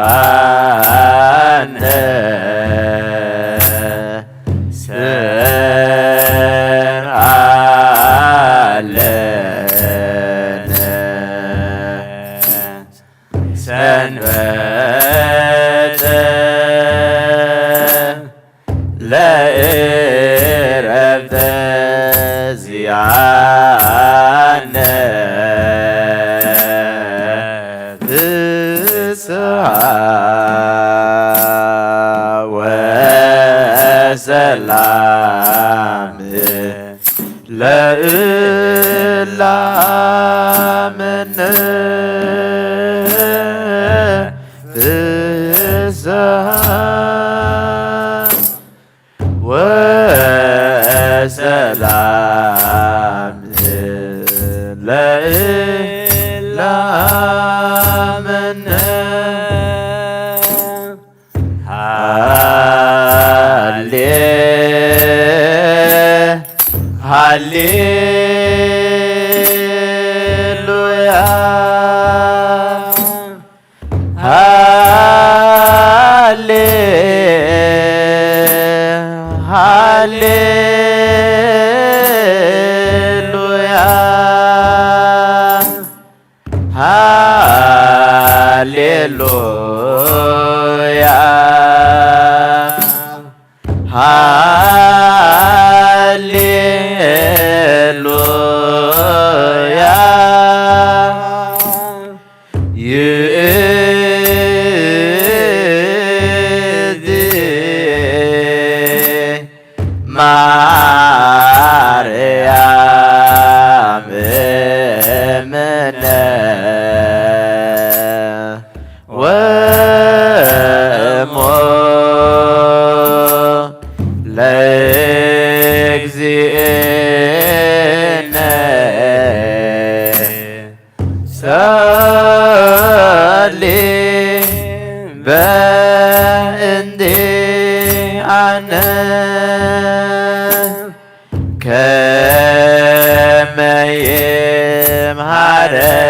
እንዚኣነ ስርዓለነ ሰንበተ ለእረፍተ ዚኣነ ፍስሓ ወሰላም ለእላምነ ፍስሓ ወሰላም ለእላምነ ሃሌ ሃሌሉያ ሃሌ ሃሌሉያ ሃሌሉያ ሃሌሉያ ይእቲ ማርያም እምነ ወእሞ ለእግዚእነ ጸሊ በእንቲኣነ ከመ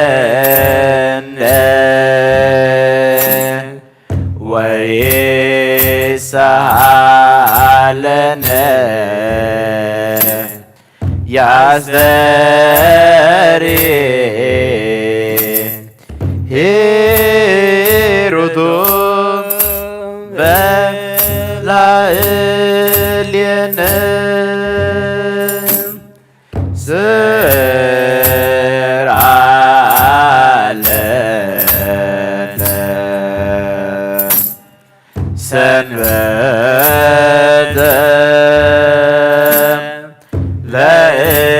ይምሃረነ ወይሰሃለነ ያስተሪ ሂሩቱ በላዕሌነ ስርዓለነ ሰንበተ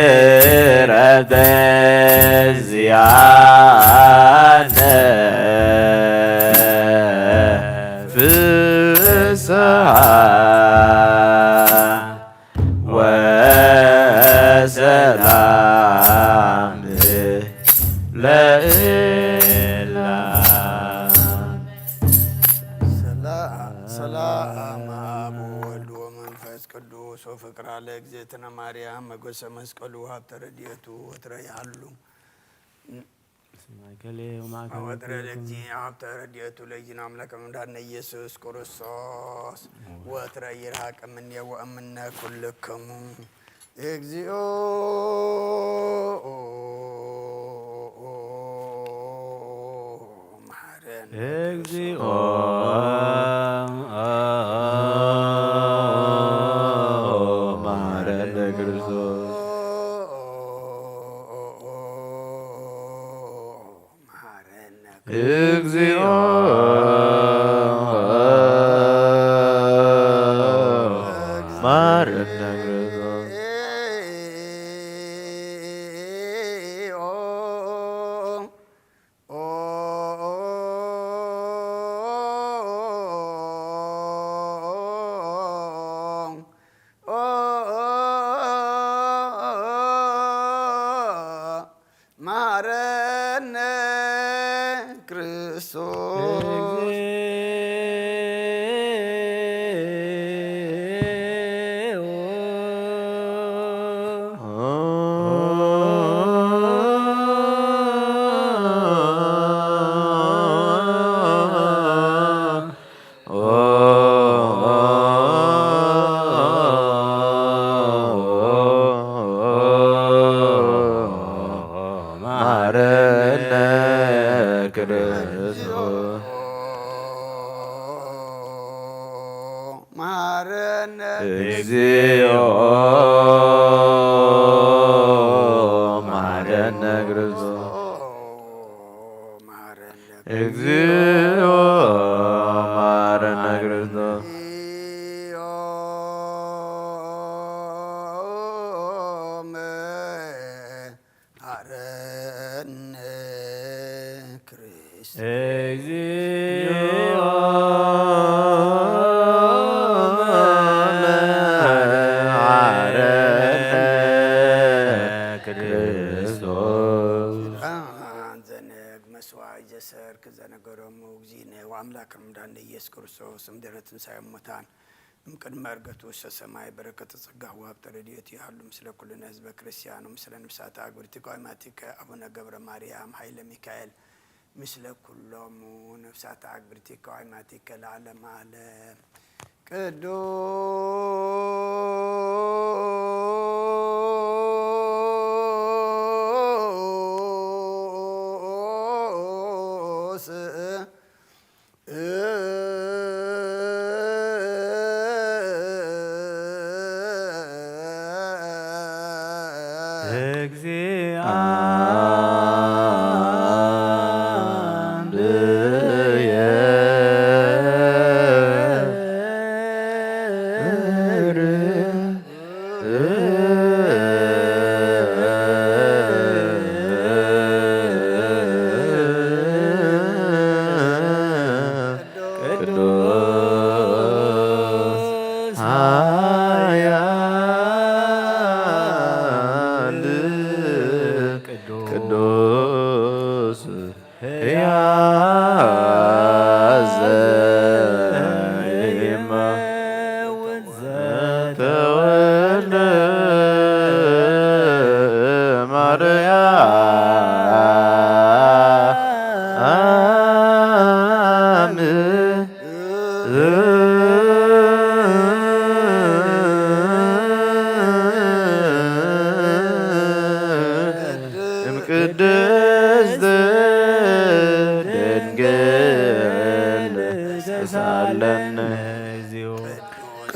ለእረፍተ ዚኣነ ፍስሓ ወሰላም ለእላ ሰላም አብ ወወልድ ወመንፈስ ቅዱስ ወፍቅራ ለእግዝእትነ ማርያም መጎሰ መስቀሉ ሀብተ ረድኤቱ ወትረ ይሃሉ። ማእከሌ ወማእከል ወትረ ለእግዚእ ሀብተ ረድኤቱ ለእግዚእነ አምላከ መድኃኒነ ኢየሱስ ክርስቶስ ወትረ ይርሃቅ እምኔ ወእምነ ኩልክሙ። እግዚኦ መሐረነ እግዚኦ መሐረነ ክርስቶስ። መሐረነ እግዚኦ መሐረነ ክርስቶስ። መሐረነ ክርስቶስ። እግዚኦ መሐረነ ክርስቶስ። መሐረነ እግዚኦ መሐረነ ክርስቶስ። መሐረነ ክርስቶስ። እግዚኦ መሐረነ ክርስቶስ። ዘነግ መስዋዕት ዘሰርክ ዘነገሮሙ እግዚእነ ወአምላክ ምዳን ኢየሱስ ክርስቶስ እምድረ ትንሳኤ ሙታን እምቅድመ ዕርገቱ ውስተ ሰማይ በረከተ ጸጋሁ ወሀብተ ረድኤቱ ይሃሉ ምስለ ኩልነ ህዝበ ክርስቲያን ወምስለ ነፍሳተ አግብርቲከ ወአይማቲከ አቡነ ገብረ ማርያም ኃይለ ሚካኤል ምስለ ኩሎሙ ነፍሳተ አግብርቲከ ወአይማቲከ ለዓለመ ዓለም። ቅዱስ ቅዱስ ኃያል ቅዱስ ሕያው ዘኢይመውት ዘተወልደ ማርያም እምቅድስት ድንግል ተሳለነ።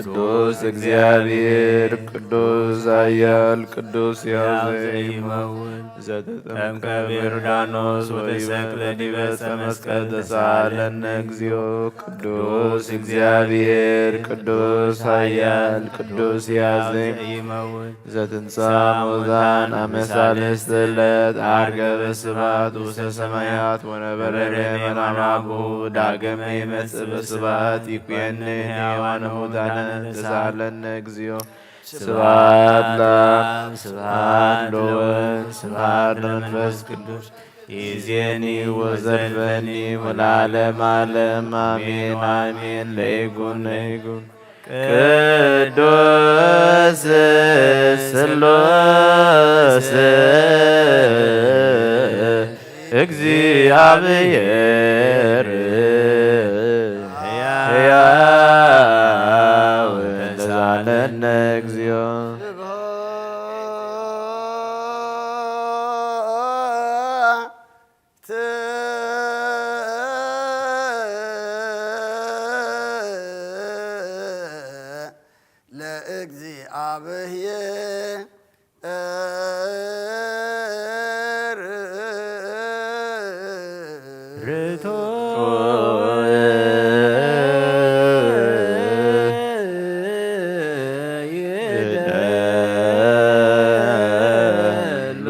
ቅዱስ እግዚአብሔር፣ ቅዱስ ኃያል፣ ቅዱስ ሕያው ዘኢይመውት ዘተጠምቀ በዮርዳኖስ ወተሰቅለ ዲበ ዕፀ መስቀል ተሳለነ እግዚኦ። ቅዱስ እግዚአብሔር፣ ቅዱስ ኃያል፣ ቅዱስ ሕያው ዘኢይመውት ዘትንሳ ሙታን አመ ሳልስት ዕለት ዐርገ በስብሐት ውስተ ሰማያት ወነበረ በየማነ አቡሁ። ዳግመ ይመጽእ በስብሐት ይኩየኒ ሕያዋነ ሙታነ። ተሳለነ እግዚኦ። ስብሐት ለአብ ስብሐት ለወልድ ስብሐት ለመንፈስ ቅዱስ ይእዜኒ ወዘልፈኒ ወለዓለመ ዓለም አሜን አሜን። ለይኩን ለይኩን ቅዱስ ስሉስ እግዚአብሔር ሕያው ተሳለነ እግዚኦ። ለእግዚአብሔር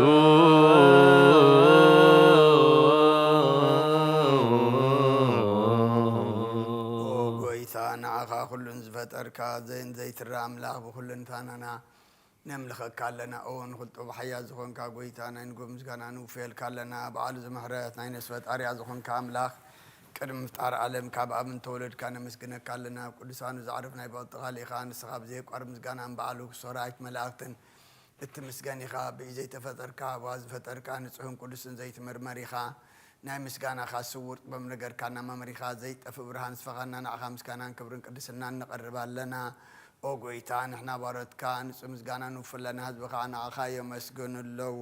ኦ ጎይታ፣ ንዓኻ ኩሉን ዝፈጠርካ ዘይን ዘይትረ ኣምላኽ ብኹልንታናና ነምልኸካ ኣለና። ኦ ንኹል ጥበብ ሓያል ዝኾንካ ጎይታ፣ ናይ ንጉህ ምስጋና ንውፍየልካ ኣለና። በዓል እዚ ምሕረት ናይ ነፍሲ ፈጣሪያ ዝኾንካ ኣምላኽ፣ ቅድሚ ምፍጣር ዓለም ካብ ኣብ እንተወለድካ ነመስግነካ ኣለና። ቅዱሳኑ ዘዕርፍ ናይ ብቕጥኻ ሊኻ፣ ንስኻ ብዘየቋርብ ምስጋናን በዓሉ ክሶራይት መላእክትን እትምስገን ኢኻ። ብኢድ ዘይተፈጠርካ፣ ብኣፍ ዝፈጠርካ፣ ንጹህን ቅዱስን ዘይትምርመር ኢኻ። ናይ ምስጋናኻ ስዉር ጥበብ ነገርካና መምሪኻ፣ ዘይጠፍእ ብርሃን ስፈኻና፣ ንዓኻ ምስጋናን ክብርን ቅድስናን ነቐርብ ኣለና። ኦ ጎይታ፣ ንሕና ባሮትካ ንጹህ ምስጋና ንውፍለና፣ ህዝቢ ኸዓ ንዓኻ የመስግኑ ኣለዉ።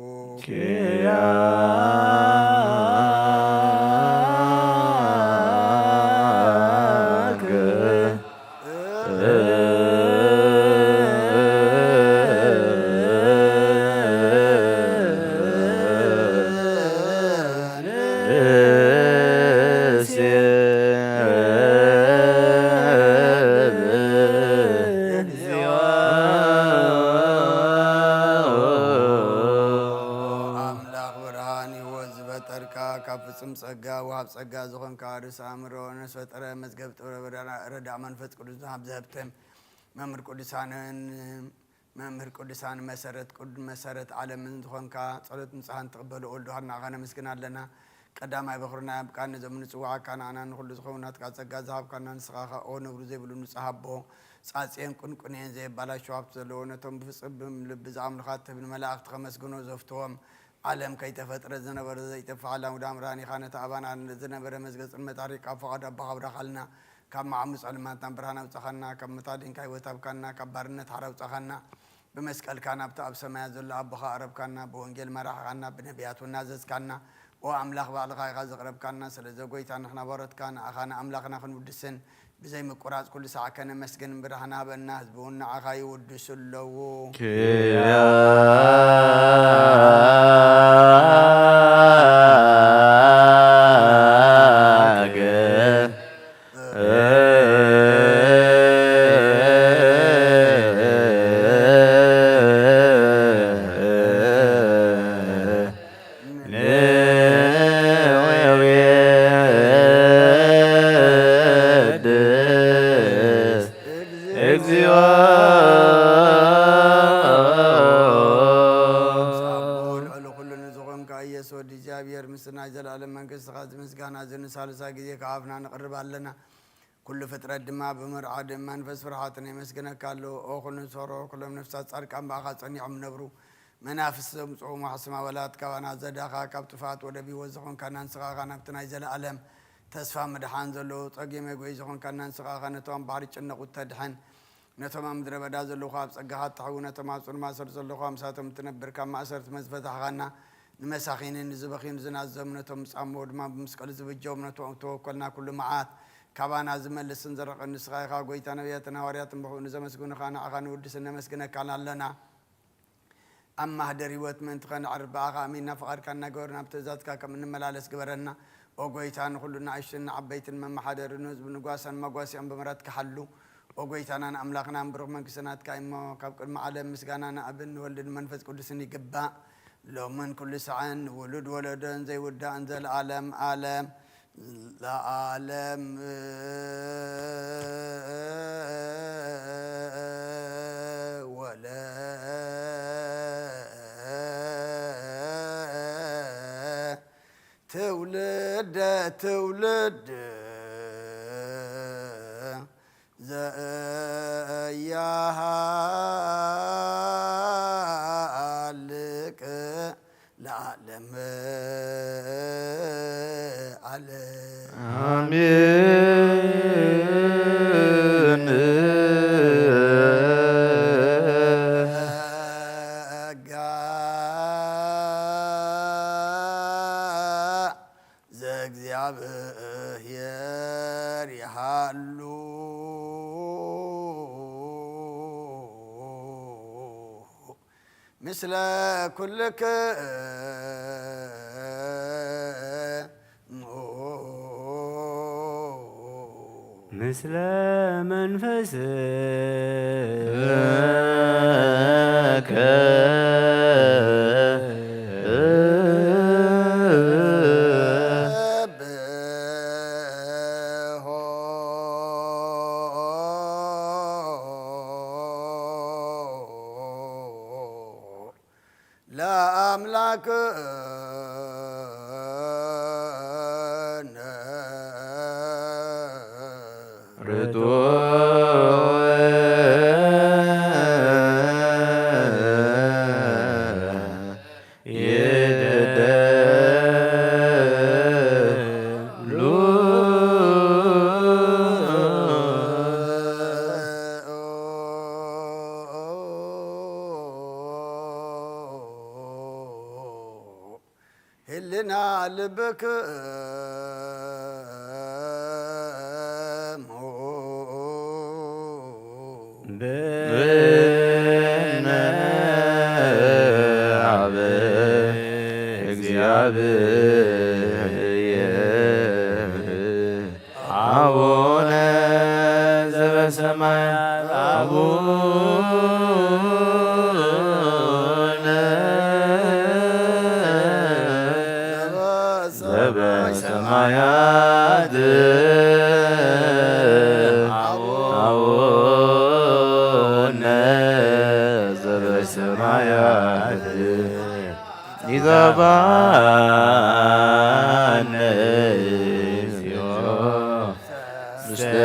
ኪያከ ካብ ፍጹም ጸጋ ወሃብ ጸጋ ዝኾንካ ርእሰ ኣእምሮ ነፍስ ፈጠረ መዝገብ ጥበብ ረዳ-፣ ረዳእ መንፈስ ቅዱስ ወሃብ ዘህብተም መምህር ቅዱሳንን መምህር ቅዱሳን መሰረት ቅድ-፣ መሰረት ዓለምን ዝኾንካ ጸሎት ንጽሃን ትቕበል ወልድ ውሃብና ኣኻ ነመስግን ኣለና። ቀዳማይ በኹርና ኣብ ቃል ነዞም ንጽዋዓካ ንዓና ንኹሉ ዝኸውን ናትካ ጸጋ ዝሃብካና ንስኻ ኸኣ ኦ ነብሩ ዘይብሉ ንጹህ ኣቦ ጻጽየን ቁንቁንየን ዘየባላሽው ሃብቲ ዘለዎ ነቶም ብፍጹም ልቢ ዝኣምኑኻ ትህብ ንመላእኽቲ ከመስግኖ ዘፍትዎም ዓለም ከይተፈጥረ ዝነበረ ዘይጠፍእ ዓላም ውዳም ብርሃን ኢኻ። ነቲ ኣባና ዝነበረ መዝገጽን መጣሪቃ ፍቓድ ኣቦኻ ኣብራኻልና። ካብ መዓሙቕ ጸልማትና ብርሃን ኣውጻኻና፣ ካብ መታደንካ ህይወት ሃብካና፣ ካብ ባርነት ሓራ ኣውጻኻና። ብመስቀልካ ናብቲ ኣብ ሰማያት ዘሎ ኣቦኻ ኣቕረብካና፣ ብወንጌል መራሕኻና፣ ብነቢያት እውን ኣዘዝካና። ኦ ኣምላኽ ባዕልኻ ኢኻ ዘቕረብካና፣ ስለዚ ጎይታ ንሕና ባሮትካ ንኣኻ ንኣምላኽና ክንውድስን ብዘይ ምቁራጽ ኩሉ ሳዕ ከነመስግን ብርሃን ሃበና፣ ህዝቢ እውን ንዓኻ ይውድሱ ኣለዉ። ክያ ንወድስ እግዚኦ። ልዑል ኩሉ ንዝኾንካ ኢየሱስ ወዲ እግዚኣብሔር፣ ምስ ናይ ዘለኣለም መንግስትኻ እዚ ምስጋና እዚ ንሳልሳይ ግዜ ካብ ኣፍና ንቕርብ ኣለና። ኩሉ ፍጥረት ድማ ብምርዓድ መንፈስ ፍርሃትን የመስግነካ ኣሎ። ኦ ኩሉ ንዝፈርሆ ኩሎም ነፍሳት ጻድቃን ብኣኻ ጸኒዖም ነብሩ። መናፍስቲ ዘምጽኡ መሓስማ ወላት ካባና ዘዳኻ ካብ ጥፍኣት ወደብ ህይወት ዝኾንካና ንስኻ ኢኻ። ናብቲ ናይ ዘለኣለም ተስፋ ምድሓን ዘለዎ ጸጊ መጎይ ዝኾንካና ንስኻ ኢኻ። ነቶም ኣብ ባሕሪ ጭነቑ እተድሕን፣ ነቶም ኣብ ምድረ በዳ ዘለኹ ኣብ ጸጋኻ እተሕዊ፣ ነቶም ኣብ ጽኑዕ ማእሰርቲ ዘለኹ ኣብ ምሳቶም እትነብር፣ ካብ ማእሰርቲ መዝፈታሕኻና፣ ንመሳኺንን ንዝበኽዩን ዝናዘዙ ነቶም ዝጻምኡ ድማ ብመስቀሉ ዝብጀዎም ነቶም እተወከልና ኩሉ መዓት ካባና ዝመልስን ዘርሕቕን ንስኻ ኢኻ። ጎይታ ነቢያትን ሃዋርያትን ብኽብኡ ንዘመስግኑኻ ንዓኻ ንውድስን ነመስግነካን ኣለና። ኣብ ማህደር ህይወት ምእንቲ ኸነዕርፍ ብኣኻ ኣሚንና ፍቓድካ እናገበርና ኣብ ትእዛዝካ ከም እንመላለስ ግበረና። ኦ ጎይታ ንኹሉ ንኣሽቱን ንዓበይትን መመሓደሪ ንህዝቡ ንጓሳን መጓሲኦም ብምሕረትካ ሓሉ። ኦ ጎይታናን ኣምላኽናን ብሩኽ መንግስቲ ናትካ እሞ ካብ ቅድሚ ዓለም ምስጋና ንኣብን ንወልድን መንፈስ ቅዱስን ይግባእ። ሎምን ኩሉ ሳዕን ውሉድ ወለዶን ዘይውዳእን ዘለዓለም ዓለም። ለዓለም ወለ ትውልደ ትውልድ ዘያሃልቅ ለዓለም ዓለም። ኣሜን። ጸጋ ዘእግዚኣብሔር ይሃሉ ምስለ ኩልክሙ። ምስለ መንፈስከ ለአምላክነ ርቱዕ ይደደሉ። ህልና ልብክሙ። ብነ አብ እግዚኣብሔር አቡነ ዘበሰማያት አቡነ ዘበ ሰማያት፣ አቡነ ዘበሰማያት፣ ይትባነ እግዚኦ ውስተ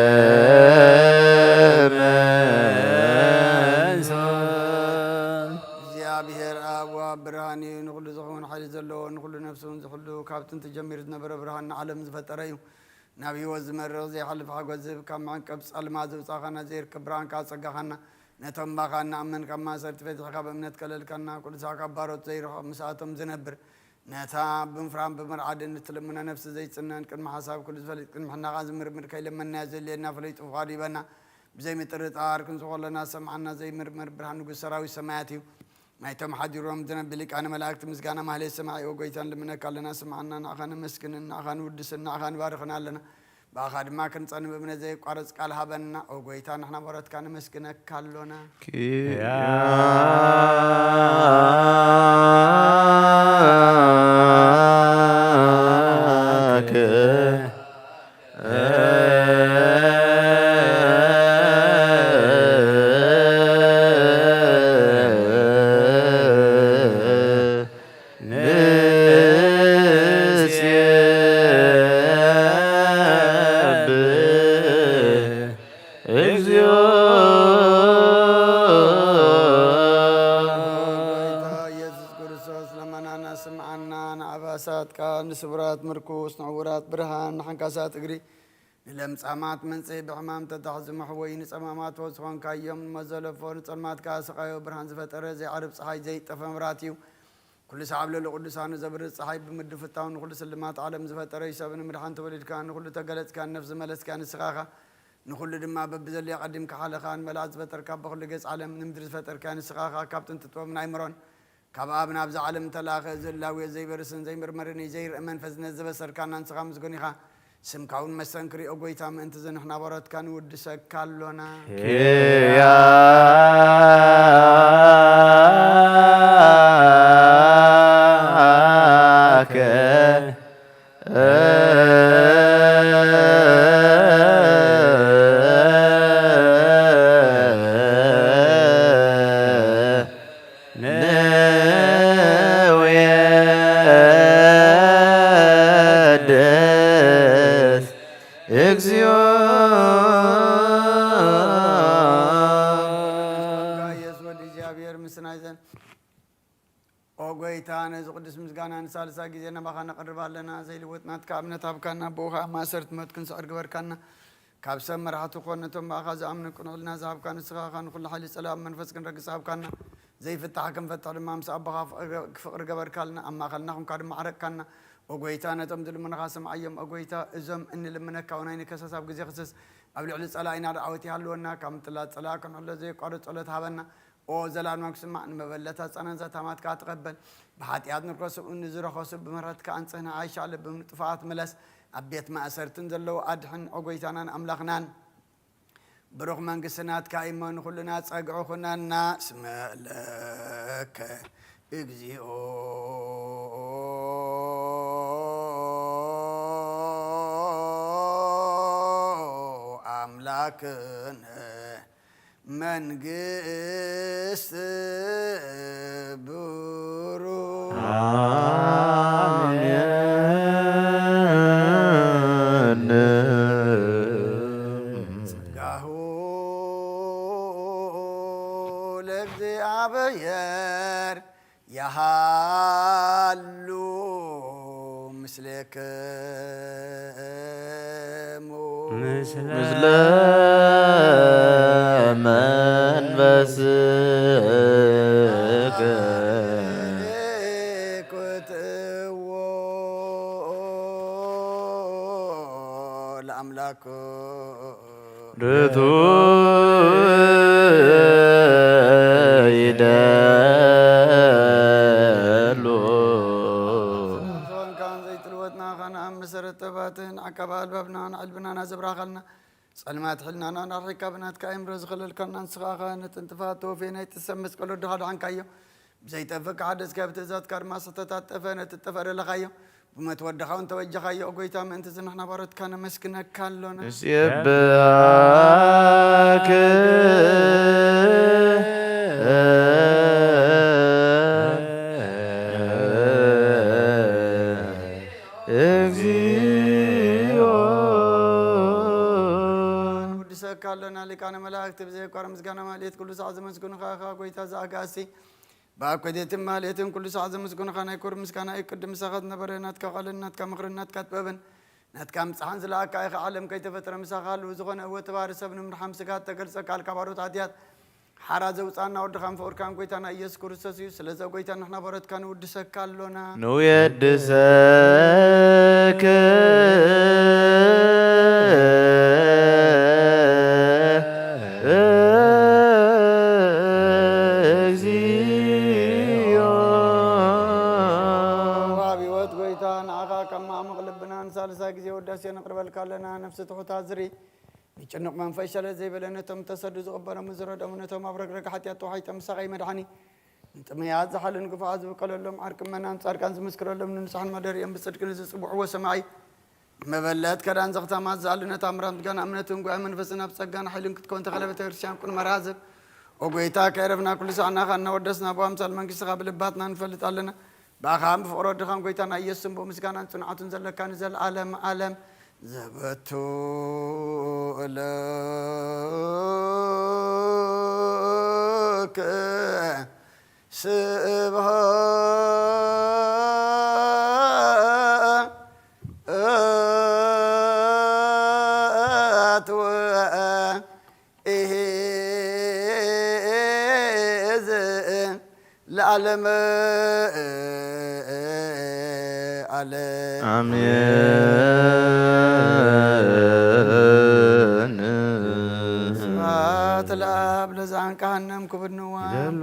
መንሱት። እግዚኣብሔር ኣብ ወኣብ ብርሃን እዩ፣ ንኹሉ ዝኸውን ሓይሊ ዘለዎ፣ ንኹሉ ነፍሲ እውን ዝሕሉ፣ ካብ ጥንቲ ጀሚሩ ዝነበረ ብርሃን ንዓለም ዝፈጠረ እዩ። ናብ ህይወት ዝመርሕ ዘይሓልፍ ሓጎስ ዝህብ፣ ካብ መዕንቀፍ ጸልማት ዘውጻእካና፣ ዘይርከብ ብርሃን ከኣ ጸጋኻና፣ ነቶም ባኻ እንኣምን ካብ ማእሰርቲ ፈቲሕካ ብእምነት ከለልካና፣ ቅዱሳት ካብ ባሮት ዘይርሕቕ ምስኣቶም ዝነብር፣ ነታ ብምፍራም ብምርዓድን እትልምኖ ነፍሲ ዘይጽነን፣ ቅድሚ ሓሳብ ኩሉ ዝፈልጥ፣ ቅድሚ ሕናኻ ዝምርምር፣ ከይለመንናዮ ዘድልየና ፈሊጡ ፍቓዱ ይበና። ብዘይ ምጥርጣር ክንሱ ከለና ዝሰምዓና ዘይምርመር ብርሃን ንጉስ ሰራዊት ሰማያት እዩ። ናይቶም ሓዲሮም ዝነብ ሊቃነ መላእክት ምስጋና ማህሌት ሰማዒ፣ ኦ ጎይታ፣ ንልምነካ ኣለና፣ ስምዓና፣ ንኣኻ ነመስግንን ንኣኻ ንውድስን ንኣኻ ንባርኽን ኣለና። ብኣኻ ድማ ክንጸን ብእምነት ዘየቋርጽ ቃል ሃበና። ኦ ጎይታ፣ ንሕና ባሮትካ ነመስግነካ ኣሎና። ኪያከ ንሴብህ እግዚኦ። ጎይታ ኢየሱስ ክርስቶስ፣ ለመናና ስምዓና፣ ንኣባሳት ቃል፣ ንስቡራት ምርኩስ፣ ንዕውራት ብርሃን፣ ንሓንካሳት እግሪ፣ ንለምጻማት መንጽሂ፣ ብሕማም ተታሕዙ መሕወዪ፣ ንጸማማት ፈውሲ ኾንካዮም፣ ንመዘለፎ፣ ንጸልማት ከኣ ስቓዮ ብርሃን ዝፈጠረ፣ ዘይዓርብ ጸሓይ፣ ዘይጠፈ መብራህቲ እዩ። ኩሉ ሰዓብ ልዕሊ ቅዱሳኑ ዘብርህ ጸሓይ ብምድፍታው ንኹሉ ስልማት ዓለም ዝፈጠረ እዩ። ሰብ ንምድሓን ተወሊድካ፣ ንኹሉ ተገለጽካ፣ ንነፍሲ ዝመለስካ ንስኻ ኢኻ። ንኹሉ ድማ በብዘድልዮ ቀዲምካ ሓለኻ፣ ንመላእክት ዝፈጠርካ፣ በኹሉ ገጽ ዓለም ንምድሪ ዝፈጠርካ ንስኻ ኢኻ። ካብ ጥንቲ ጥበብን ኣይምሮን ካብ ኣብ ናብዛ ዓለም እተላእኸ፣ እዚ ህላዌ ዘይበርስን ዘይምርመርን እዩ። ዘይርእ መንፈስ ነዚ ዘበሰርካና ንስኻ ምስጉን ኢኻ። ስምካ እውን መስተንክር እዩ። ኦ ጐይታ፣ ምእንቲ እዚ ንሕና ባሮትካ ንውድሰካ ኣሎና። ኪያከ ንውየድስ እግዚኦ። ኢየሱስ ወዲ እግዚኣብሔር ምስና ይዘን። ኦ ጐይታ፣ ነዚ ቅዱስ ምስጋና ንሳልሳ ግዜ ናባኻ ነቕርብ ኣለና። ዘይልወጥ ናትካ እምነት ሃብካና፣ ብኡ ኸዓ ማእሰርቲ ሞት ክንስዕር ግበርካና። ካብ ሰብ መራሕቲ ኾን ነቶም ብኣኻ ዝኣምኑ ቅኑዕ ሕልና ዝሃብካ ንስኻ ኢኻ። ንኹሉ ሓይሊ ጸላኢ ብመንፈስ ክንረግጽ ሃብካና። ዘይፍታሕ ክንፈትሕ ድማ ምስ ኣቦኻ ፍቕሪ፣ ፍቕሪ ገበርካልና። ኣብ ማእኸልና ኹንካ ድማ ዓረቅካና። ኦ ጐይታ፣ ነቶም ዝልምኑኻ ስምዓዮም። ኦ ጐይታ፣ እዞም እንልምነካ እውን ኣይንከሰስ። ኣብ ግዜ ክስስ ኣብ ልዕሊ ጸላኢና ደዓወት ይሃልወና። ካብ ምጥላጥ ጸላኢ ክንሕሎ ዘየቋርጽ ጸሎት ሃበና። ኦ ዘላለማዊ ክስማዕ፣ ንመበለታት ጸናንዛ ታማትካ ተቐበል። ብሓጢኣት ንርከሱ ንዝረኸሱ ብምሕረትካ ኣንጽህና። ኣይሻ ልብም ንጥፋኣት ምለስ። ኣብ ቤት ማእሰርትን ዘለዉ ኣድሕን። ኦ ጐይታናን ኣምላኽናን፣ ብሩኽ መንግስቲ ናትካ እሞ ንኹልና ጸግዒ ኩነና። እስመ ለከ እግዚኦ ኣምላክነ መንግስት ብሩክ። አሜን። ጸጋሁ ለእግዚኣብሔር ያሃሉ ምስሌክሙ። ምስለ መንፈስከ። ክትዎ ለኣምላኩ። ርቱ ይደሉ። ዝኾንካን ዘይትልወጥና ኻን ኣብ መሰረት ተባትን ዓቃብ ኣልባብና ንዕልብናና ዘብራኸልና ጸልማት ሕልናና ናርሒካ ብናትካ ኣእምሮ ዝኸለልካና ንስኻ ኸ ነተን ጥፋት ተወፌ ናይ ጥሰብ መስቀል ወድኻ ድሓንካዮ። ብዘይጠፍእ ክሓደስካ፣ ብትእዛዝካ ድማ ዝተታጠፈ ነቲ ጠፈ ደለኻዮ። ብሞት ወድኻ እውን ተበጀኻዮ። ኦ ጎይታ፣ ምእንቲ እዚ ንሕና ባሮትካ ነመስግነካ ኣሎና። ንሴብሐከ እግዚኦ። ንውድሰካ ኣሎና ሊቃነ መላእክት፣ ብዘየቋርጽ ምስጋና ማሌት ኩሉ ሳዕ ዘመስግኑኻ ኢኻ። ጎይታ ዘኣጋእዝቲ፣ ብኣብ ከዴትን ማሌትን ኩሉ ሳዕ ዘመስግኑኻ ናይ ክብሪ ምስጋና እዩ። ቅድም ምሳኻ ዝነበረ ናትካ ቃልን ናትካ ምኽርን ናትካ ጥበብን ናትካ ምጽሓን ዝለኣካ ኢኻ። ዓለም ከይተፈጥረ ምሳኻ ህልው ዝኾነ እወ ተባህሪ ሰብ ንምድሓን ስጋ እተገልጸ ቃልካ ባሮት ኣድያት ሓራ ዘውጻና ወድኻን ፍቑርካን ጎይታና ኢየሱስ ክርስቶስ እዩ። ስለዚ ኦ ጎይታ ንሕና ባሮትካ ንውድሰካ ኣሎና። ንውየድሰከ እግዚኦ። ኣብ ህይወት ጎይታ ንዓኻ ካብ ማዕሙቕ ልብና ንሳልሳይ ግዜ ውዳሴ ነቕርበልካ ኣለና። ነፍሲ ትሑታት ዝርኢ፣ ንጭኑቕ መንፈስ ሸለል ዘይበለ፣ ነቶም ተሰዱ ዝቕበሎም ዝረደሙ፣ ነቶም ኣብ ረግረግ ሓጢኣት ተዋሒጦም ምሳቐይ መድሓኒ፣ ንጥሙያት ዝሓልን ግፉዓት ዝብቀለሎም ዓርኪ ምእመናን ጻድቃን ዝምስክረሎም ንንጹሓን መደሪኦም ብጽድቂ ንዝጽውዕዎ ሰማዒ መበለት ከዳን ዘኽታማት ዝኣሉ ነታ ምራም ዝጋና እምነትን ጉባኤ መንፈስን ኣብ ጸጋን ሓይልን ክትከውን ተኸለ ቤተ ክርስቲያን ቁን መራዝብ ኦ ጎይታ ከዕረፍና ኩሉ ሳዕ ናኻ እናወደስና ብኣምሳል መንግስትኻ ብልባትና ንፈልጥ ኣለና። ብኣኻን ብፍቕሪ ወድኻን ጎይታና ኢየሱስን ብኡ ምስጋናን ጽንዓቱን ዘለካ ንዘለዓለም ዓለም ዘበቱ እልክ ስብሐት ወ ኢሂዝ ለዓለመ ዓለም። ኣሜን። ስብሐት ለአብ ለዘአንቀሐነ እምክቡድ ንዋም።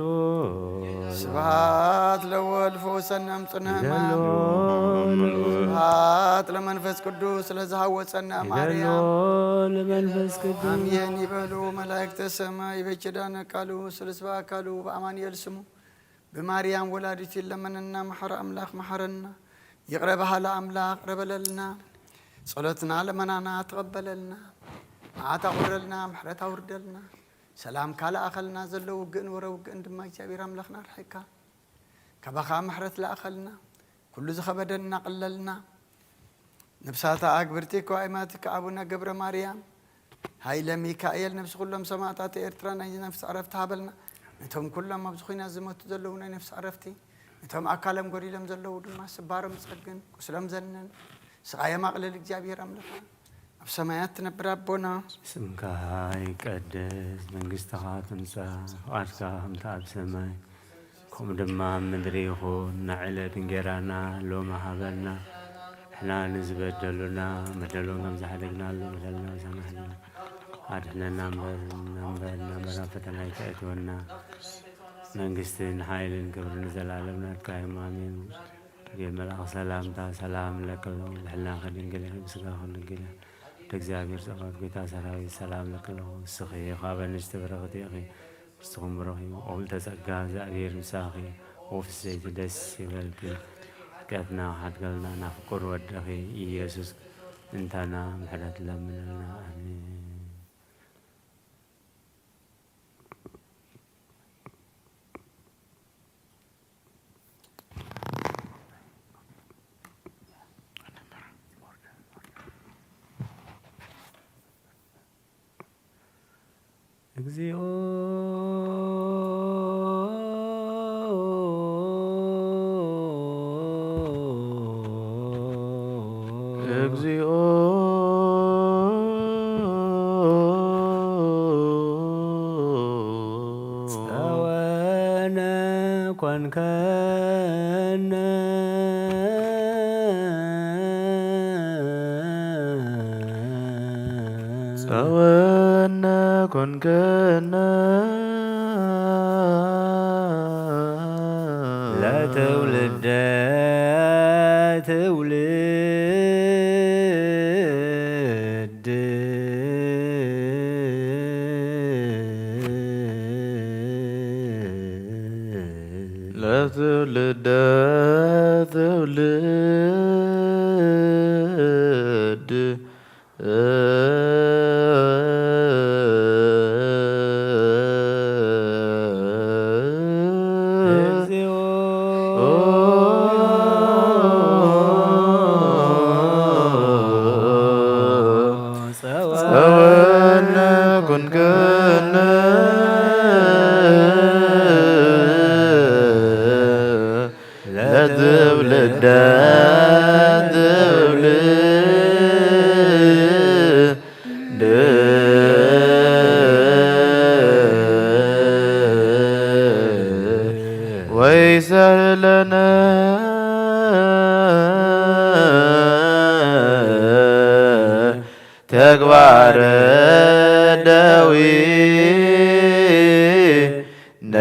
ስብሐት ለወልድ ፈውሰነ እምጽነ ሕማም። ስብሐት ለመንፈስ ቅዱስ ለዘሃወጸነ ማርያም። ለመንፈስ ቅዱስ አሜን ይበሉ መላእክተ ሰማይ። በኪዳነ ቃሉ ስለ ስብሐ ቃሉ በአማኑኤል ስሙ ብማርያም ወላዲቱ ይለመነና። መሐሪ ኣምላኽ መሐረና። ይቕረ በሃሊ ኣምላኽ ይቕረ በለልና። ጸሎትና ለመናና ተቐበለልና። መዓት ኣቑረልና፣ ምሕረት ኣውርደልና። ሰላምካ ለኣኸልና፣ ዘሎ ውግእን ወረ ውግእን ድማ እግዚኣብሔር ኣምላኽና ኣርሕካ። ካባኻ ምሕረት ለኣኸልና፣ ኩሉ ዝኸበደና ኣቕለልና። ነፍሳታ ኣግብርቲ ከዋይማትካ ኣቡነ ገብረ ማርያም፣ ሃይለ ሚካኤል፣ ነፍሲ ኩሎም ሰማእታት ኤርትራ ናይ ነፍሲ ዕረፍቲ ሃበልና። ነቶም ኩሎም ኣብዚ ኹናት ዝመቱ ዘለዉ ናይ ነፍሲ ዕረፍቲ፣ ነቶም ኣካሎም ጎዲሎም ዘለዉ ድማ ስባሮም ጸግን፣ ቁስሎም ዘንን፣ ስቓዮም ኣቕልል እግዚኣብሔር ኣምላኽና። ኣብ ሰማያት ትነብር ኣቦና። ስምካ ይቀደስ፣ መንግስትኻ ትምጻእ፣ ፍቓድካ ከምቲ ኣብ ሰማይ ከምኡ ድማ ኣብ ምድሪ ይኹን። ናይ ዕለት እንጌራና ሎሚ ሃበና፣ ንሕና ንዝበደሉና መደሎም ከም ዝሓደግናሉ በደልና ሰማሕና፣ ኣድሕነና እምበር እምበር እምበር ናብ ፈተና ኣይተእትወና፣ መንግስትን ሓይልን ክብርን ንዘለኣለም ናትካ እዮም። ኣሜን። ድንግል መልኣኽ ሰላምታ ሰላም ለኪ ኣለኹ፣ ብሕልናኺ ድንግል ኢኺ፣ ብስጋኺ ድንግል ኢኺ። ወደ እግዚኣብሔር ጸባኦት ጌታ ሰራዊት ሰላም ለኪ ኣለኹ፣ ንስኺ ካብ ኣንስቲ ብርኽቲ ኢኺ፣ ንስኹም ብሩኽ እዩ። ኦብልተ ጸጋ እግዚኣብሔር ምሳኺ፣ ኦፍሰይቲ ደስ ይበልኪ። ኃጢአትና ሓድገልና ናፍቁር ወደኺ ኢየሱስ እንታና ምሕረት ለምነልና። ኣሜን። እግዚኦ። እግዚኦ። ጸወነ ኮንከነ። ጸወነ ኮንከነ። ለትውልደ ትውልድ። ትውልድ። ጸወነ ኩንክነ ለትውልደ ትውልድ ወይሰለነ ተግባረ ደዊ ነ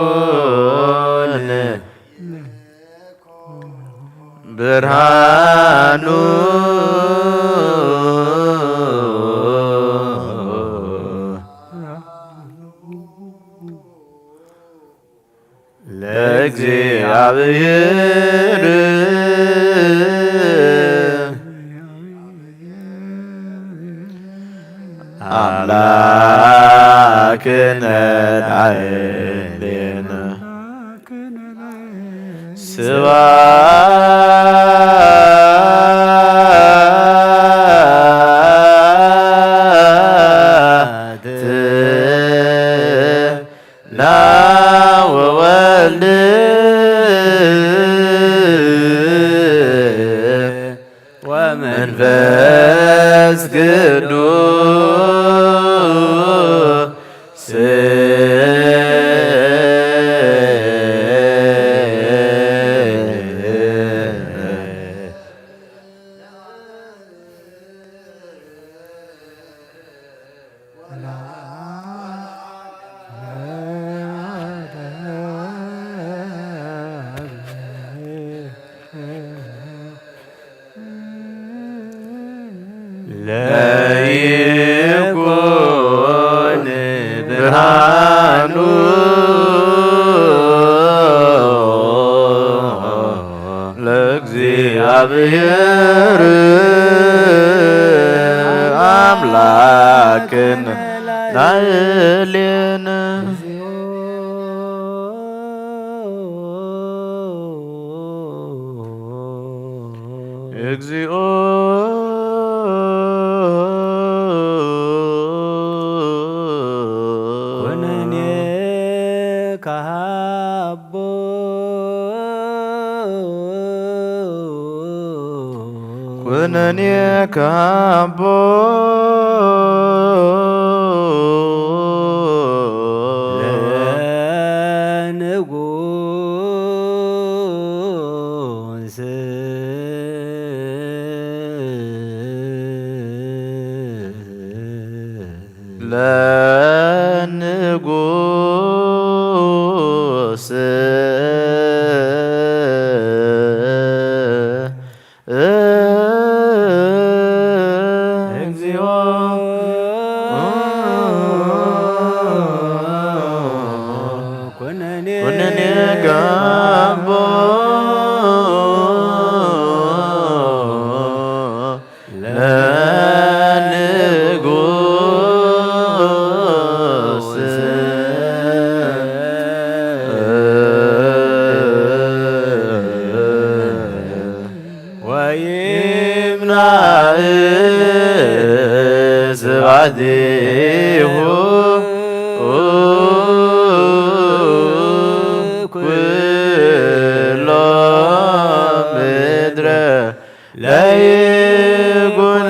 ለይኩን ብርሃኑ ለእግዚኣብሔር ኣምላክነ ላዕሌነ ስብሐት ለወወልድ ወመንፈስ ቅዱስ። ለይኩን ብርሃኑ ለእግዚኣብሔር ኣምላክን ላዕሌነ። እግዚኦ ኩነኔ ካቦ ኩነኔ ካቦ ለንጉስ ለንጉስ እግዚኦ ኩነኔ ኩነኔ ጋቦ ለንጉስ ወይምናእ ስብሐቲሁ ኩሎ ምድረ ለይኩን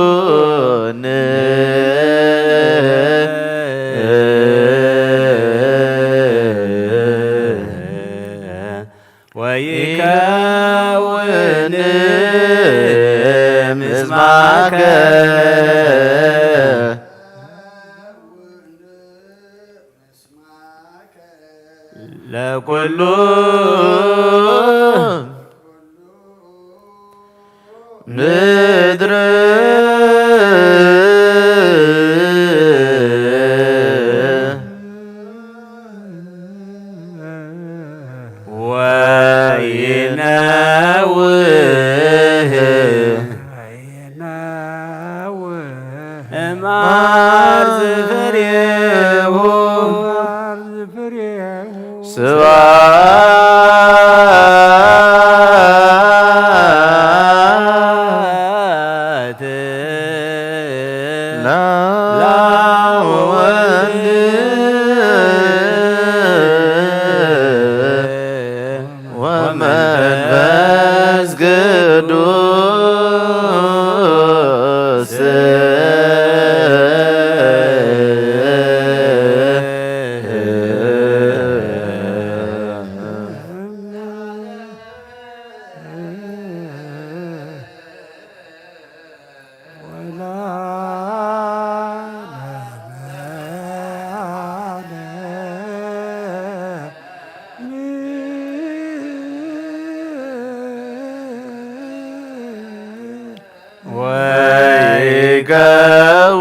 ለይኩን ወይከውን ምስማከ ለኩሉ ምድረ ምድር ወይነውህ እምአርዝ ፍሬሁ። ስብሐት ለወልድ ወመንፈስ ቅዱስ።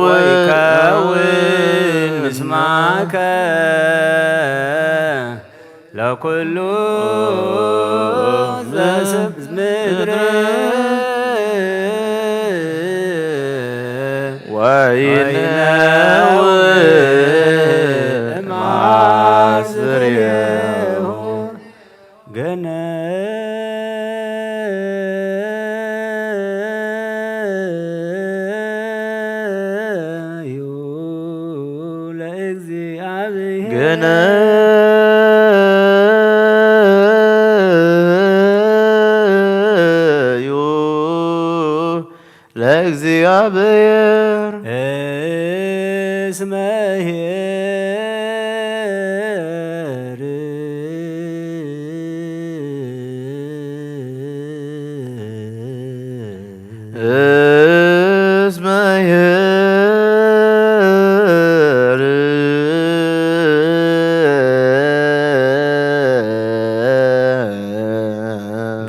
ወይከውን ምስማከ ለኩሉ ዘስብ ምድር ወይነው ማስርየሁ ገነዩ ለእግዚአብሔር። ገነዩ ለእግዚአብሔር። እስመ ኄር እስመ ኄር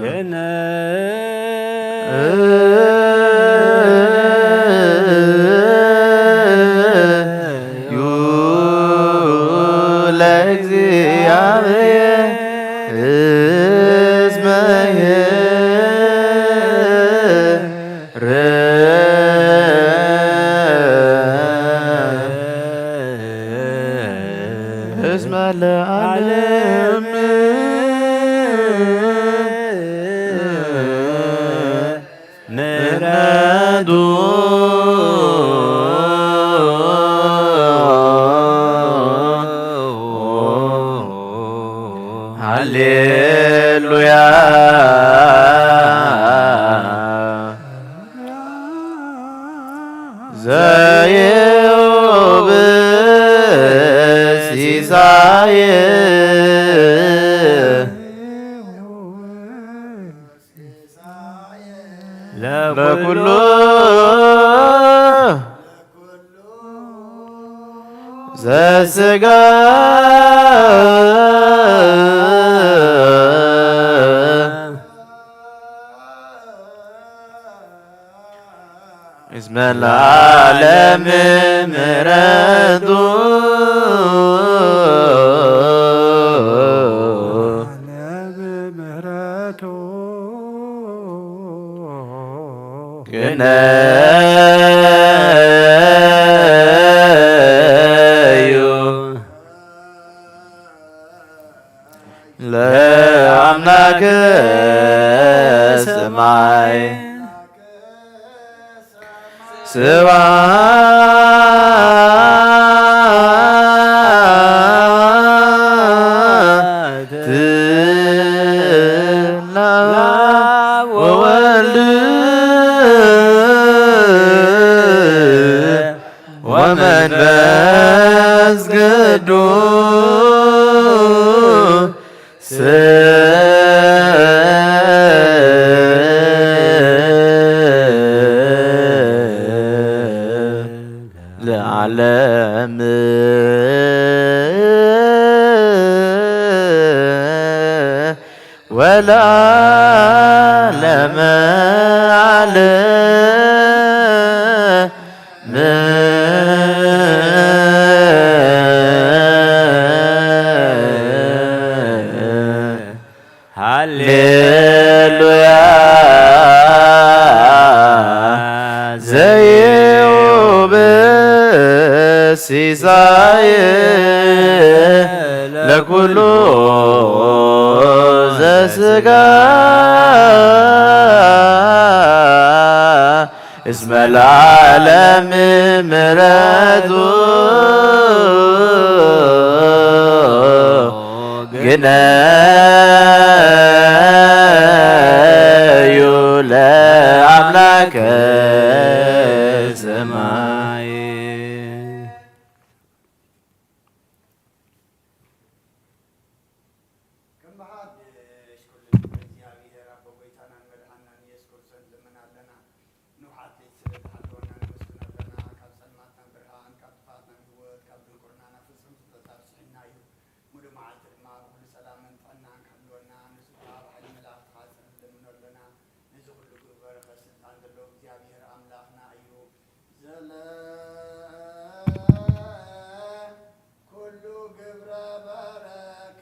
ገነ ዩ ለእግዚአብሔር እስመ ኄር እስመ ለዓለም ምሕረቱ። ሃሌሉያ። ዘየውብ ሲሳየ ለኩሉ ዘስጋ እስመ ለዓለም ምሕረቱ። ለዓለም ምሕረቱ። ግነዩ ለአምላክ ሰማይ ስብሐት ለአብ ወወልድ ወመንፈስ ቅዱስ ለዓለም ወለዓለመ ዓለም። ዘይውብ ሲሳይ ለኩሉ ዘስጋ እስመ ለዓለም ምሕረቱ ግነዩ ለአምላከ ሰማይ። ከም ብሓድሽ ኩሉ እግዚኣብሔር ኣቦ ጎይታናን መድሓንናን ኢየሱስ ክርስቶስ ንልምን ኣለና። ንውሓት ለይቲ ስለ ዝሓለወና ነመስግን ኣለና። ካብ ጸልማት ናብ ብርሃን፣ ካብ ጥፍኣት ናብ ህይወት፣ ካብ ድንቁርና ናብ ፍጹም ፍልጠት ኣብጽሑና እዩ። ሙሉእ መዓልቲ ድማ ብኹሉ ሰላምን ጥዕናን ክሕልወና፣ ንሱ ከኣ ብሓይሊ መላእኽትኻ ጸር ንልምኖ ኣለና። ነዚ ኩሉ ክግበር ከ ስልጣን ዘለዎ እግዚኣብሔር ኣምላኽና እዩ። ዘለ ኩሉ ግብረ በረከት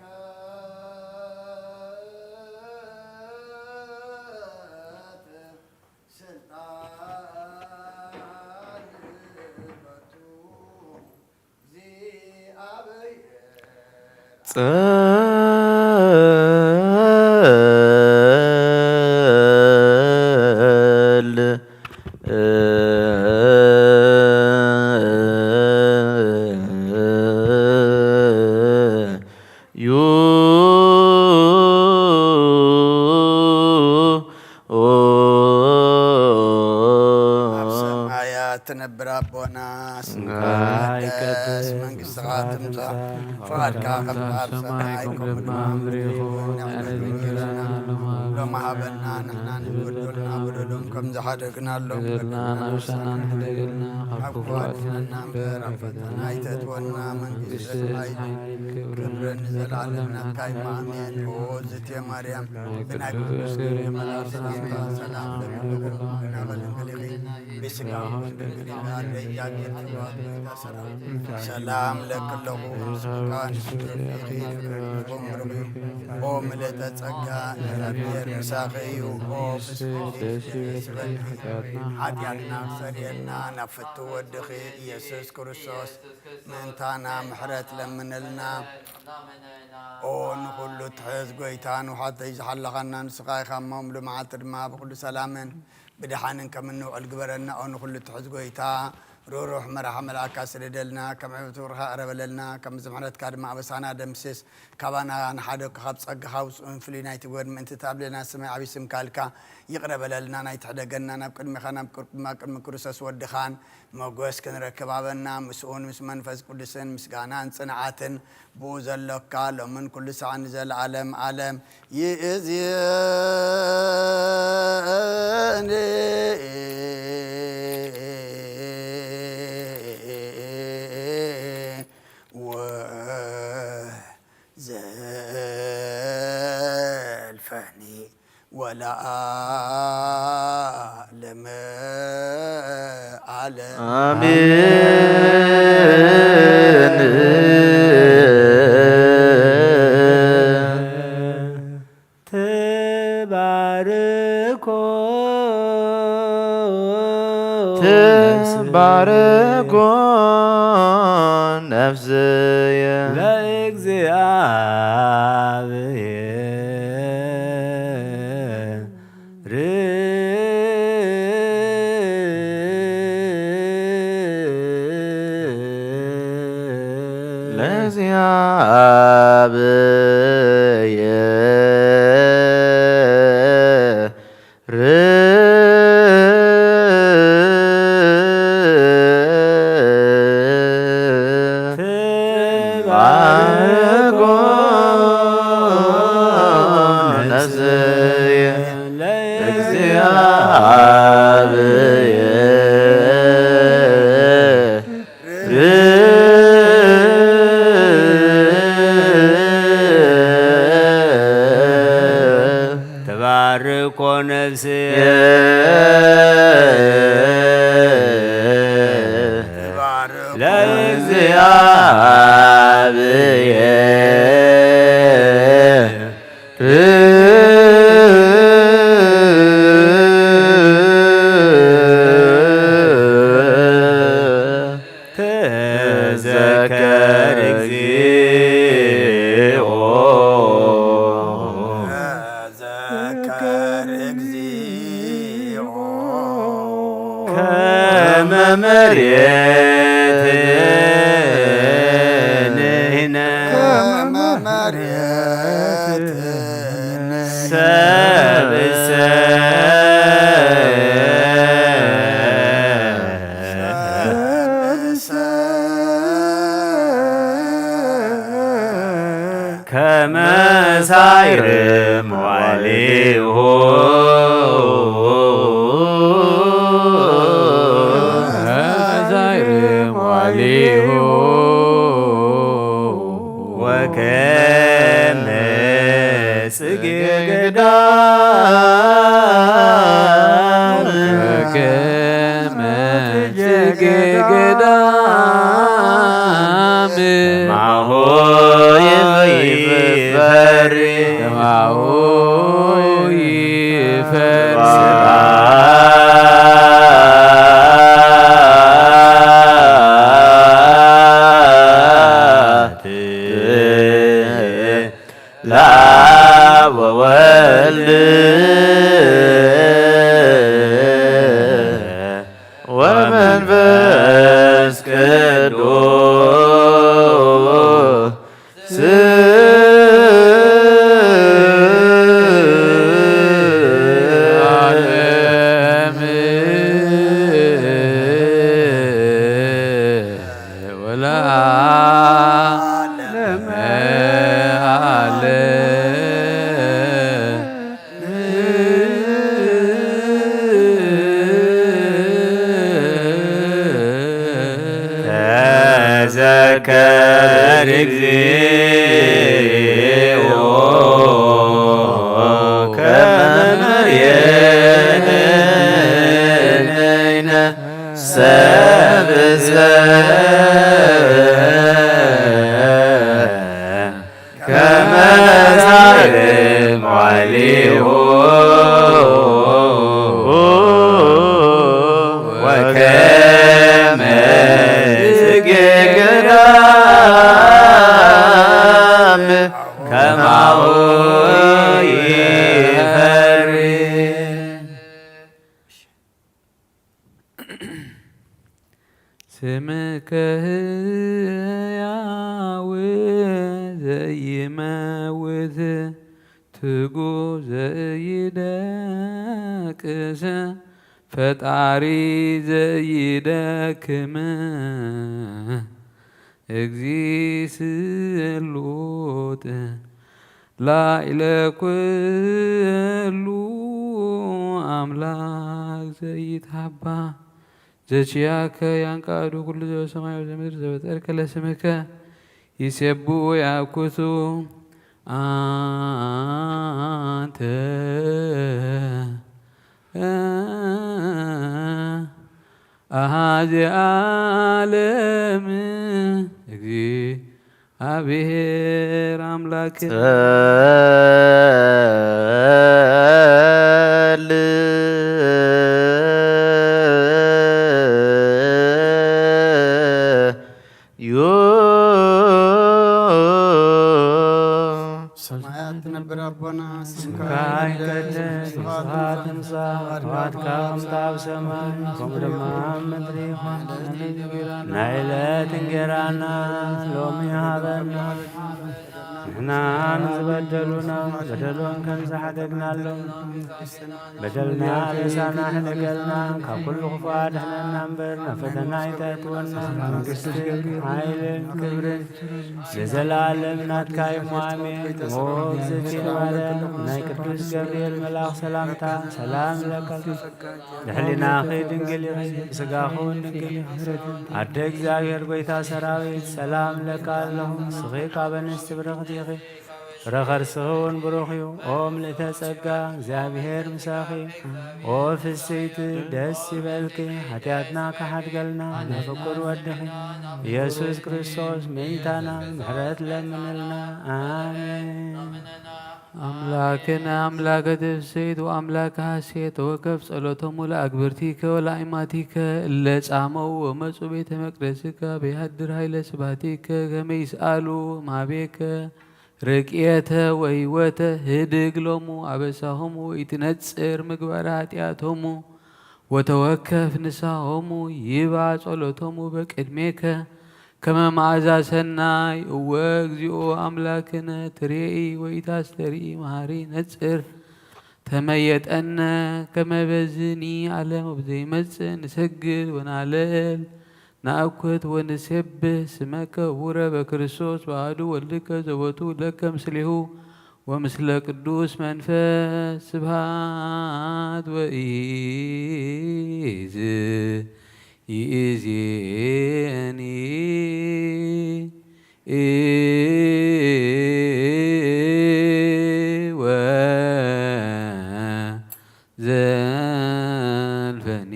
ስልጣን በቱ እግዚአብሔር። ጸል ዩ ኣብ ሰማያት ትነብር ኣቦና፣ ስምካ ይትቀደስ፣ መንግስትኻ ትምጻእ፣ ፍቓድካ ከም ኣብ ሰማይ ከምኡ ድማ ኣብ ምድሪ ይኹን። ዕለት እንጀራና ሎሚ ሃበና፣ ንሕና ንበደልና በደሎም ከም ዝሓደግናሎም በደልና ንሕደገልና፣ ካብ ክፉእ ኣድሕነና እምበር፣ ኣብ ፈተና ኣይተእትወና፣ መንግስቲ፣ ሓይሊ፣ ክብሪ ንዘለዓለም ናትካ እዩ። ኣሜን። ኦ ዝቴ ማርያም፣ ብናይ ቅዱስ ገብርኤል መልኣክ ሰላምታ ሰላም ለኪ፣ ብስጋ ድንግል ኢኺ፣ ሰላም ለኪ ኣለኹ። ኦ ምልእተ ጸጋ፣ እግዚኣብሔር ምሳኺ እዩ። ኦ ፍስሕቲ፣ ደስ ይበልኪ፣ ሓጢኣትና ክሰርየልና ናብ ፍቱ ወድኺ ኢየሱስ ክርስቶስ ምእንታና ምሕረት ለምንልና። ኦ ንኹሉ ትሕዝ ጎይታ፣ ንውሓተይ ዝሓለኻና ንስኻ ኢኻ እሞ፣ ሙሉ መዓልቲ ድማ ብኹሉ ሰላምን ብደሓንን ከም እንውዕል ግበረና። ኦ ንኹሉ ትሕዝ ጎይታ፣ ርህሩህ መራሒ መልኣካ ስደደልና፣ ከም ዕብቱ ብርኻ ቅረበለልና፣ ከም ምሕረትካ ድማ ኣበሳና ደምስስ። ካባና ንሓደኩ፣ ካብ ጸጋኻ ውጹእን ፍሉይ ናይቲ ጎድ ምእንቲ ታብለና ስማይ ዓቢ ስምካ ኢልካ ይቕረ በለልና። ናይ ትሕደገና ናብ ቅድሜኻ፣ ናብ ቅርብማ ቅድሚ ክርስቶስ ወድኻን ሞገስ ክንረክብ ሃበና። ምስኡን ምስ መንፈስ ቅዱስን ምስጋናን ጽንዓትን ብኡ ዘሎካ ሎምን ኩሉ ሳዕ ንዘለዓለም ዓለም ይእዜኒ ወዘልፈኒ ወለዓለመ ዓለም። ኣሜን። ትባርኮ ትባርኮ ነፍስየ ለእግዚኣብሔር ለእግዚኣብሔር ትባርኮ ነፍስየ ለእግዚኣብሔር ከመ መሬት ንሕነ ከመ መሬት ሰብእሰ ከመ ሳይር መዋሊሁ ከመ ሳይር መዋሊሁ ወከመ ጽጌ ገዳም ወከመ ጽጌ ገዳም ማሆ ይፈሪ ከማሁ ይፈሪ ስብሐት ለአብ ወወልድ ወመንፈስ ቅዱስ ለዓለመ ወለዓለመ ዓለም። ተዘከር እግዚኦ ከመ መርየነይነ ሰብእሰ ከመ ሳይርም ዐሊሁ ወከመ ጽጌ ገዳም ከማሁ ይፈሪ። ስምከ ህያው ዘይመውት ትጉህ ዘይደቅስ ፈጣሪ ዘይደክም እግዚእ ስሉጥ ላዕለ ኩሉ ኣምላክ ዘይትሃባ ዘኪያከ ያንቃዱ ኩሉ ዘበሰማይ ወዘምድር ዘበጠርከ ለስምከ ይሴቡ ያኩቱ አንተ አሃዜ ዓለም እግዚእ አብሔር አምላክ ጸል ዩ ሰማያት ትነብር ኣቦና ስምካ ይትቀደስ፣ መንግስትኻ ትምጻእ፣ ፍቓድካ ከም ትምጻእ ኣብ ሰማይ ከምኡ ድማ ኣብ ምድሪ ይኹን። ናይ ዕለት እንጌራና ሎሚ ሃበና። ንሕና ንዝበደሉና በደሎም ከም ዝሓደግናሎም በደልና ኣበሳና ሕደገልና፣ ካብ ኩሉ ክፉ ኣድሕነና እምበር ናብ ፈተና ኣይተእትወና። መንግስትን ሓይልን ክብርን ለዘለዓለም ናትካ እዩ። ኣሜን። ኦ እግዝእትየ ማርያም፣ ናይ ቅዱስ ገብርኤል መልኣኽ ሰላምታ ሰላም እብለካ። ብሕሊናኺ ድንግል ኢኺ፣ ብስጋኺ እውን ድንግል ኢኺ። ኣደ እግዚኣብሔር ጐይታ ሰራዊት፣ ሰላም እብለካ ኣለኹ። ንስኺ ካብ ኣንስቲ ብርኽቲ ኢኺ፣ ፍረ ከርስኺ እውን ብሩኽ እዩ። ኦ ምልእተ ጸጋ፣ እግዚኣብሔር ምሳኺ፣ ኦ ፍስይቲ ደስ ይበልኪ፣ ሓጢኣትና ክሓድገልና ንፍቁር ወድኺ ኢየሱስ ክርስቶስ ምእንታና ምሕረት ለምንልና። ኣሜን። ኣምላክነ ኣምላከ ትፍስሕት ወኣምላከ ሐሴት ተወከፍ ጸሎቶሙ ለአግብርቲከ ወለአይማቲከ እለ ጻመው ወመጹ ቤተ መቅደስከ በያድር ኃይለ ስብሐቲከ ከመ ይስአሉ ማቤከ ርቅየተ ወህይወተ ህድግ ሎሙ አበሳሆሙ ወኢትነጽር ምግባረ ኃጢአቶሙ ወተወከፍ ንስሓሆሙ ይባ ጸሎቶሙ በቅድሜከ ከመ መዓዛ ሰናይ። እወ እግዚኦ ኣምላክነ ትሬኢ ወኢታስተርኢ መሃሪ ነጽር ተመየጠነ ከመ በዝኒ ዓለም ወብዘይመጽእ ንሰግድ ወናለል ናእኩት ወንሴብህ ስመከ ውረ በክርስቶስ በአሐዱ ወልድከ ዘቦቱ ለከ ምስሌሁ ወምስለ ቅዱስ መንፈስ ስብሐት ወኢዝ ይእዜኒ ወዘልፈኒ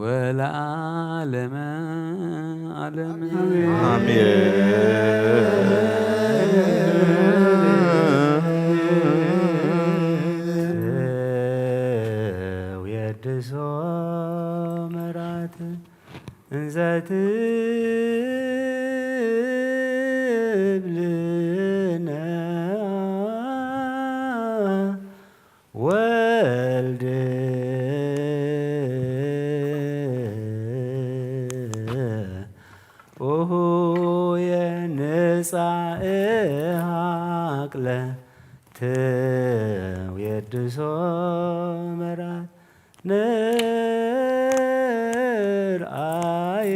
ወለዓለመ ዓለም። አሜን። ተውየድሶ መራት እንዘ ትብልና ወልድ ኡሁ የንጻእ ሃቅለ ተውየድሶ መራት ንርኣየ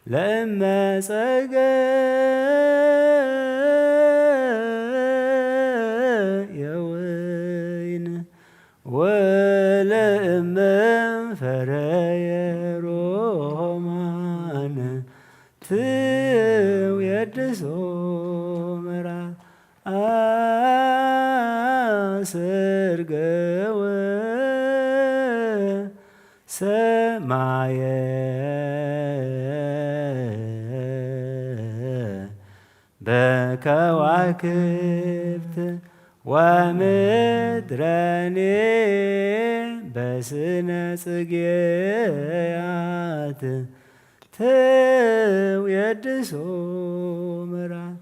ለእመ ጸገ የወይን ወለእመ ፈረየ ሮማን ትውየድሶ መራት አሰርገወ ሰማየ በከዋክብት ወምድረኔ በስነ ጽጌያት ተውየድሶ መራት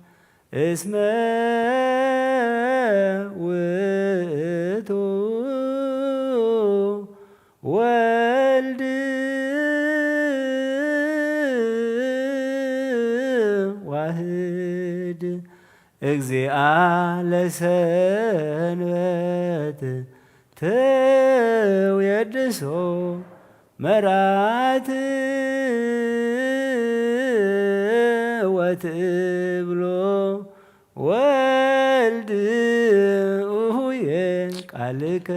እስመ ውእቱ ወልድ ዋህድ እግዚአ ለሰንበት ተውየድሶ መራት ወትብሎ ወልድ ኡሁየ ቃልከ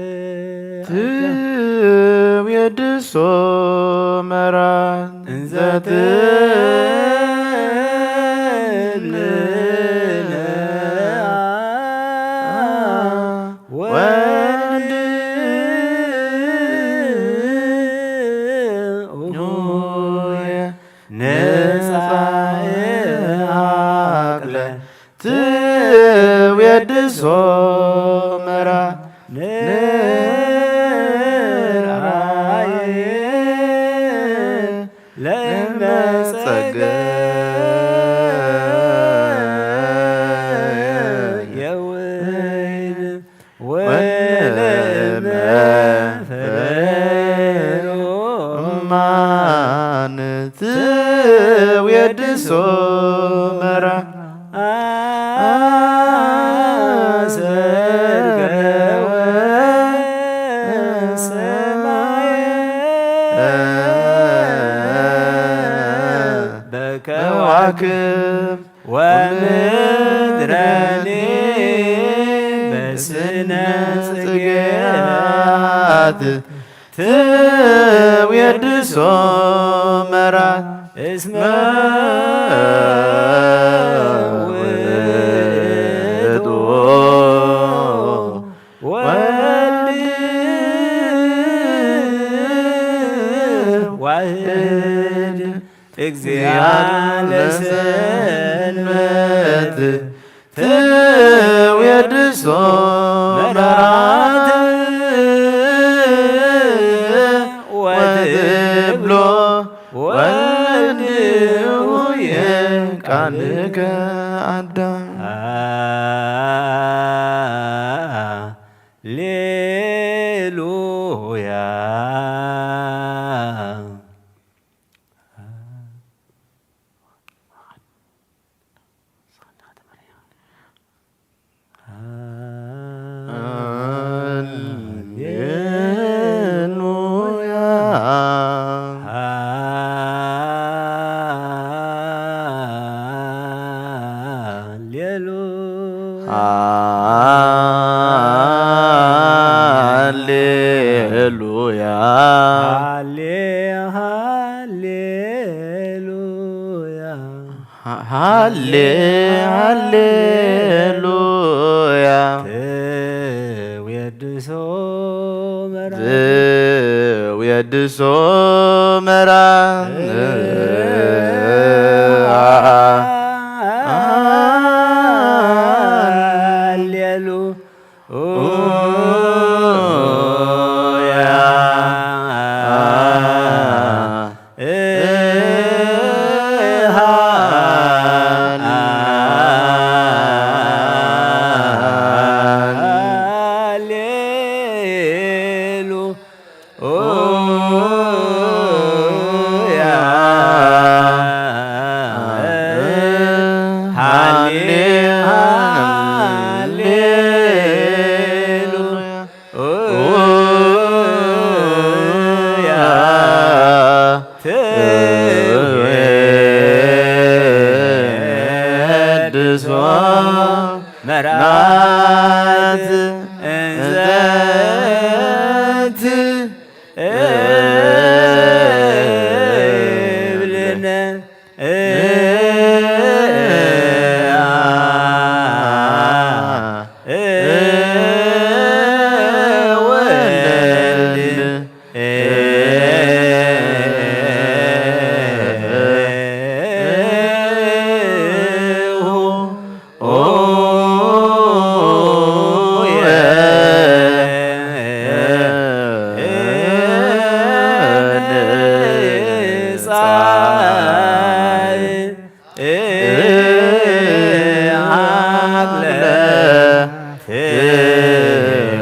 ትውየድሶ መራት እንዘ ትብልና ወልድ ኡሁየ ንጻኤ ሃቅለ ትውየድሶ መራ ንርአየ ለእመ ጸገ የወይን ወለእመ ፈረየ ሮማን ትውየድሶ መራ አሰርገወ ሰማየ በከዋክብት ወምድረኒ በስነ ጽጌያት ትውየድሶ መራት እስመ ውእቱ ወልድ ዋህድ እግዚአ ለሰንበት ትውየድሶ መራት ወትብሎ ወልድ ኡየ ቃልከ አዳም። ሌ ሃሌሉያ። ሃሌሉያ። ሃሌሉ ሃሌሉያ። ሃሌ ሃሌሉያ። ሃሌ ሃሌሉያ። ትዌድሶ መራ ትዌድሶ መራ ሃሌሉ ኡያ። ሃሌሉ ኡያ። ሃሌ ሃሌሉያ። ኡያ። ትዌድሶ መራት እንዘ ትብልነ ወልድ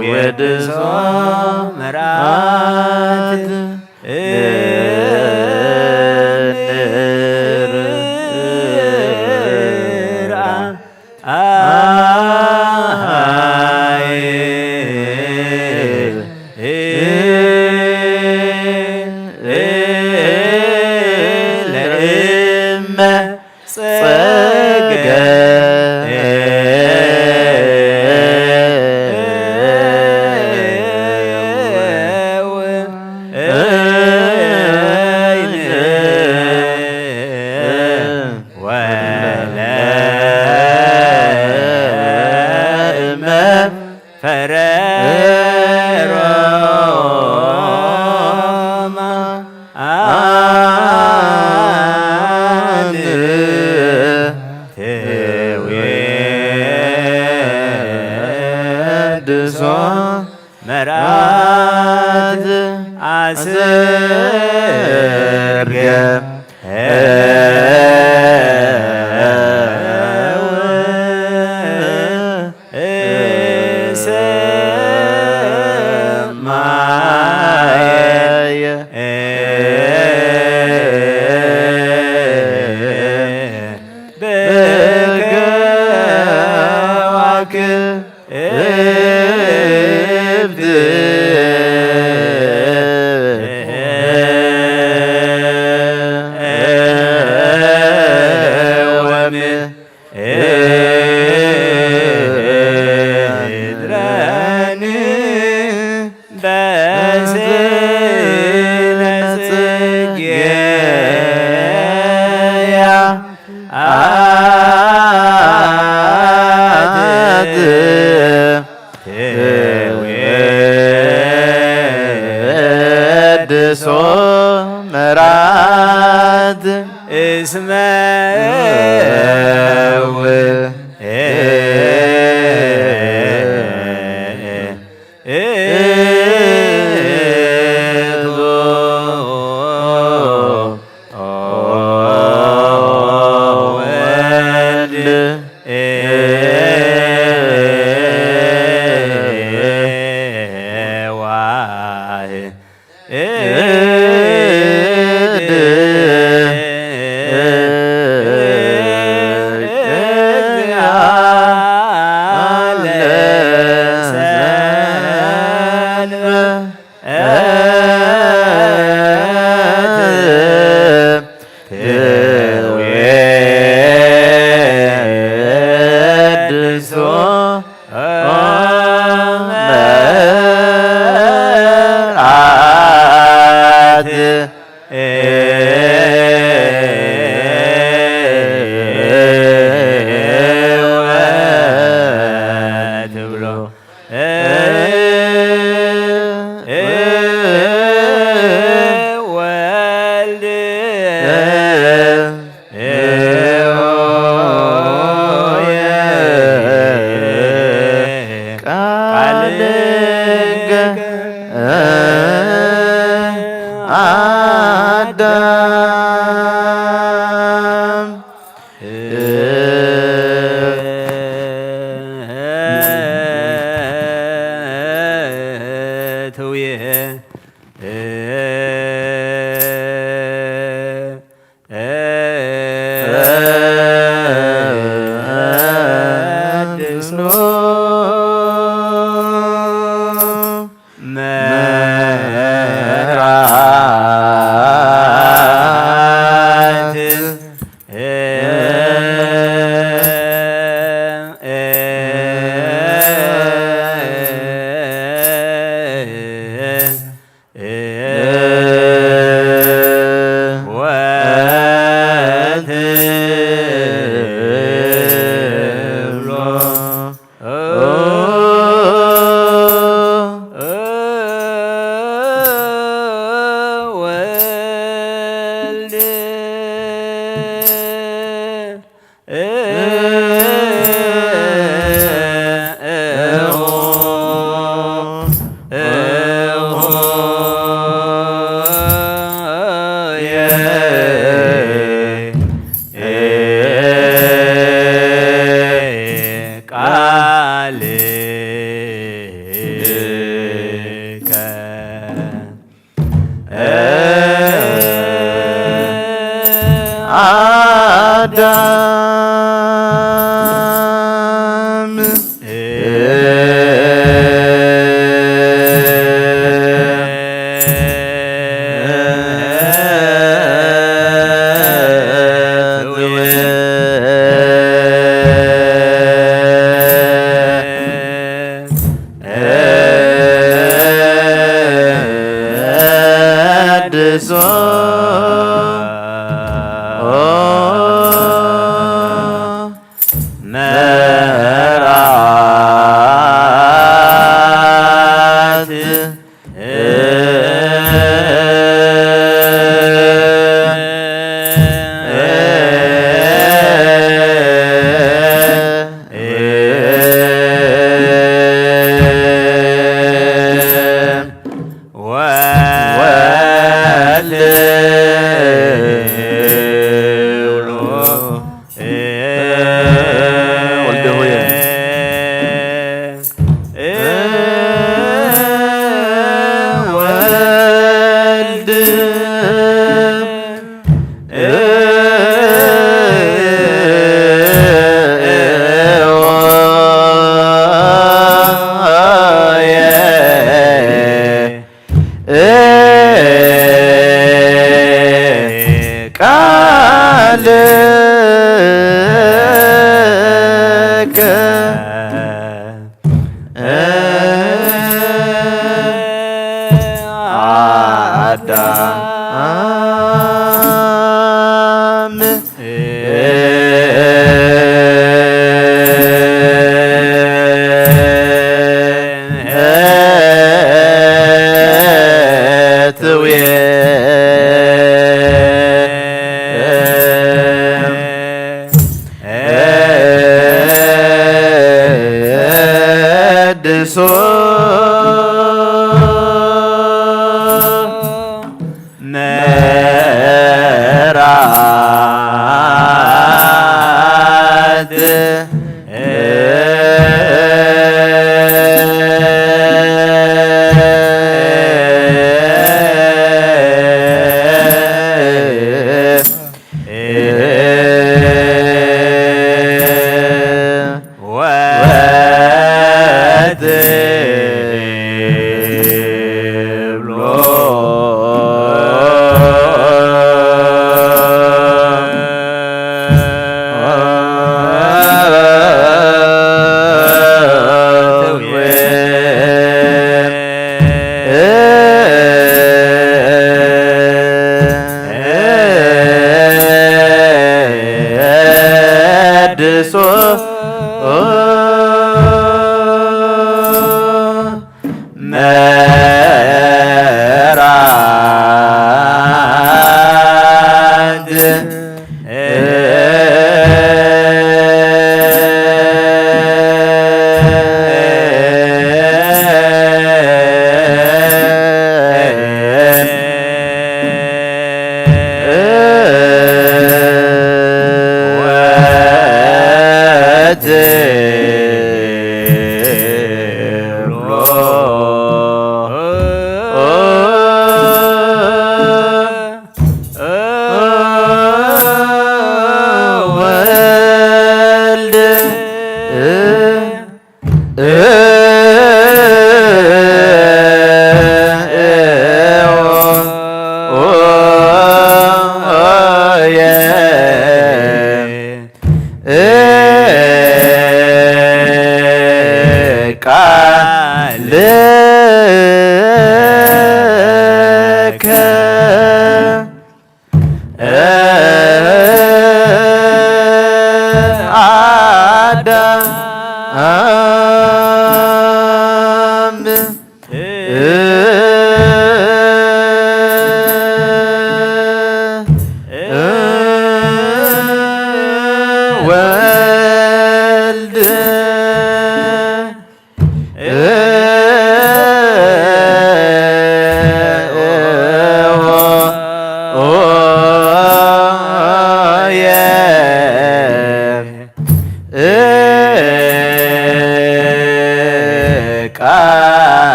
ወድሶ መራት እንርኣ ኣሃይ ለእመ ጸገ ወለእመ ፈረሮማ አን ትዌድሶ መራት አስርገ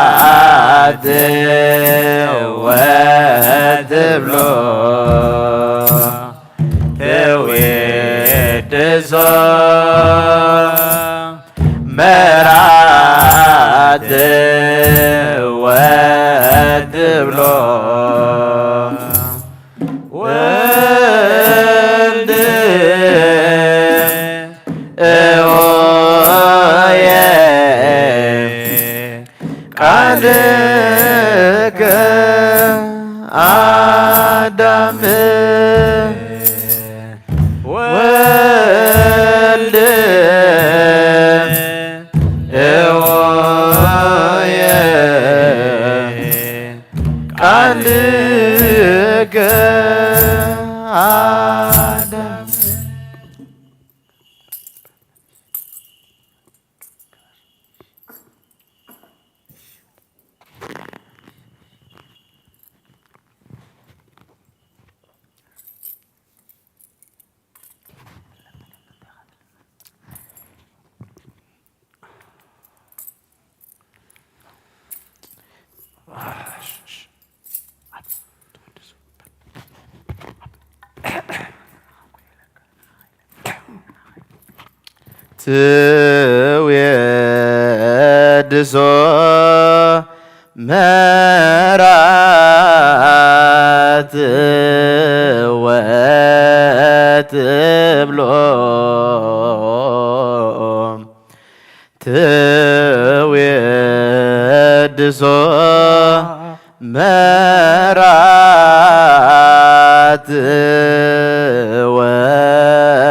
መራት ወትብሎ ትውድሶ መራት ወትብሎ ወልድ ሆየ ቃልከ አዳም ወልድ ሆየ ቃልከ አዳም ትዌድሶ መራት ወትብሎ ትዌድሶ መራት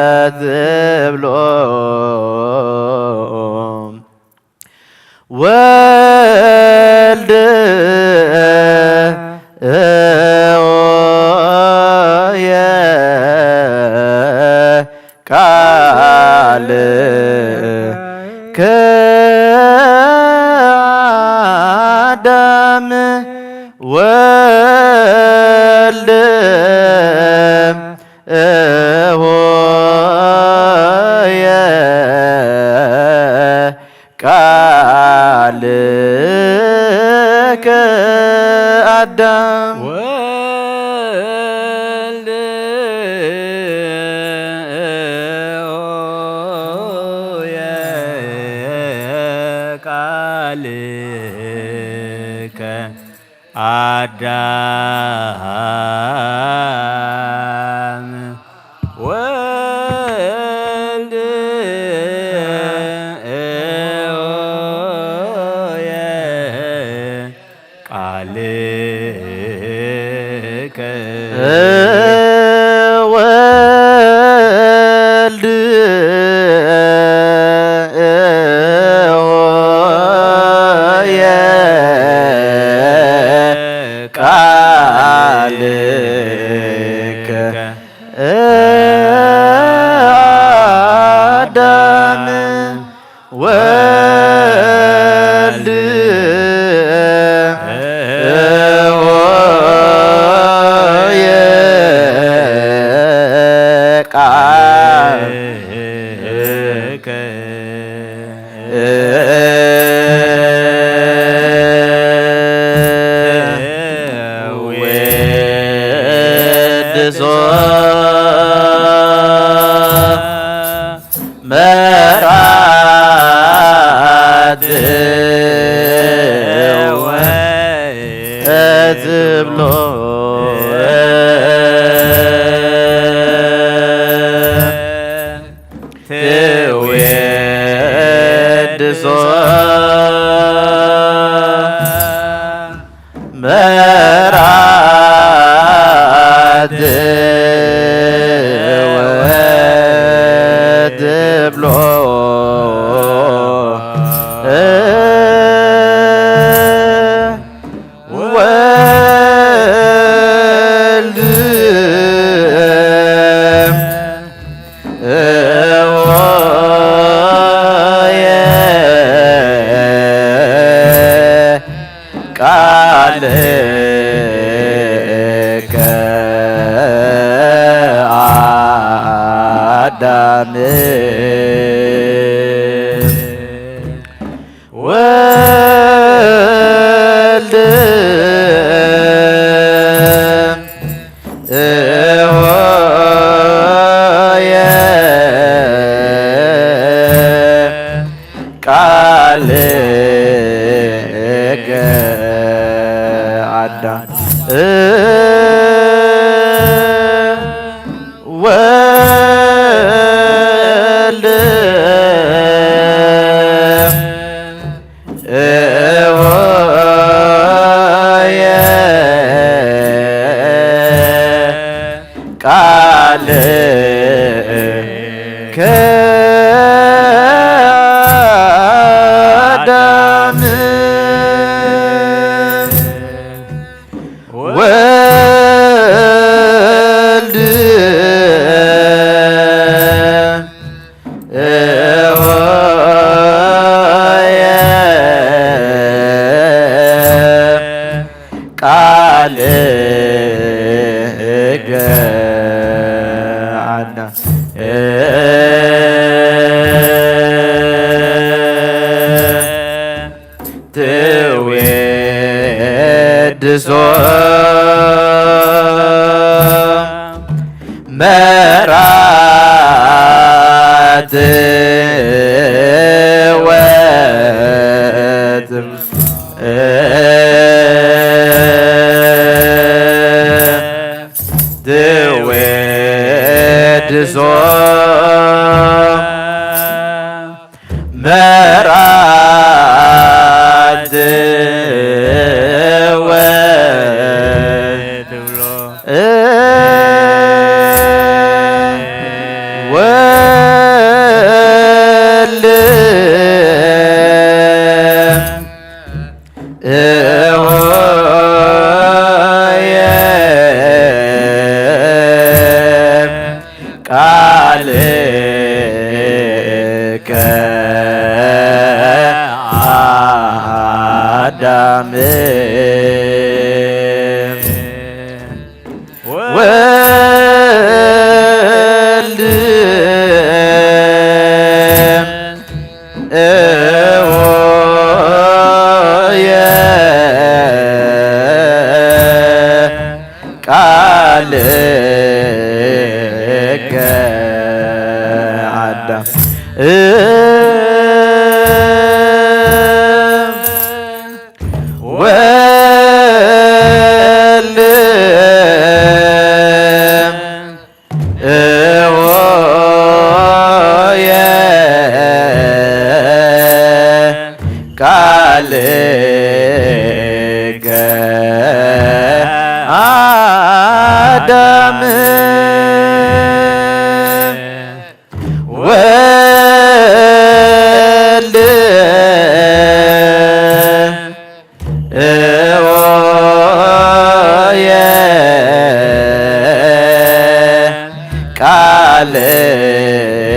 ወትብሎ ወልድ ሆየ ቃል ከአዳም ወልድ ሆየ ቃል ከአዳም ወልድ ሆየ ቃል ከአዳም ወልድ ሆየ ቃልከ ወልድ ሆየ ቃልከ አዳም ወልድ ሆየ ቃልከ ወድሶ መራት ወትብሎ ትዌድሶ መራት ወትብሎ ወልድ ሆየ ቃልከ አዳም ወልድ ሆየ ቃልከ አዳም ወልድ ሆየ ቃል ከአዳም ወልድ ሆየ ቃልከ አዳም ትዌድሶ መራት ወትም ትዌድሶ መራት ወትብሎ ወልድ ሆየ ቃልከ አዳም ወልድ ሆየ ቃልከ አዳም ወልድ ሆየ ቃልከ አዳም ወልድ ሆየ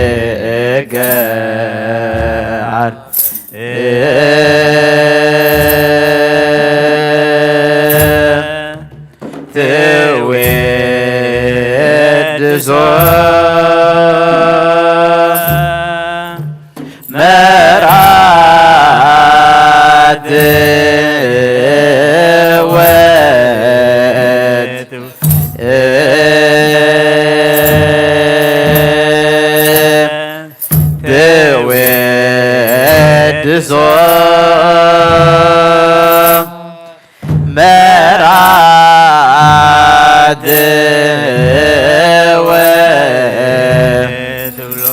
ቃልከ ትዌድሶ መራት ወትብሎ ትዌድሶ መራት ወትብሎ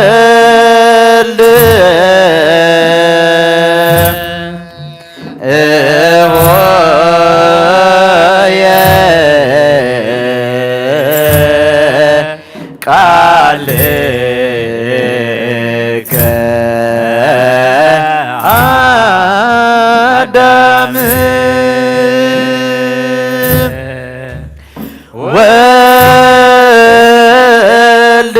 ወልድ ሆየ ቃልከ አዳም ወልድ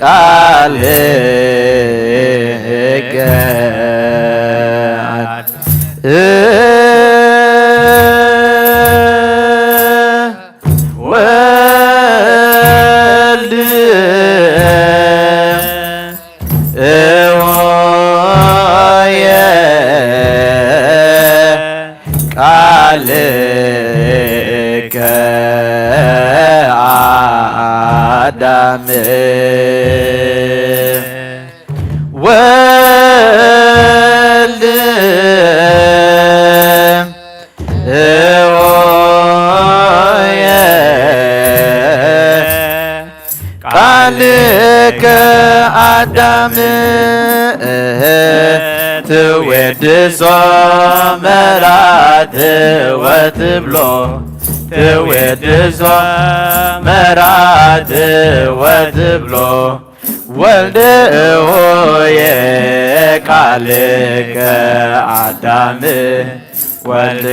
ሆየ ወልድ ሆየ ቃልከ አዳም ወልድ ሆየ ቃልከ አዳም ትዌድሶ መራት ወትብሎ ትዌድሶ መራት ወትብሎ ወልድ ሆየ ቃልከ አዳም ወልድ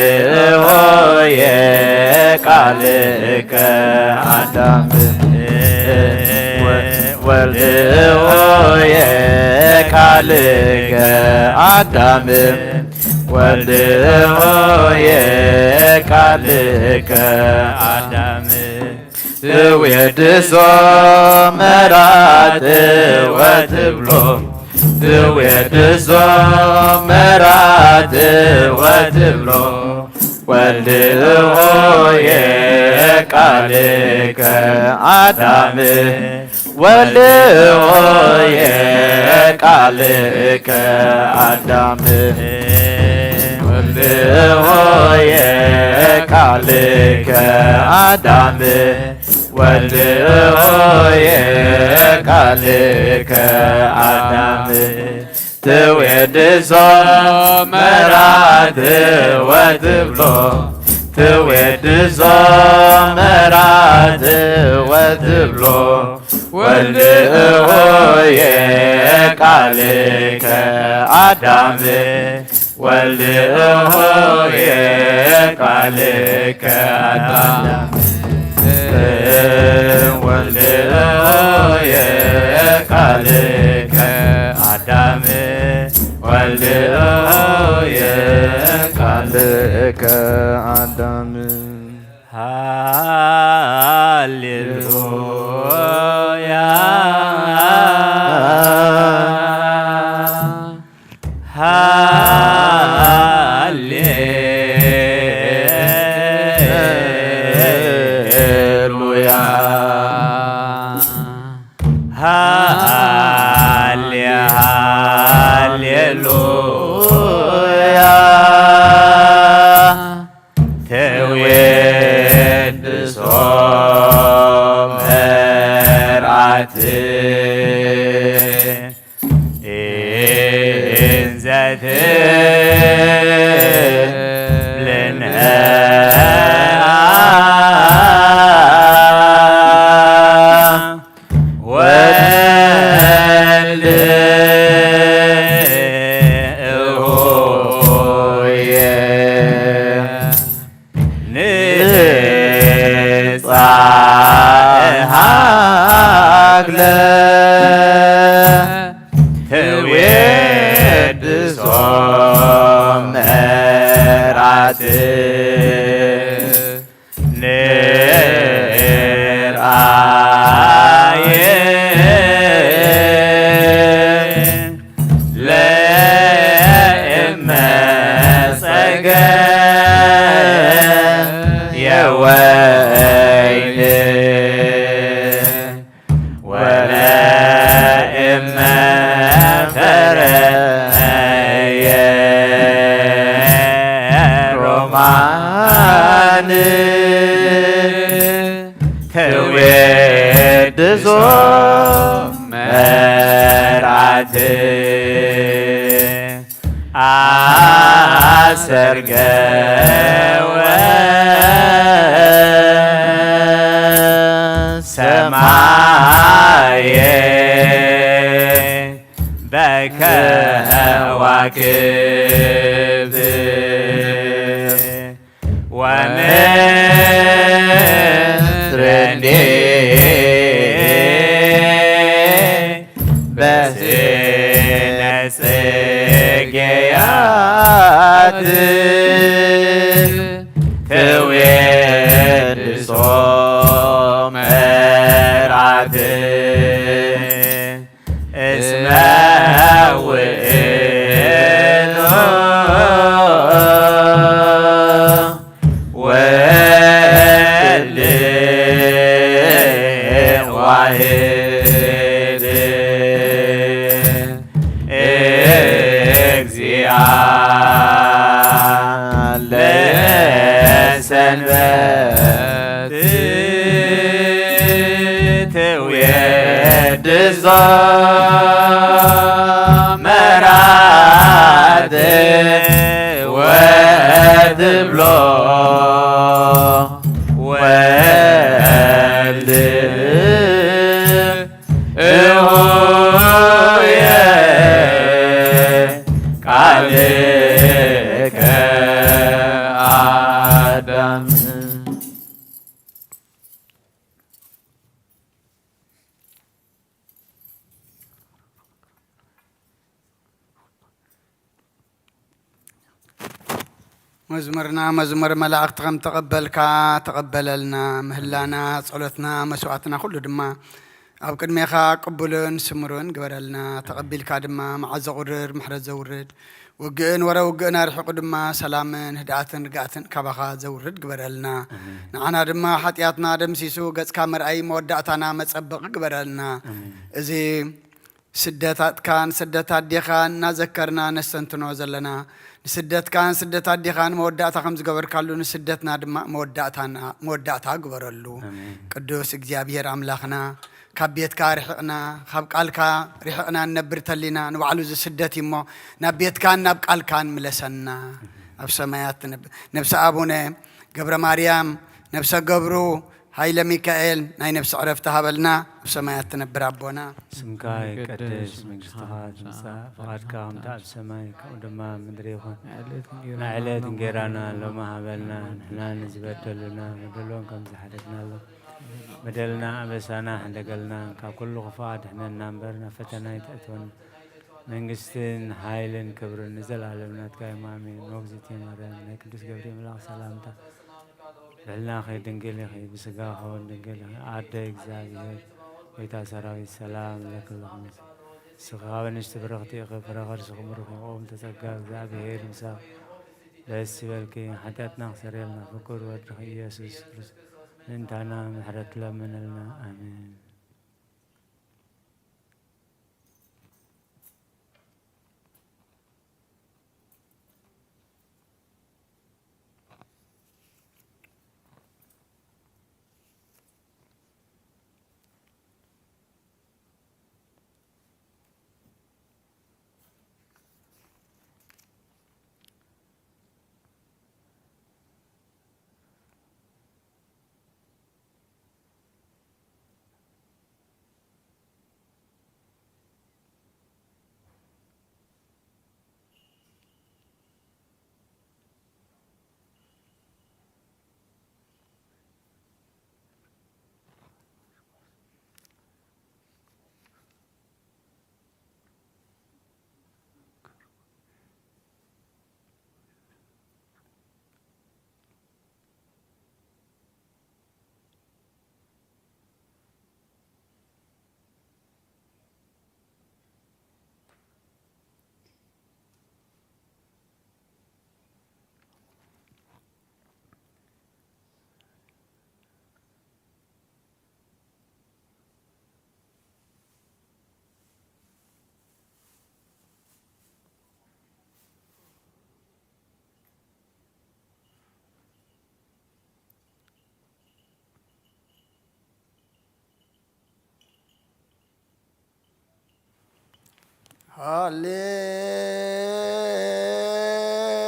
ሆየ ቃልከ አዳም ወልድ ሆየ ቃልከ አዳም ወልድ ሆየ ቃልከ አዳም ትዌድሶ መራት ወትብሎ ትዌድሶ መራት ወትብሎ ወልድ ሆየ ቃልከ አዳም ወልድ ሆየ ቃልከ አዳም ወልድ ሆየ ቃልከ አዳም ወልድ ሆየ ቃልከ አዳም ትዌድሶ መራት ወትብሎ ትዌድሶ መራት ወትብሎ ወልድ ሆየ ቃልከ አዳም ወልድ ሆየ ቃልከ አዳም ወልድ ሆየ ቃልከ አዳም ወልድ ሆየ ቃልከ አዳም ሃሌሉያ ሃሌሉያ ሃሌ ሃሌሉያ ተዌድሶ መርዓት እንዘ ትብልነ ወልድ ሆየ ንጻእ ሃግለ ተዌድሶ መራት ንርኣየ ለእመ ጸገየ ወይን ወለእመ ፈረየ ሮማን ተዌድሶ መርዓት አሰርገወ ሰማየ በከዋክብት ወምድርኒ በስነ ጽጌያት ተዌድሶ መራት እስመ ውእቱ ወልድ ዋሕድ እግዚአ ለሰንበት ትውየድዞ መራት ወትብሎ ወልድ እሆየ ቃልከ አዳም። መዝሙርና መዝሙር መላእኽቲ ከም ተቐበልካ ተቐበለልና። ምህላና፣ ጸሎትና፣ መስዋዕትና ኩሉ ድማ ኣብ ቅድሜኻ ቅቡልን ስምሩን ግበረልና። ተቐቢልካ ድማ መዓት ዘቑርር ምሕረት ዘውርድ፣ ውግእን ወረ ውግእን ኣርሒቑ ድማ ሰላምን ህድኣትን ርግኣትን ካባኻ ዘውርድ ግበረልና። ኣሜን። ንዓና ድማ ሓጢኣትና ደምሲሱ ገጽካ መርኣይ መወዳእታና መጸበቒ ግበረልና። ኣሜን። እዚ ስደት ኣጥካን ስደት ኣዴኻን እናዘከርና ነስተንትኖ ዘለና፣ ንስደትካን ስደት ኣዴኻን መወዳእታ ከም ዝገበርካሉ ንስደትና ድማ መወዳእታና፣ መወዳእታ ግበረሉ። ኣሜን። ቅዱስ እግዚኣብሔር ኣምላኽና፣ ካብ ቤትካ ርሒቕና፣ ካብ ቃልካ ርሒቕና ንነብር ተሊና፣ ንባዕሉ እዚ ስደት እዩ እሞ፣ ናብ ቤትካን ናብ ቃልካን ምለሰና። ኣብ ሰማያት ትነብ-፣ ነብሰ ኣቡነ ገብረ ማርያም፣ ነብሰ ገብሩ፣ ሃይለ ሚካኤል ናይ ነፍሲ ዕረፍቲ ሃበልና፣ ኣብ ሰማያት ትነብር ኣቦና። ስምካ ይቀደስ፣ መንግስትኻ ትምጻእ፣ ፍቓድካ ከምቲ ኣብ ሰማይ ከምኡ ድማ ኣብ ምድሪ ይኹን። ናይ ዕለት እንጌራና ሎሚ ሃበልና፣ ንሕና ንዝበደሉና በደሎም ከም ዝሓለፍናሎም በደልና ኣበሳና ሕደገልና፣ ካብ ኩሉ ክፉእ ኣድሕነና እምበር ናብ ፈተና ኣይተእትወና። መንግስትን ሓይልን ክብርን ንዘለኣለም ናትካ እዮም፣ ኣሜን። ሞግዚት ማርያም ናይ ቅዱስ ገብርኤል መልኣኽ ሰላምታ ልዕልናኺ ድንግል ኢኺ፣ ብስጋኺ እውን ድንግል ኢኺ። ኣደ እግዚኣብሔር፣ ጎይታ ሰራዊት፣ ሰላም ለኪ ይኹን። ንስኺ ካብ ኣንስቲ ብርኽቲ ኢኺ፣ ፍረ ከርስኺ ብሩኽ እዩ። ኦም ተጸጋ እግዚኣብሔር ምሳኺ፣ ደስ ይበልኪ። ሓጢኣትና ክሰርየልና ፍቁር ወድኺ ኢየሱስ ክርስቶስ ምእንታና ምሕረት ለምንልና። ኣሜን።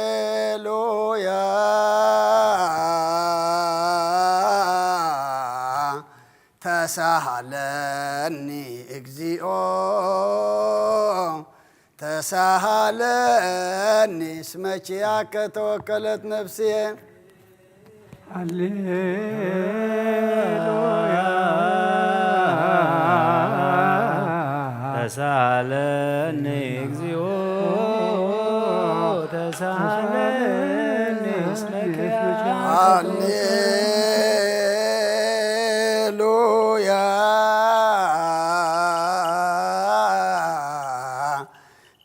ሃሌሉያ ተሳሃለኒ እግዚኦ ተሳሃለኒ እስመ ኪያከ ተወከለት ነፍስየ። ሃሌሉያ ተሳሃለኒ እግዚኦ ተሳሃለኒ እስመ ኪያከ ሃሌሉያ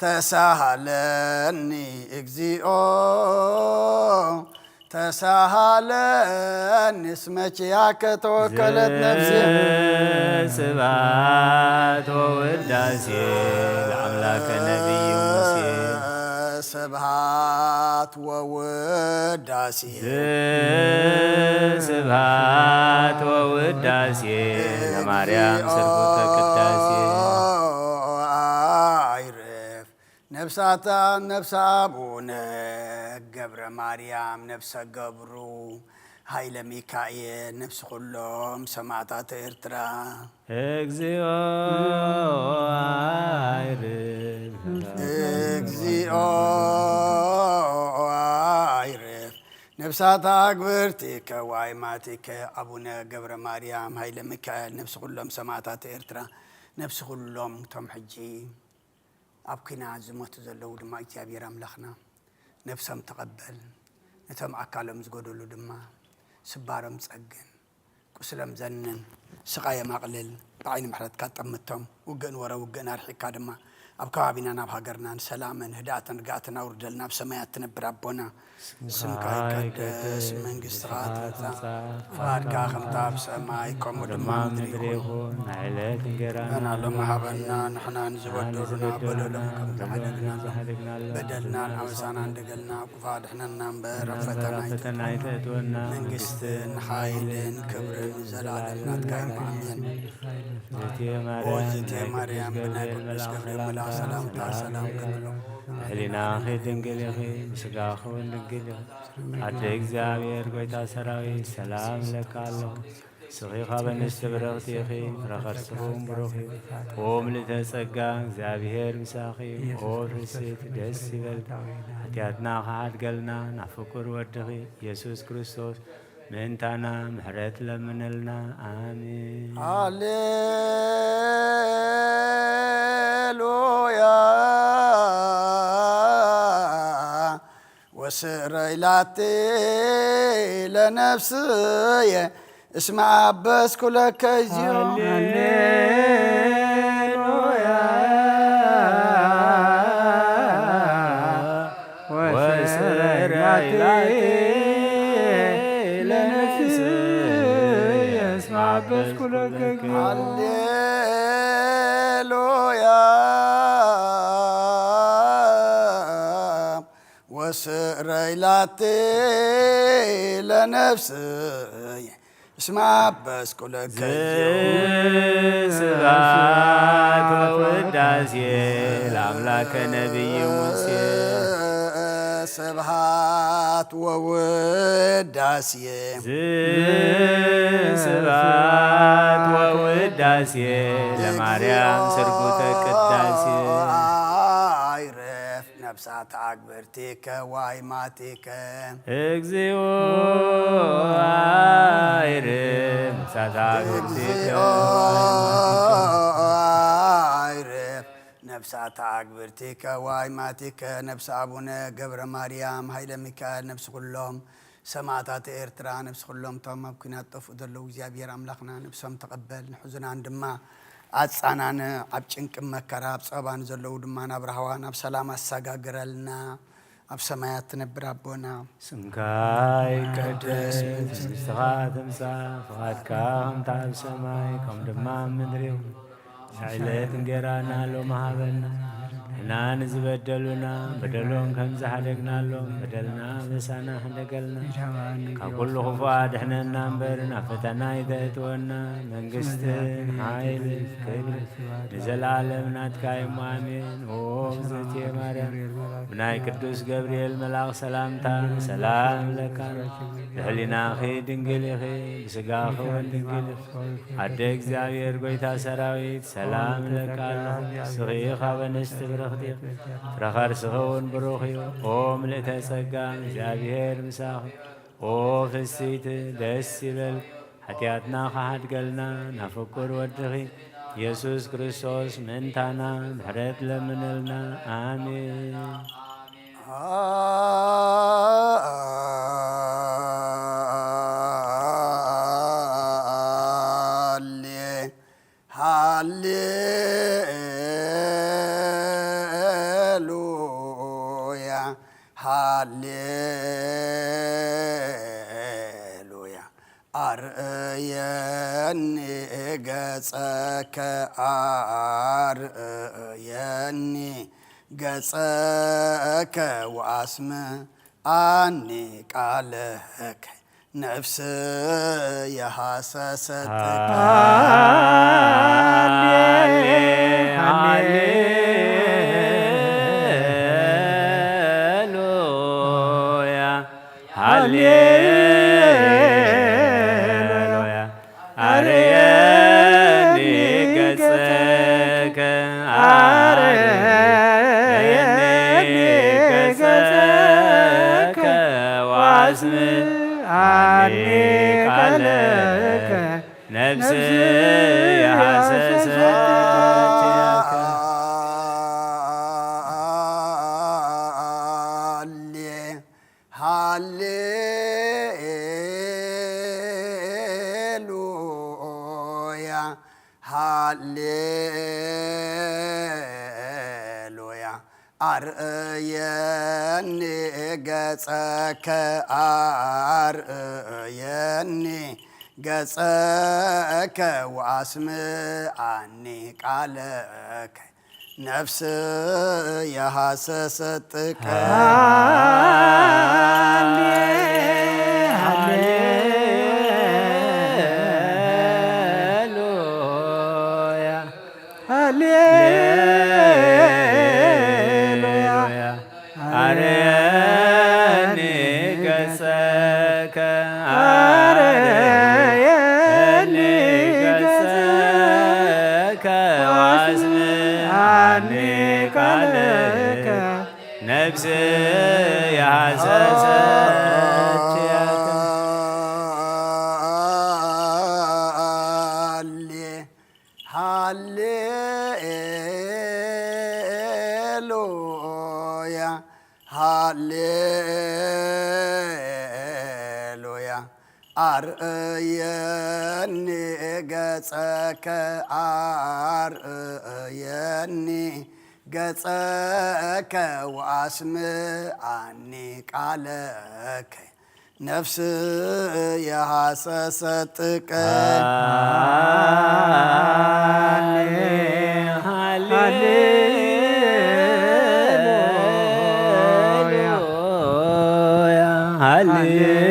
ተሳሃለኒ እግዚኦ ተሳሃለኒ እስመ ኪያከ ተወከለት ነፍሴ። ስብሐት ወውዳሴ ለአምላከ ነቢይ ሙሴ። ስብሐት ወውዳሴ። ስብሐት ወውዳሴ ለማርያም ስርጉተ ቅዳሴ። አይረፍ ነፍሳታ ነፍሰ አቡነ ገብረ ማርያም ነፍሰ ገብሩ ኃይለ ሚካኤል ነፍሲ ኩሎም ሰማዕታት ኤርትራ። እግዚኦ አይርፍ። እግዚኦ አይርፍ። ነፍሳት አግብርቲከ ዋይማቲከ አቡነ ገብረ ማርያም ኃይለ ሚካኤል ነፍሲ ኩሎም ሰማዕታት ኤርትራ ነፍሲ ኩሎም ቶም ሕጂ ኣብ ኲናት ዝሞቱ ዘለዉ ድማ እግዚኣብሔር ኣምላኽና ነፍሶም ተቐበል። ነቶም ኣካሎም ዝጎደሉ ድማ ስባሮም ጸግን፣ ቁስሎም ዘንን፣ ስቓዮም ኣቕልል፣ ብዓይኒ ምሕረትካ ጠምቶም። ውግእን ወረ ውግእን ኣርሒቕካ ድማ ኣብ ከባቢናን ኣብ ሃገርናን ሰላምን ህድኣትን ርግኣትን ኣውርደልና። ኣብ ሰማያት ትነብር ኣቦና ስምካ ይቀደስ፣ መንግስትኻ ትምጻእ፣ ፍቓድካ ከምታ ኣብ ሰማይ ከምኡ ድማ ኣብ ምድሪ ይኹን። ናይ ዕለት እንጀራና ሎሚ ሃበና፣ ንሕና ንዝበደሉና በደሎም ከም ዝሓደግና፣ በደልናን ኣበሳናን ደገልና፣ ክፉእ ኣድሕነና እምበር፣ ኣብ ፈተና ኣይተእትወና። መንግስትን ሓይልን ክብርን ንዘለኣለም ናትካ እዩ። ኣሜን። ኦዝቴ ማርያም ብናይ ቅዱስ ገብርኤል መልኣኽ ሰላምታ ሰላም ክንብሎ። ሕሊናኺ ድንግል ኢኺ፣ ስጋኺ እውን ድንግል ኢኺ። ኣደ እግዚኣብሔር ጐይታ ሰራዊት ሰላም እለኪ ኣለኹ። ንስኺ ካብ ኣንስቲ ብርኽቲ ኢኺ፣ ፍረ ከርስኺ እውን ብሩኽ እዩ። ኦ ምልእተ ጸጋ እግዚኣብሔር ምሳኺ እዩ። ኦ ፍስሕቲ ደስ ይበልኪ። ሓጢኣትና ክሓድገልና ናብ ፍቁር ወድኺ ኢየሱስ ክርስቶስ ምእንታና ምሕረት ለምነልና። ኣሜን። ሃሌሉያ። ወስዕረይ ላቲ ለነፍስየ እስመ አበስኩ ለከ እግዚኦ። ሃሌሉያ። ወስዕረይ ላቲ ለነፍስየ እስመ አበስኩ ለከ። ሃሌሉያ። ወስዕረይ ላቲ ለነፍስየ እስመ አበስኩ ለከ። ስብሐት ወውዳሴ ለአምላከ ነቢይ ሙሴ። ስብሐት ወውዳሴ። ስብሐት ወውዳሴ ለማርያም ስርጉተ ቅዳሴ። አይረፍ ነፍሳት አግብርቲከ ዋይማቲከ። እግዚኦ አይርፍ ነፍሳት አግብርቲከ። እግዚኦ አይርፍ ነፍሳት አግብርቲከ ዋይማቲከ። ነፍሲ አቡነ ገብረ ማርያም ኃይለ ሚካኤል፣ ነፍሲ ኩሎም ሰማዕታት ኤርትራ፣ ነፍሲ ኩሎም እቶም ኣብ ኲናት ጠፍኡ ዘለዉ እግዚኣብሔር ኣምላኽና ነፍሶም ተቐበል። ንሕዙናን ድማ ኣጻናንዕ፣ ኣብ ጭንቂ መከራ ኣብ ጸበባ ንዘለዉ ድማ ናብ ራህዋ ናብ ሰላም ኣሰጋግረልና። ኣብ ሰማያት ትነብር ኣቦና። ስምካ ይቀደስ፣ መንግስትኻ ትምጻእ፣ ፍቓድካ ከምታ ኣብ ሰማይ ከም ድማ ኣብ ምድሪ ይኹን። ዕለት እንጌራና ሎሚ ሃበና፣ ንሕና ንዝበደሉና በደሎም ከም ዝሓደግናሎም በደልና ምሳና ሕደገልና፣ ካብ ኩሉ ክፉእ ኣድሕነና እምበር ናብ ፈተና ኣይተእትወና። መንግስትን ሓይልን ክብርን ንዘለኣለም ናትካ እዩ። ኣሜን። ኦ እግዝእትየ ማርያም፣ ብናይ ቅዱስ ገብርኤል መልኣኽ ሰላምታ ሰላም እለካ። ብሕሊናኺ ድንግል ኢኺ፣ ብስጋኺ እውን ድንግል ኢኺ። ኣደ እግዚኣብሔር ጐይታ ሰራዊት ሰላም እለካ ኣለኹ። ንስኺ ካብ ኣንስቲ ብርኽቲ ኢኺ፣ ፍረ ከርስኺ እውን ብሩኽ እዩ። ኦ ምልእተ ጸጋ፣ እግዚኣብሔር ምሳኺ። ኦ ፍስሕቲ ደስ ይበልኪ፣ ሓጢኣትና ክሓድገልና ናብ ፍቁር ወድኺ ኢየሱስ ክርስቶስ ምእንታና ምሕረት ለምነልና። ኣሜን። ሃሌ ሃሌ ገጸከ ኣርእየኒ ገጸከ ወኣስምዓኒ ቃለከ ነፍስየ ሃሰሰትከ። ሃሌሉያ፣ ሃሌሉያ። ኣርየኒ ገጸከ፣ ኣርየኒ ገጸከ፣ ወኣስምዓኒ ቃለከ፣ ነፍስየ ሃሰሰትከ። ሃሌሉያ፣ ሃሌሉያ። ኣርእየኒ ገጸከ፣ ኣርእየኒ ገጸከ፣ ወኣስምዓኒ ቃለከ፣ ነፍስየ ሃሰሰትከ። ሃሌ-፣ ሃሌሉያ፣ ሃሌሉያ። ኣርየኒ ገጸከ፣ ኣርየኒ ገጸከ፣ ወኣስምዓኒ ቃለከ፣ ነፍስየ ሃሰሰትከ። ሃሌ-፣ ሃሌሉያ፣ ሃሌሉያ። ኣርእየኒ ገጸከ፣ ኣርእየኒ ገጸከ፣ ወኣስምዓኒ ቃለከ፣ ነፍስየ ሃሰሰትከ። ሃሌ-፣ ሃሌ-፣ ሃሌሉያ፣ ሃሌሉያ።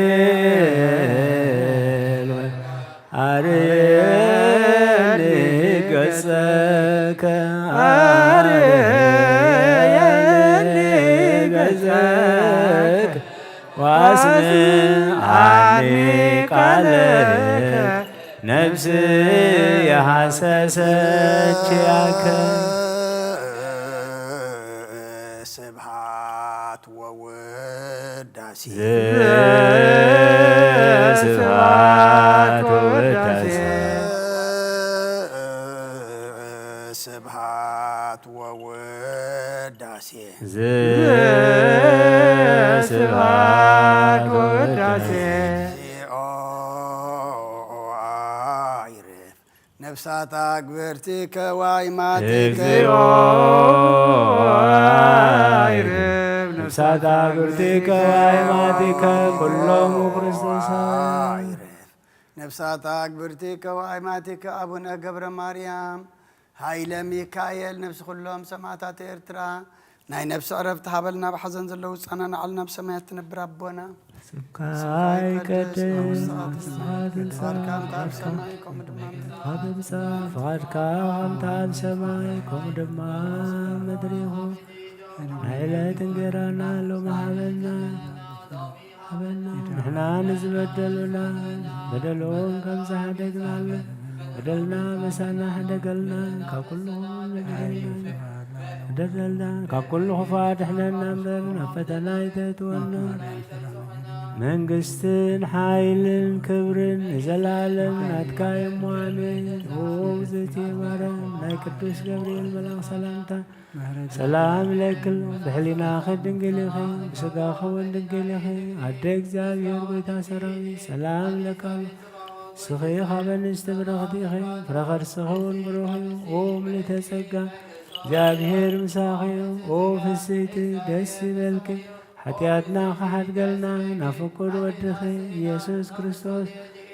ኣርየኒ ገጸከ፣ ኣርየኒ ገጸከ፣ ወኣስምዓኒ ቃለከ፣ ነፍስየ ሃሰሰትከ። ስብሐት ወውዳሴ። ስብሐት ወውዳሴ። ስብሐት ወውዳሴ። ዘስብሐት ወውዳሴ። እግዚኦ አይርፍ ነፍሳት ኣግብርቲከ ወኣይማቲከ። እግዚኦ አይርፍ ነፍሳት ኣግብርቲከ ወኣይማቲከ ኩሎም ክርስቶስ። አይርፍ ነፍሳት ኣግብርቲከ ወኣይማቲከ። ኣቡነ ገብረ ማርያም ኃይለ ሚካኤል ነፍሲ ኩሎም ሰማዕታት ኤርትራ ናይ ነፍሲ ዕረፍቲ ሃበልና፣ ኣብ ሓዘን ዘለዉ ጸናንዓልና፣ ኣብ ሰማያት ትነብር ኣቦና። ስምካ ይቀደስ፣ መንግስትኻ ትምጻእ፣ ፍቓድካ ኣብ ሰማይ ከምኡ ድማ ኣብ ምድሪ። ፍቓድካ ከምቲ ኣብ ሰማይ ከምኡ ድማ ኣብ ምድሪ ይኹን። ናይ ዕለት እንጌራና ሎሚ ሃበና። ንሕና ንዝበደሉና በደሎም ከም ዝሓደግናሉ በደልና መሳና ሓደገልና፣ ካብ ኩሉ በደልና ካብ ኩሉ ክፉእ ኣድሕነና እምበር ናብ ፈተና ኣይተእትወና። መንግስትን ሓይልን ክብርን ንዘለኣለም ናትካ እዩ እሞ ኣሜን። ኦ እግዝእትየ ማርያም፣ ናይ ቅዱስ ገብርኤል መልኣኽ ሰላምታ ሰላም ለኪ፣ ብሕሊናኺ ድንግል ኢኺ፣ ብስጋኺ እውን ድንግል ኢኺ። ኣደ እግዚኣብሔር፣ ጎይታ ሰራዊት፣ ሰላም ለኪ፣ ንስኺ ካብ ኣንስቲ ብርኽቲ ኢኺ፣ ፍረ ከርስኺ እውን ብሩኽ እዩ። ኦ ምልዕተ ጸጋ፣ እግዚኣብሔር ምሳኺ እዩ። ኦ ፍስሕቲ፣ ደስ ይበልኪ፣ ሓጢኣትና ክሓድገልና ናብ ፍቁር ወድኺ ኢየሱስ ክርስቶስ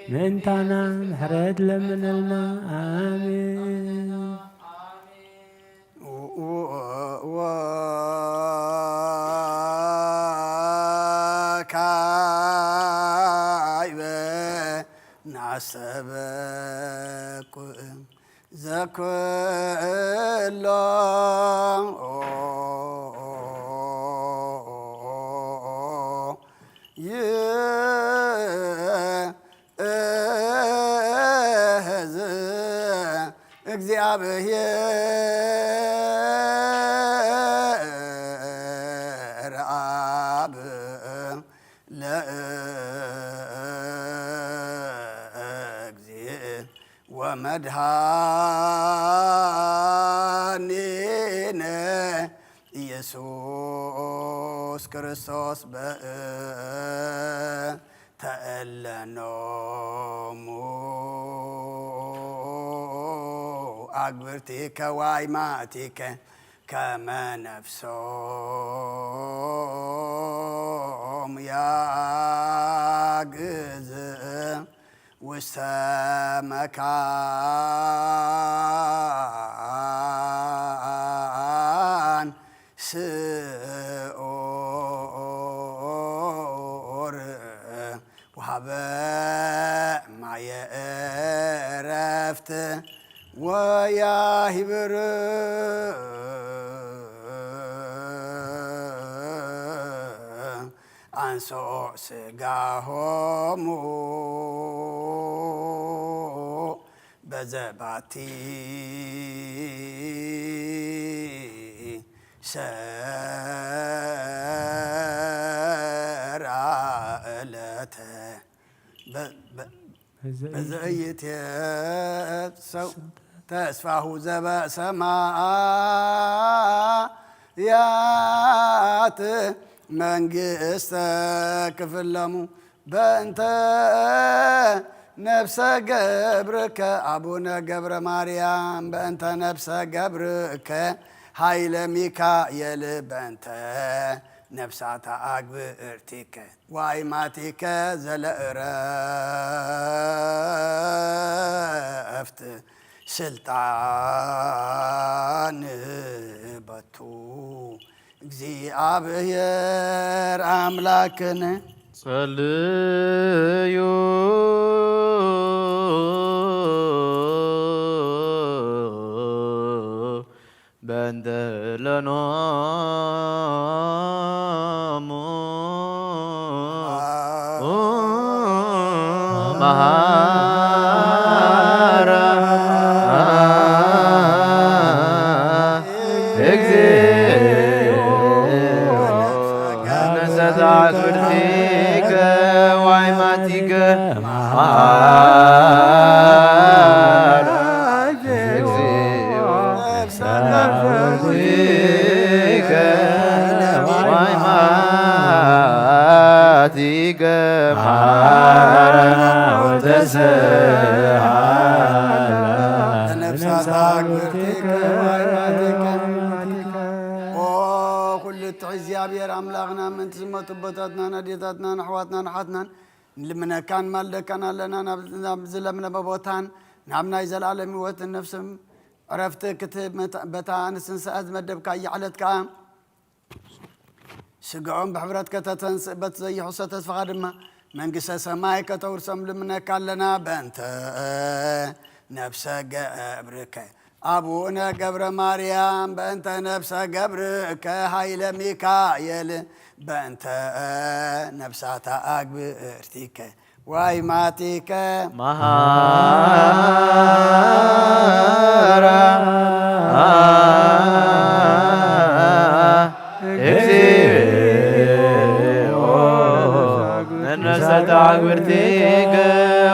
ምእንታና ምሕረት ለምነልና። ኣሜን። ወካዕበ ናሰበኩ ዘኩሎ ይእዝ እግዚአብሔር አብ ለእግዚእ ወመድኃኒነ ኢየሱስ ክርስቶስ በእንተ እለኖሙ አግብርቲከ ዋይማቲከ ከመ ነፍሶም ያግዝ ውስተ መካን ስዑር ወሃበ ማየ ዕረፍት ወያሂብር አንሶ ስጋሆሙ በዘባቲ ሰራ ዕለተ በ- በ- በዘእይት በዘእይትየሰው ተስፋሁ ዘበሰማያት መንግስተ ክፍለሙ በእንተ ነፍሰ ገብርከ አቡነ ገብረ ማርያም በእንተ ነፍሰ ገብርከ ኃይለ ሚካኤል በእንተ ነፍሳታ አግብእርቲከ ዋይማቲከ ዘለእረፍት ስልጣን በቱ እግዚአብሔር አምላክን ጸልዩ በእንተ ለኖሙ መሃረ እግዚኦ ነሰታ ክርቲከ ዋይማቲከ መሃረ እግዚኦ ነፍሰ ዳዊትከ ዋይማቲከ መሃረነ ወተስሃለ ለነፍሳታ ግብርቲከ ዋይማቲከ። ኦ ኩሉ ትሕት እግዚኣብሔር ኣምላኽና፣ ምእንቲ ዝሞቱ ኣቦታትናን ኣዴታትናን ኣሕዋትናን ኣሓትናን ንልምነካን ንማልደካን ኣለና። ናብ፣ ናብ ዝለምለመ ቦታን ናብ ናይ ዘለኣለም ህይወትን ነፍስም ዕረፍቲ ክትህብ መታ-፣ በታ ንስንስኣ ዝመደብካያ ዕለት ከኣ ስግዖም ብሕብረት ከተተንስእ በቲ ዘይሕሶ ተስፋኻ ድማ መንግስተ ሰማይ ከተውርሶም ልምነካ ኣለና። በእንተ ነፍሰ ገብርከ አቡነ ገብረ ማርያም በእንተ ነፍሰ ገብርከ ኃይለ ሚካኤል በእንተ ነፍሳታ አግብእርቲከ ዋይማቲከ መሃረ እግዚኦ ነነሰተ አግብርቲከ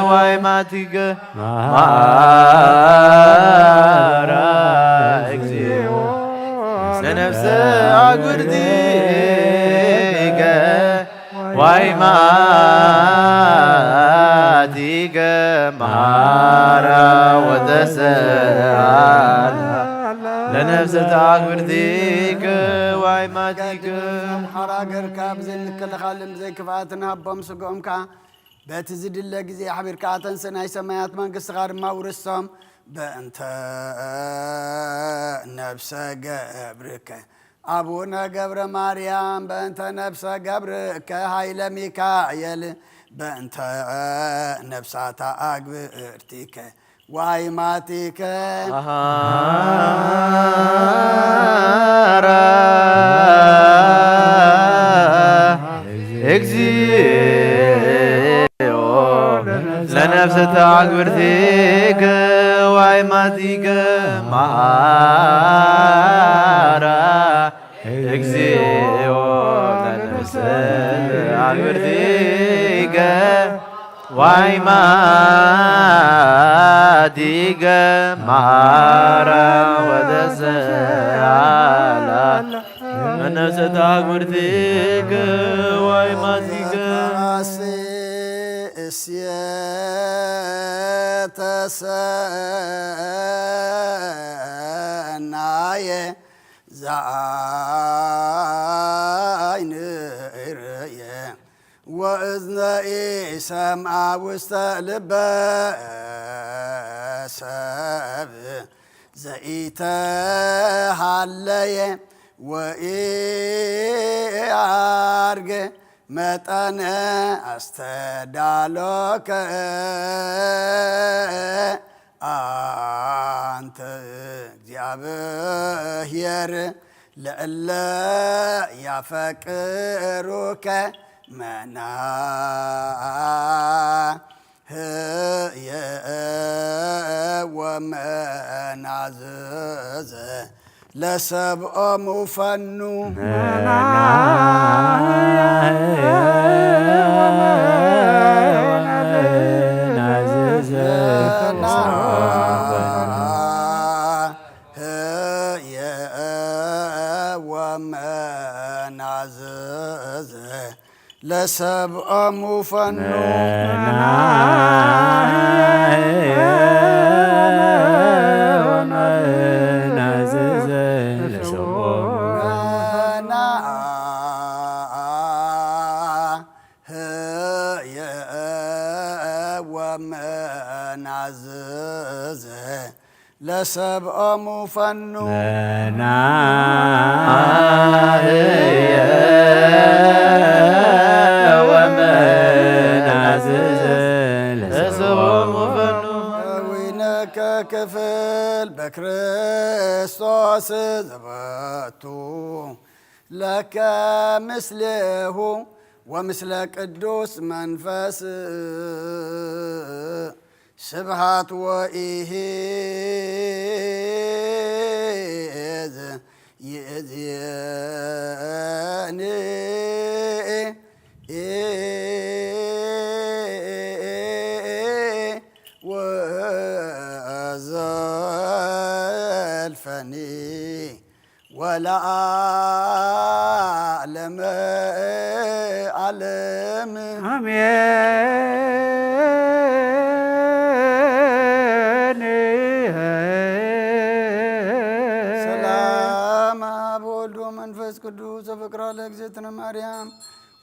ዋይማቲከ መሃረ እግዚኦ ነነፍሰ አግብርቲከ ዋይማቲከ መሃረ ወተስሃለ ለነፍሰተ አግብርቲከ ዋይማቲከ። ሓራ ገርካ ብዘይ ምክልኻልን ብዘይ ክፍኣትን ሃቦም ስግኦም ከኣ በቲ ዝድለ ግዜ ኣሕቢርካ ኣተንስ፣ ናይ ሰማያት መንግስትኻ ድማ ውርሶም። በእንተ ነብሰ ገብርከ ኣቡነ ገብረ ማርያም፣ በእንተ ነብሰ ገብርከ ኃይለ ሚካኤል፣ በእንተ ነብሳታ ኣግብርቲከ ዋይማቲከ። መሃራ እግዚኦ ለነፍሰ ተአግብርቲከ ዋይማቲከ። መሃራ እግዚኦ ለነፍሰ ተአግብርቲከ ዋይማቲከ። መሃራ ወተሰአላ ለነፍሰ ተአግብርቲከ ዋይማቲከ። እሴተ ሰናየ ዘአይን ርእየ ወእዝነ ኢሰምዐ ውስተ ልበ ሰብ ዘኢተሃለየ ወኢዐርገ መጠነ ኣስተዳሎከ። አንተ እግዚአብሔር ለእለ ያፈቅሩከ መናህየ ወመናዝዘ ለሰብኦሙ ፈኑ። ወመናዝዘ ለሰብኦሙ ፈኑ። መናህየ ወመናዝዘ ለሰብኦሙ ፈኑ። መናህየ ወመናዝዘ ለሰብኦሙ ፈኑ። ከዊነከ ክፍል በክርስቶስ ዘበቱ ለከ ምስሌሁ ወምስለ ቅዱስ መንፈስ ስብሃት ወኢሂዝ ይእዝየኒ ወዘልፈኒ ወለዓለመ ዓለም። አሜን። ሰላም አብ ወልድ ወመንፈስ ቅዱስ ወፍቅራ ለእግዝእትነ ማርያም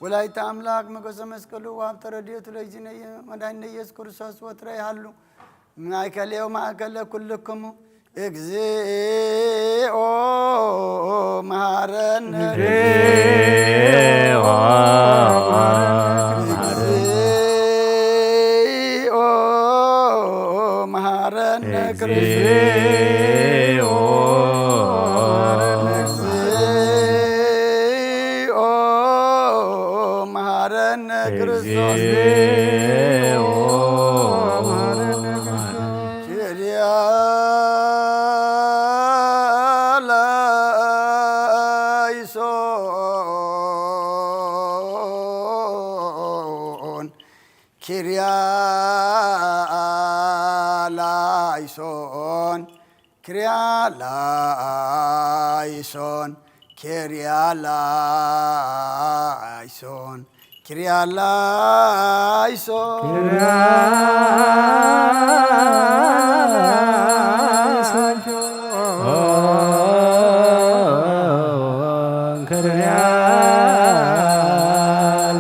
ወላዲተ አምላክ መገሰ መስቀሉ ወሀብተ ረድኤቱ ለእግዚእነ መድኃኒነ ኢየሱስ ክርስቶስ ወትረ ይሃሉ። ማእከሌው ማእከለ ኩልክሙ። እግዚኦ መሐረነ። እግዚኦ እግዚኦ መሐረነ ክርስቶስ። እግዚኦ እግዚኦ መሐረነ ክርስቶስ። እግዚኦ ኪርያ ላይሶን። ኪርያ ላይሶን። ኪርያ ላይሶን። ኪርያ ላይሶን። ኪርያ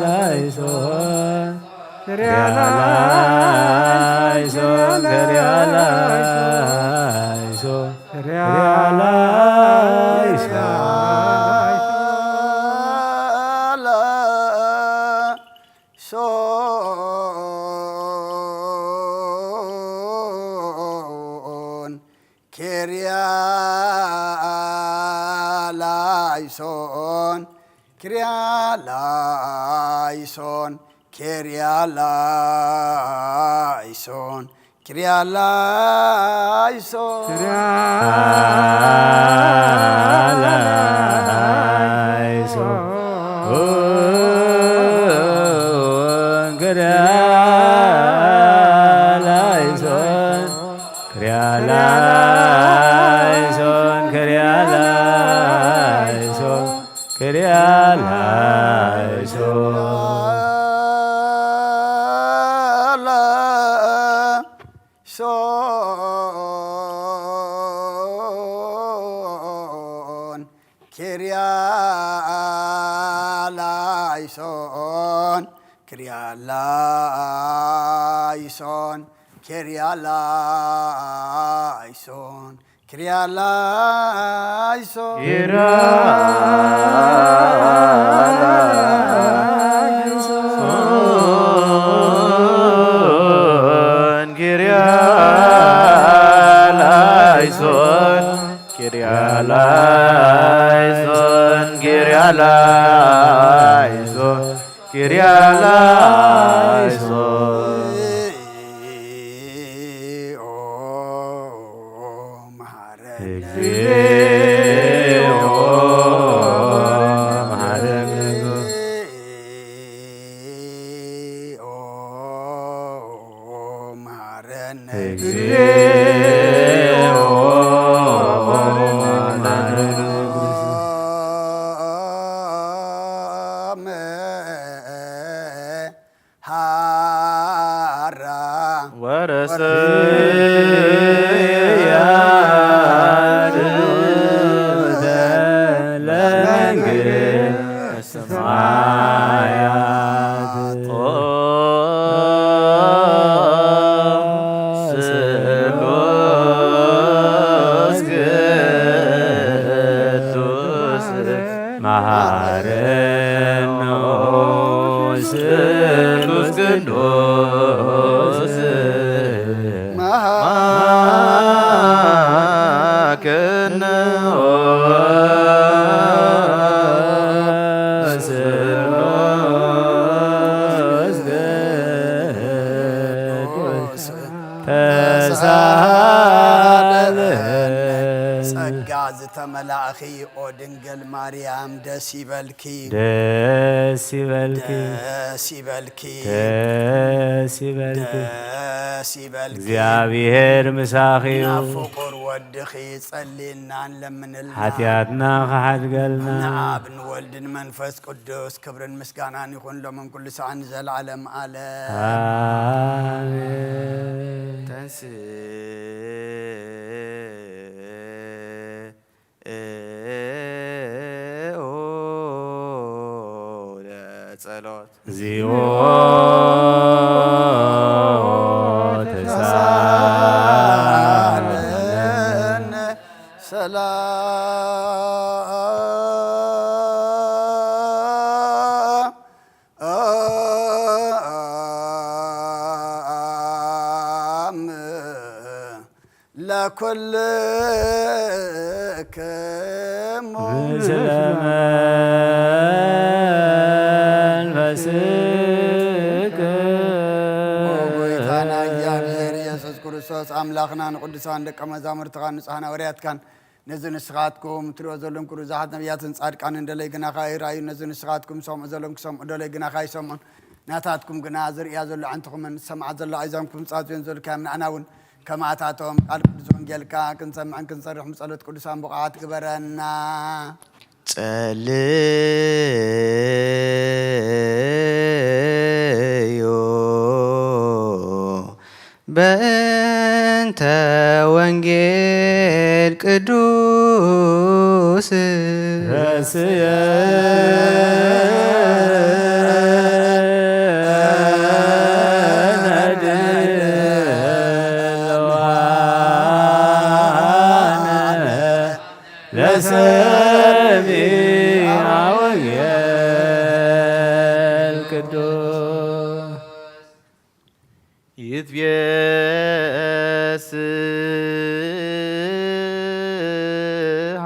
ላይሶን። ላይሶ፣ ኪርያ ላይሶ። ላይሶን፣ ኪርያ ላይሶን፣ ኪርያ ላይሶን፣ ኪርያ ላይሶን፣ ኪርያ ላይሶን። ኪርያ ላይሶን፣ ኪርያ ላይሶን፣ ኪርያ ላይሶን፣ ኪርያ ላይሶን፣ ኪርያ ላይሶን። ላይሶን፣ ኪርያ ላይሶን፣ ኪርያ ላይሶን፣ ኪርያ ላይሶን፣ ኪርያ ላይሶን። ኪርያ ላይሶን፣ ኪርያ ላይሶን፣ ኪርያ ላይሶን፣ ኪርያ ላይሶን፣ ኪርያ ላይሶን። እግዚኦ መሐረነ። እግዚኦ መሐረነ። እግዚኦ መሐረነ። እግዚኦ መሐረነ። ሀራ ወረሰያ ለመንግስተ ሰማያት። ስሉስ ቅዱስ መሐረነ ስሉስ ቅዱስ መሐረነ ስሉስ ቅዱስ ተሳለነ። ጸጋ ዝተመላእኺ ኦ ድንግል ማርያም ደስ ይበልኪ። ደስ ይበልኪ። ደስ ይበልኪ። ደስ ይበልኪ። ደስ ይበልኪ። እግዚኣብሔር ምሳኺ እዩ። ናብ ፍቁር ወድኺ ጸልይልና ንለምንልና። ሓጢኣትና ክሓድገልና። ንኣብ ንወልድ ንመንፈስ ቅዱስ ክብርን ምስጋናን ይኹን ሎምን ኩሉ ሰዓን ንዘለዓለም ዓለም። ኣሜን። ተንስ ኦ ለጸሎት። እግዚኦ ተሳለን ሰላም ለኩልክሙ ምስለ መንፈስከ። ኦ ጎይታና እግዚኣብሔር ኢየሱስ ክርስቶስ ኣምላኽና ንቅዱሳን ደቀ መዛሙርትኻን ንጹሓን ሃዋርያትካን ነዚ ንስኻትኩም ትሪኦ ዘለኩም ኩሉ ብዙሓት ነቢያትን ጻድቃንን ደለይ ግናኻ ይረኣዩ። ነዚ ንስኻትኩም ሰምዑ ዘለኩም ክሰምዑ ደለይ ግናኻ ይሰምዑን። ናታትኩም ግና ዝርእያ ዘሎ ኣዕንትኹምን ዝሰምዓ ዘሎ ኣእዛንኩም ጻጽዮን ዘልካዮም ንዓና እውን ከማታቶም ቃል ቅዱስ ወንጌልካ ክንሰምዕን ክንሰርሕ ብጸሎት ቅዱሳን ብቑዓት ግበረና። ጸልዩ በእንተ ወንጌል ቅዱስ ረስየ ሰሚዐ ወንጌል ቅዱስ። ይትቤስሃ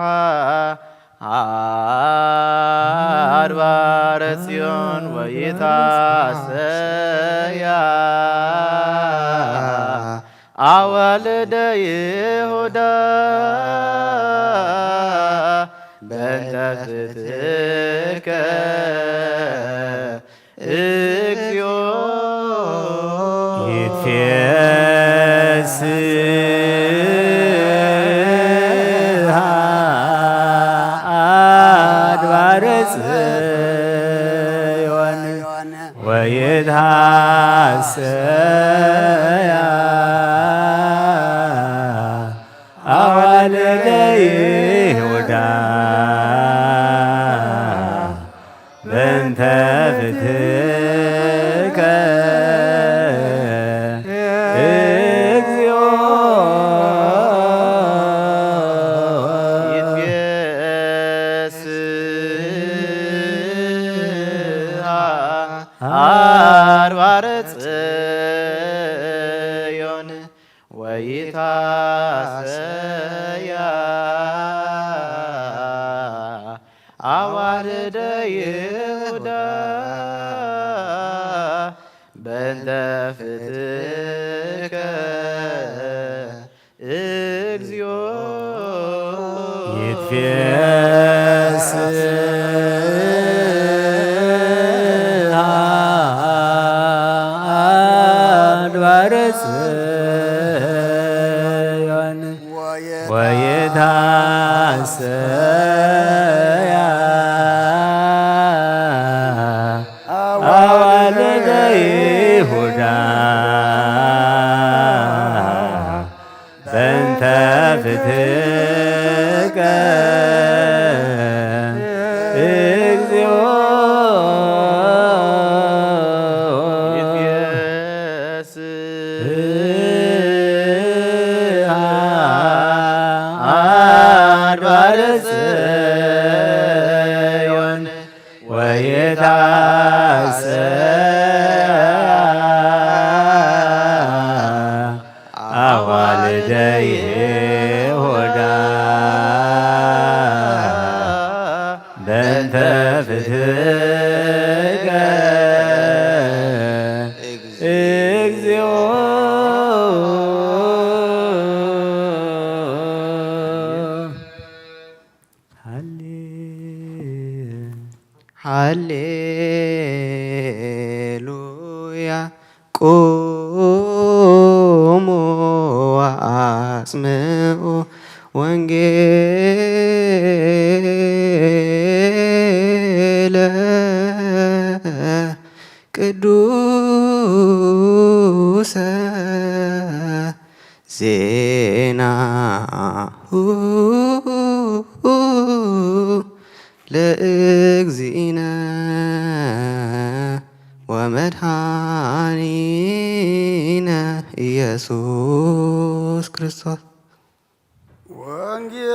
አድባረ ጽዮን ወይታሰያ አዋልደ ይሁዳ በእንተ ፍትከ እግዚኦ። ይትፌስሃ አድባረ ጽዮን ወይትሐሰያ አዋልደ ይሁዳ በእንተ ፍትከ እግዚኦ። ይትፌስሃ አድባረ ጽዮን ወይታሰያ አዋልደ ይሁዳ በእንተ ፍትከ እግዚኦ። ይትፌስሃ አድባረ ጽዮን ወይትሐሰያ አዋልደ ይሁዳ በእንተ ፍትከ እግዚኦ። ይትፌስሃ አድባረ ጽዮን ወይትሐሰያ አዋልደ ይሁዳ በእንተ ፍትከ እግዚኦ። ሃሌ ሃሌሉያ። ቁሙ ወአጽምዑ ወንጌለ ቅዱሰ ዜናሁ ለእግዚእነ ወመድኃኒነ ኢየሱስ ክርስቶስ። ወንጌል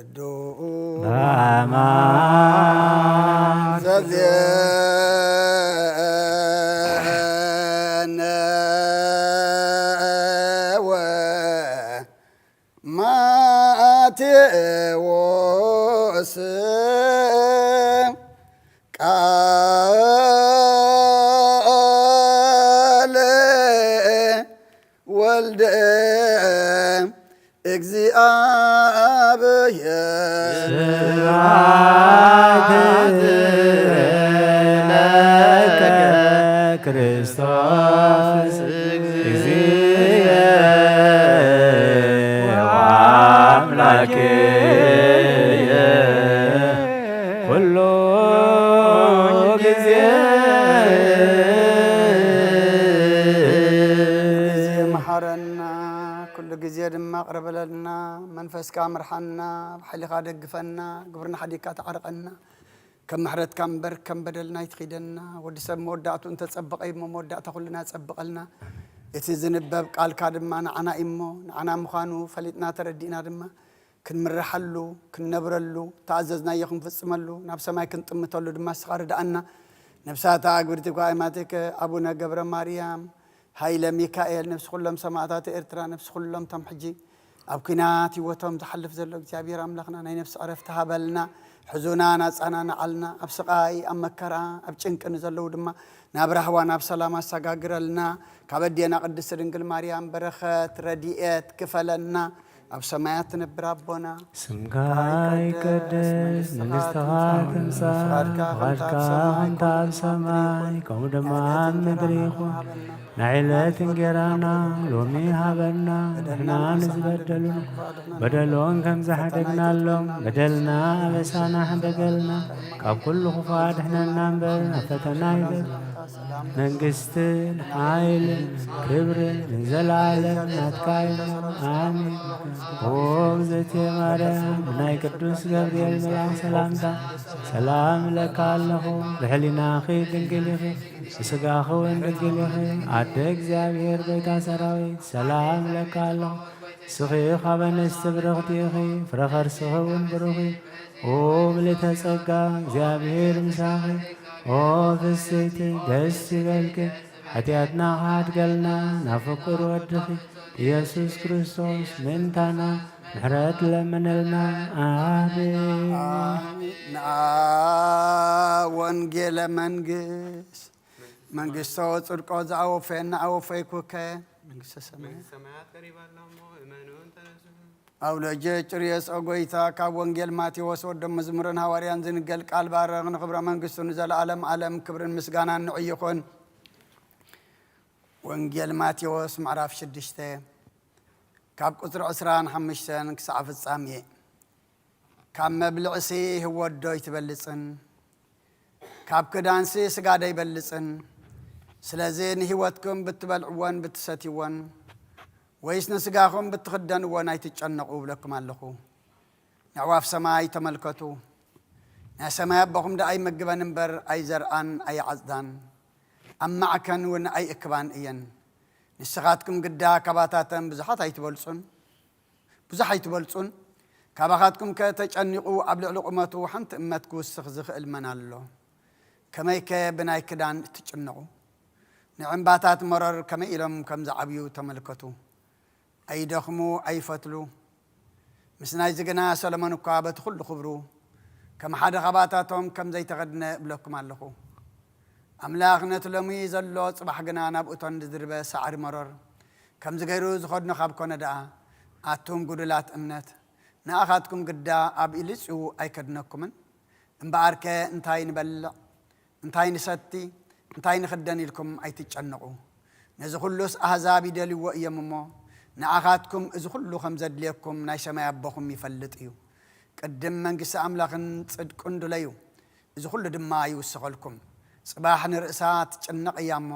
ቅዱስ አማን ዘዜነ ወ ማቴዎስ ቃለ ወልደ እግዚኣብሔር ስብሐት ለከ ክርስቶስ እግዚእ ወአምላክየ ኩሉ ግዜ። ግዜ መሓረና፣ ኩሉ ግዜ ድማ ቅረበለልና። መንፈስካ ምርሓና፣ ብሓይልኻ ደግፈና፣ ግብርና ሓዲግካ ተዓርቐና። ከም ምሕረትካ እምበር ከም በደልና ኣይትኺደና። ወዲ ሰብ መወዳእቱ እንተጸበቐ እሞ መወዳእታ ኩልና ጸብቐልና። እቲ ዝንበብ ቃልካ ድማ ንዓና እዩ እሞ፣ ንዓና ምዃኑ ፈሊጥና ተረዲእና ድማ ክንምርሓሉ፣ ክንነብረሉ፣ ተኣዘዝናዮ ክንፍጽመሉ፣ ናብ ሰማይ ክንጥምተሉ ድማ እስኻ ርድኣና። ነብሳታ ኣግብርቲ ጓይማትከ ኣቡነ ገብረ ማርያም፣ ሃይለ ሚካኤል፣ ነብሲ ኩሎም ሰማእታት ኤርትራ፣ ነብሲ ኩሎም ቶም ሕጂ ኣብ ኲናት ህይወቶም ዝሓልፍ ዘሎ እግዚኣብሔር ኣምላኽና ናይ ነብሲ ዕረፍቲ ሃበልና። ሕዙናን ኣጸናንዓልና። ኣብ ስቓይ፣ ኣብ መከራ፣ ኣብ ጭንቂ ንዘለዉ ድማ ናብ ራህዋ፣ ናብ ሰላም ኣሰጋግረልና። ካብ ኣዴና ቅድስቲ ድንግል ማርያም በረኸት ረድኤት ክፈለና። ኣብ ሰማያት ትነብር ኣቦና፣ ስምካ ይቀደስ፣ መንግስትኻ ትምጻእ፣ ፍቓድካ ከምታ ኣብ ሰማይ ከምኡ ድማ ኣብ ምድሪ ይኹን። ናይ ዕለት እንጌራና ሎሚ ሃበና፣ ንሕና ንዝበደሉን በደሎም ከም ዝሓደግናሎም በደልና ኣበሳና ሕደገልና፣ ካብ ኩሉ ክፉእ ኣድሕነና እምበር ኣብ ፈተና ኣይተ መንግስትን ሓይልን ክብርን ንዘለዓለም ናትካ እዩ። ኣሜን። ኦ እግዝእትየ ማርያም፣ ብናይ ቅዱስ ገብርኤል መልኣኽ ሰላምታ ሰላም እለካ ኣለኹ። ብሕሊናኺ ድንግል ኢኺ፣ ብስጋኺ እውን ድንግል ኢኺ። ኣደ እግዚኣብሔር፣ ጎይታ ሰራዊት፣ ሰላም እለካ ኣለኹ። ንስኺ ካብ ኣንስቲ ብርኽቲ ኢኺ፣ ፍረ ከርስኺ እውን ብሩኽ እዩ። ኦ ምልእተ ጸጋ፣ እግዚኣብሔር ምሳኺ። ኦ ፍስሕቲ፣ ደስ ይበልኪ፣ ሓጢኣትና ክሓድገልና ናብ ፍቁር ወድኺ ኢየሱስ ክርስቶስ ምእንታና ምሕረት ለምንልና። ኣሜን። ኣሜን። ንኣ ወንጌለ መንግስት መንግስቶ ጽድቆ ዝኣወፈየና ኣወፈይኩከ መንግስተ ሰማያት። መንግስተ ሰማያት ቀሪባ ኣላ እሞ እመኑን ተነስሑ። ኣውሎጀ ጭርየስ ኦጎይታ ካብ ወንጌል ማቴዎስ ወዶም መዝሙርን ሃዋርያን ዝንገል ቃል ባረኽ። ንኽብረ መንግስቱ ንዘለዓለም ዓለም ክብርን ምስጋናን ንዑ ይኹን። ወንጌል ማቴዎስ ምዕራፍ ሽዱሽተ ካብ ቁጽሪ ዕስራን ሓሙሽተን ክሳዕ ፍጻሜ። ካብ መብልዕሲ ህይወት ዶ ኣይትበልጽን? ካብ ክዳንሲ ስጋ ዶ ኣይበልጽን? ስለዚ ንህይወትኩም ብትበልዕዎን ብትሰትይዎን ወይስ ንስጋኹም ብትኽደንዎን ኣይትጨነቑ እብለኩም ኣለኹ። ነዕዋፍ ሰማይ ተመልከቱ። ናይ ሰማይ ኣቦኹም ደኣ ኣይመግበን እምበር ኣይዘርኣን ኣይዓጽዳን፣ ኣብ ማዕከን እውን ኣይእክባን እየን። ንስኻትኩም ግዳ ካባታተን ብዙሓት ኣይትበልጹን? ብዙሕ ኣይትበልጹን? ካባኻትኩም ከ ተጨኒቑ ኣብ ልዕሊ ቁመቱ ሓንቲ እመት ክውስኽ ዝኽእል መን ኣሎ? ከመይከ ብናይ ክዳን እትጭነቑ? ንዕምባታት መሮር ከመይ ኢሎም ከም ዝዓብዩ ተመልከቱ። ኣይደኽሙ፣ ኣይፈትሉ። ምስ ናይዚ ግና ሰሎሞን እኳ በቲ ኹሉ ክብሩ ከም ሓደ ኻባታቶም ከም ዘይተኸድነ እብለኩም ኣለኹ። ኣምላኽ ነቲ ሎሚ ዘሎ ጽባሕ ግና ናብኡተን ዝድርበ ሳዕሪ መሮር ከምዚ ገይሩ ዝኸድኖ ካብ ኮነ ደኣ፣ ኣቱም ጉዱላት እምነት፣ ንኣኻትኩም ግዳ ኣብ ኢልጽኡ ኣይከድነኩምን? እምበኣርከ እንታይ ንበልዕ፣ እንታይ ንሰቲ፣ እንታይ ንኽደን ኢልኩም ኣይትጨነቑ። ነዚ ኹሉስ ኣህዛብ ይደልይዎ እዮም እሞ፣ ንኣኻትኩም እዚ ኹሉ ከም ዘድልየኩም ናይ ሰማይ ኣቦኹም ይፈልጥ እዩ። ቅድም መንግስቲ ኣምላኽን ጽድቁን ድለዩ፣ እዚ ኹሉ ድማ ይውሰኸልኩም። ጽባሕ ንርእሳ ትጭነቕ እያ እሞ፣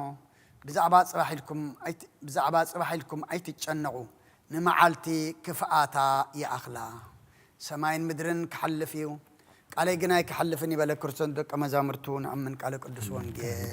ብዛዕባ ጽባሕ ኢልኩም ኣይት-፣ ብዛዕባ ጽባሕ ኢልኩም ኣይትጨነቑ። ንመዓልቲ ክፍኣታ ይኣኽላ። ሰማይን ምድርን ክሓልፍ እዩ፣ ቃለይ ግን ኣይክሓልፍን እዩ በለ ክርስቶስ ንደቀ መዛሙርቱ። ንኣምን ቃለ ቅዱስ ወንጌል።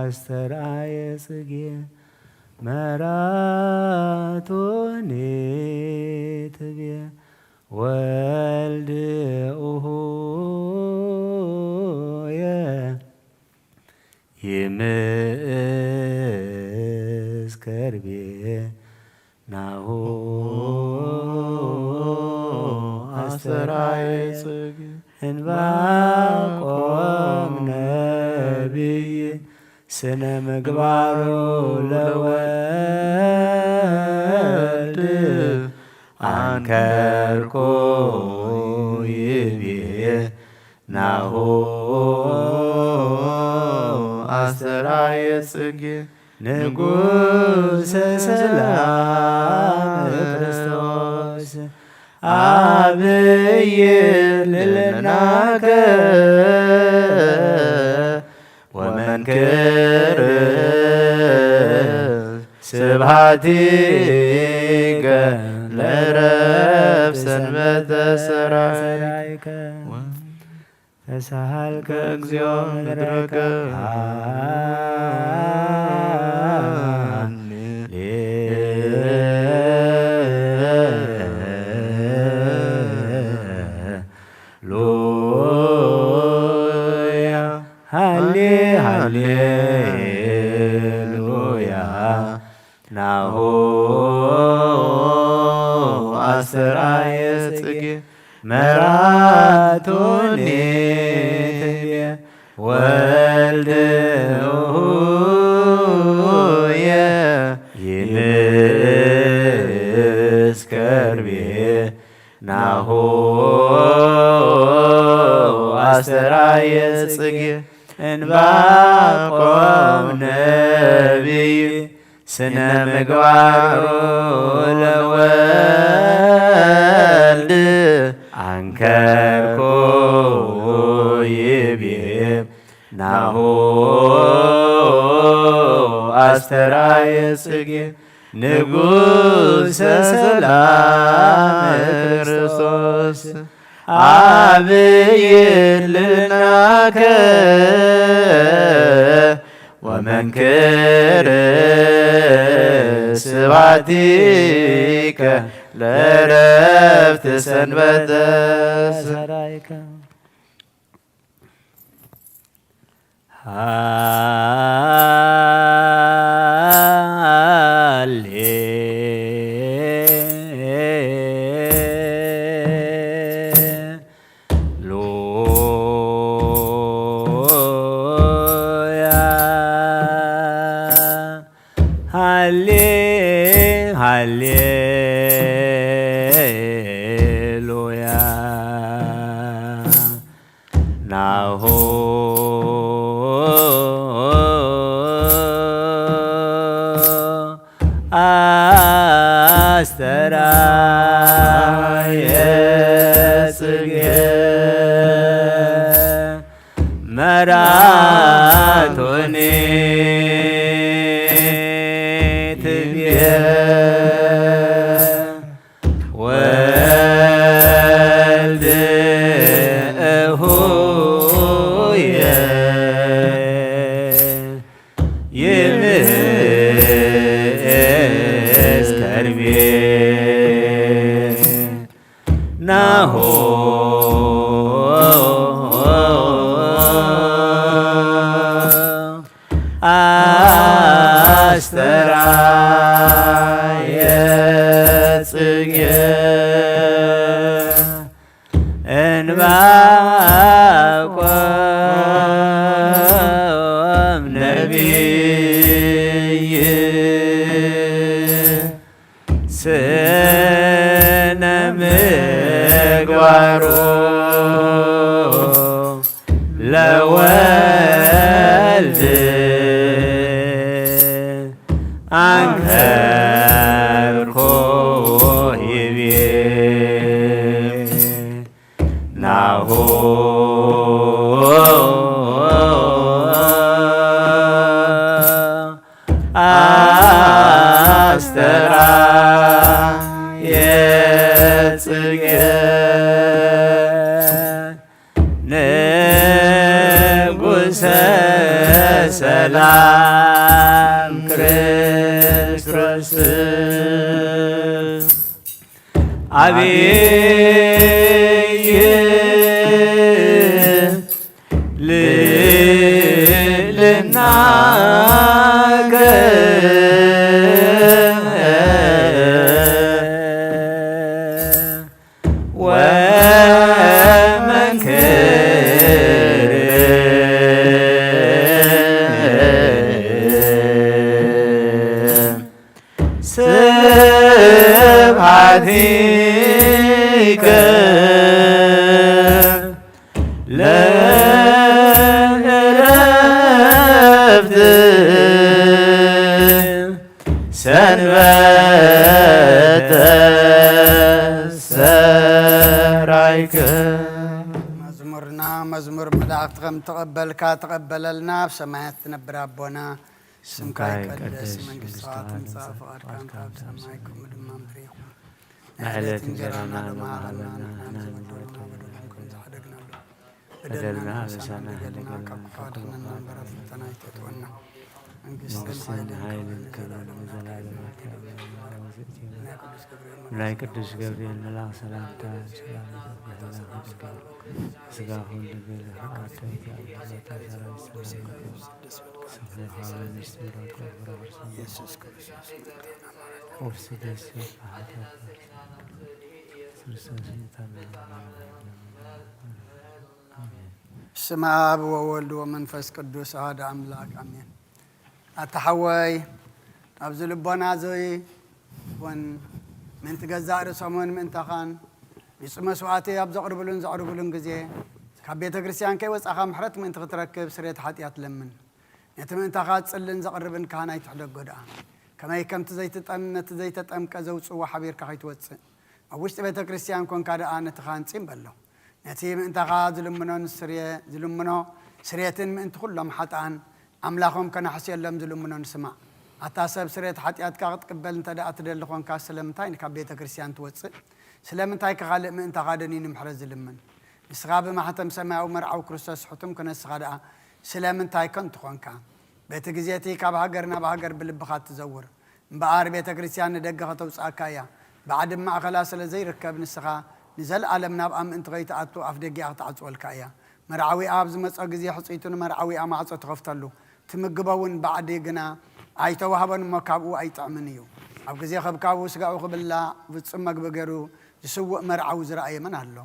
ኣስተርኣየ ጽጌ መራቶኔ ትቤ ወልድ ኡሁየ ይምእዝ ከርቤ ናሁ ኣስተርኣየ ጽጌ። እንባቆም ነቢይ ስነ ምግባሩ ለወልድ አንከርኩ ይቤ ናሁ ኣስተርኣየ ጽጌ ንጉሰ ሰላም ክርስቶስ። አብይ ልዕልናከ ወመንክር ስብሐቲከ ለረፍት ሰንበተ ሰራይከ። ተሳሃልከ እግዚኦ ምድረከ። ሃሌሉያ ሃሌ ሃሌሉያ ናሁ አስተርአየ ጽጌ መራቶኔ ትቤ ወልድ ኡየ ይምእዝ ከርቤ ናሁ አስተርአየ ጽጌ እንባቆም ነቢይ ስነ ምግባሩ ለወልድ አንከርኩ ይቤ ናሁ አስተርአየ ጽጌ ንጉሰ ሰላም ክርስቶስ። አብይ ልዕልናከ ወመንክር ስብሐቲከ ለረፍት ሰንበተ ሰራይከ። ሃሌ ሉያ ሃሌ ሃሌ ሉያ ናሁ አስተርአየ ጽጌ መራቶኔ ትቤ ወልድ እሁየ ይምእዝ ከርቤ ናሁ አስተርአየ ጽጌ እንባቆም ነቢይ ስነ ምግባሩ ለወልድ አንከርኮ ይቤ ናሁ አስተርአየ ጽጌ ንጉሰ ሰላም ክርስቶስ ኣብይ ልልና ወመንክር ስብሐቲከ ለዕረፍት ሰንበተ ሰራይከ። መዝሙርና መዝሙር መላእክቲ ከም ተቐበልካ ተቐበለልና፣ ኣብ ሰማያት ትነብር ኣቦና፣ ስምካ ይቀደስ፣ መንግስትኻ ትምጻእ፣ ፍቓድካ እንተ ኣብ ሰማይ ከምኡ ድማ ምድሪ ይኹን። ንዕለት እንጀራና ሎሚ ሃበና፣ ንሕና ንዘበደሉና በደልና ከም ዝሓደግናሉ በደልና ኣበሳና ኣይትሓደገልና፣ ካብ ክፉ ኣድሕነና እምበር ኣብ ፈተና ኣይተእትወና። መንግስትን መንግስትን ሓይልን ሓይልን ክብርን ክብርን ንዘላለሙ ንዘላለሙ ኣሜን። ናይ ቅዱስ ገብርኤል ናይ ቅዱስ ገብርኤል መልኣኽ ሰላምታ ሰላም ይብዛልኪ። ስጋኹም ድንግል፣ ስጋኹም ኢየሱስ ክርስቶስ ክርስቶስ ስመ አብ ወወልድ ወመንፈስ ቅዱስ አሐዱ አምላክ አሜን። ኣታ ሓወይ፣ ኣብዚ ልቦና እዚ እውን ምእንቲ ገዛእ ርእሶምን ምእንታኻን ንጹህ መስዋእቲ ኣብ ዘቕርብሉን ዘቕርብሉን ግዜ፣ ካብ ቤተ ክርስቲያን ከይወጻኻ ምሕረት ምእንቲ ክትረክብ ስርየት ሓጢኣት ለምን። ነቲ ምእንታኻ ዝጽልን ዘቕርብን ካህን ኣይትሕደጎ ደኣ። ከመይ ከምቲ ዘይትጠም-፣ ነቲ ዘይተጠምቀ ዘውጽእዎ ሓቢርካ ከይትወጽእ፣ ኣብ ውሽጢ ቤተ ክርስቲያን ኮንካ ደኣ ነቲ ካህን ጺም በሎ። ነቲ ምእንታኻ ዝልምኖን ስርየ-፣ ዝልምኖ ስርየትን ምእንቲ ኩሎም ሓጥኣን ኣምላኾም ከናሕስየሎም ዝልምኖን ስማዕ። ኣታ ሰብ፣ ስርየት ሓጢኣትካ ክትቅበል እንተ ደኣ ትደሊ ኾንካ፣ ስለምንታይ ንካብ ቤተ ክርስቲያን ትወጽእ? ስለምንታይ ከ ካልእ ምእንታኻ ደንዩ ንምሕረት ዝልምን? ንስኻ ብማሕተም ሰማያዊ መርዓዊ ክርስቶስ ሕቱም ክነስኻ ደኣ ስለምንታይ ከንቱ ኾንካ? በቲ ግዜ እቲ ካብ ሃገር ናብ ሃገር ብልብኻ እትዘውር እምበኣር፣ ቤተ ክርስቲያን ንደገ ከተውጽኣካ እያ። ባዕዲ ማእከላ ስለ ዘይርከብ፣ ንስኻ ንዘለኣለም ናብኣ ምእንቲ ከይትኣቱ፣ ኣፍ ደጊኣ ክትዓጽወልካ እያ። መርዓዊኣ ኣብ ዝመጾ ግዜ፣ ሕጽይቱ ንመርዓዊኣ ማዕጾ ትኸፍተሉ፣ ትምግቦ እውን፣ ባዕዲ ግና ኣይተዋህቦን እሞ፣ ካብኡ ኣይጥዕምን እዩ። ኣብ ግዜ ከብካቡ ስጋኡ ክብላዕ ፍጹም መግቢ ገይሩ ዝስውእ መርዓዊ ዝረኣየ መን ኣሎ?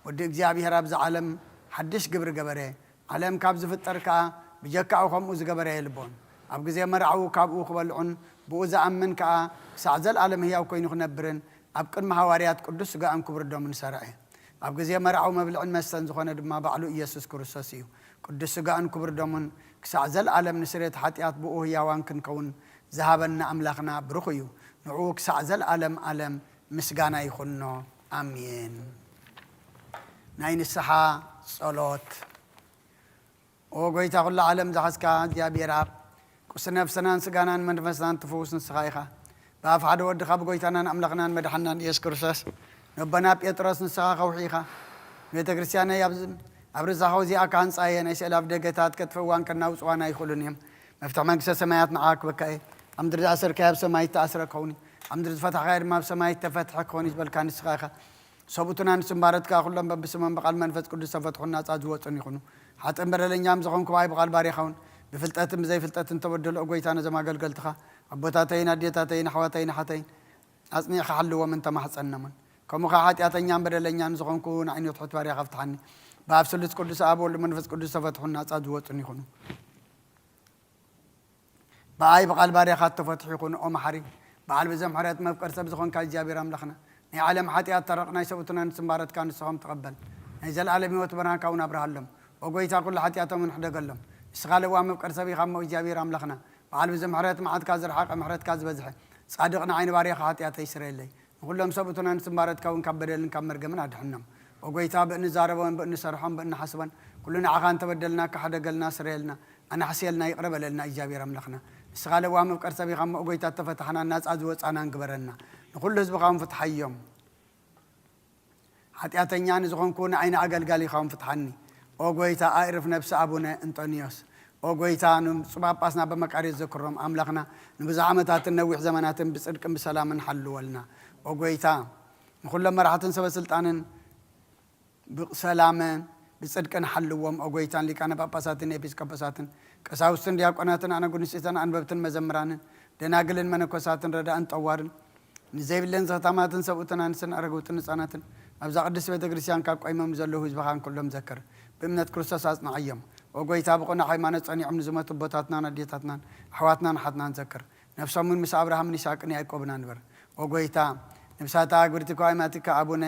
ወዲ እግዚኣብሔር ኣብዚ ዓለም ሓድሽ ግብሪ ገበረ። ዓለም ካብ ዝፍጠር ከኣ ብጀካኡ ከምኡ ዝገበረ የልቦን። ኣብ ግዜ መርዓኡ ካብኡ ክበልዑን ብኡ ዝኣምን ከኣ ክሳዕ ዘለኣለም ህያው ኮይኑ ክነብርን ኣብ ቅድሚ ሃዋርያት ቅዱስ ስጋኡን ክቡር ደሙን ሰርዐ። ኣብ ግዜ መርዓዊ መብልዕን መስተን ዝኾነ ድማ ባዕሉ ኢየሱስ ክርስቶስ እዩ። ቅዱስ ስጋኡን ክቡር ደሙን ክሳዕ ዘለኣለም ንስርየት ሓጢኣት ብኡ ህያዋን ክንከውን ዝሃበና ኣምላኽና ብሩኽ እዩ። ንዕኡ ክሳዕ ዘለኣለም ኣለም ምስጋና ይኹኖ። ኣሜን። ናይ ንስሓ ጸሎት። ኦ ጎይታ ኩሉ ዓለም ዝሓዝካ እግዚኣብሔር ኣብ፣ ቁስሊ ነፍስናን ስጋናን መንፈስናን ትፍውስ ንስኻ ኢኻ። ብኣፍ ሓደ ወድኻ ብጎይታናን ኣምላኽናን መድሓንናን ኢየሱስ ክርስቶስ፣ ነቦና ጴጥሮስ ንስኻ ከውሒ ኢኻ። ቤተ ክርስቲያነይ ኣብዚ፣ ኣብ ርእሳ ኸውዚኣ ክሃንጻ እየ። ናይ ስእሊ ኣፍ ደገታት ከጥፍእዋን ከናውጽዋን ኣይኽእሉን እዮም። መፍትሒ መንግስተ ሰማያት ንዓኣ ክበካ እየ። ኣብ ምድሪ ዝኣሰርካዮ ኣብ ሰማይ እተኣስረ ክኸውን እዩ። ኣብ ምድሪ ዝፈታሕካዮ ድማ ኣብ ሰማይ እተፈትሐ ክኸውን እዩ ዝበልካ ንስኻ ኢኻ። ሰብኡትና ንስምባረት ከኣ ኩሎም በብስሞም ብቓል መንፈስ ቅዱስ ዝተፈትሑን ናጻ ዝወጹን ይኹኑ። ሓጥእን በደለኛም ዝኾንኩ ብኣይ ብቓል ባርያኻ እውን ብፍልጠትን ብዘይፍልጠትን ተበደሉ። ኦ ጎይታ፣ ነዞም ኣገልገልትኻ ኣቦታተይን ኣዴታተይን ኣሕዋተይን ኣሓተይን ኣጽኒዕኻ ሓልዎም እንተማሕጸንናሞን። ከምኡ ኸኣ ሓጢኣተኛን በደለኛን ዝኾንኩ ንዓይኒ ትሑት ባርያኻ ፍትሓኒ። ብኣብ ስሉስ ቅዱስ ኣብ ወልድ መንፈስ ቅዱስ ዝተፈትሑን ናጻ ዝወጹን ይኹኑ። ብኣይ ብቓል ባርያኻ እተፈትሑ ይኹኑ። ኦ መሓሪ፣ በዓል ብዘ ምሕረት መፍቀር ሰብ ዝኾንካ እግዚኣብሔር ኣምላኽና፣ ናይ ዓለም ሓጢኣት ተረቕ ናይ ሰብኡትና ንስምባረትካ ንስኻ ተቐበል። ናይ ዘለኣለም ህይወት ብርሃንካ እውን ኣብርሃሎም። ኦ ጎይታ፣ ኩሉ ሓጢኣቶም እውን ሕደገሎም። ንስኻ ለዋህ መፍቀር ሰብ ኢኻ እሞ እግዚኣብሔር ኣምላኽና፣ በዓል ብዘ ምሕረት መዓትካ ዝረሓቐ ምሕረትካ ዝበዝሐ ጻድቕ ንዓይኒ ባርያኻ ሓጢኣተይ ስረየለይ። ንኹሎም ሰብኡትና ንስምባረትካ እውን ካብ በደልን ካብ መርገምን ኣድሕኖም። ኦ ጎይታ፣ ብእንዛረቦን ብእንሰርሖን ብእንሓስቦን ኩሉ ንዓኻ እንተበደልና፣ ክሓደገልና፣ ስረየልና፣ ኣናሕስየልና፣ ይቕረ በለልና እግዚኣብሔር ኣምላኽና። ንስኻ ለዋህ መፍቀር ሰብ ኢኻ እሞ፣ ኦ ጎይታ፣ እተፈታሕናን ናጻ ዝወጻናን ግበረና። ንኹሉ ህዝብኻ እውን ፍትሓዮም። ሓጢኣተኛ ንዝኾንኩ ንዓይ ንኣገልጋሊኻ እውን ፍትሓኒ። ኦ ጎይታ፣ ኣዕርፍ ነብሲ ኣቡነ እንጦንዮስ። ኦ ጎይታ፣ ንብፁዕ ጳጳስና በመቃርዮስ ዘክሮም። ኣምላኽና ንብዙሕ ዓመታትን ነዊሕ ዘመናትን ብጽድቅን ብሰላምን ሓልወልና። ኦ ጎይታ፣ ንኹሎም መራሕትን ሰበ ስልጣንን ብሰላምን ብጽድቅን ሓልዎም። ኦ ጎይታን ሊቃነ ጳጳሳትን ኤጲስቆጶሳትን ቀሳውስትን ዲያቆናትን ኣነጉንስቲትን ኣንበብትን መዘምራንን ደናግልን መነኮሳትን ረዳእን ጠዋርን ንዘይብለን ዘኽታማትን ሰብኡትን ኣንስትን ኣረገውትን ህፃናትን ኣብዛ ቅድስት ቤተ ክርስቲያን ካብ ቆይሞም ዘለዉ ህዝብኻን ኩሎም ዘክር። ብእምነት ክርስቶስ ኣጽንዓዮም። ኦ ጎይታ፣ ብቕኑዕ ሃይማኖት ጸኒዖም ንዝሞቱ ኣቦታትናን ኣዴታትናን ኣሕዋትናን ሓትናን ዘክር። ነፍሶምን ምስ ኣብርሃምን ይስሐቅን ያዕቆብን ኣንብር። ኦ ጎይታ፣ ነፍሳታ ኣግብርቲ ከዋይማቲካ ኣቡነ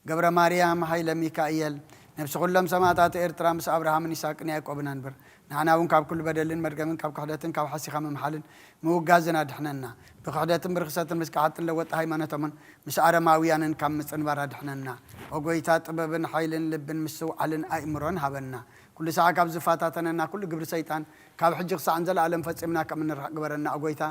ገብረ ማርያም ሃይለ ሚካኤል፣ ነፍሲ ኩሎም ሰማእታት ኤርትራ ምስ ኣብርሃምን ይስሐቅን ያዕቆብን ኣንብር። ንዓና እውን ካብ ኩሉ በደልን መርገምን ካብ ክሕደትን ካብ ሓሲኻ ምምሓልን ምውጋዝን ኣድሕነና። ብክሕደትን ብርኽሰትን ምስ ከሓድትን ለወጢ ሃይማኖቶምን ምስ ኣረማውያንን ካብ ምጽንባር ኣድሕነና። ኦ ጎይታ፣ ጥበብን ሓይልን ልብን ምስትውዓልን ኣእምሮን ሃበና። ኩሉ ሰዓት ካብ ዝፈታተነና ኩሉ ግብሪ ሰይጣን ካብ ሕጂ ክሳዕ ንዘለኣለም ፈጺምና ከም እንርሕቕ ግበረና። ኦ ጎይታ፣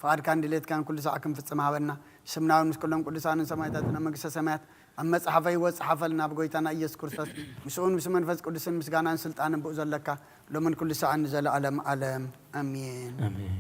ፍቓድካን ድሌትካን ኩሉ ሰዓት ክንፍጽም ሃበና። ስምና እውን ምስ ኩሎም ቅዱሳንን ሰማዕታትን ኣብ መንግስተ ሰማያት ኣብ መጽሓፈ ህይወት ጸሓፈልና። ብጎይታና ኢየሱስ ክርስቶስ ምስኡን ምስ መንፈስ ቅዱስን ምስጋናን ስልጣንን ብኡ ዘለካ ሎምን ኩሉ ሰዓን ንዘለኣለም ዓለም ኣሜን። ኣሜን።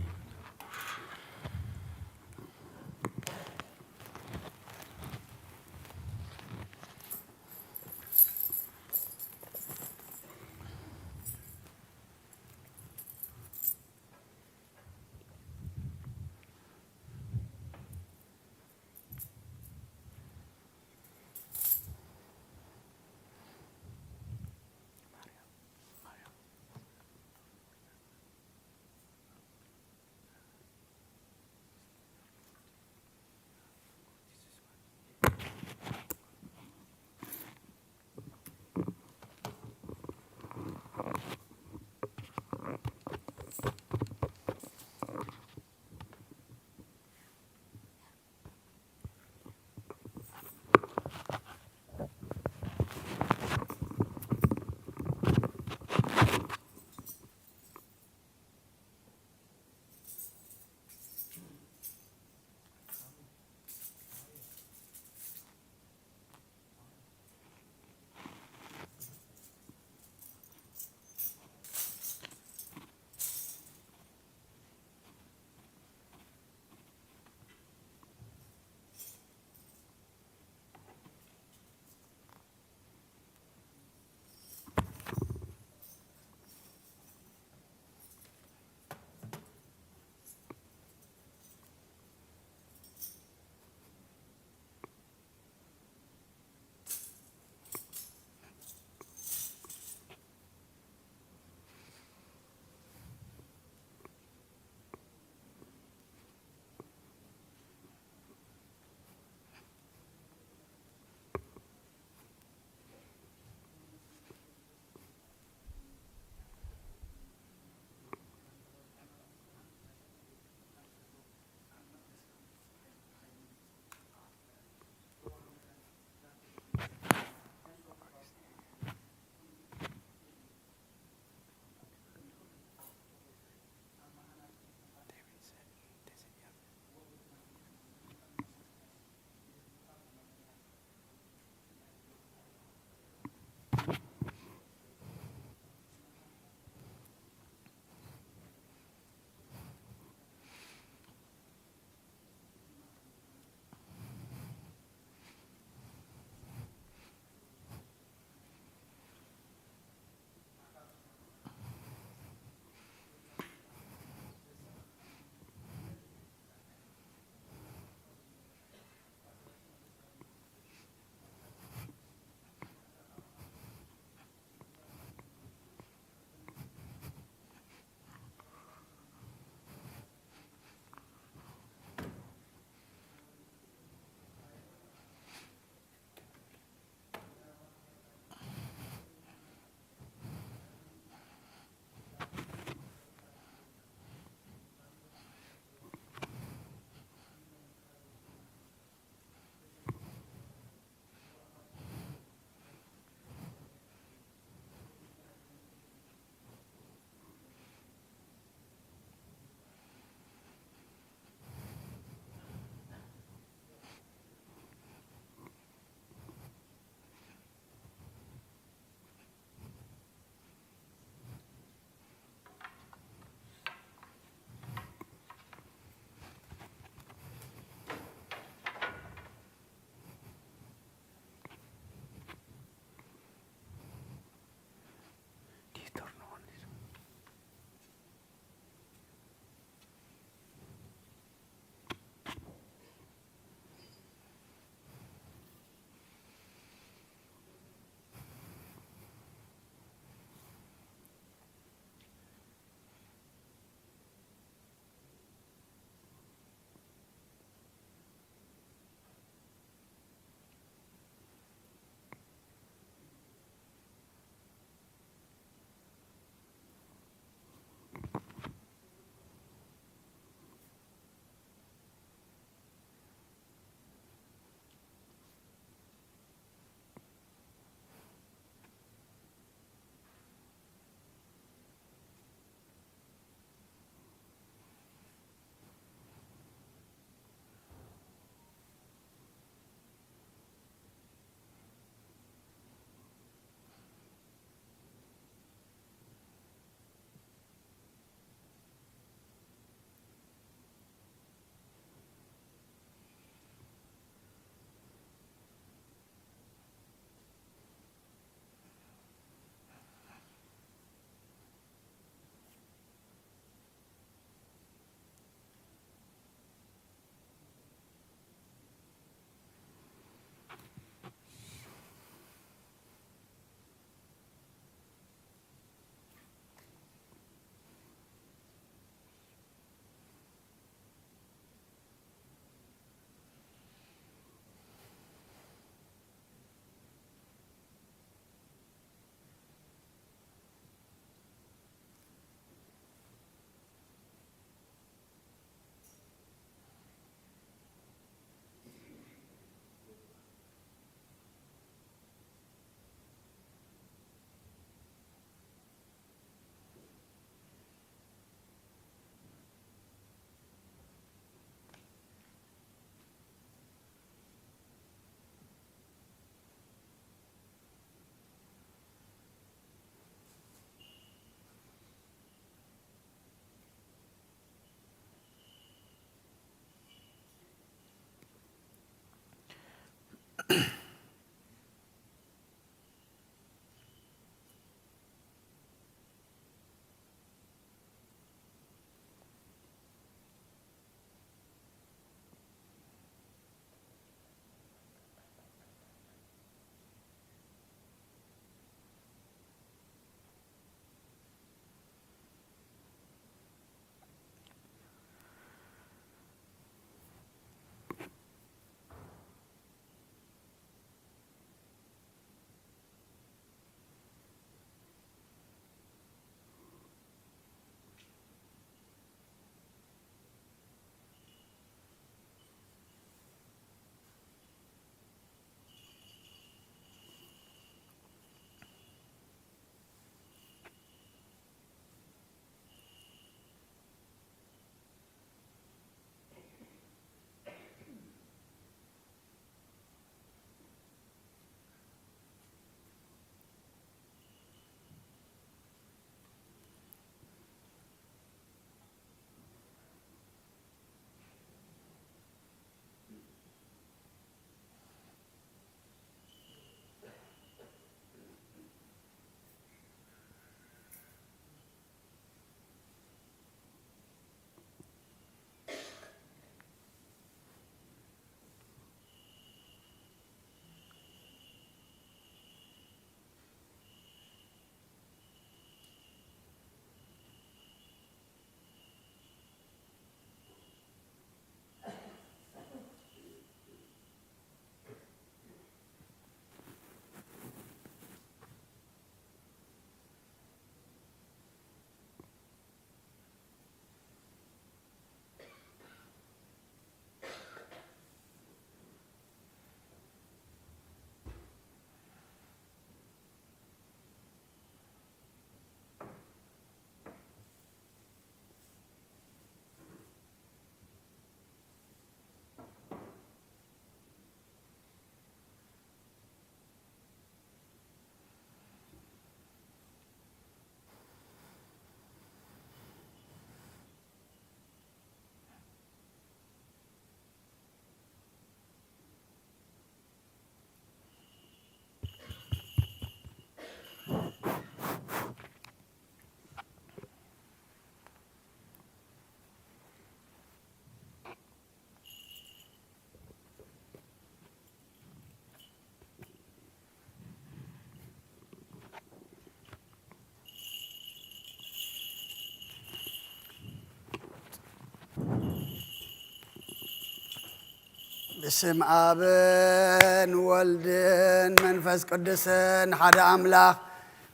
ብስም ኣብን ወልድን መንፈስ ቅዱስን ሓደ ኣምላኽ።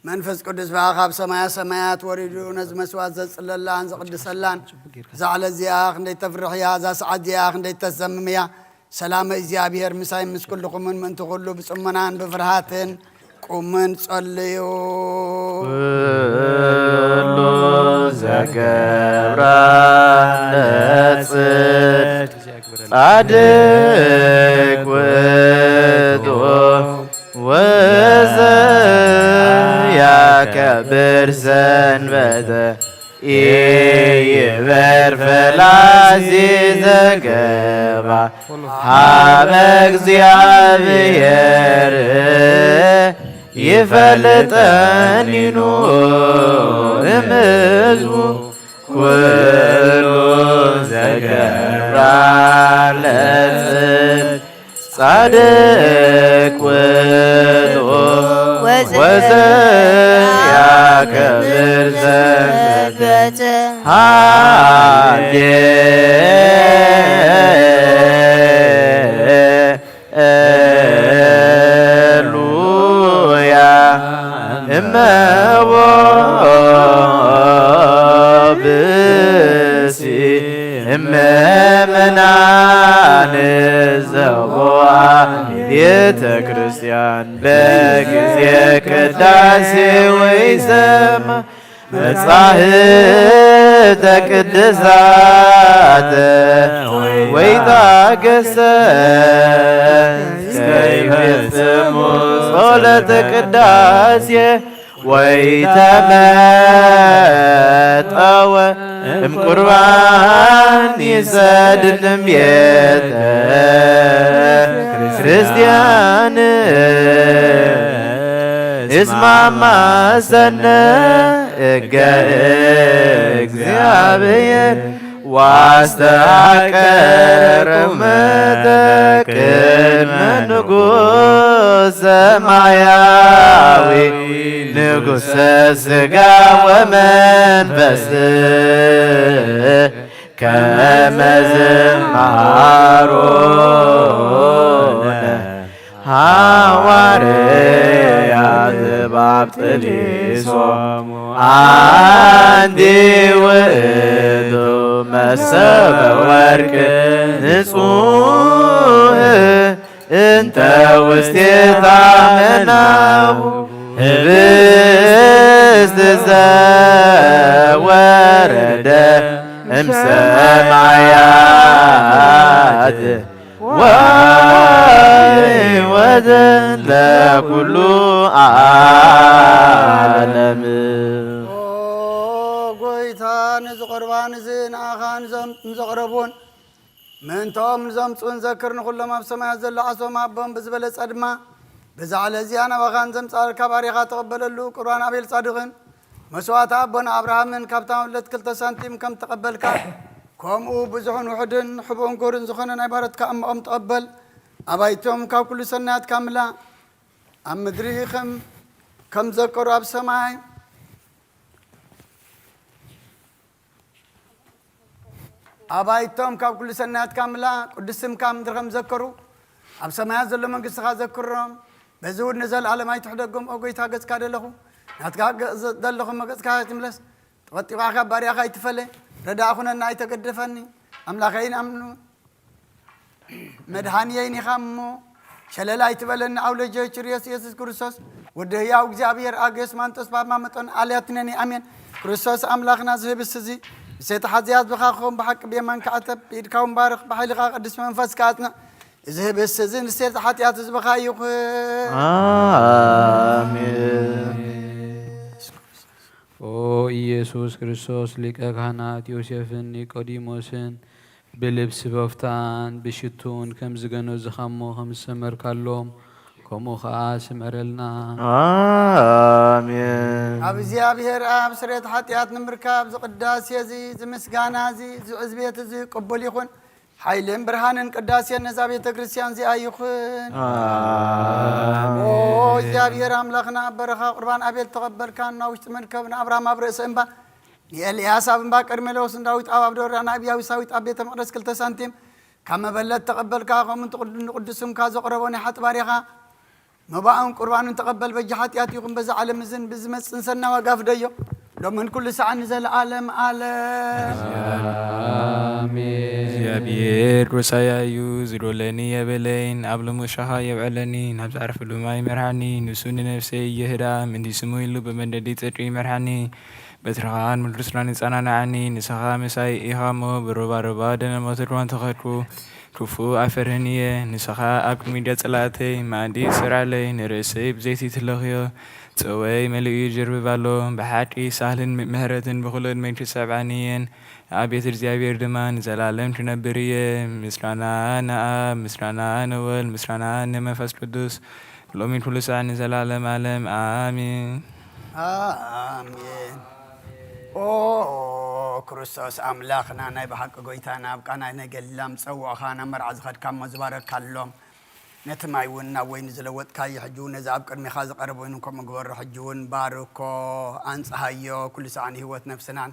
መንፈስ ቅዱስ ብኣ ካብ ሰማያ ሰማያት ወሪዱ ነዚ መስዋዕት ዘጽለላን ዘቕድሰላን፣ እዛ ዕለት እዚኣ ክንደይ ተፍርሕ እያ፣ እዛ ሰዓት እዚኣ ክንደይ ተሰምም እያ። ሰላመ እግዚኣብሔር ምሳይ ምስ ኩልኹምን ምእንቲ ኩሉ ብጽሞናን ብፍርሃትን ቁምን ጸልዩ። ኩሉ ዘገብራ ለጽድቅ ጻድቅ ውእቱ ወዘያከብር ሰንበተ ኢይበር ፈላሲ ዘገባ ሀበ እግዚአብሔር ይፈልጠኒኑ እምሕዝቡ ኩሉ ዘገብራ ለጽድቅ ጻድቅ ውእቱ ወዘያከብር ሰንበተ ሀዴ ሉያ እመቦ ብሲ እመመናን ዘቦ ቤተ ክርስቲያን በጊዜ ቅዳሴ ወይሰማ መጻሕፍተ ቅድሳተ ወይታገሰ እስከ ይፈጽሙ ጸሎተ ቅዳሴ ወይተመጠወ እምቁርባን ይሰድንም ቤተ ክርስቲያን እስማማ ሰነ እገ እግዚኣብሔር ዋስተቀርቡ መተ ቅድመ ንጉሥ ሰማያዊ ንጉሠ ሥጋ ወመንፈስ ከመ ዝመሃሮነ ሃዋርያት ባብ ጥሊሶሙ። አንቲ ውእቱ መሰበ ወርቅ ንጹሕ እንተ ውስቴታ መናው ህብስት ዘወረደ እምሰማያት ወሕይወት ለኩሉ ዓለም። ኦ ጎይታ፣ ነዚ ቁርባን እዚ ንኣኻ ንዞም ንዘቕረቡን ምእንትኦም ንዘምጽኡን ዘክር፣ ንኹሎም ኣብ ሰማያት ዘሎ ዓሶም ኣቦም ብዝበለጸ ድማ ብዛ ዕለት እዚኣ ናባኻ ንዘምጻልካ ባሪኻ ተቐበለሉ። ቁርባን ኣቤል ጻድቕን መስዋዕቲ ኣቦና ኣብርሃምን ካብታ መብለት ክልተ ሳንቲም ከም ተቐበልካ፣ ከምኡ ብዙሕን ውሑድን ሕቡእን ክቡርን ዝኾነ ናይ ባረትካ እምኦም ተቐበል። ኣባይቶም ካብ ኩሉ ሰናያትካ ምላ፣ ኣብ ምድሪ ከም፣ ከም ዘከሩ ኣብ ሰማይ ኣባይቶም ካብ ኩሉ ሰናያትካ ምላ፣ ቅዱስ ስምካ ኣብ ምድሪ ከም ዘከሩ ኣብ ሰማያት ዘሎ መንግስትኻ ዘክሮም። በዚ እውን ንዘለኣለም ኣይትሕደጎም። ኦ ጎይታ፣ ገጽካ ደለኹ፣ ናትካ ገ-፣ ዘ-፣ ደለኹ፣ መገጽካ ኣይትምለስ። ተቐጢባ ካብ ባርያኻ ኣይትፈለ። ረዳእ ኩነና፣ ኣይተገደፈኒ። ኣምላኸይን ኣምኑ መድኃኒየይን ኢኻ እሞ፣ ሸለል ኣይትበለኒ። ኣውለጀ ችርዮስ ኢየሱስ ክርስቶስ፣ ወዲ ህያው እግዚኣብሔር፣ ኣግዮስ ማንጦስ ባማ መጠን ኣልያትነኒ። ኣሜን። ክርስቶስ ኣምላኽና፣ ዝህብስ እዚ ምሴተ ሓዚያ ህዝብኻ ክኸውን ብሓቂ ብየማንካ ዕተብ፣ ብኢድካ እውን ባርኽ፣ ብሓይልኻ ቅዱስ መንፈስካ ኣጽንዕ። እዚ ህብስ እዚ ንሴተ ሓጢኣት ህዝብኻ ይኹን። ኣሜን። ኦ ኢየሱስ ክርስቶስ፣ ሊቀ ካህናት ዮሴፍን ኒቆዲሞስን ብልብሲ በፍታን ብሽቱን ከም ዝገነዙኻ እሞ ከም ዝሰመርካሎም፣ ከምኡ ኸዓ ስመረልና። ኣሜን። ኣብ እግዚኣብሔር ኣብ ስርየት ሓጢኣት ንምርካብ ዝቅዳሴ እዚ፣ ዝምስጋና እዚ፣ ዝዕዝቤት እዚ ቅቡል ይኹን። ሓይልን ብርሃንን ቅዳሴን ነዛ ቤተ ክርስቲያን እዚኣ ይኹን። ኣሜን። ኦ እግዚኣብሔር ኣምላኽና፣ ኣብ በረኻ ቁርባን ኣቤል ተቐበልካ፣ ናብ ውሽጢ መርከብ ንኣብራም ኣብ ርእሲ እምባ፣ ንኤልያስ ኣብ እምባ ቀርሜሎስ፣ ንዳዊት ኣብ፣ ኣብ ደወርያ፣ ንኣብያዊ ሳዊት ኣብ ቤተ መቕደስ ክልተ ሳንቲም ካብ መበለት ተቐበልካ፣ ከምኡ ንትቕድ-፣ ንቅዱስ ስምካ ዘቕረቦ ናይ ሓጥባሪኻ መባእን ቁርባንን ተቐበል። በጃ ሓጢኣት ይኹን በዛ ዓለም እዝን ብዝመጽእ ንሰና ዋጋ ፍደዮ፣ ሎምን ኩሉ ሰዓን ንዘለዓለም ዓለም። ኣሜን። እግዚኣብሔር ሮሳያ እዩ፣ ዝዶለኒ የበለይን፣ ኣብ ልሙሻኻ የብዕለኒ፣ ናብ ዝዓርፍሉ ማይ ይመርሓኒ፣ ንሱ ንነፍሰይ ይህዳ፣ ምንዲ ስሙ ኢሉ ብመንደዲ ጽድቂ ይመርሓኒ። በትርኻን ምልክትናን ይጸናንዓኒ፣ ንስኻ ምሳይ ኢኻ እሞ፣ ብሩባሩባ ደነ ሞት ድማ ተኸድኩ። ክፉእ ኣይፈርህን እየ፣ ንስኻ ኣብ ቅድሚት ጸላእተይ፣ መኣዲ ስራለይ፣ ንርእሰይ ብዘይቲ ትለኽዮ። ጸወይ መሊኡ ይጅርብብ ኣሎ፣ ብሓቂ ሳህልን ምሕረትን ብኹለን መይቱ ሰብዓኒ እየን። ኣብ ቤት እግዚኣብሔር ድማ ንዘላለም ክነብር እየ። ምስጋና ንኣብ፣ ምስጋና ንወልድ፣ ምስጋና ንመንፈስ ቅዱስ፣ ሎሚ ኩሉ ሳዕ ንዘላለም ዓለም ኣሜን። ኣሜን። ኦ ክርስቶስ ኣምላኽና፣ ናይ ብሓቂ ጎይታና፣ ኣብ ቃና ናይ ገሊላ ምጸውዕኻ ናብ መርዓ ዝኸድካ እሞ ዝበረካሎም፣ ነቲ ማይ እውን ናብ ወይኒ ዝለወጥካዮ፣ ሕጂ እውን ነዚ ኣብ ቅድሜኻ ዝቐረበ ወይኒ ከምኡ ግበሮ። ሕጂ እውን ባርኮ፣ ኣንጽሃዮ፣ ኩሉ ሳዕ ንህይወት ነፍስናን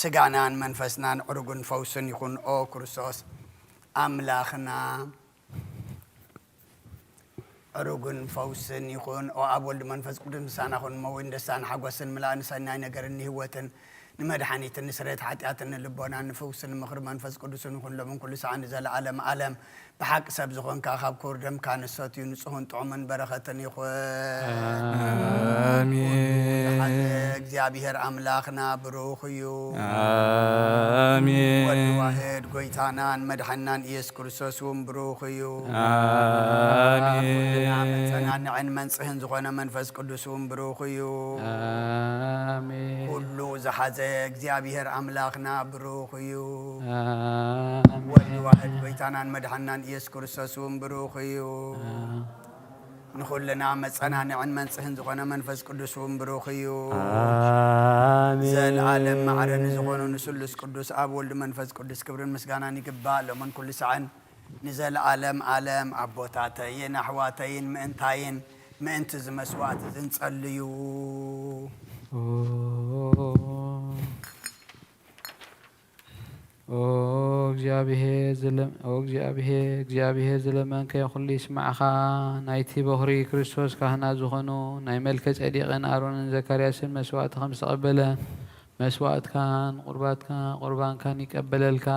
ስጋናን መንፈስናን ዕሩግን ፈውስን ይኹን። ኦ ክርስቶስ ኣምላኽና፣ ዕሩግን ፈውስን ይኹን። ኦ ኣብ ወልድ መንፈስ ቅዱስ ምሳና ኩን። እሞ ወይን ደስታን ሓጎስን፣ ምላእን ሰናይ ነገርን ንህይወትን ንመድሓኒትን ንስሬት ሓጢኣትን ንልቦናን ንፍውስን ምኽሪ መንፈስ ቅዱስን ይኹን፣ ሎምን ኩሉ ሰዓን ንዘለዓለም ዓለም። ብሓቂ ሰብ ዝኾንካ፣ ካብ ክቡር ደምካ ንሰትዩ ንጹህን ጥዑምን በረኸትን ይኹን። ኣሜን። ሓደ እግዚኣብሔር ኣምላኽና ብሩኽ እዩ። ኣሜን። ወልድ ዋሕድ ጎይታናን መድሓንናን ኢየሱስ ክርስቶስ እውን ብሩኽ እዩ። ኣሜን። ኩልና መጸናንዕን መንጽህን ዝኾነ መንፈስ ቅዱስ እውን ብሩኽ እዩ። ኣሜን። ኩሉ ዝሓዘ እግዚኣብሔር ኣምላኽና ብሩኽ እዩ። ኣሜን። ወልድ ዋሕድ ጎይታናን መድሓንናን ኢየሱስ ክርስቶስ እውን ብሩኽ እዩ። ኣሜን። ንኹልና መጸናንዕን መንጽህን ዝኾነ መንፈስ ቅዱስ እውን ብሩኽ እዩ። ኣሜን። ዘለዓለም ማዕረ ንዝኾኑ ንስሉስ ቅዱስ ኣብ ወልድ መንፈስ ቅዱስ ክብርን ምስጋናን ይግባእ፣ ሎምን ኩሉ ሰዓን ንዘለዓለም ዓለም። ኣቦታተይን ኣሕዋተይን ምእንታይን ምእንቲ እዚ መስዋዕት እዚ ንጸልዩ። ኦ፣ ኦ እግዚኣብሔር ዝለ-፣ ኦ እግዚኣብሔር፣ እግዚኣብሔር ዝለመንከ ኩሉ ይስማዕኻ። ናይቲ በኹሪ ክርስቶስ ካህናት ዝኾኑ ናይ መልከ ጼዴቅን ኣሮንን ዘካርያስን መስዋዕቲ ከም ዝተቐበለ መስዋዕትካን ቁርባትካ-፣ ቁርባንካን ይቀበለልካ።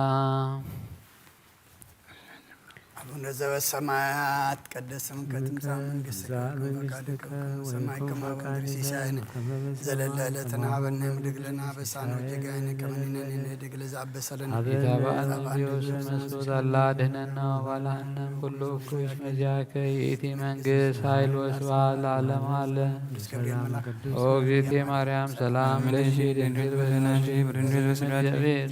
አቡነ ዘበሰማያት፣ ይትቀደስ ስምከ፣ ትምጻእ መንግሥትከ፣ ወይኩን ፈቃድከ በከመ በሰማይ ከማሁ በምድር። ሲሳየነ ዘለለ ዕለትነ ሀበነ ዮም፣ ወህድግ ለነ አበሳነ ወጌጋየነ ከመ ንሕነኒ ንህድግ ለዘአበሰ ለነ። አቤታባአን ኢታባአን ዲዮስ መስሎት አላ ድህነና ወባልሃነ ኩሉ እኩይ። መዚያከ ይእቲ መንግስት ኃይል ወስብሐት ለዓለመ ዓለም። ኦ እግዝእትየ ማርያም ሰላም ለኪ ድንግል በዘናኪ ብድንግል በስጋኪ። እግዚአብሔር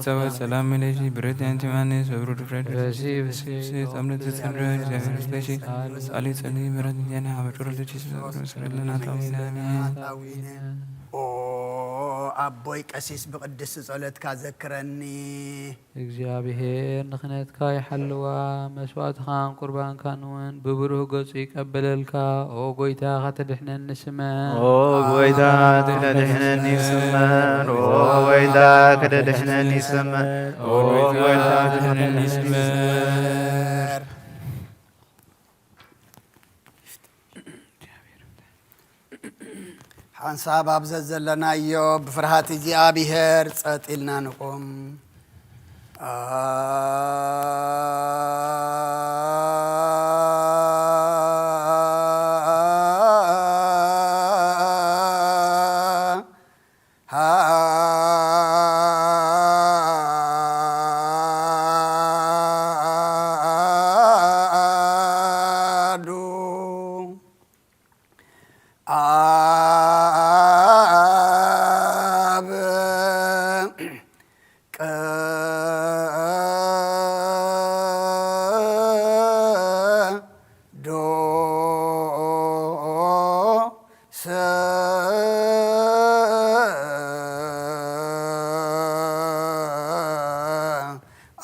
ጸባኦት ሰላም ለኪ ብርክቲ አንቲ እምአንስት ወብሩክ ፍሬ ከርሥኪ ተአምልቲ ጸምረ። እግዚአብሔር ምስሌኪ ጸሊ ጸሊ ምሕረት እንዲያና አበጩር ልጅ ስለ ለና ታዊና። ኦ አቦይ ቀሲስ ብቅድስቲ ጸሎትካ ዘክረኒ። እግዚኣብሔር ንክህነትካ ይሓልዋ፣ መስዋእትኻን ቁርባንካን እውን ብብሩህ ገጹ ይቀበለልካ። ኦ ጐይታ፣ ከተድሕነኒ ስመር። ኦ ጐይታ፣ ከተድሕነኒ ስመር። ኦ ጐይታ፣ ከተድሕነኒ ስመር። ኦ ጐይታ፣ ከተድሕነኒ ስመር። ሓንሳብ ኣብ ዘዘለናዮ ብፍርሃት እግዚኣብሔር ጸጥ ኢልና ንቑም። አሐዱ አብ ቅዱስ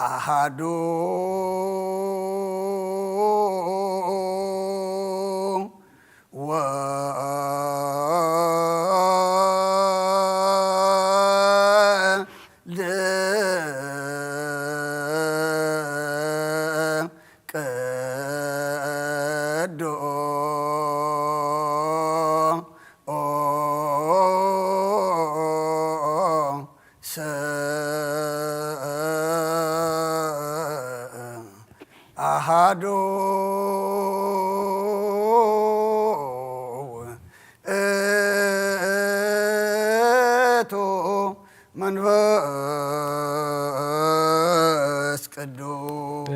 አሐዱ ወልድ ቅዱስ አሐዱ ውእቱ መንፈስ ቅዱስ።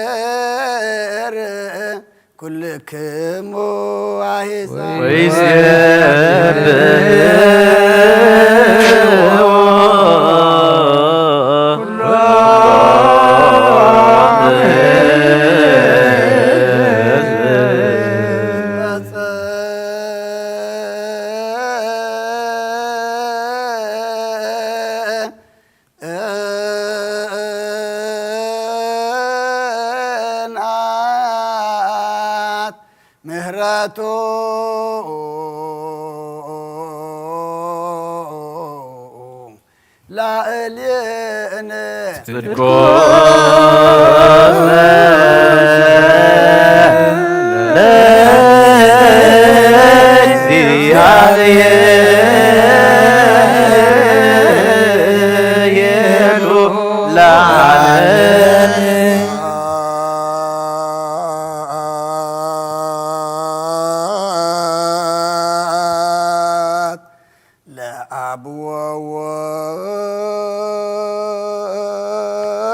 ለእግዚአብሔር ኩልክሙ አሕዛብ ወይሴብሕዎ ኩሎም ሕዝብ። ጽንዓት ምህረቱ ላዕሌነ። ለአብ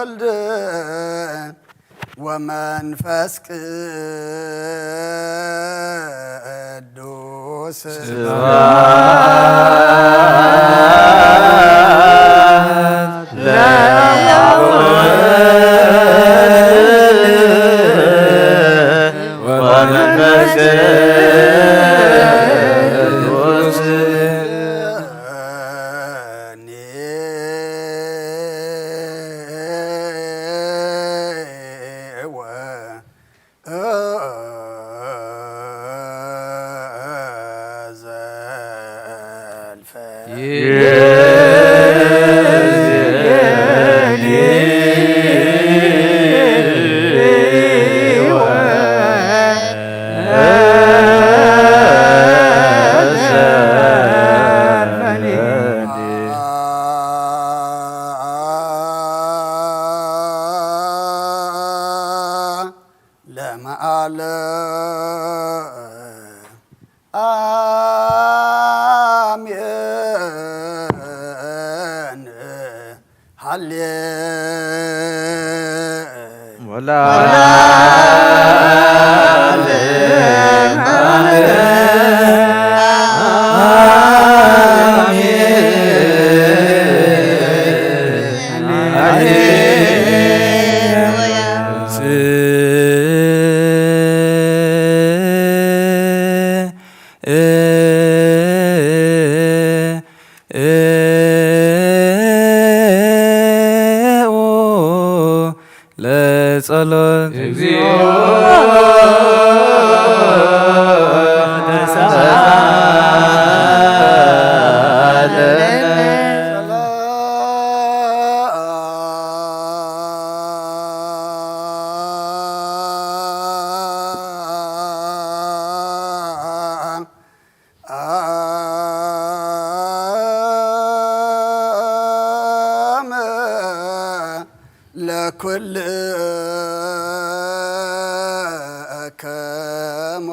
ወወልድ ወመንፈስ ቅዱስ። ስብሐት ለአብ ወወልድ ወመንፈስ ቅዱስ። ለመዓለ አሜን። ሃሌ ወላ ለጸሎት እግዚኦ ተሳለነ። አም ለኩልክሙ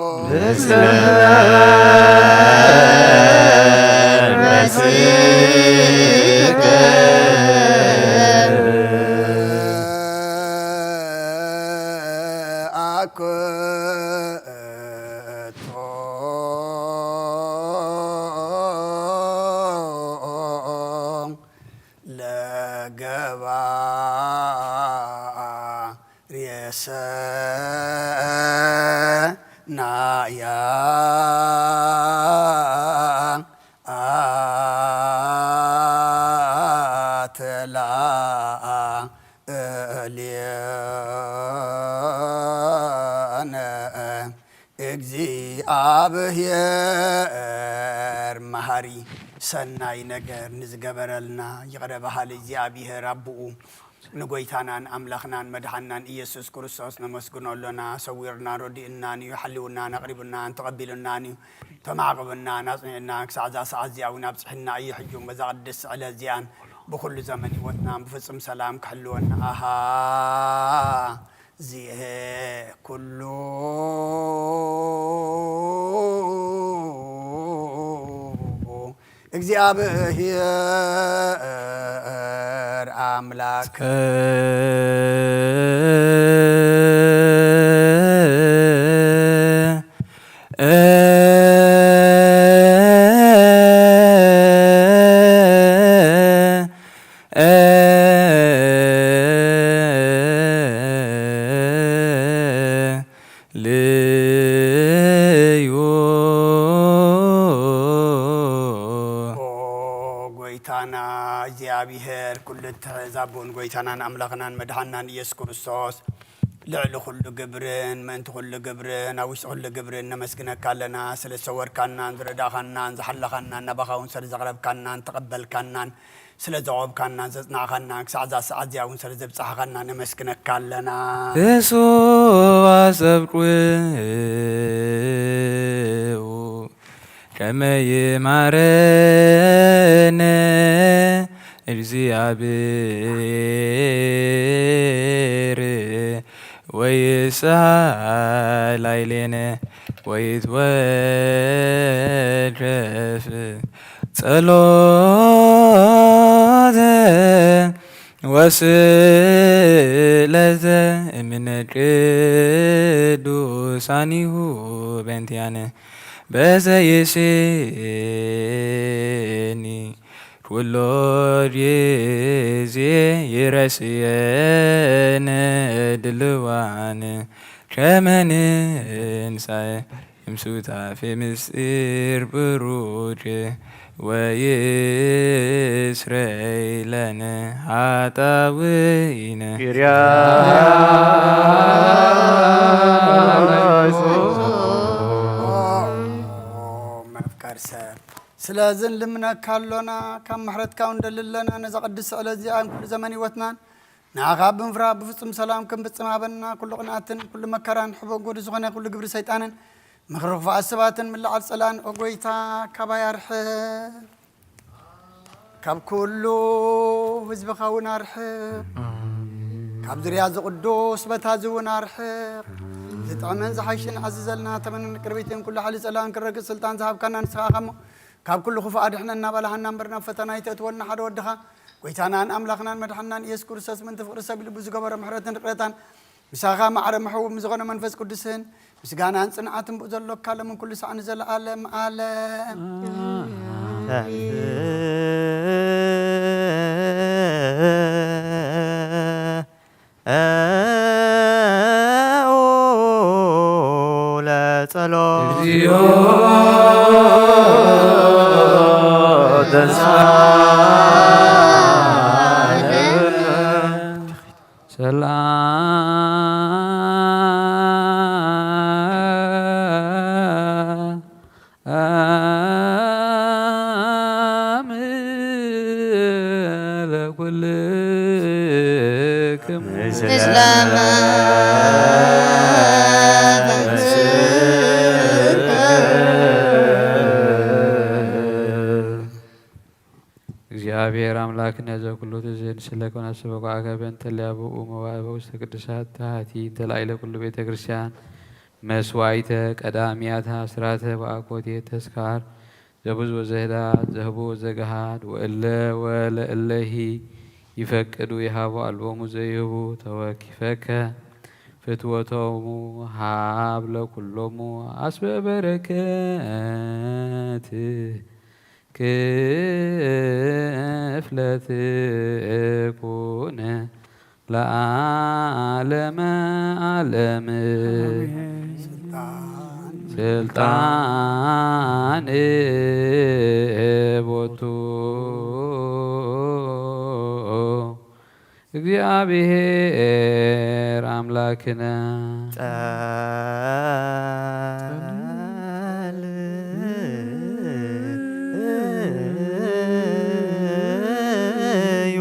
አኩ ለገባሬሰናያ አትላ እሌነ እግዚኣብሔር መሃሪ ሰናይ ነገር ንዝገበረልና ይቕረ በሃሊ እግዚኣብሔር ኣቦኡ ንጎይታናን ኣምላኽናን መድሓናን ኢየሱስ ክርስቶስ ነመስግኖ ኣሎና። ሰዊሩና፣ ረዲኡናን እዩ፣ ሓልውናን ኣቕሪቡናን ተቐቢሉናን እዩ፣ ተማዕቕብናን ኣጽኒዕናን ክሳዕ እዛ ሰዓት እዚኣ እውን ኣብጽሕና እዩ። ሕጂ እውን በዛ ቅድስቲ ዕለት እዚኣን ብኹሉ ዘመን ህይወትናን ብፍጹም ሰላም ክሕልወና ኣሃ ዚሄ ኩሉ እግዚኣብሔር ኣምላክ። ልዩ ኦ ጎይታና እግዚኣብሔር ኩሉ እትሕዝ ኣቦን ጎይታናን ኣምላኽናን መድሓናን ኢየሱስ ክርስቶስ ልዕሊ ኩሉ ግብርን ምእንቲ ኩሉ ግብርን ኣብ ውሽጢ ኩሉ ግብርን ነመስግነካ ኣለና። ስለ ዝሰወርካናን ዝረዳኻናን ዝሓለኻናን ናባኻ እውን ስለ ዘቕረብካናን ተቐበልካናን ስለ ዘቖምካናን ዘጽናዕኻናን ክሳዕ እዛ ሰዓት እዚኣ እውን ስለ ዘብጻሕኻና ነመስግነካ ኣለና። እሱ ኣሰብቁ ከመ ይማረነ እግዚኣብሔር ወይስሃ ላይሌነ ወይትወከፍ ጸሎተ ወስእለተ እምነ ቅዱሳኒሁ በእንቲአነ በዘይሴኒ ኩሎ ጊዜ ይረስየነ ድልዋነ ከመ ንንሳእ እምሱታፌ ምስጢር ብሩክ ወይስረይ ለነ ኃጣውኢነ። ኪርያላይሶን። መፍቀር ሰብ። ስለዚ ንልምነካ ኣሎና፣ ካብ ምሕረትካ እውን ንደሊ ኣለና። ነዛ ቅድስቲ ዕለት እዚኣ ንኩሉ ዘመን ህይወትናን ንዓኻ ብምፍራህ ብፍጹም ሰላም ክንፍጽም ሃበና። ኩሉ ቅንኣትን ኩሉ መከራን ሕቦ ጎዱ ዝኾነ ኩሉ ግብሪ ሰይጣንን ምኽሪ ክፉኣት ሰባትን ምልዓል ጸላእን፣ ኦ ጐይታ፣ ካባይ ኣርሕቕ። ካብ ኩሉ ህዝብኻ እውን ኣርሕቕ። ካብ ዙርያ እዚ ቅዱስ ቦታ እዚ እውን ኣርሕቕ። ዝጥዕምን ዝሓይሽን ዓዚ ዘልና ተመንን ቅርቢትን ኩሉ ሓይሊ ጸላእን ክረግጽ ስልጣን ዝሃብካና ንስኻ ኢኻ እሞ፣ ካብ ኩሉ ክፉእ ኣድሕነና፣ ባልሃና እምበር ናብ ፈተና ኣይተእትወና። ሓደ ወድኻ ጐይታናን ኣምላኽናን መድሓንናን ኢየሱስ ክርስቶስ ምእንቲ ፍቕሪ ሰብ ልቡ ዝገበሮ ምሕረትን ይቕረታን ምሳኻ ማዕረ ምሕው ምስ ዝኾነ መንፈስ ቅዱስን ምስጋናን ጽንዓትን ብኡ ዘሎካ ሎምን ኩሉ ሳዕ ንዘለዓለም ዓለም። ተንሥኡ ለጸሎት። እግዚኦ ተንሥአ። ሰላም ለኩልክሙ። ምስለ እግዚአብሔር አምላክነ ዘኩሉ ትዝን ስለ ኮነ ስበቋ አከበን ተሊያ ብኡ መዋዕበ ውስተ ቅዱሳት ታህቲ ተላይለ ኩሉ ቤተ ክርስቲያን መስዋዕተ ቀዳሚያት አስራተ ወአኮቴት ተስካር ዘብዙ ወዘህዳት ዘህቡ ወዘገሃድ ወእለ ወለእለሂ ይፈቅዱ ይሃቡ አልቦሙ ዘይህቡ ተወኪፈከ ፍትወቶሙ ሃብ ለኩሎሙ አስበ በረከት ክፍለ ትኩን ለዓለመ ዓለም። ስልጣን ስልጣን ቦቱ እግዚአብሔር አምላክነ። ጸልዩ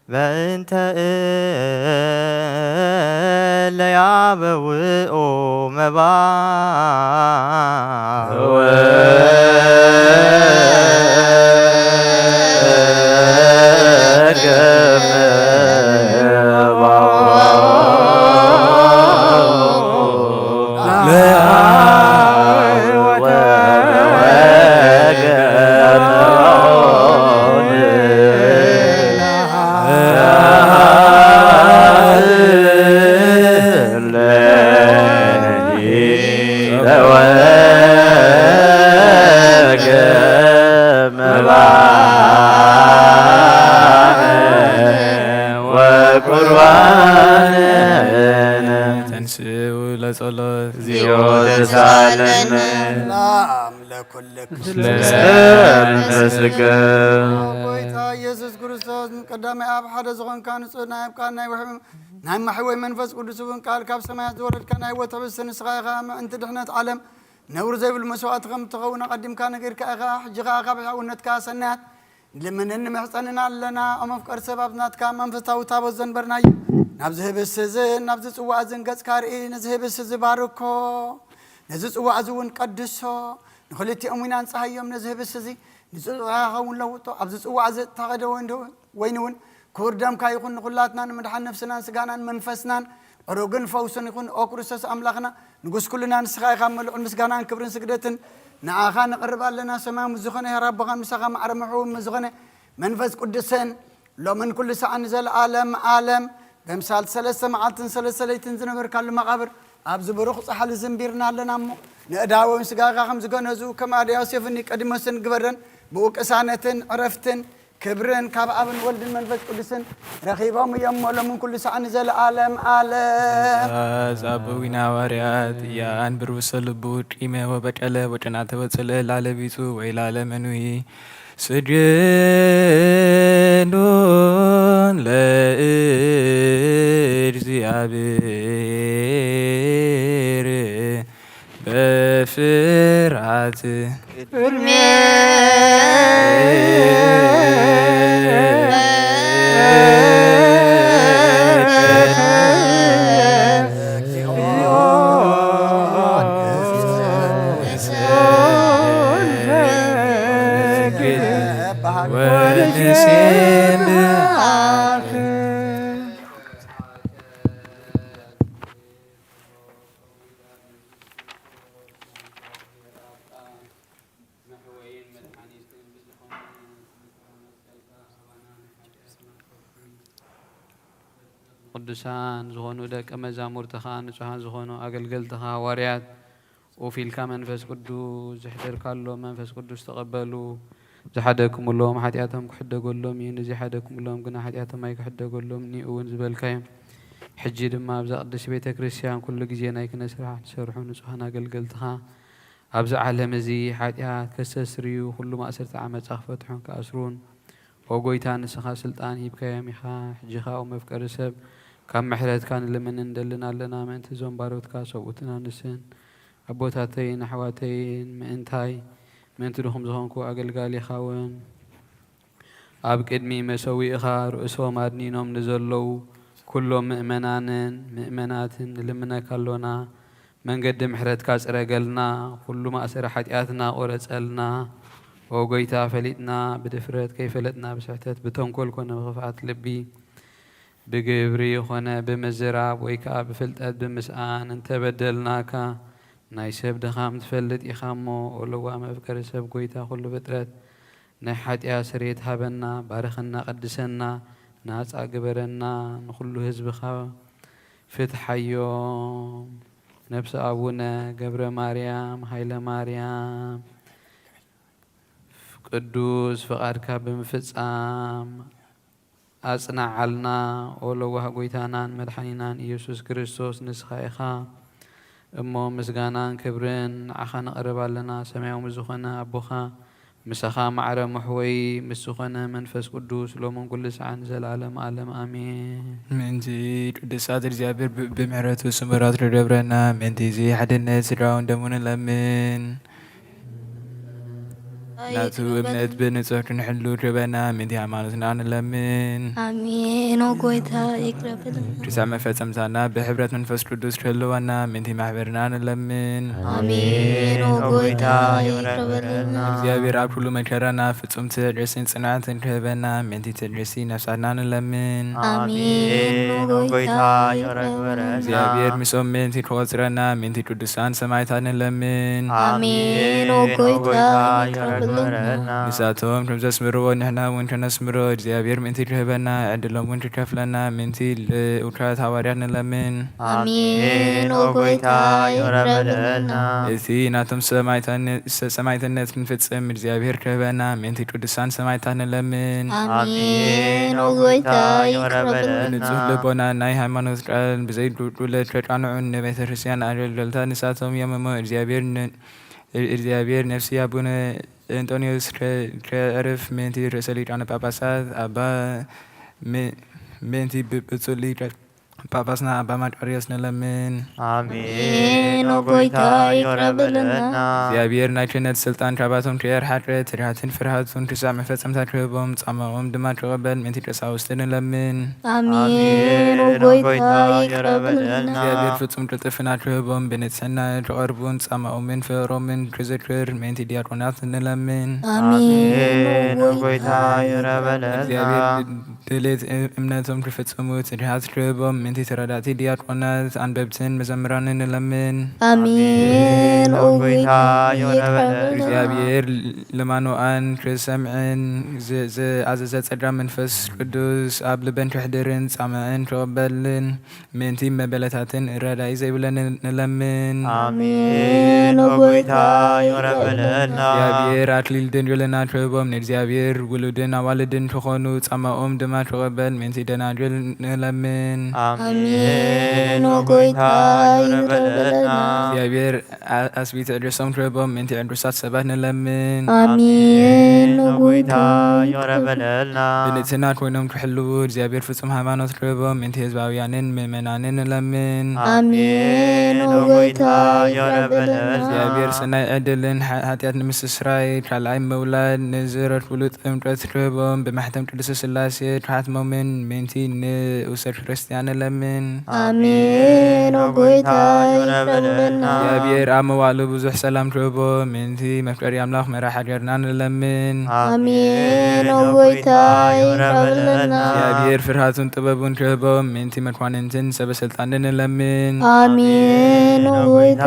በእንተ እለ ያበውኡ መባ ተንስኡ ለጸሎት። እግዚኦ ተሳለነ። ሰላም ለኩልክ። ምስለ መንፈስከ። ጌታ ኢየሱስ ክርስቶስ ቀዳም ኣብ ሓደ ዝኾንካ ንጹህ ናይ ኣብ ቃል ናይ ውሕብ ናይ ማሕወይ መንፈስ ቅዱስ እውን ቃል ካብ ሰማያት ዝወረድካ ናይ ህይወት ህብስቲ ንስኻ ኢኻ። ምእንቲ ድሕነት ዓለም ነውሪ ዘይብሉ መስዋዕቲ ከም እትኸውን ኣቐዲምካ ነጊርካ ኢኻ። ሕጂ ኸኣ ካብ ሕያውነትካ ሰናያት ንልምንን ንምሕጸንን ኣለና። ኦ መፍቀር ሰብ፣ ኣብ ናትካ መንፈሳዊ ታቦት ዘንበርናዮ ናብዚ ህብስቲ እዝን ናብዚ ጽዋእ እዝን ገጽካ ርኢ። ነዚ ህብስቲ እዚ ባርኮ፣ ነዚ ጽዋእ እዚ እውን ቀድሶ። ንኽልቲኦም እውን ኣንጽሃዮም። ነዚ ህብስቲ እዚ ንጽድቕኻ ክኸውን ለውጦ። ኣብዚ ጽዋእ እዚ እተኸደ ወይን ዶ-፣ ወይኒ እውን ክቡር ደምካ ይኹን። ንኹላትና ንምድሓን ነፍስናን ስጋናን መንፈስናን ዕሩግን ፈውስን ይኹን። ኦ ክርስቶስ ኣምላኽና ንጉስ ኩልና፣ ንስኻ ኢኻ እሞ ልዑል ምስጋናን ክብርን ስግደትን ንኣኻ ነቕርብ ኣለና። ሰማያዊ ምስ ዝኾነ ሄር ኣቦኻን ምሳኻ ማዕረ ምሕው ምስ ዝኾነ መንፈስ ቅዱስን ሎምን ኩሉ ሰዓን ንዘለኣለም ዓለም በምሳል ሰለስተ መዓልትን ሰለስተ ለይትን ዝነበርካሉ መቓብር ኣብዚ ብሩኽ ጻሕሊ ዝንቢርና ኣለና እሞ፣ ንእዳዎም ስጋኻ ከም ዝገነዙ፣ ከም ኣድያስ ዮፍኒ ቀዲሞስን ግበረን። ብኡ ቅሳነትን ዕረፍትን ክብርን ካብ ኣብን ወልድን መንፈስ ቅዱስን ረኺቦም እዮም እሞ፣ ሎምን ኩሉ ሰዓን ንዘለኣለም ዓለም። ዛብ ዊና ዋርያት ያን ብርብሰ ልቡ ጢመ ወበጨለ ወጨናተ ወፅለ ላለቢጹ ወይ ላለመኑሂ ስግዱን ለእግዚአብሔር በፍርሃት። ቅዱሳን ዝኾኑ ደቀ መዛሙርትኻ፣ ንጹሃን ዝኾኑ ኣገልገልትኻ ሃዋርያት፣ ኡፍ ኢልካ መንፈስ ቅዱስ ዘሕደርካሎም መንፈስ ቅዱስ ተቐበሉ። ዝሓደግኩምሎም ሓጢኣቶም ክሕደገሎም እዩ፣ ንዘይሓደግኩምሎም ግና ሓጢኣቶም ኣይክሕደገሎምን እዩ እውን ዝበልካዮም። ሕጂ ድማ ኣብዛ ቅድስቲ ቤተ ክርስቲያን ኩሉ ግዜ ናይ ክህነት ስራሕ ንሰርሑ ንጹሃን ኣገልገልትኻ፣ ኣብዚ ዓለም እዚ ሓጢኣት ከስተስርዩ፣ ኩሉ ማእሰርቲ ዓመጻ ክፈትሑን ክኣስሩን፣ ኦ ጎይታ፣ ንስኻ ስልጣን ሂብካዮም ኢኻ። ሕጂ ኸኣ፣ ኦ መፍቀሪ ሰብ፣ ካብ ምሕረትካ ንልምንን ንደልን ኣለና። ምእንቲ እዞም ባሮትካ ሰብኡትን ኣንስትን፣ ኣቦታተይን ኣሕዋተይን፣ ምእንታይ፣ ምእንቲ ድኹም ዝኾንኩ ኣገልጋሊኻ እውን፣ ኣብ ቅድሚ መሰዊእኻ ርእሶም ኣድኒኖም ንዘለዉ ኩሎም ምእመናንን ምእመናትን ንልምነካ ኣሎና። መንገዲ ምሕረትካ ጽረገልና፣ ኩሉ ማእሰሪ ሓጢኣትና ቁረጸልና። ኦ ጎይታ፣ ፈሊጥና ብድፍረት፣ ከይፈለጥና ብስሕተት፣ ብተንኮል ኮነ ብኽፍኣት ልቢ፣ ብግብሪ ኮነ ብምዝራብ ወይ ከኣ ብፍልጠት ብምስኣን እንተበደልናካ፣ ናይ ሰብ ድኻም ትፈልጥ ኢኻ እሞ፣ ኦ ለዋህ መፍቀሪ ሰብ፣ ጎይታ ኩሉ ፍጥረት፣ ናይ ሓጢኣት ስርየት ሃበና፣ ባርኸና፣ ቀድሰና፣ ናጻ ግበረና፣ ንኹሉ ህዝብኻ ፍትሓዮም። ነፍሲ ኣቡነ ገብረ ማርያም ሃይለ ማርያም ቅዱስ ፍቓድካ ብምፍጻም ኣጽንዓልና። ኦ ለዋህ ጎይታናን መድሓኒናን ኢየሱስ ክርስቶስ፣ ንስኻ ኢኻ እሞ ምስጋናን ክብርን ንዓኻ ነቕርብ ኣለና። ሰማያዊ ምስ ዝኾነ ኣቦኻ፣ ምሳኻ ማዕረ ምሕወይ ምስ ዝኾነ መንፈስ ቅዱስ፣ ሎምን ኩሉ ሰዓን ንዘለዓለም ዓለም ኣሜን። ምእንቲ ቅዱሳት እግዚኣብሔር ብ-፣ ብምሕረቱ ስሙራት ርደብረና። ምእንቲ እዚ ሓድነት ስድራውን ደሙ ንለምን። ናቱ እምነት ብንጹህ ክንሕሉ ርበና። ምእንቲ ሃይማኖትና ንለምን። ኣሜን። ኦ ጎይታ ይቅረ በለና። ቅዱሳን መፈጸምታና ብሕብረት መንፈስ ቅዱስ ክህልወና ምእንቲ ማሕበርና ንለምን። ኣሜን። ኦ ጎይታ ይቅረ በለና። እግዚኣብሔር ኣብ ኩሉ መከራና ፍጹም ትዕግስትን ጽንዓትን ክህበና ምእንቲ ትዕግስቲ ነፍሳትና ንለምን። ኣሜን። ኦ ጎይታ ይቅረ በለና። እግዚኣብሔር ምስኦም ምእንቲ ክቆጽረና ምእንቲ ቅዱሳን ሰማዕታት ንለምን። ኣሜን። ኦ ጎይታ ይቅረ በለና። ንሳቶም ከም ዘስምርዎ ንሕና እውን ከነስምሮ እግዚኣብሔር ምእንቲ ክህበና ዕድሎም እውን ክከፍለና ምእንቲ ልኡካት ሃዋርያት ንለምን። ኣሜን። ኦ ጎይታ ይቅረ በለና። እቲ ናቶም ሰማዕታነ-፣ ሰ-፣ ሰማዕትነት ክንፍጽም እግዚኣብሔር ክህበና ምእንቲ ቅዱሳን ሰማዕታት ንለምን። ኣሜን። ኦ ጎይታ ይቅረ በለና። ንጹህ ልቦና ናይ ሃይማኖት ቃል ብዘይ ዱ-፣ ዱለት ከቃንዑን ንቤተ ክርስቲያን ኣገልገልታ ንሳቶም እዮም እሞ እግዚኣብሔር ን-፣ እግዚኣብሔር ነፍሲ ኣቡነ እንጦንዮስ ከ-፣ ከዕርፍ ምእንቲ ርእሰ ሊቃነ ጳጳሳት ኣባ ም-፣ ምእንቲ ብ-፣ ብፁዕ ሊቀ ጳጳስና ኣባ መቃርዮስ ንለምን። ኣሜን። ኦ ጎይታ ይቅረ በለልና። እግዚኣብሔር ናይ ክህነት ስልጣን ካባቶም ከየርሓቀ ትግሃትን ፍርሃቱን ክሳዕ መፈጸምታ ክህቦም ጻማኦም ድማ ክቕበል ምእንቲ ቀሳውስቲ ንለምን። ኣሜን። ኦ ጎይታ ይቅረ በለልና። እግዚኣብሔር ፍጹም ቅልጥፍና ክህቦም ብንጽሕና ክቐርቡን ጻማኦምን ፍቕሮምን ክዝክር ምእንቲ ዲያቆናት ንለምን። ኣሜን። ኦ ጎይታ ይቅረ በለልና። እግዚኣብሔር ድሌት እምነቶም ክፍጽሙ ትግሃት ክህቦም ምእንቲ ተረዳእቲ ዲያቆናት፣ ኣንበብትን መዘምራንን ንለምን። ኣሜን። ኦ ኦ ጎይታ ጎይታ ይቅረ በለልና። ይቅረ በለልና። እግዚኣብሔር ልማኖኣን ክሰምዕን ዝ-፣ ዝኣዘዘ ጸጋ መንፈስ ቅዱስ ኣብ ልበን ክሕድርን ጻምዕን ክቕበልን ምእንቲ መበለታትን ረዳኢ ዘይብለን ንለምን። ኣሜን። ኦ ጎይታ ይቅረ በለልና። እግዚኣብሔር ኣክሊል ድንግልና ክህቦም ንእግዚኣብሔር ውሉድን ኣዋልድን ክኾኑ ጻማኦም ድማ ክቕበል ምእንቲ ደናግል ንለምን። ኣሜን። ኦ ጎይታ ይቅረ በለልና። እግዚኣብሔር ኣ-፣ ኣስቢት ዕድሶም ክህቦም ምእንቲ ዕዱሳት ሰባት ንለምን። ኣሜን። ኦ ኦ ጎይታ ጎይታ ይቅረ በለልና። ብንጽህና ኮይኖም ክሕልዉ እግዚኣብሔር ፍጹም ሃይማኖት ክህቦም ምእንቲ ህዝባውያንን ምእመናንን ንለምን። ኣሜን። ኦ ጎይታ ይቅረ በለልና። እግዚኣብሔር ሰናይ ዕድልን ሓ-፣ ሓጢኣት ንምስስራይ ካልኣይ ምውላድ ንዝረክብሉ ጥምቀት ክህቦም ብማሕተም ቅድስት ስላሴ ክሓትሞምን ምእንቲ ንኡሰ ክርስቲያን ንለምን። ኣሜን። ኦ ጎይታ ይቅረ በለልና። እግዚኣብሔር ኣብ መዋእሉ ብዙሕ ሰላም ክህቦ ምእንቲ መፍቀሪ ኣምላኽ መራሕ ሃገርና ንለምን። ኣሜን። ኦ ጎይታ ይቅረ በለልና። እግዚኣብሔር ፍርሃቱን ጥበቡን ክህቦም ምእንቲ መኳንንትን ሰበ ስልጣንን ንለምን። ኣሜን። ኦ ጎይታ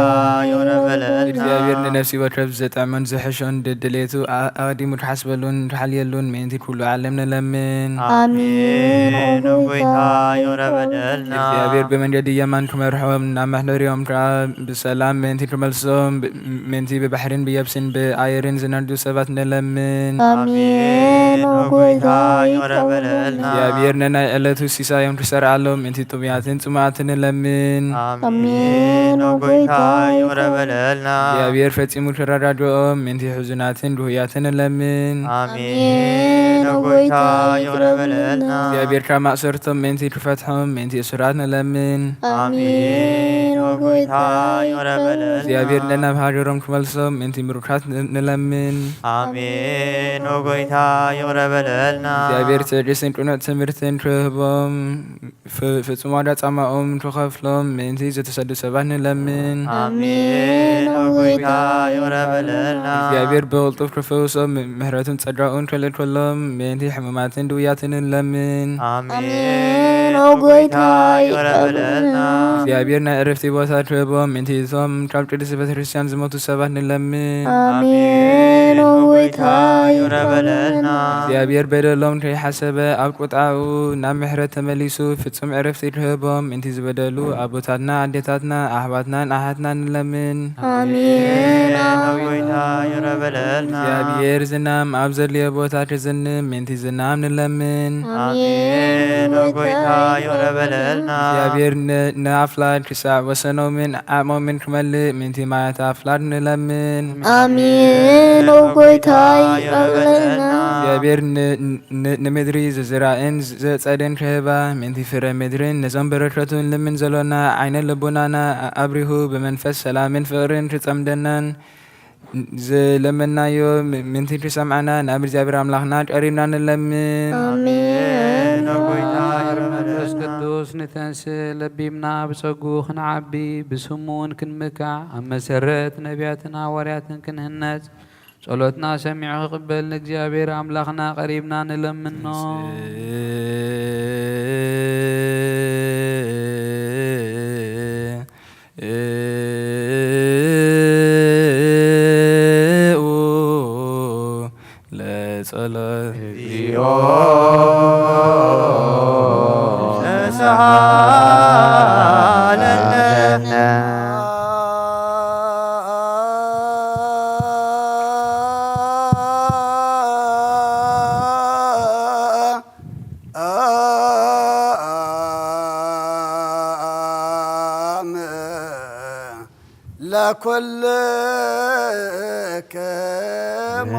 ይቅረ በለልና። እግዚኣብሔር ንነፍሲ ወከፍ ዝጥዕሞን ዝሕሾን ድድሌቱ ኣ-፣ ኣቐዲሙ ክሓስበሉን ክሓልየሉን ምእንቲ ኩሉ ዓለም ንለምን። ኣሜን። ኦ ኦ ጎይታ ይቅረ በለልና። እግዚኣብሔር ብመንገዲ የማን ክመርሖም ናብ መሕደሪኦም ከዓ ብሰላም ምእንቲ ክመልሶም ብ-፣ ምእንቲ ብባሕርን ብየብስን ብኣየርን ዝነዱ ሰባት ንለምን። ኣሜን። ኦ ጎይታ ይቅረ ይቅረ በለልና። በለልና። እግዚኣብሔር ነናይ ዕለቱ ሲሳዮም ክሰርዓሎም ምእንቲ ጥሙያትን ጽሙኣትን ንለምን። ኣሜን። ኦ ጎይታ ይቅረ በለልና። እግዚኣብሔር ፈጺሙ ክረዳድኦም ምእንቲ ሕዙናትን ድሁያትን ንለምን። ኣሜን። ኦ ጎይታ ይቅረ በለልና። እግዚኣብሔር ካብ ማእሰርቶም ምእንቲ ክፈትሖም ምእንቲ እሱራት ንለምን። ኣሜን። ኦ ጎይታ ይቅረ በለልና። እግዚኣብሔር ነናብ ሃገሮም ክመልሶም ምእንቲ ምሩካት ን-፣ ንለምን። ኣሜን። ኦ ጎይታ ይቅረ በለልና። እግዚኣብሔር ትዕግስትን ቅኑዕ ትምህርትን ክህቦም ፍ-፣ ፍጹም ዋጋ ጻማኦም ክኸፍሎም ምእንቲ ዝተሰዱ ሰባት ንለምን። ኣሜን። ኦ ጎይታ ይቅረ በለልና። እግዚኣብሔር ብቕልጡፍ ክፈውሶም ም-፣ ምሕረቱን ጸጋኡን ክልእከሎም ምእንቲ ሕሙማትን ድውያትን ንለምን። ኣሜን። ኦ ጎይታ ይቅረ በለልና። እግዚኣብሔር ናይ ዕረፍቲ ቦታ ክህቦም ምእንቲ እቶም ካብ ቅድስት ቤተክርስትያን ዝሞቱ ሰባት ንለምን። ኣሜን። ኦ ጎይታ ይቅረ በለልና። እግዚኣብሔር በደሎም ከይሓሰበ ኣብ ቁጣኡ ናብ ምሕረት ተመሊሱ ፍጹም ዕረፍቲ ክህቦም ምእንቲ ዝበደሉ ኣቦታትና፣ ኣዴታትና፣ ኣሕዋትናን ኣሓትናን ንለምን። ኣሜን። ኦ ጎይታ ይቅረ በለልና። እግዚኣብሔር ዝናም ኣብ ዘድልዮ ቦታ ክዝንም ምእንቲ ዝናም ንለምን። ኣሜን። ኦ ጎይታ ይቅረ በለልና። እግዚኣብሔር ን-፣ ንኣፍላግ ክሳዕ ወሰኖምን ዓቕሞምን ክመልእ ምእንቲ ማያት ኣፍላግ ንለምን። ኣሜን። ኦ ጎይታ ይቅረ በለልና። እግዚኣብሔር ን-፣ ን-፣ ንምድሪ ዝዝራእን ዘጸደን ክህባ ምእንቲ ፍረ ምድርን ነዞም በረከቱ ንልምን ዘሎና ዓይነ ልቡናና ኣብሪሁ ብመንፈስ ሰላምን ፍቕርን ክጸምደናን ዝለመናዮ ም-፣ ምእንቲ ክሰምዓና ናብ እግዚኣብሔር ኣምላኽና ቀሪብና ንለምን። ኣሜን። ኦ ጎይታ ይቅረ መንፈስ በለልና። ቅዱስ ንተንስእ ለቢብና ብጸጉኡ ክንዓቢ ብስሙ እውን ክንምካዕ ኣብ መሰረት ነቢያትን ሃዋርያትን ክንህነጽ ጸሎትና ሰሚዑ ክቕበል ንእግዚኣብሔር ኣምላኽና ቀሪብና ንለምኖ። ለጸሎት እግዚኦ ተሳሃለነ። ለኩልክሙ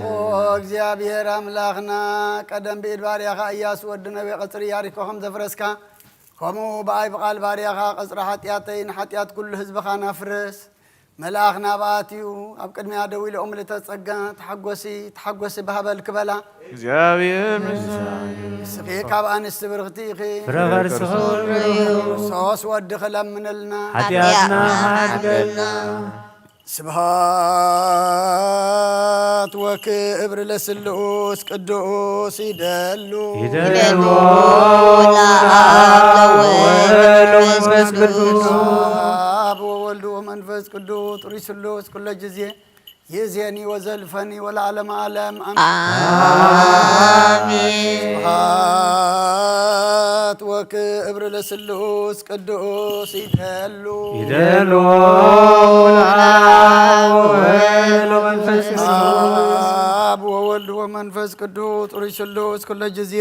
ኦ እግዚኣብሔር ኣምላኽና፣ ቀደም ብኢድ ባርያኻ እያሱ ወዲ ነዌ ቐጽሪ ያሪኮ ከም ዘፍረስካ፣ ከምኡ ብኣይ ብቓል ባርያኻ ቐጽሪ ሓጢኣተይ ንሓጢኣት ኩሉ ህዝብኻ ናፍርስ። መልኣኽ ናብኣ ኣትዩ፣ ኣብ ቅድሚኣ ደው ኢሉ፣ ምልእተ ጸጋ፣ ተሓጎሲ፣ ተሓጎሲ፣ ባህበል ክበላ። እግዚኣብሔር ምስለ ንስኺ ካብ ኣንስቲ ብርኽቲ ኢኺ። ፍረ ከርስኺ ፍሩይ እዩ። ክርስቶስ ወድኺ ለምንልና። ሓጢኣትና ሓድገልና። ስብሃት ወክብር ለስሉስ ቅዱስ ይደሉ። ይደሉ ለአብ ለወልድ ወመንፈስ ቅዱስ። አብ ወወልድ ወመንፈስ ቅዱስ ጥሩይ ስሉስ ኩለ ጊዜ ይዜኒ ወዘልፈኒ ወለዓለመ ዓለም። አሜን። አሜን። ስብሐት ወክብር ለስሉስ ቅዱስ ይደሉ። ይደሉ ለአብ ወወልድ ወመንፈስ ቅዱስ። አብ ወወልድ ወመንፈስ ቅዱስ ጥሩይ ስሉስ ኩለ ጊዜ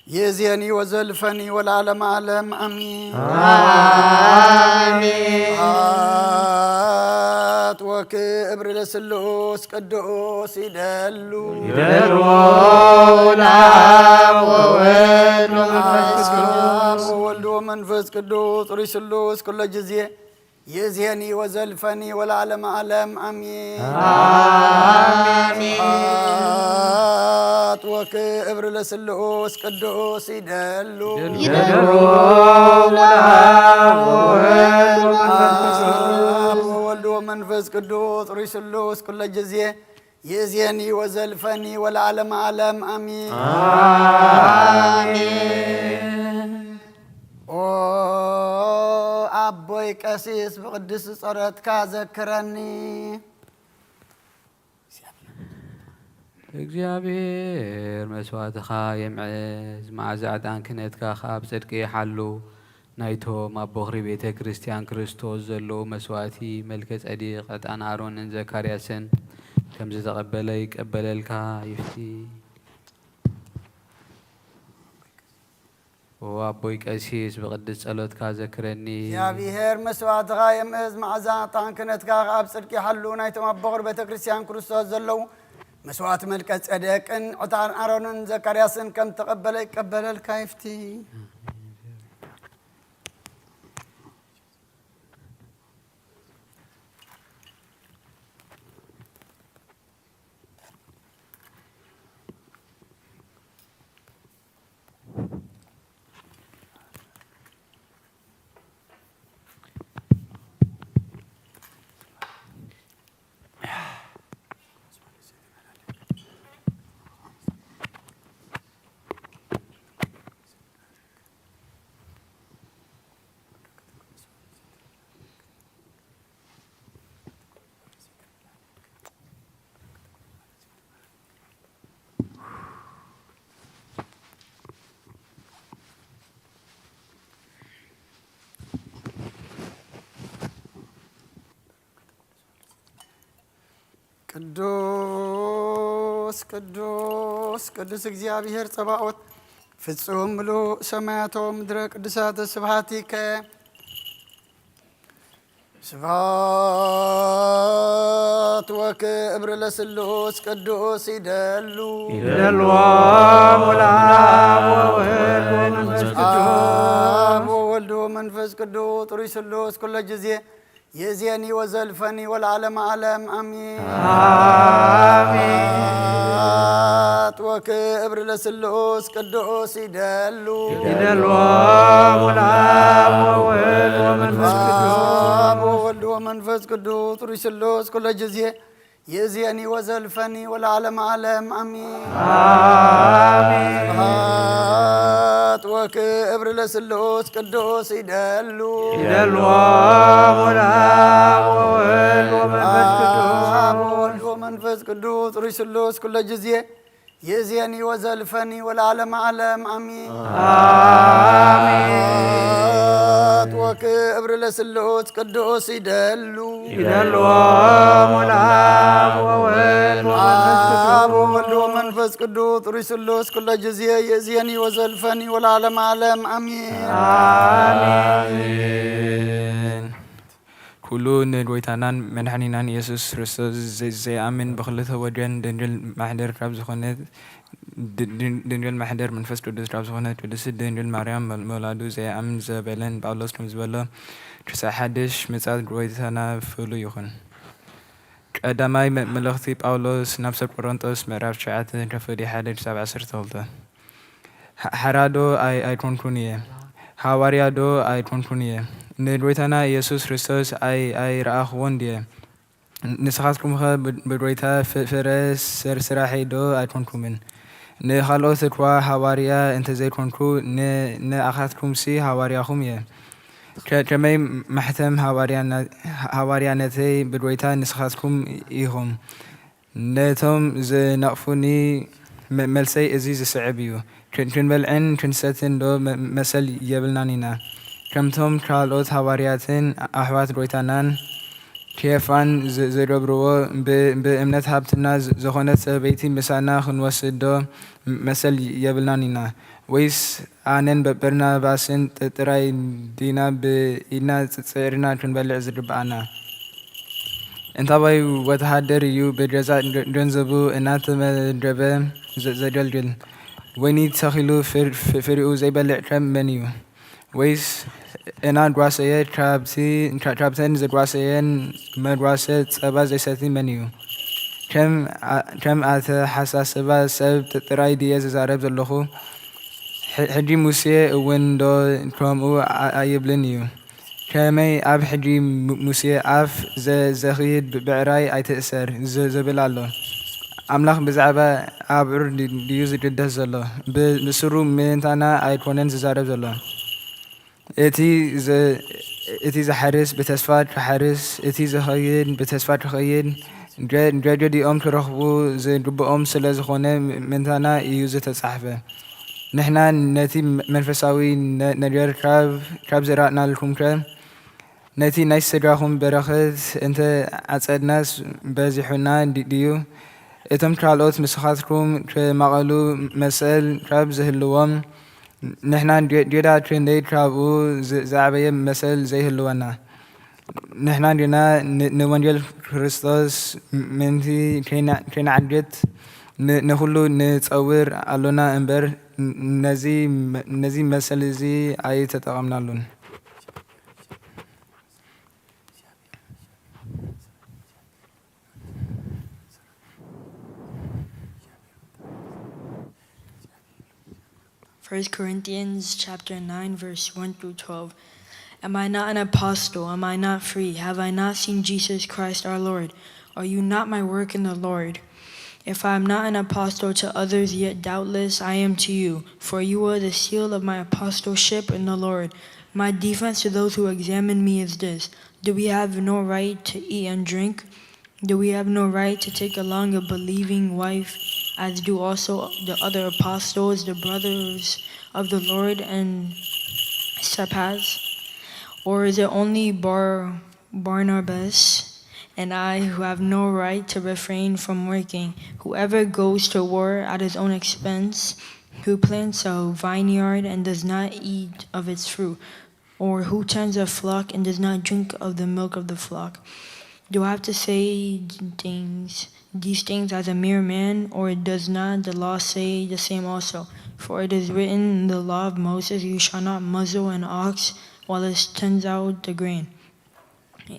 ይዜኒ ወዘልፈኒ ወለዓለመ ዓለም። አሜን። አሜን። ስብሐት ወክብር ለስሉስ ቅዱስ ይደሉ። ይደሉ ለአብ ወወልድ ወመንፈስ ቅዱስ። አብ ወወልድ ወመንፈስ ቅዱስ ጥሩይ ስሉስ ኩለ ጊዜ ይዜኒ ወዘልፈኒ ወለዓለመ ዓለም። አሜን። አሜን። ስብሐት ወክብር ለስሉስ ቅዱስ ይደሉ። ይደሉ ለአብ ወወልድ ወመንፈስ ቅዱስ። አብ ወወልድ ወመንፈስ ቅዱስ ጥሩይ ስሉስ ኩለ ጊዜ ይዜኒ ወዘልፈኒ ወለዓለመ ዓለም። አሜን። አሜን። ኦ ኣቦይ ቀሲስ፣ ብቅድስቲ ጸሎትካ ዘክረኒ። እግዚኣብሔር መስዋእትኻ የምዕዝ፣ መዓዛ ዕጣን ክህነትካ ኸኣ ብጽድቂ ይሓሉ። ናይቶም ኣብ ቦኽሪ ቤተ ክርስቲያን ክርስቶስ ዘለዉ መስዋእቲ መልከ ጸዲቅ፣ ዕጣን ኣሮንን ዘካርያስን ከም ዝተቐበለ ይቀበለልካ ይፍቲ። ኦ ኣቦይ ቀሲስ፣ ብቅድስ ጸሎትካ ዘክረኒ። እግዚኣብሔር መስዋእትኻ የምእዝ፣ መዓዛ ዕጣን ክህነትካ ኣብ ጽድቂ ይሓሉ። ናይቶም ኣብ ቦኽሪ ቤተ ክርስቲያን ክርስቶስ ዘለዉ መስዋእቲ መልከ ጸደቅን ዕጣን ኣሮንን ዘካርያስን ከም ተቐበለ ይቀበለልካ ይፍቲ። ቅዱስ ቅዱስ ቅዱስ እግዚኣብሔር ጸባኦት፣ ፍጹም ምሉእ ሰማያት ወምድረ ቅዱሳት ስብሐቲከ። ስብሐት ወክብር ለስሉስ ቅዱስ ይደሉ። ይደልዎ ለአብ ወወልድ ወመንፈስ ቅዱስ። አብ ወወልድ ወመንፈስ ቅዱስ ጥሩይ ስሉስ ኩለ ጊዜ ይዜኒ ወዘልፈኒ ወለዓለመ ዓለም አሜን። አሜን። ስብሐት ወክብር ለስሉስ ቅዱስ ይደሉ። ይደልዎ ለአብ ወወልድ ወመንፈስ ቅዱስ። አብ ወወልድ ወመንፈስ ቅዱስ ጥሩይ ስሉስ ኩለ ጊዜ ይዜኒ ወዘልፈኒ ወለዓለመ ዓለም አሜን። አሜን። ስብሐት ወክብር ለስሉስ ቅዱስ ይደሉ። ይደልዎ ለአብ ወወልድ ወመንፈስ ቅዱስ። አብ ወወልድ ወመንፈስ ቅዱስ ጥሩይ ስሉስ ኩለ ጊዜ ይዜኒ ወዘልፈኒ ወለዓለመ ዓለም አሜን። አሜን። ስብሐት ወክብር ለስሉስ ቅዱስ ይደሉ። ይደልዎ ለአብ ወወልድ ወመንፈስ ቅዱስ። አብ ወወልድ ወመንፈስ ቅዱስ ጥሩይ ስሉስ ኩለ ጊዜ ይዜኒ ወዘልፈኒ ወለዓለመ ዓለም አሜን። አሜን። ኩሉ ንጎይታናን መድሓኒናን ኢየሱስ ክርስቶስ ዘ-፣ ዘይኣምን ብክልተ ወገን ድንግል ማሕደር ካብ ዝኾነት፣ ድ-፣ ድ-፣ ድንግል ማሕደር መንፈስ ቅዱስ ካብ ዝኾነት ቅድስት ድንግል ማርያም መል-፣ መውላዱ ዘይኣምን ዘበለን ጳውሎስ ከም ዝበሎ፣ ክሳብ ሓድሽ ምጽኣት ጎይታና ፍሉይ ይኹን። ቀዳማይ መ-፣ መልእኽቲ ጳውሎስ ናብ ሰብ ቆሮንጦስ ምዕራፍ ትሽዓተ ከፍሊ ሓደ ክሳብ ዓሰርተ ክልተ። ሓ-፣ ሓራዶ ኣይ-፣ ኣይኮንኩን እየ፣ ሃዋርያዶ ኣይኮንኩን እየ፣ ንጎይታና ኢየሱስ ክርስቶስ ኣይ-፣ ኣይረኣኽዎን ድየ? ንስኻትኩምኸ ብ-፣ ብጎይታ ፍ-፣ ፍረ ስር-፣ ስራሐይ ዶ ኣይኮንኩምን? ንኻልኦት እኳ ሃዋርያ እንተዘይኮንኩ፣ ን-፣ ንኣኻትኩምሲ ሃዋርያኹም እየ። ከ-፣ ከመይ ማሕተም ሃዋርያና-፣ ሃዋርያነተይ ብጎይታ ንስኻትኩም ኢኹም። ነቶም ዝነቕፉኒ መ-፣ መልሰይ እዚ ዝስዕብ እዩ። ክን-፣ ክንበልዕን ክንሰትን ዶ መ-፣ መሰል የብልናን ኢና? ከምቶም ካልኦት ሃዋርያትን ኣሕዋት ጎይታናን ኬፋን ዝ-፣ ዝገብርዎ ብ-፣ ብእምነት ሃብትና ዝ-፣ ዝኾነት ሰበይቲ ምሳና ክንወስድ ዶ መሰል የብልናን ኢና? ወይስ ኣነን በርናባስን ጥ-፣ ጥራይ ዲና ብኢድና ጽ-፣ ጽዒርና ክንበልዕ ዝግብኣና? እንታዋይ ወተሃደር እዩ ብገዛእ ገ-፣ ገንዘቡ እናተመደበ ዘ-፣ ዘገልግል? ወይኒ ተኺሉ ፍር-፣ ፍ-፣ ፍሪኡ ዘይበልዕ ከ መን እዩ? ወይስ እናጓሰየ ካብቲ፣ ካ-፣ ካብተን ዘጓሰየን መጓሰ ጸባ ዘይሰቲ መን እዩ? ከም ኣ-፣ ከም ኣተሓሳስባ ሰብ ጥ-፣ ጥራይ ድየ ዝዛረብ ዘለኹ? ሕ-፣ ሕጂ ሙሴ እውን ዶ ከምኡ ኣ-፣ ኣይብልን እዩ? ከመይ ኣብ ሕጂ ሙ-፣ ሙሴ ኣፍ ዘ-፣ ዘኽይድ ብ-፣ ብዕራይ ኣይትእሰር ዝ-፣ ዝብል ኣሎ? ኣምላኽ ብዛዕባ ኣብዑር ድ-፣ ድዩ ዝግደስ ዘሎ? ብ-፣ ብስሩ ምእንታና ኣይኮነን ዝዛረብ ዘሎ። እቲ ዘ-፣ እቲ ዝሓርስ ብተስፋ ክሓርስ፣ እቲ ዝኸይድ ብተስፋ ክኸይድ፣ ገ-፣ ገገዲኦም ክረኽቡ ዝግብኦም ስለ ዝኾነ ም-፣ ምእንታና እዩ ዝተጻሕፈ። ንሕና ነቲ መ-፣ መንፈሳዊ ነ-፣ ነገር ካብ፣ ካብ ዘራእናልኩምከ፣ ነቲ ናይ ስጋኹም በረኸት እንተ ዓጸድናስ በዚሑና ድ-፣ ድዩ? እቶም ካልኦት ንስኻትኩም ክማቐሉ መሰል ካብ ዝህልዎም፣ ንሕና ድ-፣ ጌዳ ክንደይ ካብኡ ዝ-፣ ዝዓበየ መሰል ዘይህልወና? ንሕና ግና ን-፣ ንወንጌል ክርስቶስ ምእንቲ ከይና-፣ ከይንዓግት ን-፣ ንኹሉ ንጸውር ኣሎና እምበር፣ ን-፣ ነዚ መ-፣ ነዚ መሰል እዚ ኣይተጠቐምናሉን። First Corinthians chapter nine, verse one through twelve. Am I not an apostle? Am I not free? Have I not seen Jesus Christ our Lord? Are you not my work in the Lord? If I am not an apostle to others, yet doubtless I am to you, for you are the seal of my apostleship in the Lord. My defense to those who examine me is this: Do we have no right to eat and drink? Do we have no right to take along a believing wife, as do also the other apostles, the brothers of the Lord, and Cephas? Or is it only Bar-, Barnabas and I who have no right to refrain from working? Whoever goes to war at his own expense, who plants a vineyard and does not eat of its fruit, or who tends a flock and does not drink of the milk of the flock? Do I have to say things, these things as a mere man, or does not the law say the same also? For it is written in the law of Moses, "You shall not muzzle an ox while it turns out the grain."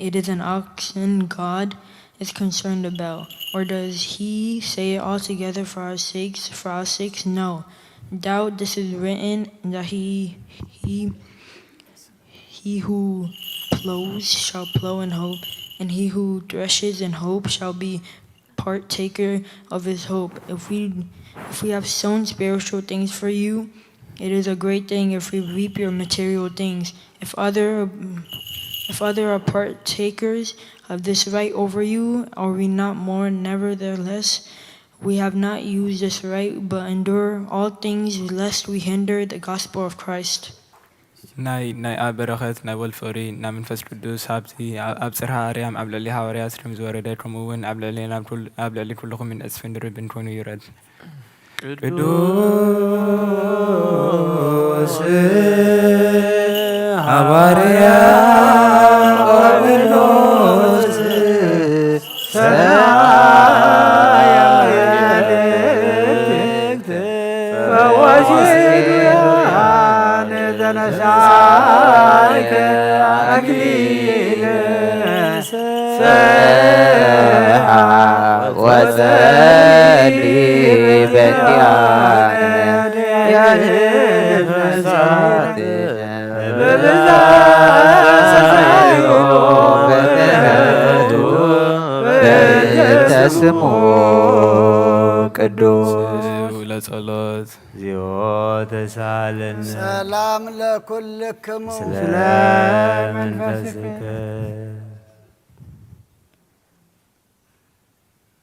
It is an oxen God is concerned about. Or does he say it altogether for our sakes, for our sakes? No. Doubt this is written, that he, he, he who plows shall plow in hope, and he who threshes in hope shall be partaker of his hope. If we, if we have sown spiritual things for you, it is a great thing if we reap your material things. If other, if other are partakers of this right over you, are we not more? Nevertheless, we have not used this right, but endure all things, lest we hinder the gospel of Christ. ናይ፣ ናይ ኣብ በረኸት ናይ ወልድ ፍቕሪ ናይ መንፈስ ቅዱስ ሃብቲ ኣ-፣ ኣብ ጽርሃ ኣርያም ኣብ ልዕሊ ሃዋርያት ከም ዝወረደ፣ ከምኡ እውን ኣብ ልዕሌና ኣብ ኩል-፣ ኣብ ልዕሊ ኩልኹምን ዕጽፍን ድርብን ኮይኑ ይውረድ። ቅዱስ ሃዋርያ ቆብሎ ነሳይከ ኣክሊለ ሰብሐ ወጸሊ በእንቲአነ የህብ መሳት በብዛዮ በተረቱ በእንተ ስሙ ቅዱስ። ለጸሎት። እግዚኦ ተሳለነ። ሰላም ለኩልክሙ። ስለ መንፈስከ።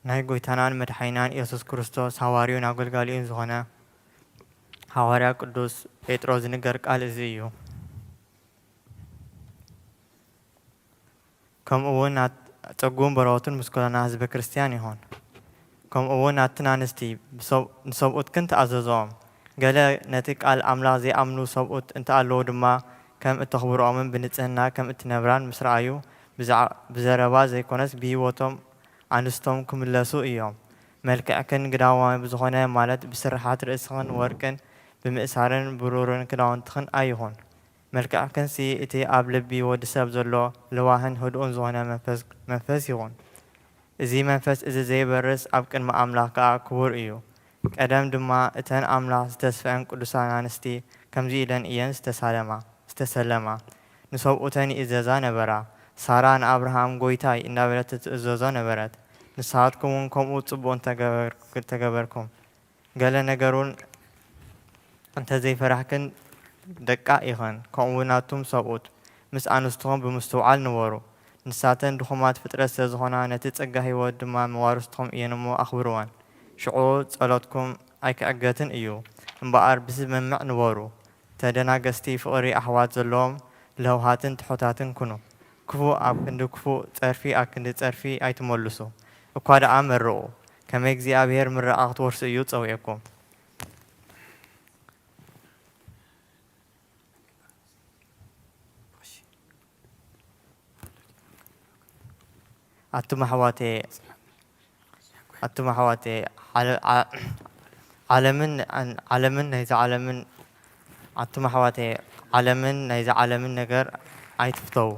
ናይ ጎይታናን መድሓኒናን ኢየሱስ ክርስቶስ ሃዋርዩን ኣገልጋሊኡን ዝኾነ ሃዋርያ ቅዱስ ጴጥሮስ ዝንገር ቃል እዚ እዩ። ከምኡ እውን ናት-፣ ጸጉን በረኸቱን ምስ ኩለና ህዝበ ክርስቲያን ይኹን። ከምኡ እውን ናትን ኣንስቲ ብሰብ-፣ ንሰብኡትክን ተኣዘዝኦም። ገለ ነቲ ቃል ኣምላኽ ዘይኣምኑ ሰብኡት እንተኣለዉ ድማ፣ ከም እተኽብርኦምን ብንጽህና ከም እትነብራን ምስ ረኣዩ፣ ብዛዕ-፣ ብዘረባ ዘይኮነስ ብህይወቶም ኣንስቶም ክምለሱ እዮም። መልክዕክን ግዳማዊ ብዝኾነ፣ ማለት ብስርሓት ርእስኽን ወርቅን ብምእሳርን ብሩርን ክዳውንትኽን ኣይኹን። መልክዕክንሲ እቲ ኣብ ልቢ ወዲ ሰብ ዘሎ ለዋህን ህዱእን ዝኾነ መንፈስ፣ መንፈስ ይኹን። እዚ መንፈስ እዚ ዘይበርስ ኣብ ቅድሚ ኣምላኽ ከኣ ክቡር እዩ። ቀደም ድማ እተን ኣምላኽ ዝተስፈአን ቅዱሳን ኣንስቲ ከምዚ ኢለን እየን ዝተሳለማ፣ ዝተሰለማ። ንሰብኡተን ይእዘዛ ነበራ። ሳራ ንኣብርሃም "ጐይታይ" እንዳበለት ትእዘዞ ነበረት። ንስኻትኩም እውን ከምኡ ጽቡቕ እንተገበር-፣ እንተገበርኩም። ገለ ነገሩን እንተ ዘይፈራህክን ደቃ ኢኽን፣ ከምኡ እውን ኣቱም ሰብኡት፣ ምስ ኣንስትኹም ብምስትውዓል ንበሩ። ንሳተን ድኹማት ፍጥረት ስለ ዝኾና፣ ነቲ ጸጋ ህይወት ድማ መዋርስትኹም እየን እሞ ኣኽብርወን። ሽዑ ጸሎትኩም ኣይክዕገትን እዩ። እምበኣር ብስምምዕ ንበሩ። ተደናገስቲ ፍቕሪ ኣሕዋት ዘለዎም ለውሃትን ትሑታትን ኩኑ። ክፉእ ኣብ ክንዲ ክፉእ፣ ጸርፊ ኣብ ክንዲ ጸርፊ ኣይትመልሱ። እኳ ደኣ መርቑ፣ ከመይ እግዚኣብሔር ምርቓ ክትወርሱ እዩ ጸዊዕኩም። ኣቱም ኣሕዋተየ፣ ኣቱም ኣሕዋተየ፣ ዓለ-፣ ዓ-፣ ዓለምን፣ ዓለምን ናይዛ ዓለምን፣ ኣቱም ኣሕዋተየ፣ ዓለምን ናይዛ ዓለምን ነገር ኣይትፍተዉ።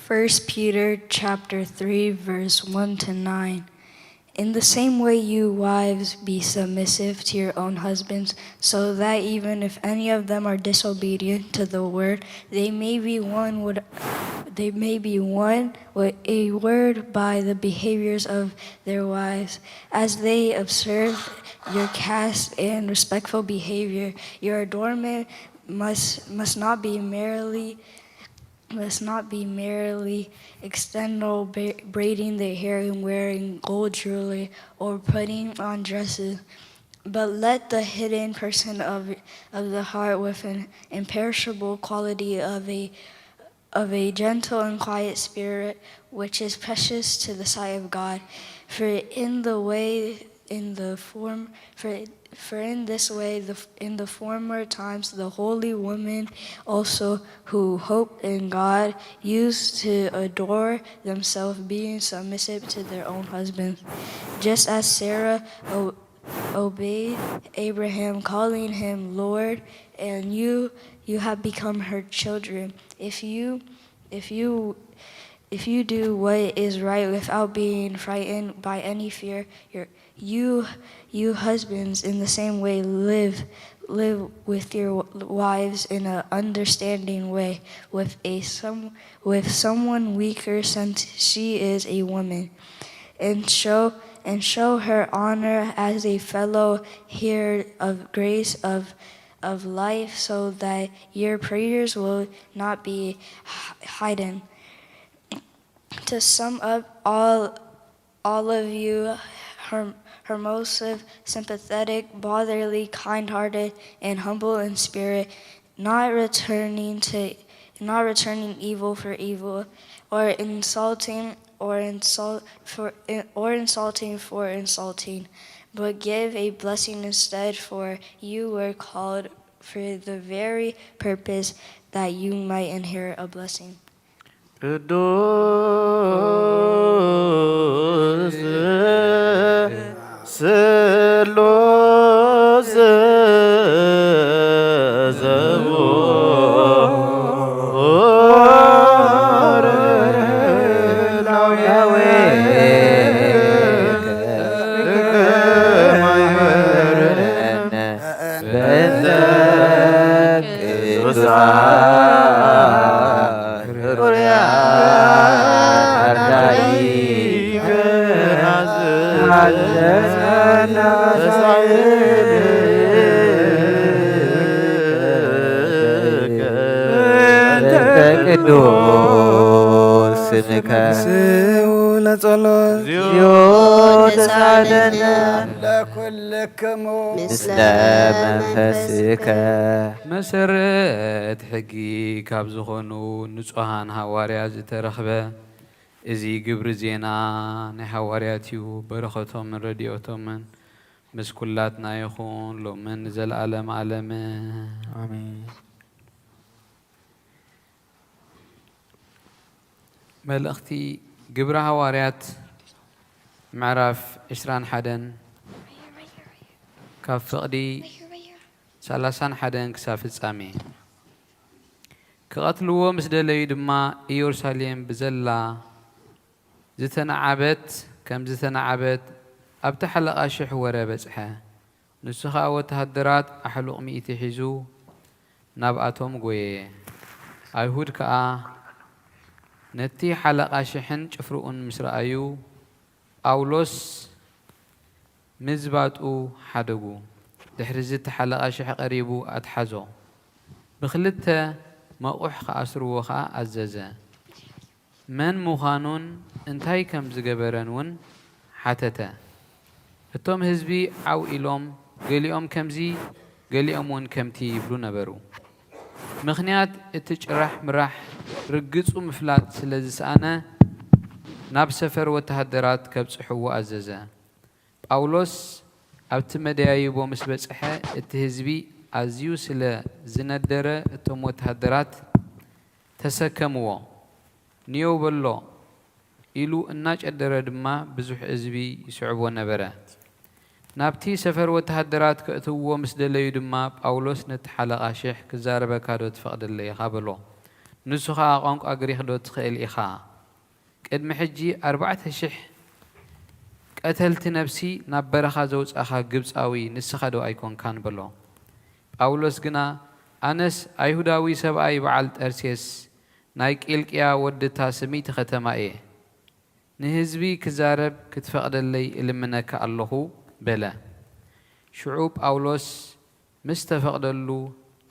First Peter chapter three, verse one to nine. In the same way, you wives, be submissive to your own husbands, so that even if any of them are disobedient to the word, they may be won with, they may be won with a word by the behaviors of their wives, as they observe your chaste and respectful behavior. Your adornment must, must not be merely must not be merely external, ba-, braiding their hair and wearing gold jewelry or putting on dresses, but let the hidden person of, of the heart with an imperishable quality of a, of a gentle and quiet spirit, which is precious to the sight of God. For in the way, in the form, for, for in this way, the, in the former times, the holy women also who hope in God used to adorn themselves, being submissive to their own husbands. Just as Sarah o-, obeyed Abraham, calling him Lord, and you, you have become her children. If you, if you, if you do what is right without being frightened by any fear, your, you, you husbands in the same way live, live with your w-, wives in an understanding way, with a some, with someone weaker since she is a woman, and show, and show her honor as a fellow heir of grace of, of life, so that your prayers will not be h-, hidden. To sum up, all, all of you, her-, hermosive, sympathetic, brotherly, kind-hearted, and humble in spirit, not returning to, not returning evil for evil, or insulting, or insult for, or insulting for insulting, but give a blessing instead, for you were called for the very purpose that you might inherit a blessing. ቅዱስ በእንተ ቅዱሳን ሩያት አርዳኢከ ሐዘነ በእንተ ቅዱስ ስምከ። ስኡ ለጸሎት። እግዚኦ ተሳለነ ለኩልክሙ ምስለ መንፈስከ። መሰረት ሕጊ ካብ ዝኾኑ ንጹሃን ሃዋርያ ዝተረኽበ እዚ ግብሪ ዜና ናይ ሃዋርያት እዩ። በረኸቶምን ረድኤቶምን ምስ ኩላትና ይኹን ሎምን ንዘለኣለም ዓለምን። ኣሜን። መልእኽቲ ግብረ ሃዋርያት ምዕራፍ ዕስራን ሓደን ካብ ፍቕዲ ሰላሳን ሓደን ክሳብ ፍጻሜ። ክቐትልዎ ምስ ደለዩ ድማ ኢየሩሳሌም ብዘላ ዝተነዓበት ከም ዝተነዓበት ኣብቲ ሓለቓ ሽሕ ወረ በጽሐ። ንሱ ኸኣ ወተሃደራት ኣሕሉቕ ሚእቲ ሒዙ ናብኣቶም ጐየ። ኣይሁድ ከኣ ነቲ ሓለቓ ሽሕን ጭፍርኡን ምስ ረኣዩ፣ ጳውሎስ ምዝባጡ ሓደጉ። ድሕርዚ እቲ ሓለቓ ሽሕ ቀሪቡ ኣትሓዞ። ብኽልተ መቑሕ ክኣስርዎ ኸኣ ኣዘዘ። መን ምዃኑን እንታይ ከም ዝገበረን እውን ሓተተ። እቶም ህዝቢ ዓው ኢሎም፣ ገሊኦም ከምዚ፣ ገሊኦም እውን ከምቲ ይብሉ ነበሩ። ምኽንያት እቲ ጭራሕ ምራሕ ርግጹ ምፍላጥ ስለ ዝሰኣነ፣ ናብ ሰፈር ወተሃደራት ከብጽሕዎ ኣዘዘ። ጳውሎስ ኣብቲ መደያይቦ ምስ በጽሐ፣ እቲ ህዝቢ ኣዝዩ ስለ ዝነደረ፣ እቶም ወተሃደራት ተሰከምዎ። ንየው በሎ ኢሉ እናጨደረ ድማ ብዙሕ ህዝቢ ይስዕቦ ነበረ። ናብቲ ሰፈር ወተሃደራት ከእትውዎ ምስ ደለዩ ድማ፣ ጳውሎስ ነቲ ሓለቓ ሽሕ፣ "ክዛረበካ ዶ ትፈቕደለይ ኢኻ?" በሎ። ንሱ ኸኣ፣ "ቋንቋ ግሪኽ ዶ ትኽእል ኢኻ? ቅድሚ ሕጂ ኣርባዕተ ሽሕ ቀተልቲ ነፍሲ ናብ በረኻ ዘውጻእካ ግብጻዊ ንስኻ ዶ ኣይኮንካን?" በሎ። ጳውሎስ ግና፣ "ኣነስ ኣይሁዳዊ ሰብኣይ በዓል ጠርሴስ ናይ ቂልቅያ ወዲ እታ ስምይቲ ኸተማ እየ። ንህዝቢ ክዛረብ ክትፈቕደለይ እልምነካ ኣለኹ" በለ። ሽዑ ጳውሎስ ምስ ተፈቕደሉ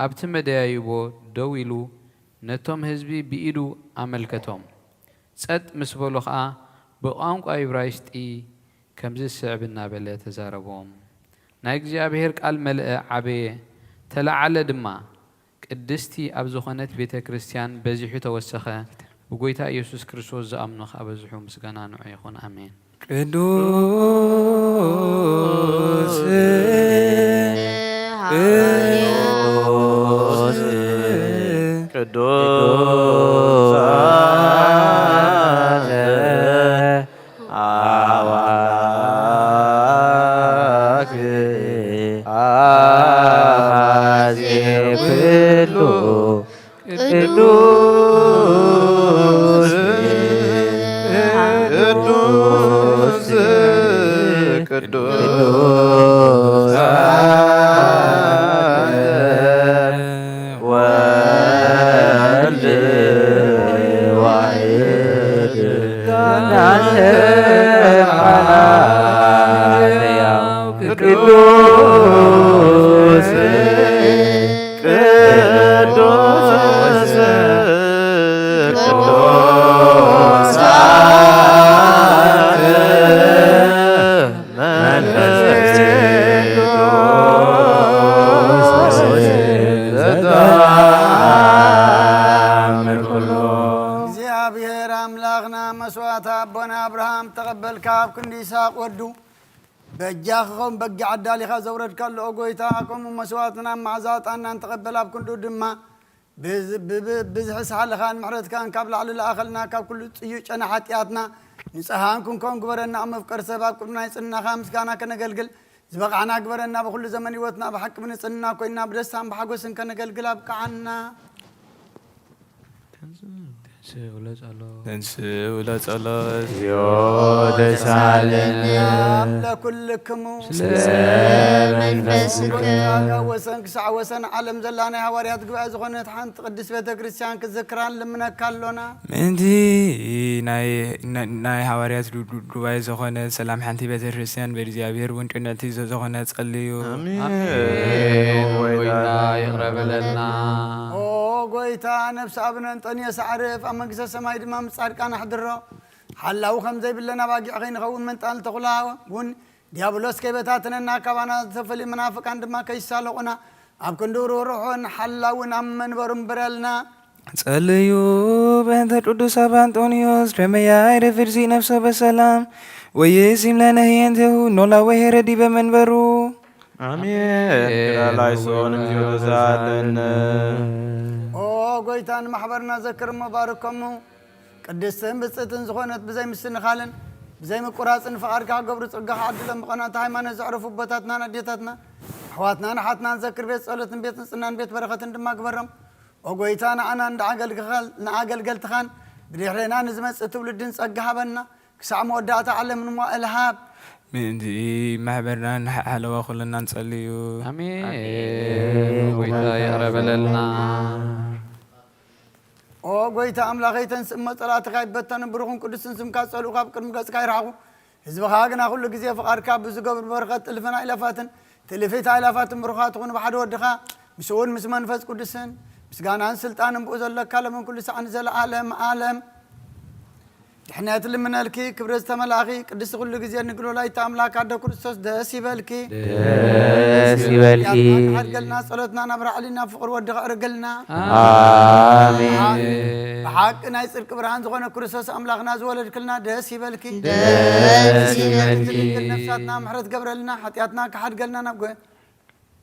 ኣብቲ መደያይቦ ደው ኢሉ ነቶም ህዝቢ ብኢዱ ኣመልከቶም። ጸጥ ምስ በሉ ኸኣ ብቋንቋ እብራይስጢ ከምዚ ዝስዕብ እናበለ ተዛረቦም። ናይ እግዚኣብሔር ቃል መልአ፣ ዓበየ፣ ተለዓለ ድማ። ቅድስቲ ኣብ ዝኾነት ቤተ ክርስቲያን በዚሑ ተወሰኸ። ብጎይታ ኢየሱስ ክርስቶስ ዝኣምኑ ኸኣ በዝሑ። ምስጋና ንዑ ይኹን። ኣሜን። ቅዱስ፣ ቅዱስ፣ ቅዱስ አዋክ አዜ ኩሉ ቅዱስ፣ ቅዱስ፣ ቅዱስ ወልድ ዋሕድ ቅዱስ፣ ቅዱስ፣ ቅዱስ መንፈስ ቅዱስ ዘተአምር ኩሉ። እግዚኣብሔር ኣምላኽና መስዋዕቲ ኣቦና ኣብርሃም ተቐበልካ፣ ኣብ ክንዲ ይስሐቅ ወዱ በጃ ክኸውን በጊዕ ኣዳሊኻ ዘውረድካሉ፣ ኦ ጐይታ፣ ከምኡ መስዋዕትና መዓዛ ዕጣንና እንተቐበል፣ ኣብ ክንዱ ድማ ብዝ-፣ ብ-፣ ብ-፣ ብዝሒ ሳህልኻን ምሕረትካን ካብ ላዕሊ ለኣኸልና፣ ካብ ኩሉ ጽዩይ ጨና ሓጢኣትና ንጽሃን ክንኮን ግበረና። ኣብ መፍቀሪ ሰብ ኣብ ቅድሚ ናይ ጽናኻ ምስጋና ከነገልግል ዝበቓዕና ግበረና። ብኹሉ ዘመን ህይወትና ብሓቂ ብንጽህና ኮይንና ብደስታን ብሓጎስን ከነገልግል ኣብቅዓና። ተንሥኡ ለጸሎት። ተንሥኡ ለጸሎት። እግዚኦ ተሳለነ። ለኩልክሙ። ስለ መንፈስከ። ካብ ወሰን ክሳዕ ወሰን ዓለም ዘላ ናይ ሃዋርያት ጉባኤ ዝኾነት ሓንቲ ቅድስት ቤተ ክርስቲያን ክዝክራን ልምነካ ኣሎና። ምእንቲ ናይ፣ ናይ፣ ናይ ሃዋርያት ዱ-፣ ዱ-፣ ጉባኤ ዝኾነ ሰላም ሓንቲ ቤተ ክርስቲያን ብእግዚኣብሔር እውን ቅንዕቲ ዘ-፣ ዝኾነ ጸልዩ። ኣሜን። ኣሜን። ጎይታ ይቕረ በለልና። ኦ ጎይታ፣ ነፍሲ ኣቡነ እንጠንዮስ ኣዕርፍ፣ ኣብ መንግስተ ሰማይ ድማ ምስ ጻድቃን ኣሕድሮ። ሓላዊ ከም ዘይብለን ኣባጊዕ ከይንኸውን፣ መንጣል ተኹላ እውን ዲያብሎስ ከይበታተነና፣ ካባና ዝተፈልዩ መናፍቃን ድማ ከይሳለቑና፣ ኣብ ክንዲ ርህሩሕን ሓላውን ኣብ መንበሩ እምብረልና። ጸልዩ በእንተ ቅዱስ ኣባ እንጦንዮስ ደመያ ይረፍድ ዚ ነፍሶ በሰላም ወይስ ይምለነ ህየንቴሁ ኖላዊ ሄረ ዲበ መንበሩ። ኣሜን። ላይሶን እግዚኦ ተሳለነ። ኦ ጎይታ፣ ንማሕበርና ዘክር እሞ ባርኮሙ። ቅድስትን ብጽእትን ዝኾነት ብዘይ ምስንኻልን ብዘይ ምቁራጽን ፍቓድካ ክገብሩ ጸጋኻ ዓድሎም። ብቐናት ሃይማኖት ዘዕረፉ ኣቦታትናን ኣዴታትና፣ ኣሕዋትናን ኣሓትናን ዘክር። ቤት ጸሎትን ቤት ንጽህናን ቤት በረኸትን ድማ ግበሮም። ኦ ጎይታ፣ ንዓና እንዳ ኣገልግኻል-፣ ንኣገልገልትኻን ብድሕሬና ንዝመጽእ ትውልድን ጸጋ ሃበና። ክሳዕ መወዳእታ ዓለም ንመዋእል ሃብ። ምእንቲ ማሕበርናን ሓለዋ ኩልና ንጸልዩ። ኣሜን። ኣሜን። ጎይታ ይቕረ በለልና። ኦ ጎይታ ኣምላኸይ፣ ተንስእ እሞ ጸላእትኻ ይበተኑ፣ ብሩኽን ቅዱስን ስምካ ጸልኡ፣ ካብ ቅድሚ ገጽካ ይርሓቑ። ህዝብኻ ግና ኩሉ ግዜ ፍቓድካ ብዝገብሩ በረኸት እልፍን ኣእላፋትን ትልፊት ኣእላፋትን ብሩኻት ትኹኑ ብሓደ ወድኻ፣ ምስኡውን ምስ መንፈስ ቅዱስን ምስጋናን ስልጣንን ብኡ ዘለካ ሎምን ኩሉ ሳዕ ንዘለኣለም ኣለም። ድሕነት ልምነልኪ፣ ክብሪ ዝተመላእኺ ቅድስቲ ኩሉ ግዜ ንግል ወላዲተ ኣምላክ ኣደ ክርስቶስ ደስ ይበልኪ። ደስ ይበልኪ። ሓድገልና፣ ጸሎትና ናብ ራዕሊ ናብ ፍቕሪ ወድኻ ኣዕርግልና። ኣሜን። ብሓቂ ናይ ጽድቂ ብርሃን ዝኾነ ክርስቶስ ኣምላኽና ዝወለድክልና ደስ ይበልኪ። ደስ ይበልኪ። ድንግል ነፍሳትና ምሕረት ገብረልና፣ ሓጢኣትና ክሓድገልና ናብ ጎ-፣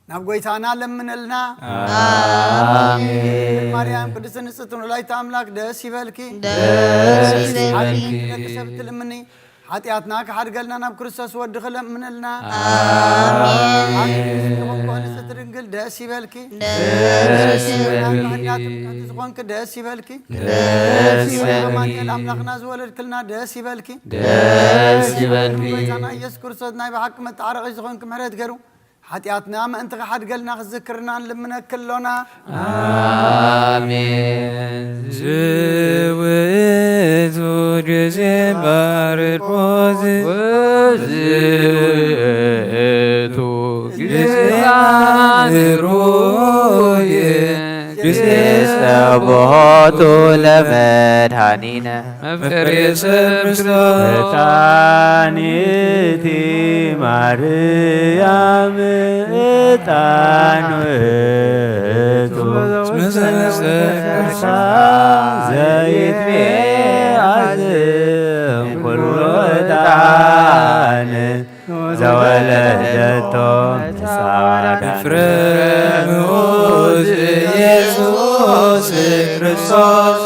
ናብ ጎይታና ለምነልና። ኣሜን። ድንግል ማርያም ቅድስት ንጽሕቲ ወላዲተ ኣምላክ ደስ ይበልኪ። ደስ ይበልኪ። ደቂ ሰብ ትልምኒ፣ ሓጢኣትና ክሓድገልና ናብ ክርስቶስ ወድኺ ለምነልና። ኣሜን። ኣሜን። ንጽሕቲ ድንግል ደስ ይበልኪ። ደስ ይበልኪ። ምሕዳት ምሕረት ዝኾንኪ ደስ ይበልኪ። ደስ ይበልኪ። ኣማኑኤል ኣምላኽና ዝወለድክልና ደስ ይበልኪ። ደስ ይበልኪ። ጎይታና ኢየሱስ ክርስቶስ ናይ ብሓቂ መተዓረቒ ዝኾንኪ ምሕረት ገይሩ ሓጢኣትና ምእንቲ ክሓድገልና ክዝክርና ንልምነኪ ኣሎና። ኣሜን። ዝውእቱ ግዜ ባርኮት ወዝውእቱ ግዜ ሩይ ግዜ ጸብሖቱ ለመድኃኒነ መፍቀሬ ሰብ ክርስቶስ። ዕጣን እቲ ማርያም ዕጣን ውእቱ፣ ዘይትቤ ኣዝም ኩሉ ዕጣን ዘወለደቶ ፍረ ምዑዝ ኢየሱስ ክርስቶስ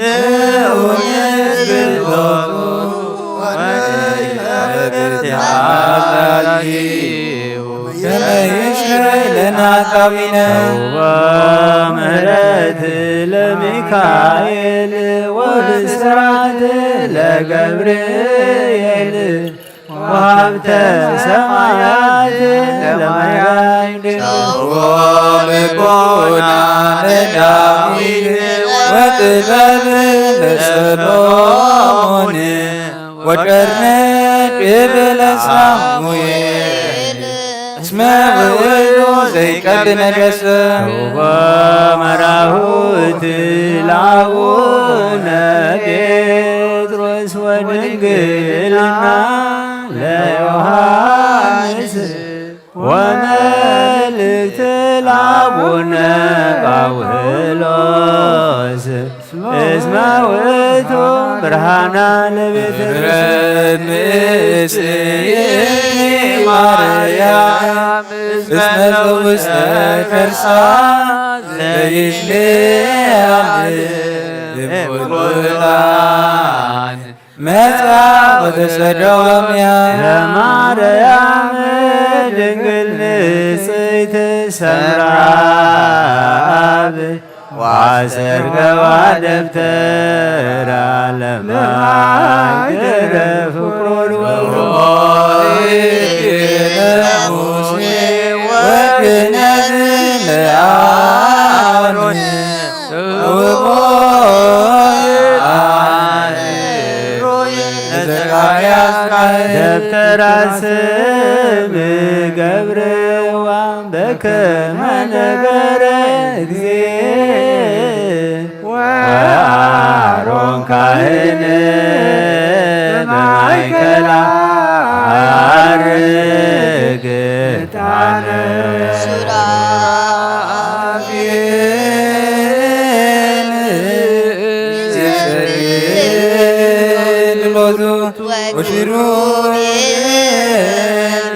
ንእውነት ብሎቱ ወመይተብት ኃጢአትዩ ከመ ይሽረይ ለነ ኃጣውኢነ። ወምሕረት ለሚካኤል ወብስራት ለገብርኤል ወሀብተ ሰማያት ለማርያም ድንግል። ጸውዖ ልቦና ለዳዊት ወጥበብ ለሰሎሞን ወቀርነ ቅብ ለሳሙኤል እስመ ውእቱ ዘይቀድ ነገሥ። ወመራሁት ለአቡነ ጴጥሮስ ወድንግልና ለዮሐንስ ወመልእክት ለአቡነ ጳውሎስ እስመ ውእቱ ብርሃና ለቤተ ምሕረት ንእስቲ ማርያም እስመ ዘውስተ ከርሳ ዘይትሌአል እምቁልቁላን መጽአ ወተሰደወምያ። ለማርያም ድንግል ንጽሕት ሰምራብ ዋሰርገዋ ደብተራ ለማይ ገረፍ ፍቁር ወልድ ሙሴ ወግነን ለአሮን ደብተራ ስም ገብርዋ በከመ ነገረ እግዚእ ወአሮን ካህን በማእከላ አርግ ዕጣነ። ሱራፌል ይጸልዩ ሎቱ ወኪሩቤል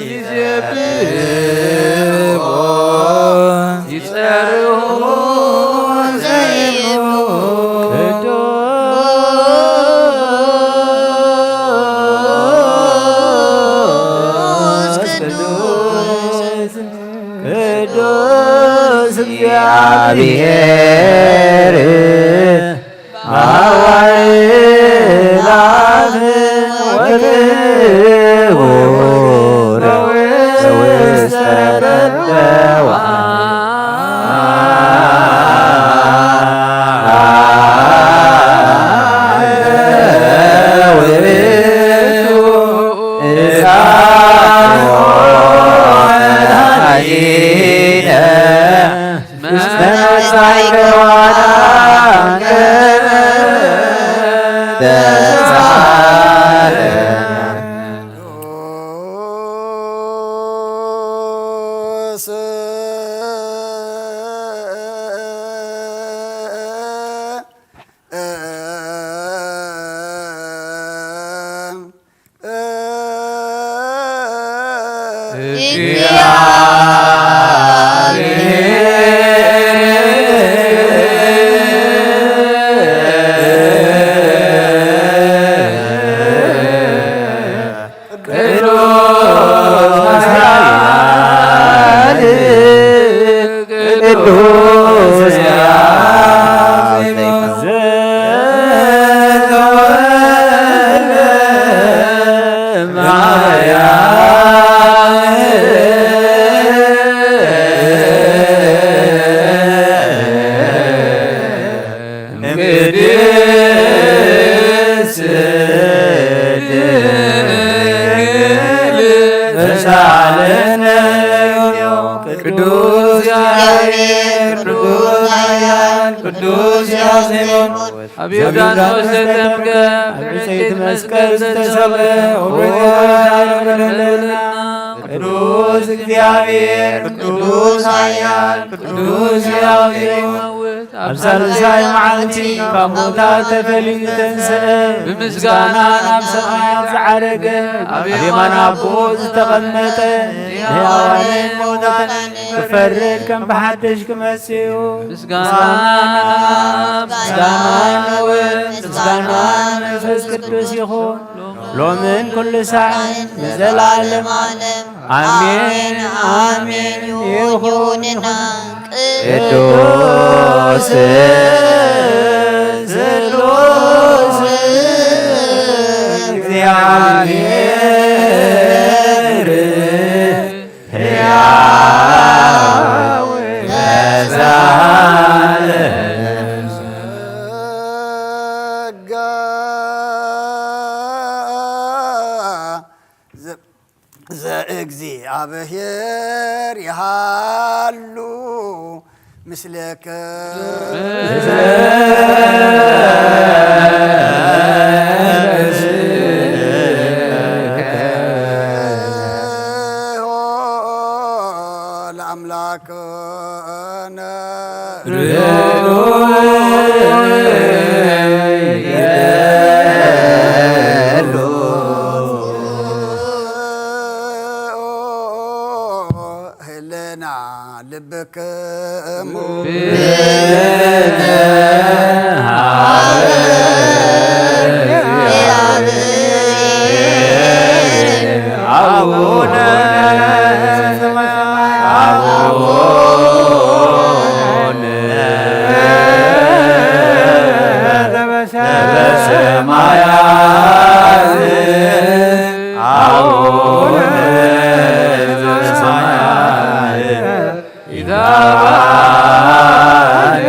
ይዜብዎ ይጸርሁ ዘይብሉ ቅዱስ ቅዱስ ቅዱስ እግዚአብሔር አእላፍ ወክቡር ዘውስተ በደዋ ውእቱ እሳት ኃይለ ቅዱስ ኃያል ቅዱስ ቅዱስ እግዚአብሔር ቅዱስ ኃያል ቅዱስ ያዜመ አብ ዮርዳኖስ ዘተምከ ብዕፀይት መስቀል ዝተሰቕለ ወበይዛና ቅዱስ እግዚአብሔር ቅዱስ ኃያል ቅዱስ ያዜመ ኣብ ሳልሳይ መዓልቲ ካብ ሙታት ተፈልዩ ተንስአ። ብምስጋና ናብ ሰማያት ዝዓረገ ኣብ የማን ኣቦ ዝተቐመጠ ንሕያዋንን ሙታንን ክፈርድ ከም ብሓድሽ ክመጽእ እዩ። ምስጋና ንኣብ ምስጋና ንወልድ ምስጋና ንመንፈስ ቅዱስ ይኹን። ሎምን ኩሉ ሳዕን ንዘለዓለም ኣሜን ኣሜን ይኹንና። ቅዱስ ስሉስ እግዚአብሔር ሕያው ለዘለዓለም። ዘእግዚኣብሔር ይሃሉ ምስሌከ። ለአምላክ ህልና ልብክሙ አቡነ አቡነ አቡነ ዘበሰማያት ይትባረክ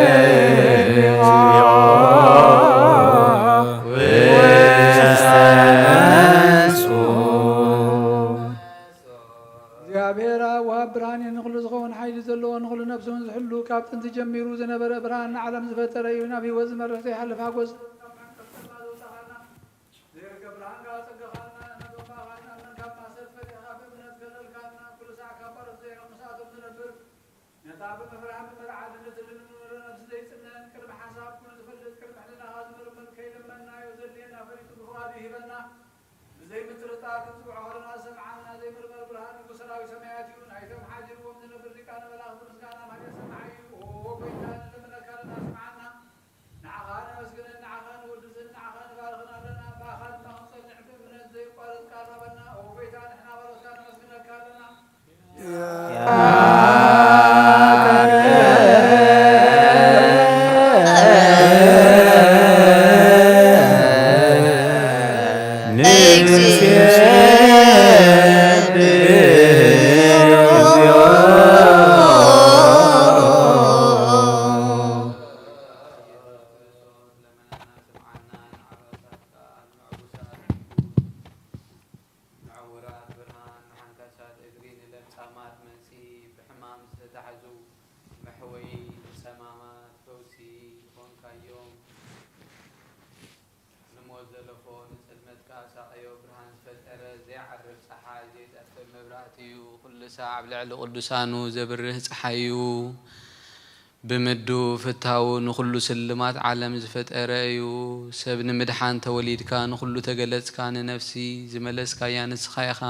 እግዚኦ። እግዚአብሔር አብ ወሃብ ብርሃን እዩ፣ ንኹሉ ዝኸውን ሓይሊ ዘለዎ፣ ንኹሉ ነፍሱ እውን ዝሕሉ፣ ካብ ጥንቲ ጀሚሩ ዝነበረ ብርሃን ንዓለም ዝፈጠረ እዩ። ናብ ህይወት ዝመርሕ ዘይሓልፍ ሓጎስ ዘይርከብ ብርሃንካ ጸጋኻና ነቶም ብኣኻ ዝኣመንካ ብማእሰርቲ ፈቲሕካ ብእምነት ገለልካልና። ኩሉ ሳዕ ካብ ባሮት ዘይርቕ ምስኣቶም ዝነብር፣ ነታ ብምፍራህን ብምርዓድን እትልምን ንነብሲ ዘይጽነን፣ ቅድሚ ሓሳብ ኩሉ ዝፈልጥ፣ ቅድሚ ሕልናኻ ዝምርምር፣ ከይለመንናዮ ዘድልየና ፈሊጡ ብፍቓዱ ይህበና። ብዘይ ምጥርጣር ክንጽውዖ ከለና ዝሰምዓና ዘይምርመር ብርሃን ንጉስ ሰራዊት ሰማያት እዩ። ናይቶም ሓዲርዎም ዝነብር ሊቃነ መላእኽቲ ምስጋና ማህሌት ሰማዒ እዩ። ኦ ጎይታ፣ ንለምነካ ኣለና፣ ስምዓና። ንዓኻ ነመስግንን ንዓኻ ንውድስን ንዓኻ ንባርኽን ኣለና። ብኣኻ ድማ ክንጸንዕ ብእምነት ዘየቋርጽ ቃል ሃበና። ኦ ጎይታ፣ ንሕና ባሮትካ ነመስግነካ ኣለና። ንዕውራት ብርሃን፣ ንሓንካሳት እግሪ፣ ንለምጻማት መንጽሂ፣ ብሕማም ዝተታሕዙ መሕወዪ፣ ንጸማማት ፈውሲ ዝኾንካዮም፣ ንሞት ዘለፎ ንጽልመት ከኣ ሳቐዮ። ብርሃን ዝፈጠረ ዘይዓርብ ጸሓይ፣ ዘይጠፍእ መብራህቲ እዩ። ኩሉ ሳዕ ኣብ ልዕሊ ቅዱሳኑ ዘብርህ ጸሓይ እዩ። ብምዱ ፍታዉ ንኹሉ ስልማት ዓለም ዝፈጠረ እዩ። ሰብ ንምድሓን ተወሊድካ፣ ንኹሉ ተገለጽካ፣ ንነፍሲ ዝመለስካያ ንስኻ ኢኻ።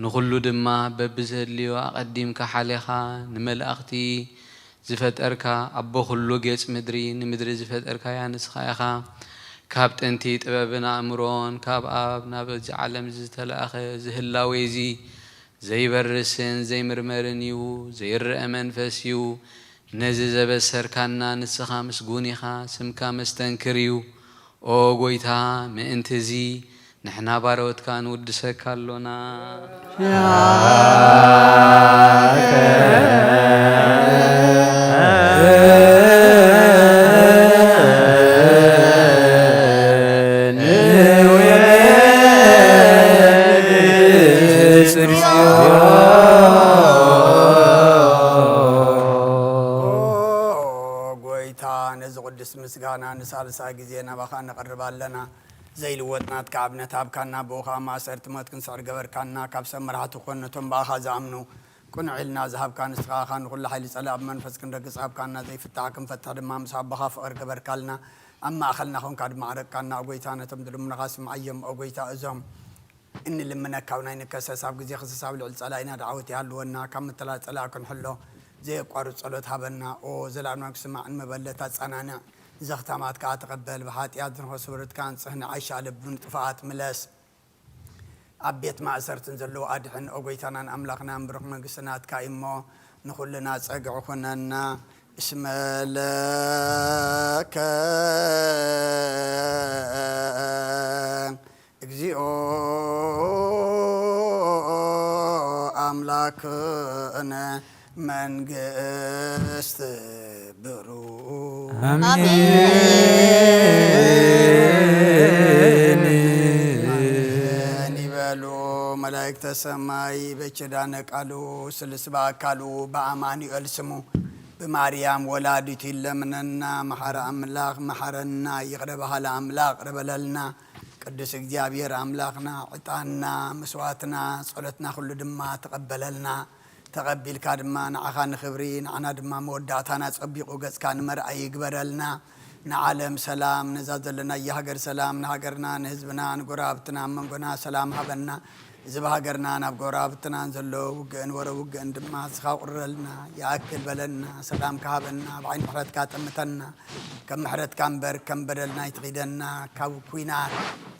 ንኹሉ ድማ በብዘድልዮ ኣቐዲምካ ሓሌኻ። ንመላእኽቲ ዝፈጠርካ፣ ኣቦ ኩሉ ጌጽ ምድሪ፣ ንምድሪ ዝፈጠርካያ ንስኻ ኢኻ። ካብ ጥንቲ ጥበብን ኣእምሮን፣ ካብ ኣብ ናብ እዚ ዓለም ዝተላእኸ፣ እዚ ህላዌ እዚ ዘይበርስን ዘይምርመርን እዩ፣ ዘይረአ መንፈስ እዩ። ነዚ ዘበሰርካና ንስኻ ምስጉን ኢኻ፣ ስምካ መስተንክር እዩ። ኦ ጎይታ፣ ምእንቲ እዚ ንሕና ባሮትካ ንውድሰካ ኣሎና። ጎይታ፣ ነዚ ቅዱስ ምስጋና ንሳልሳይ ግዜ ናባኻ ነቕርብ ኣለና። ዘይልወጥ ናትካ ኣብነት ሃብካና፣ ብኡ ኸኣ ማእሰርቲ ሞት ክንስዕር ገበርካና። ካብ ሰብ መራሕቲ ኮን ነቶም ብኣኻ ዝኣምኑ ቅኑዕ ኢልና ዝሃብካ ንስኻ ኢኻ። ንኹሉ ሓይሊ ጸላኢ ብመንፈስ ክንረግጽ ሃብካና። ዘይፍታሕ ክንፈትሕ ድማ ምስ ኣቦኻ ፍቕሪ ገበርካልና። ኣብ ማእኸልና ኾንካ ድማ ዓረቅካና። ኦ ጎይታ፣ ነቶም ዝልምኑኻ ስምዓዮም። ኦ ጎይታ፣ እዞም እንልምነካ ኣብ ናይ ንከሰስ፣ ኣብ ግዜ ክሰስ ኣብ ልዕሊ ጸላኢና ደዓወት ይሃልወና። ካብ ምትላል ጸላኢ ክንሕሎ፣ ዘየቋርጽ ጸሎት ሃበና። ኦ ዘላለም ክስማዕ ንመበለት ኣጸናንዕ። ዘኽታማት ከኣ ተቐበል። ብሓጢኣት ዝንኸሱ በረትካ ኣንጽህ። ንዓሻ ልቢ ንጥፋኣት ምለስ። ኣብ ቤት ማእሰርትን ዘለዉ ኣድሕን። ኦ ጎይታናን ኣምላኽናን ብሩኽ መንግስቲ ናትካ እዩ እሞ፣ ንኹልና ጸግዒ ኩነና። እስመ ለከ እግዚኦ ኣምላክነ መንግስት ብሩ። ኣሜን። ኣሜን ይበሉ መላእክተ ሰማይ። በኪዳነ ቃሉ ስሉስ በአካሉ በአማኑኤል ስሙ ብማርያም ወላዲቱ ይለምነና። መሐረ አምላክ መሐረና፣ ይቅረ በሃሊ አምላክ ይቅረ በለልና። ቅዱስ እግዚኣብሔር ኣምላኽና፣ ዕጣንና፣ መስዋዕትና፣ ጸሎትና ኩሉ ድማ ተቐበለልና። ተቐቢልካ ድማ ንዓኻ ንኽብሪ፣ ንዓና ድማ መወዳእታና ጸቢቑ ገጽካ ንመርኣይ ይግበረልና። ንዓለም ሰላም፣ ነዛ ዘለናያ ሃገር ሰላም፣ ንሃገርና፣ ንህዝብና፣ ንጎረባብትና፣ ኣብ መንጎና ሰላም ሃበና። ህዝቢ ሃገርና ናብ ጎረባብትናን ዘሎ ውግእን ወረ ውግእን ድማ ንስኻ ቁረልና፣ ይኣክል በለልና፣ ሰላምካ ሃበና፣ ብዓይኒ ምሕረትካ ጠምተና። ከም ምሕረትካ እምበር ከም በደልና ኣይትኺደና። ካብ ኲናት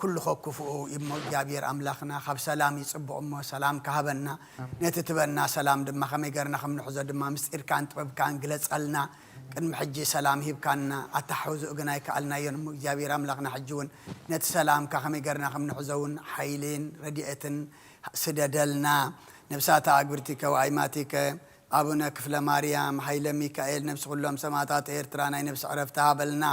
ኩሉ ከክፍኡ እሞ እግዚኣብሔር ኣምላኽና ካብ ሰላም እዩ ጽቡቕ እሞ ሰላምካ ሃበና። ነቲ ትበና ሰላም ድማ ከመይ ገርና ከም ንሕዞ ድማ ምስጢርካን ጥበብካን ግለጸልና። ቅድሚ ሕጂ ሰላም ሂብካና፣ ኣተሓሕዝኡ ግን ኣይከኣልናዮን። እሞ እግዚኣብሔር ኣምላኽና፣ ሕጂ እውን ነቲ ሰላምካ ከመይ ገርና ከም ንሕዞ እውን ሓይልን ረድኤትን ስደደልና። ነብሳታ ኣግብርቲከ ወኣይማቲከ ኣቡነ ክፍለ ማርያም፣ ሃይለ ሚካኤል፣ ነብሲ ኩሎም ሰማዕታት ኤርትራ ናይ ነብሲ ዕረፍቲ ሃበልና።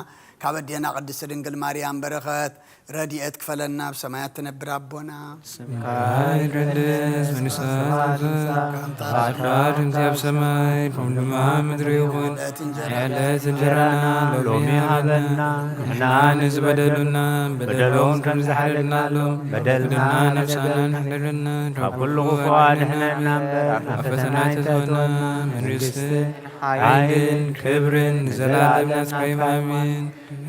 ካብ ኣዴና ቅድስቲ ድንግል ማርያም በረኸት ረድኤት ክፈለና። ኣብ ሰማያት ትነብር ኣቦና፣ ስምካ ይትቀደስ፣ መንግስትካ ትምጻእ፣ ፈቃድካ ከምቲ ኣብ ሰማይ ከምኡ ድማ ኣብ ምድሪ ይኹን። ዕለት እንጀራና ሎሚ ሃበና፣ ንሕና ንዝበደሉና በደሎም ከም ዝሓለልናሎም በደልና ነብሳና ንሕደገልና፣ ካብ ኩሉ ክፉእ ኣድሕነና እምበር፣ ኣብ ፈተና ኣይተእትወና፣ መንግስትን ሓይልን ክብርን ንዘለኣለም ናትካ እዩ። ኣሜን።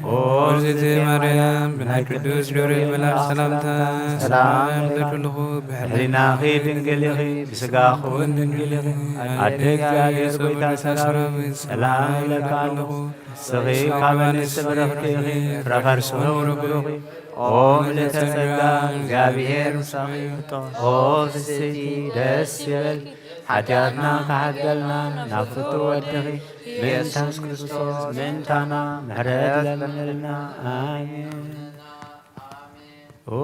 ኦ እግዝእቲ ማርያም፣ ብናይ ቅዱስ ገብርኤል መልኣክ ሰላምታ ሰላም እብለኪ ኣለኹ። ብሕሊናኺ ድንግል ኢኺ፣ ብስጋኺ እውን ድንግል ኢኺ። ኣደ እግዚኣብሔር፣ ጎይታ ሰራዊት፣ ሰላም እብለኪ ኣለኹ። ንስኺ ካብ ኣንስቲ ብርኽቲ ኢኺ፣ ፍረ ከርስኺ እውን ብሩኽ እዩ። ኦ ምልእተ ጸጋ፣ እግዚኣብሔር ምሳኺ እዩ። ኦ ፍስሕቲ፣ ደስ ይበልኪ፣ ሓጢኣትና ክሓድገልና ናብ ፍቱው ወድኺ ብኢየሱስ ክርስቶስ ምእንታና ምሕረት ለምንልና። ኣሜን። ኦ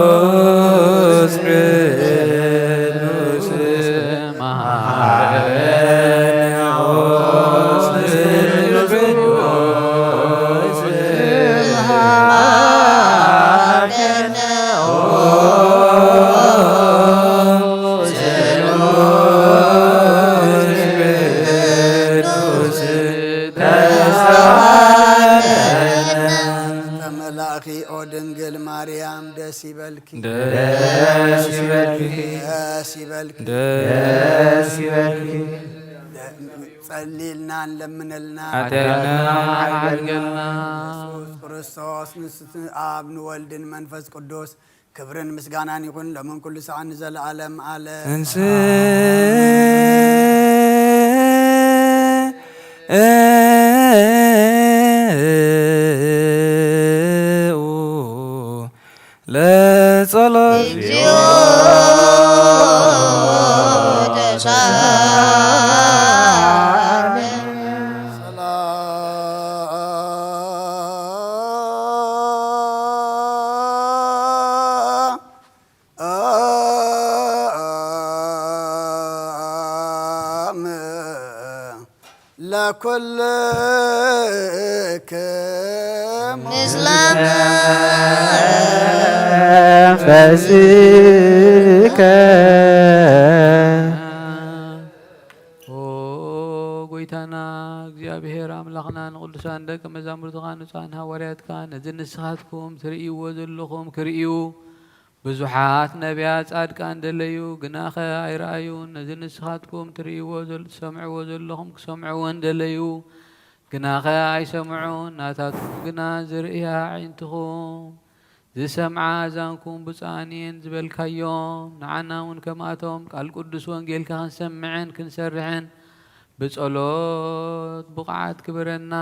ስሉስ ቅዱስ መሐረነ ኦ ስሉስ ቅዱስ መሐረነ ኦ ስሉስ ቅዱስ ተሳለነ። ተመላእኪ ኦ ድንግል ማርያም ደስ ይበልኪ። ደስ ይበልኪ። ደስ ይበልኪ። ደስ ይበልኪ። ጸልይልና፣ ንለምነልና። ሓጢኣትና ሓድገልና። ኢየሱስ ክርስቶስ፣ ንሱ ኣብ ንወልድን መንፈስ ቅዱስ ክብርን ምስጋናን ይኹን፣ ሎምን ኩሉ ሰዓት ንዘለዓለም ዓለም። ተንሥኡ ለጸሎት። እግዚኦ ተሳሃለነ። ሰላም ለኩልክሙ። ምስለ መንፈስከ። ኦ ጎይታና እግዚኣብሔር ኣምላኽና፣ ንቅዱሳን ደቀ መዛሙርትኻ፣ ንጹሓን ሃዋርያትካ፣ ነዚ ንስኻትኩም ትርእይዎ ዘለኹም ክርእዩ፣ ብዙሓት ነቢያት ጻድቃን ደለዩ፣ ግናኸ ኣይረኣዩን። ነዚ ንስኻትኩም ትርእይዎ ዘል-፣ ትሰምዕዎ ዘለኹም ክሰምዕዎን ደለዩ፣ ግናኸ ኣይሰምዑን። ናታትኩም ግና ዝርእያ ኣዒንትኹም፣ ዝሰምዓ ኣዛንኩም ብፁዓን እየን ዝበልካዮም፣ ንዓና እውን ከምኣቶም ቃል ቅዱስ ወንጌልካ ክንሰምዕን ክንሰርሕን ብጸሎት ብቕዓት ግበረና።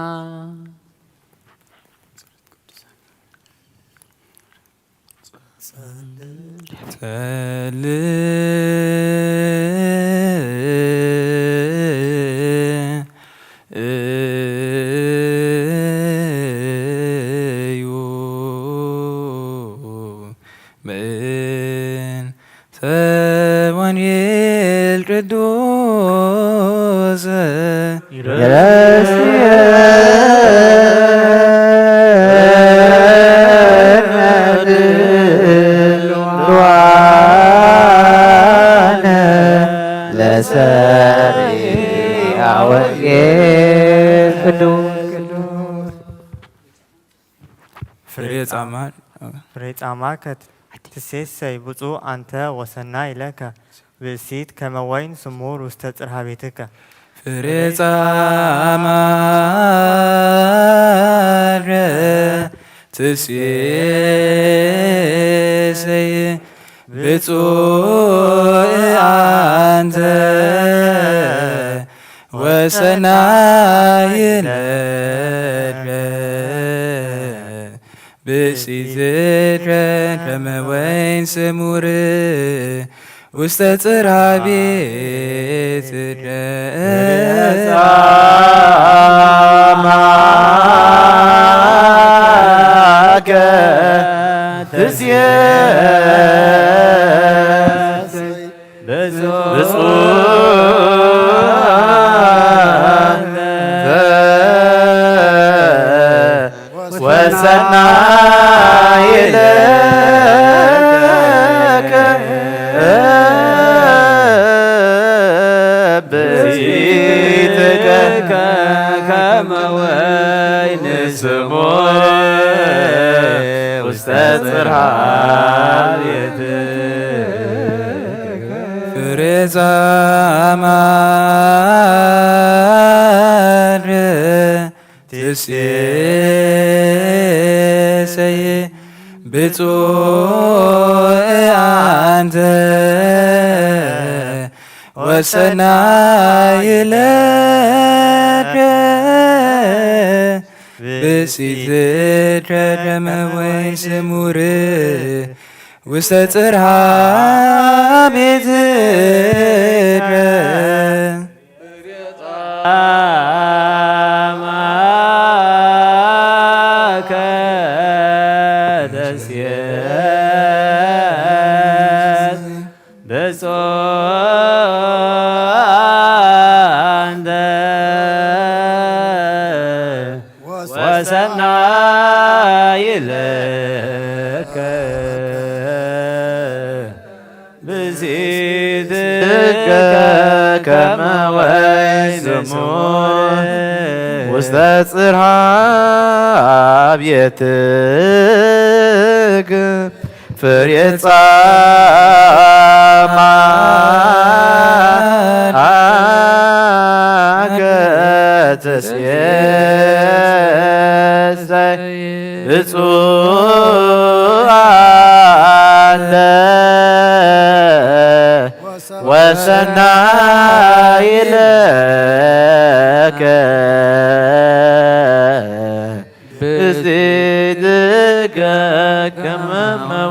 ጸልዩ ምእንተ ወንጌል ቅዱስ ይረስየ ድልዋነ ለሰሪያ ወንጌል ቅዱስ። ፍሬ ጻማ ፍሬ ጻማከ ትሴሰይ ብፁዕ ኣንተ ወሰናይ ለከ ብእሲት ከመ ወይን ስሙር ውስተ ጽርሃ ቤትከ። ፍሬ ጻማከ ትሴሰይ ብፁዕ ኣንተ ወሰናይ ለከ ብእሲት ዝትረከመ ወይን ስሙር ውስተ ጽርሃ ቤት ጻማከ ትስየስ ብፁዕ ወሰናይ ለከ ብእሲትከ ከመ ወይን ስሙር ውስተ ጽርሃ ቤትከ። ፍሬ ጻማከ ትሴሰይ ብፁዕ አንተ ወሰናይ ለከ ብእሲትከ ከመ ወይን ስሙር ውስተ ጽርሃ ቤትከ። ጻማከ ተስየስ ብፁዕ አንተ ወሰናይ ለከ ብእሲትከ ከመ ወይን ስሙር ውስተ ጽርሃ ቤትከ ፍሬ ጻማከ ትሴሰይ ብፁዕ አንተ ወሰናይ ለከ ብእሲትከ ከመ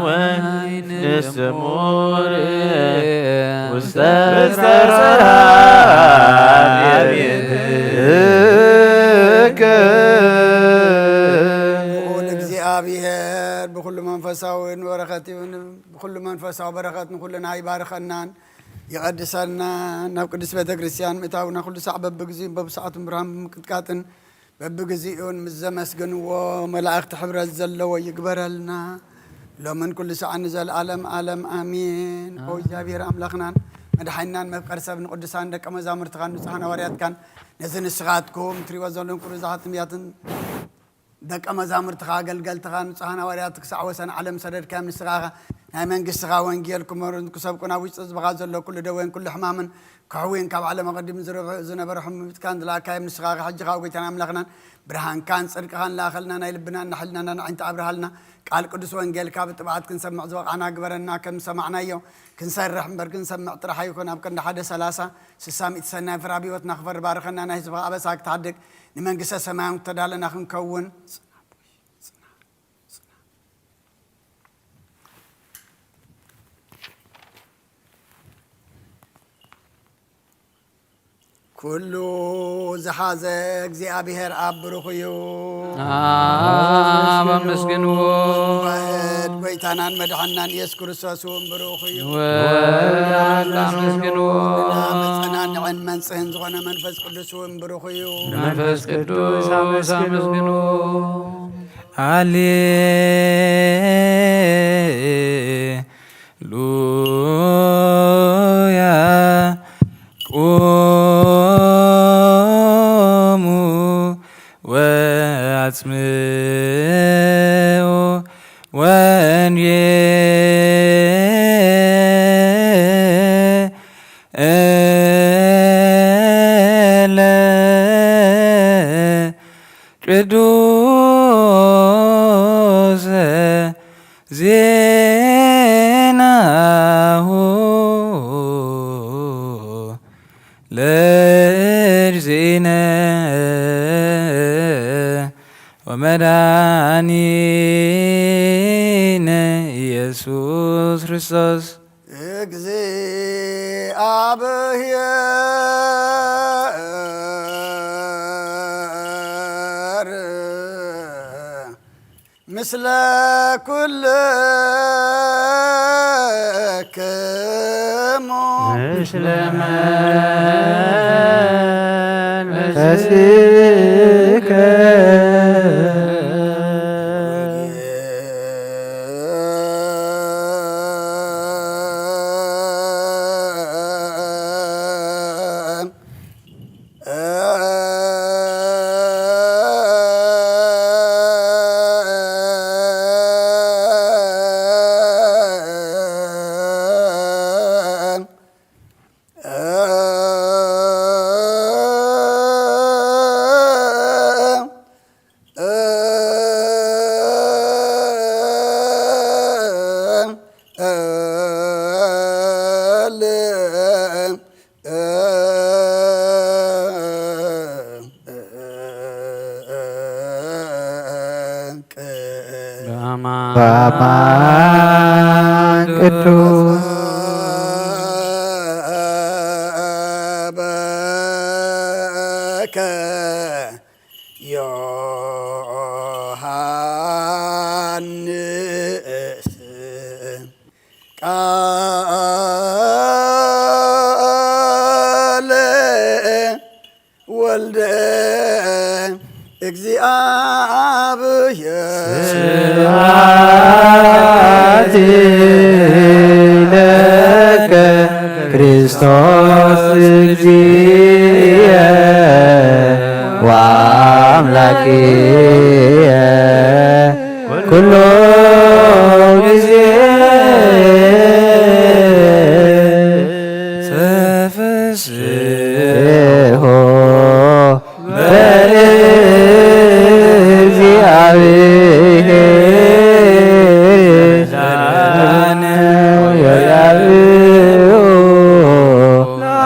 ወይን ስሙር ውስተ ጽርሃ ቤትከ። ልዑል እግዚኣብሔር ብኹሉ መንፈሳዊ በረኸት ይኹን፣ ብኹሉ መንፈሳዊ በረኸት ንኹልና ይባርኸናን ይቐድሰናን። ናብ ቅድስት ቤተ ክርስቲያን ምእታውና ኩሉ ሳዕ በብግዚኡ በብሰዓቱን ብርሃን ብምቅጥቃጥን በብግዚኡን ምስ ዘመስግንዎ መላእኽቲ ሕብረት ዘለዎ ይግበረልና፣ ሎምን ኩሉ ሰዓት ንዘለዓለም ዓለም ኣሜን። ኦ እግዚኣብሔር ኣምላኽናን መድሓኒናን መፍቀሪ ሰብ ንቅዱሳን ደቀ መዛሙርትኻን ንጹሓን ሃዋርያትካን ነዚ ንስኻትኩም ትሪእዎ ዘለኹም ኩሉ ዛሓት ትንቢያትን ደቀ መዛሙርትኻ ኣገልገልትኻ ንጹሓን ሃዋርያት ክሳዕ ወሰን ዓለም ሰደድካዮም ንስኻ ኢኻ። ናይ መንግስትኻ ወንጌል ክመሩን ክሰብኩን ኣብ ውሽጢ ህዝብኻ ዘሎ ኩሉ ደዌን ኩሉ ሕማምን ከሕውይን ካብ ዓለም ኣቐዲሙ ዝነበረ ሕሙም ምትካን ዝለኣካዮም ንስኻ ኢኻ። ሕጂ ኻብ ጎይታን ኣምላኽናን ብርሃንካን ጽድቅኻን ለኣኸልና፣ ናይ ልብናን ናይ ሕልናናን ኣዒንቲ ኣብርሃልና። ቃል ቅዱስ ወንጌልካ ብጥብዓት ክንሰምዕ ዝበቓዕና ግበረና፣ ከም ዝሰማዕናዮ ክንሰርሕ እምበር ክንሰምዕ ጥራሕ ኣይኮን። ኣብ ቀንዲ ሓደ ሰላሳ ስሳ ሚእቲ ሰናይ ፍረ ኣብ ህይወትና ክፈሪ ባርኸና፣ ናይ ህዝብኻ ኣበሳ ክትሓድግ ንመንግስተ ሰማያት ተዳለና ክንከውን። ኩሉ ዝሓዘ እግዚኣብሔር ኣብ ብሩኽ እዩ። ኣብ ኣመስግንዎ። ዋህድ ጎይታናን መድሓናን ኢየሱስ ክርስቶስ እውን ብሩኽ እዩ። ወወልድ ኣመስግንዎ። መጸናንዕን መንጽህን ዝኾነ መንፈስ ቅዱስ እውን ብሩኽ እዩ። መንፈስ ቅዱስ ኣመስግንዎ። ሃሌሉያ። ቁሙ ወአጽምዑ ወንጌለ ቅዱስ ዜናሁ ለእግዚእነ ወመድኃኒነ ኢየሱስ ክርስቶስ። እግዚኣብሔር ምስለ ኩልክሙ። ምስለ መንፈስከ። በአማን ቅዱስ። ዮሐንስ ቃለ ወልደ እግዚኣብሔር። ስብሐት ለከ ክርስቶስ እግዚእየ ወአምላክየ ኩሉ ጊዜ። ተፈስሖ በእግዚአብሔር ወያብኡ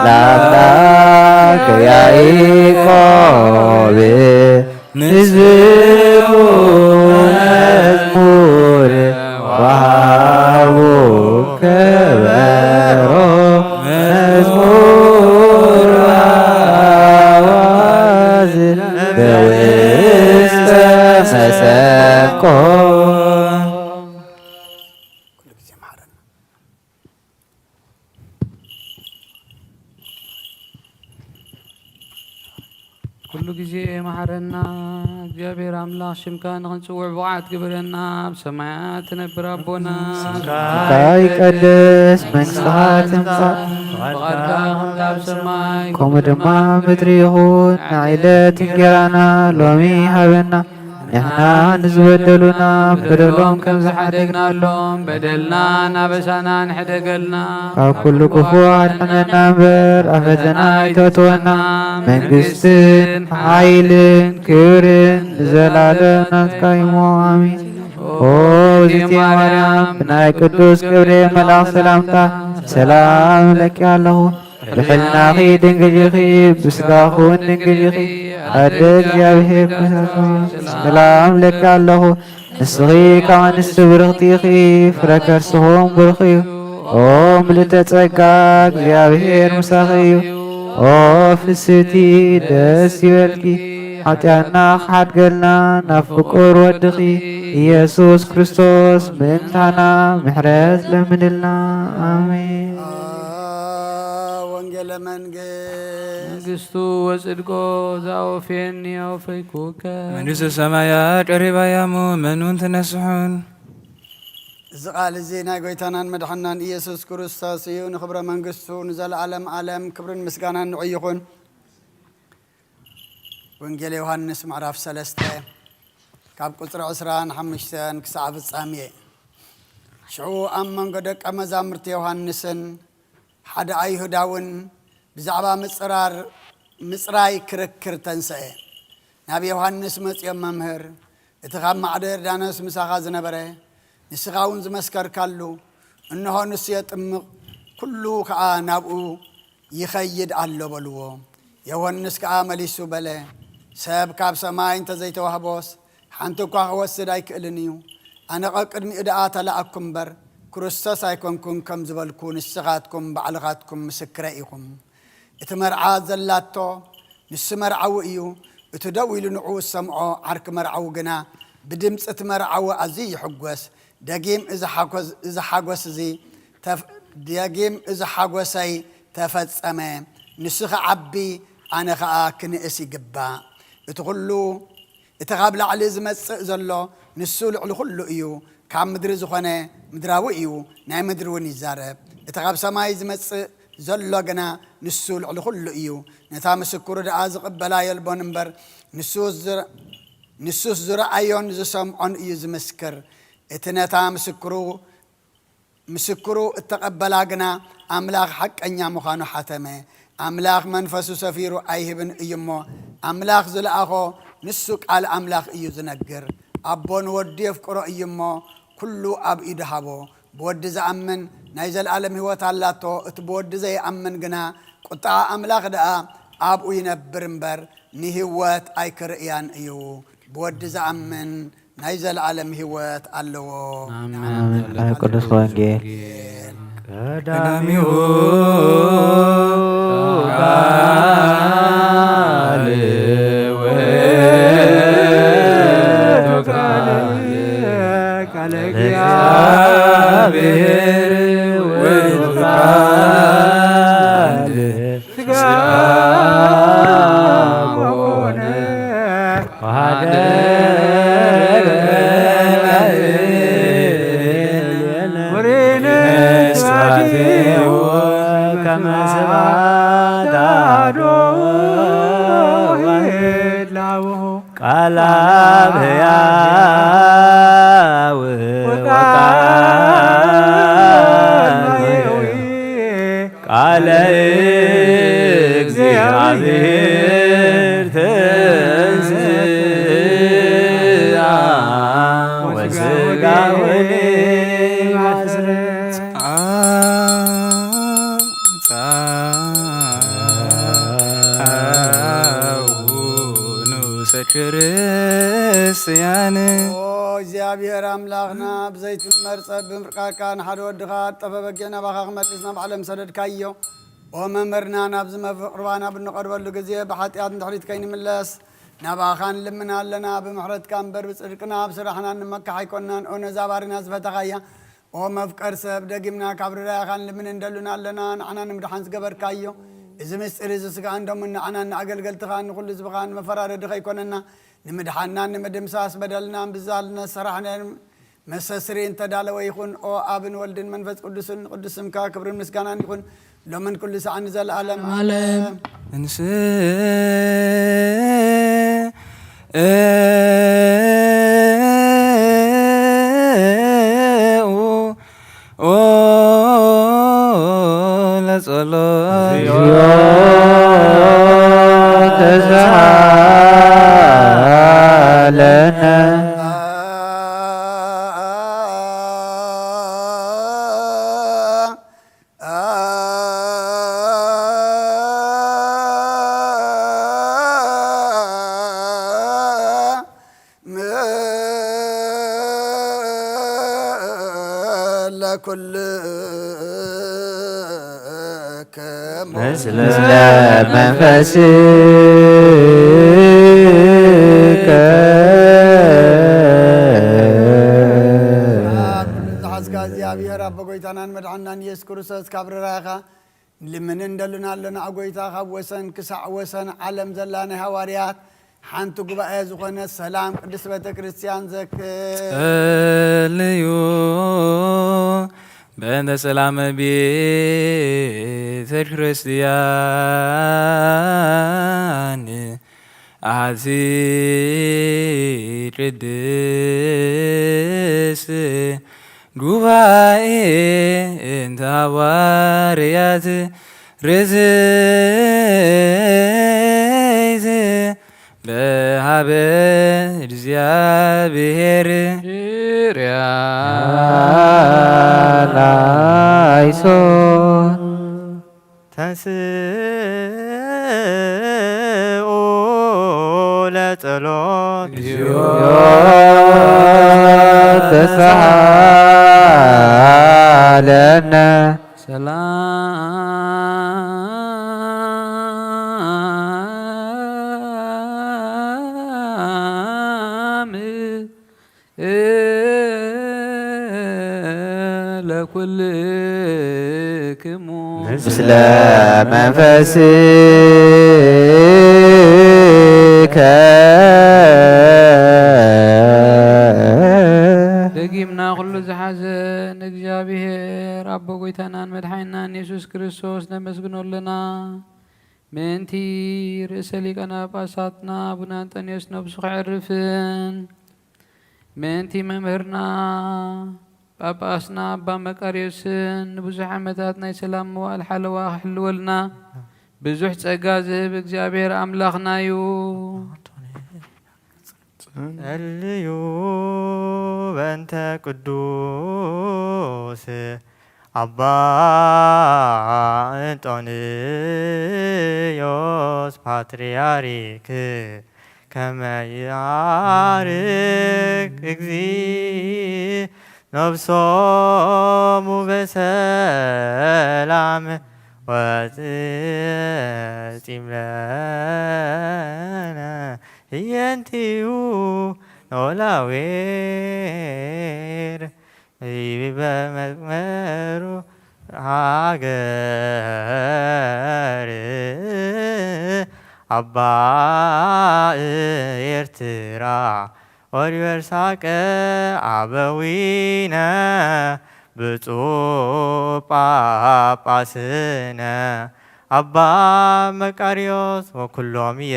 ለአምላክ ያዕቆብ ንዝቡ መዝሙር ወሃቡ ከበሮ። መዝሙር አዋዝ በውስተ መሰንቆ። ኩሉ ግዜ መሓረና። ኩሉ ግዜ መሓረና። እግዚኣብሔር ኣምላኽ፣ ሽምካ ንኽንጽውዕ ብቑዓት ግበረና። ኣብ ሰማያት ትነብር ኣቦና፣ ስምካ ይቀደስ፣ መንግስትኻ ትምጻእ፣ ፍቓድካ ከምቲ ኣብ ሰማይ ከምኡ ድማ ኣብ ምድሪ ይኹን። ንዕለት እንጌራና ሎሚ ሃበና፣ ንሕና ንዝበደሉና በደሎም ከም ዝሓደግናሎም በደልናን ኣበሳናን ሕደገልና። ካብ ኩሉ ክፉእ ኣድሕነና እምበር፣ ኣብ ፈተና ኣይተእትወና። መንግስትን ሓይልን ክብርን ንዘላለም ናትካ እዩ። ኣሜን። ኦ እግዝእትየ ማርያም፣ ብናይ ቅዱስ ገብርኤል መልኣኽ ሰላምታ ሰላም እብለኪ ኣለኹ። ብሕልናኺ ድንግል ኢኺ፣ ብስጋኺ እውን ድንግል ኢኺ። ኣደ እግዚኣብሔር፣ ሰላም እብለኪ ኣለኹ። ንስኺ ካብ ኣንስቲ ብርኽቲ ኢኺ፣ ፍረ ከርስኺ እውን ብሩኽ እዩ። ኦ ምልእተ ጸጋ፣ እግዚኣብሔር ምሳኺ እዩ። ኦ ፍስቲ፣ ደስ ይበልኪ፣ ሓጢኣትና ክሓድገልና ናብ ፍቁር ወድኺ ኢየሱስ ክርስቶስ ምእንታና ምሕረት ለምንልና። ኣሜን። ወንጌለ መንግስት። መንግስቱ ወጽድቆ ዘአወፌኒ አወፈይኩከ። መንግስተ ሰማያት ቀሪባ እያ እሞ መኑ እንትነስሑን። እዚ ቃል እዚ ናይ ጎይታናን መድሓናን ኢየሱስ ክርስቶስ እዩ። ንኽብረ መንግስቱ ንዘለዓለም ዓለም ክብርን ምስጋናን ንዑ ይኹን። ወንጌል ዮሃንስ ምዕራፍ ሰለስተ ካብ ቁጽሪ ዕስራን ሓሙሽተን ክሳዕ ፍጻሜ። ሽዑ ኣብ መንጎ ደቀ መዛሙርቲ ዮሃንስን ሓደ ኣይሁዳውን ብዛዕባ ምጽራር፣ ምጽራይ ክርክር ተንስአ። ናብ ዮሃንስ መጺኦም፣ መምህር፣ እቲ ካብ ማዕዶ ዮርዳኖስ ምሳኻ ዝነበረ፣ ንስኻ እውን ዝመስከርካሉ፣ እንሆ ንሱ የጥምቕ፣ ኩሉ ከኣ ናብኡ ይኸይድ ኣሎ በልዎ። ዮሃንስ ከኣ መሊሱ በለ፣ ሰብ ካብ ሰማይ እንተ ዘይተዋህቦስ ሓንቲ እኳ ክወስድ ኣይክእልን እዩ። ኣነ ቐቅድሚኡ ደኣ ተላእኩ እምበር፣ ክርስቶስ ኣይኮንኩን ከም ዝበልኩ ንስኻትኩም ባዕልኻትኩም ምስክረይ ኢኹም። እቲ መርዓ ዘላቶ ንሱ መርዓዊ እዩ። እቲ ደው ኢሉ ንዕኡ ዝሰምዖ ዓርኪ መርዓዊ ግና ብድምጺ እቲ መርዓዊ ኣዝዩ ይሕጎስ። ደጊም እዚ ሓጎስ፣ እዚ ሓጎስ እዚ ተፍ-፣ ደጊም እዚ ሓጎሰይ ተፈጸመ። ንሱ ክዓቢ፣ ኣነ ኸኣ ክንእስ ይግባእ። እቲ ኹሉ፣ እቲ ካብ ላዕሊ ዝመጽእ ዘሎ ንሱ ልዕሊ ኹሉ እዩ። ካብ ምድሪ ዝኾነ ምድራዊ እዩ፣ ናይ ምድሪ እውን ይዛረብ። እቲ ካብ ሰማይ ዝመጽእ ዘሎ ግና ንሱ ልዕሊ ኹሉ እዩ። ነታ ምስክሩ ደኣ ዝቕበላ የልቦን እምበር፣ ንሱ ዝረ-፣ ንሱስ ዝረኣዮን ዝሰምዖን እዩ ዝምስክር። እቲ ነታ ምስክሩ፣ ምስክሩ እተቐበላ ግና ኣምላኽ ሓቀኛ ምዃኑ ሓተመ። ኣምላኽ መንፈሱ ሰፊሩ ኣይህብን እዩ እሞ፣ ኣምላኽ ዝለኣኾ ንሱ ቃል ኣምላኽ እዩ ዝነግር። ኣቦ ንወዱ የፍቅሮ እዩ እሞ፣ ኩሉ ኣብ ኢዱ ሃቦ። ብወዲ ዝኣምን ናይ ዘለኣለም ህይወት ኣላቶ፣ እቲ ብወዲ ዘይኣምን ግና ቁጥዓ ኣምላኽ ደኣ ኣብኡ ይነብር እምበር፣ ንህይወት ኣይክርእያን እዩ። ብወዲ ዝኣምን ናይ ዘለኣለም ህይወት ኣለዎ። ኣሜን። ኣሜን። ናይ ቅዱስ ወንጌል። ቀዳሚሁ ቃል ውእቱ ቃል፣ ቃለ እግዚአብሔር ውእቱ ቃል ሥጋ ኮነ ወሐደረ ላዕሌነ። ወሬነ ስብሐቲሁ ከመ ስብሐት አሐዱ ዋሕድ ለአቡሁ። ቃል አብ ሕያው ወቃል ማሕየዊ ቃለ እግዚአብሔር ተንሥአ ወሥጋዌ ማስረ። ንዑሰ ክርስቲያን። ኦ እግዚኣብሔር ኣምላኽና፣ ብዘይትመርጸ ብምፍቃርካ ንሓደ ወድኻ ጠፈ በጊዕ ናባኻ ክመልስ ናብ ዓለም ሰደድካዮ። ኦ መምህርና፣ ናብዚ መፍቕርባ ናብ እንቐርበሉ ግዜ ብሓጢኣት ንድሕሪት ከይንምለስ ናባኻ ንልምን ኣለና። ብምሕረትካ እምበር ብጽድቅና ኣብ ስራሕና እንመካሕ ኣይኮንናን። ኦ ነዛ ባሪና ዝፈተኻያ፣ ኦ መፍቀር ሰብ፣ ደጊምና ካብ ርራያኻ ንልምን እንደሉን ኣለና። ንዓና ንምድሓን ዝገበርካዮ እዚ ምስጢር እዚ ስጋን ደሙን ንዓናን ንኣገልገልትኻን ንኹሉ ህዝብኻን መፈራረዲ ከይኮነና፣ ንምድሓንናን ንምድምሳስ በደልናን ብዛል ነሰራሕናን መሰስሪ እንተዳለወ ይኹን። ኦ ኣብን ወልድን መንፈስ ቅዱስን ቅዱስ ስምካ ክብርን ምስጋናን ይኹን ሎምን ኩሉ ሰዓን ንዘለዓለም ዓለም። እንስኡ ለጸሎት። እግዚኦ ተስሃለነ። ለኩልክሙ ምስለ መንፈስከ። ኩሉ ዝሓዝካ እግዚኣብሔር ኣቦ ጎይታናን መድሓንናን ኢየሱስ ክርስቶስ ካብ ርራኻ ንልምን እንደልን ኣለና። ጎይታ፣ ካብ ወሰን ክሳዕ ወሰን ዓለም ዘላ ናይ ሃዋርያት ሓንቲ ጉባኤ ዝኾነት ሰላም ቅድስት ቤተ ክርስቲያን ዘክር። ጸልዩ በእንተ ሰላም ቤተ ክርስቲያን ኣሐቲ ቅድስት ጉባኤ እንተ ሃዋርያት ርዝይት በሃበ እግዚኣብሔር ርያ ናይሶ ተንስኡ ለጸሎት። እግዚኦ ተስሃ ለኩልክሙ ምስለ መንፈስከ። ደጊምና ኩሉ ዝሓዘ ንእግዚኣብሔር ኣቦ ጎይታናን መድሓኒናን የሱስ ክርስቶስ ነመስግኖ ኣለና። ምእንቲ ርእሰ ሊቃነ ጳጳሳትና ኣቡነ ኣንጠንዮስ ነብሱ ከዕርፍን ምእንቲ መምህርና ጳጳስና ኣባ መቃርዮስን ንብዙሕ ዓመታት ናይ ሰላም መዋእል ሓለዋ ክሕልወልና ብዙሕ ጸጋ ዝህብ እግዚኣብሔር ኣምላኽና እዩ። ጸልዩ በእንተ ቅዱስ ኣባ እንጦንዮስ ፓትርያርክ ከመ ይዓርግ እግዚእ ነፍሶሙ በሰላም ወጽጺም ለነ ህየንቲሁ ኖላዌር ይበ መዝመሩ ሃገር ኣባ ኤርትራ ኦሪበርሳቀ ኣበዊነ ብፁዕ ጳጳስነ ኣባ መቃርዮስ ወኩሎም እየ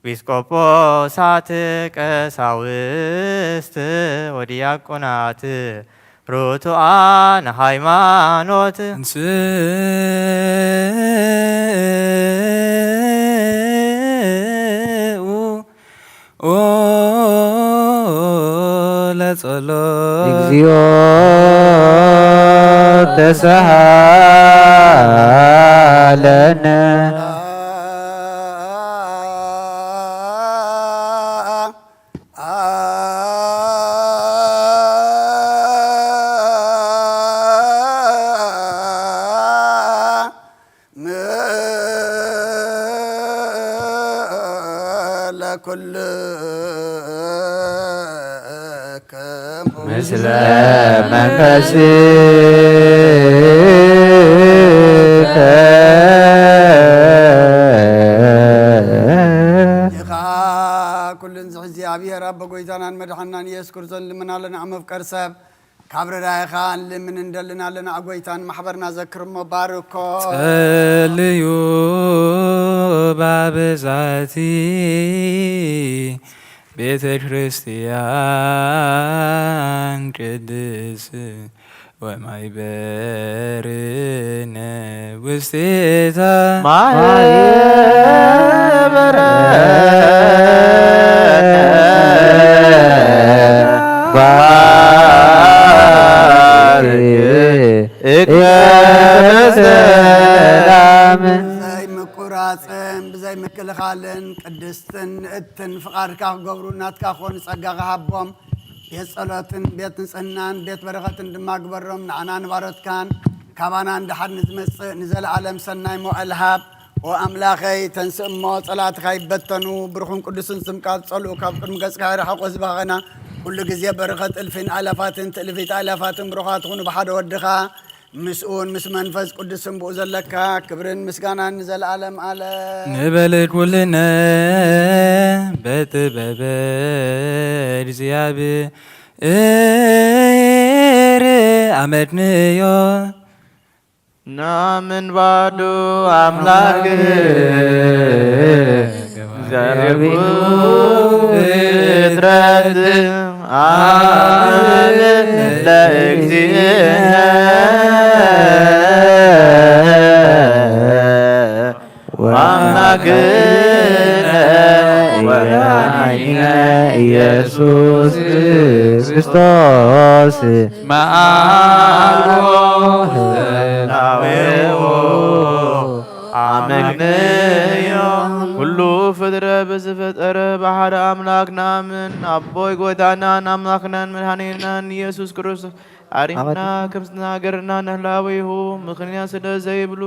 ኤጲስቆጶሳት ቀሳውስት ወዲያቆናት ርቱዓን ሃይማኖት። ንስኡ ለጸሎት እግዚኦ ተሳሃለነ። ለኩልክሙ ምስለ መንፈስከ። ዲኻ ኩልን ዝሕዚ እግዚኣብሔር ኣቦ ጎይታናን መድሓናን ኢየሱስ ክርስቶስ ልምና ኣለና መፍቀር ሰብ ካብ ረዳይኻ ልምን እንደልን ኣለና ጎይታን ማሕበርና ዘክር እሞ ባርኮ። ጸልዩ ባብዛቲ ቤተ ክርስቲያን ቅድስ ወማይበርነ ውስቴታ ማህበረ ባርክ እከ በሰላም። ብዘይ ምቁራፅን ብዘይ ምክልኻልን ቅድስትን ንእትን ፍቓድካ ክገብሩ ናትካ ክኾኑ ጸጋኻ ሃቦም። ቤት ጸሎትን ቤት ንጽህናን ቤት በረኸትን ድማ ግበሮም። ንዓና ንባሮትካን ካባና ንደሓር ንዝመጽእ ንዘለኣለም ሰናይ መዋእል ሃብ። ኦ ኣምላኸይ፣ ተንስእ እሞ ጸላእትኻ ይበተኑ፣ ብሩኽን ቅዱስን ስምካ ዝጸልኡ ካብ ቅድሚ ገጽካ ይርሓቑ ህዝብኻ ኸና። ኩሉ ግዜ በረኸት እልፊን ኣእላፋትን ትእልፊት ኣእላፋትን ብሩኻት ኹኑ ብሓደ ወድኻ ምስኡን ምስ መንፈስ ቅዱስን ብኡ ዘለካ ክብርን ምስጋናን ንዘለኣለም ኣለም። ንበል ኩልነ በጥበበ እግዚኣብሔር ኣመድንዮ። ናምን ባዱ ኣምላክ ዘርጉ ፍጥረት ኣብ ለእግዚእነ ወአምላክነ ወመድኃኒነ ኢየሱስ ክርስቶስ መዓልቦ ህላዌሁ ኣመግንዮ። ኩሉ ፍጥረ ብዝፈጠረ ብሓደ ኣምላክ ናምን ኣቦይ ጎይታናን ኣምላክናን መድኃኒናን ኢየሱስ ክርስቶስ ኣሪምና ከም ዝናገርና ንህላዌሁ ምኽንያት ስለ ዘይብሉ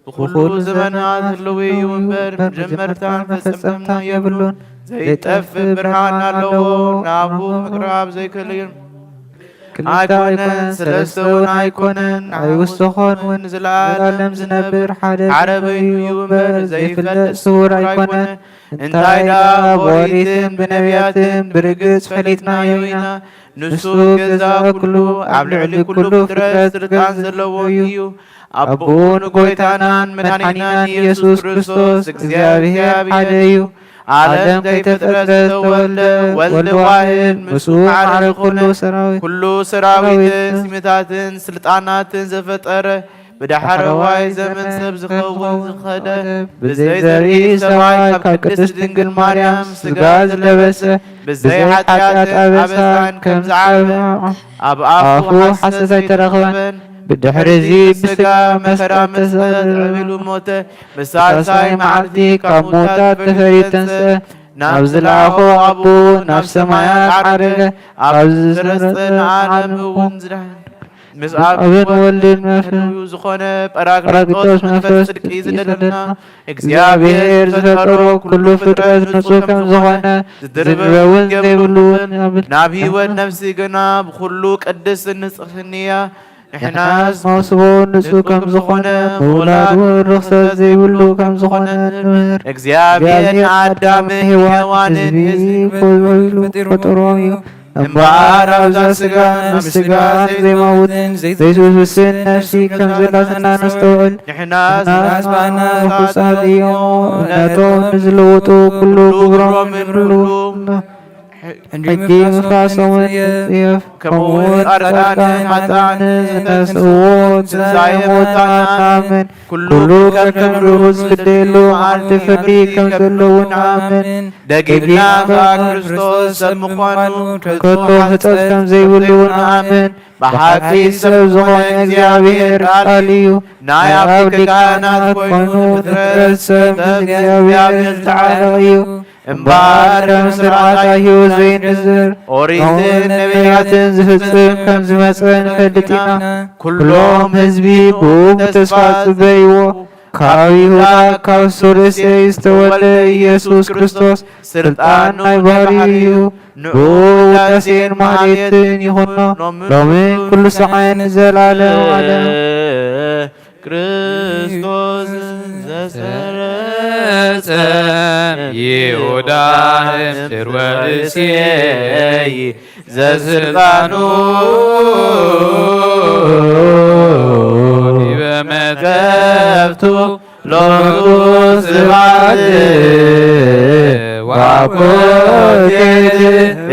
ብኹሉ ዘመናት ህልው እዩ እምበር መጀመርታን መፈጸምታን የብሉን። ዘይጠፍእ ብርሃን ኣለዎ፣ ናብኡ ምቅራብ ዘይክእል እዩ። ክልተ ኣይኮነን፣ ሰለስተ እውን ኣይኮነን፣ ንዓይ ውስኾን እውን ንዘለኣለም ዝነብር ሓደ በይኑ እዩ እምበር ዘይፍለጥ ስውር ኣይኮነን። እንታይ ደኣ ብኦሪትን ብነቢያትን ብርግጽ ፈሊጥናዮ ኢና። ንሱ ገዛ ኩሉ፣ ኣብ ልዕሊ ኩሉ ፍጥረት ስልጣን ዘለዎ እዩ። ኣቦኡ ንጎይታናን መድሓኒናን ኢየሱስ ክርስቶስ እግዚኣብሔር ሓደ እዩ። ዓለም ከይተፈጥረ ዝተወልደ ወልድ ዋሕድ፣ ምስኡ ማዕረ ኩሉ ሰራዊት፣ ኩሉ ሰራዊትን ስምታትን ስልጣናትን ዘፈጠረ፣ ብዳሕረዋይ ዘመን ሰብ ዝኸውን ዝኸደ፣ ብዘይ ዘርኢ ሰብኣይ ካብ ቅድስት ድንግል ማርያም ስጋ ዝለበሰ፣ ብዘይ ኃጢአት ኣበሳን ከም ዝዓበ፣ ኣብ ኣፉ ሐሰት ኣይተረኽበን። ብድሕርዚ ብስጋ መስቀል ተሰቐለ፣ ተቐቢሉ ሞተ። ብሳልሳይ መዓልቲ ካብ ምዉታት ተፈልዩ ተንስአ። ናብ ዝለኣኾ ኣቦኡ ናብ ሰማያት ዓረገ። ኣብ ዝረስጠ ንዓለም እውን ዝድሓን። ምስ ኣብን ወልድን መንፈስ ዝኾነ ጳራቅሊጦስ መንፈስ ጽድቂ ዝደለና፣ እግዚኣብሔር ዝፈጠሮ ኩሉ ፍጥረት ንጹህ ከም ዝኾነ፣ ዝድርበውን ዘይብሉውን ናብ ህይወት ነፍሲ ግና ብኹሉ ቅድስት ንጽሕትን እያ። ንሕናስ መውስቦ ንጹህ ከም ዝኾነ፣ ምውላድ እውን ርኽሰት ዘይብሉ ከም ዝኾነ ንምህር። እግዚኣብሔር ንኣዳምን ሔዋንን ህዝቢ ክብሉ ፈጢሮም እዩ። እምበኣር ኣብዛ ስጋ ናብ ስጋ ዘይመውትን ዘይትውስን ነፍሲ ከም ዘላትና ነስተውዕል። ንሕናስ ንሕናስ ባና ርኹሳት እዮም። እምነቶም ንዝለውጡ ኩሉ ግብሮም ይብሉ። ሕጊ ምፍራሶምን ንጽየፍ። ከምኡ እውን ጻድቃንን ኃጥኣንን ዝነስእዎ ትንሣኤ ሙታን ንኣምን። ኩሉ ከከም ርኡይ ዝፍደየሉ መዓልቲ ፍርዲ ከም ዘለዉ ንኣምን። ደጊምና ከኣ ክርስቶስ ሰብ ምዃኑ ከቶ ሕጸት ከም ዘይብሉ ንኣምን። ብሓቂ ሰብ ዝኾነ እግዚኣብሔር ቃል እዩ። ናይ ኣብ ሊቀ ካህናት ኮይኑ ፍጥረት ሰብ ምስ እግዚኣብሔር ዝተዓረቐ እዩ። እምበኣር ከም ስርዓት ኣይሁድ ዘይንዝር፣ ኦሪትን ነቢያትን ዝፍጽም ከም ዝመጸ ንፈልጥ ኢና። ኩሎም ህዝቢ ብኡ ብተስፋ ጽበይዎ። ካብ ይሁዳ ካብ ሱር እሴይ ዝተወልደ ኢየሱስ ክርስቶስ ስልጣን ናይ ባህሪ እዩ። ንኡ ውዳሴን ማህሌትን ይኹኖ፣ ሎምን ኩሉ ሰዓን ንዘለዓለም ዓለም። ክርስቶስ ዘሰረጸ ይሁዳ እምስር ወእሴይ ዘስልጣኑ ዲበ መትከፍቱ ሎቱ ስብሐት ወኮቴት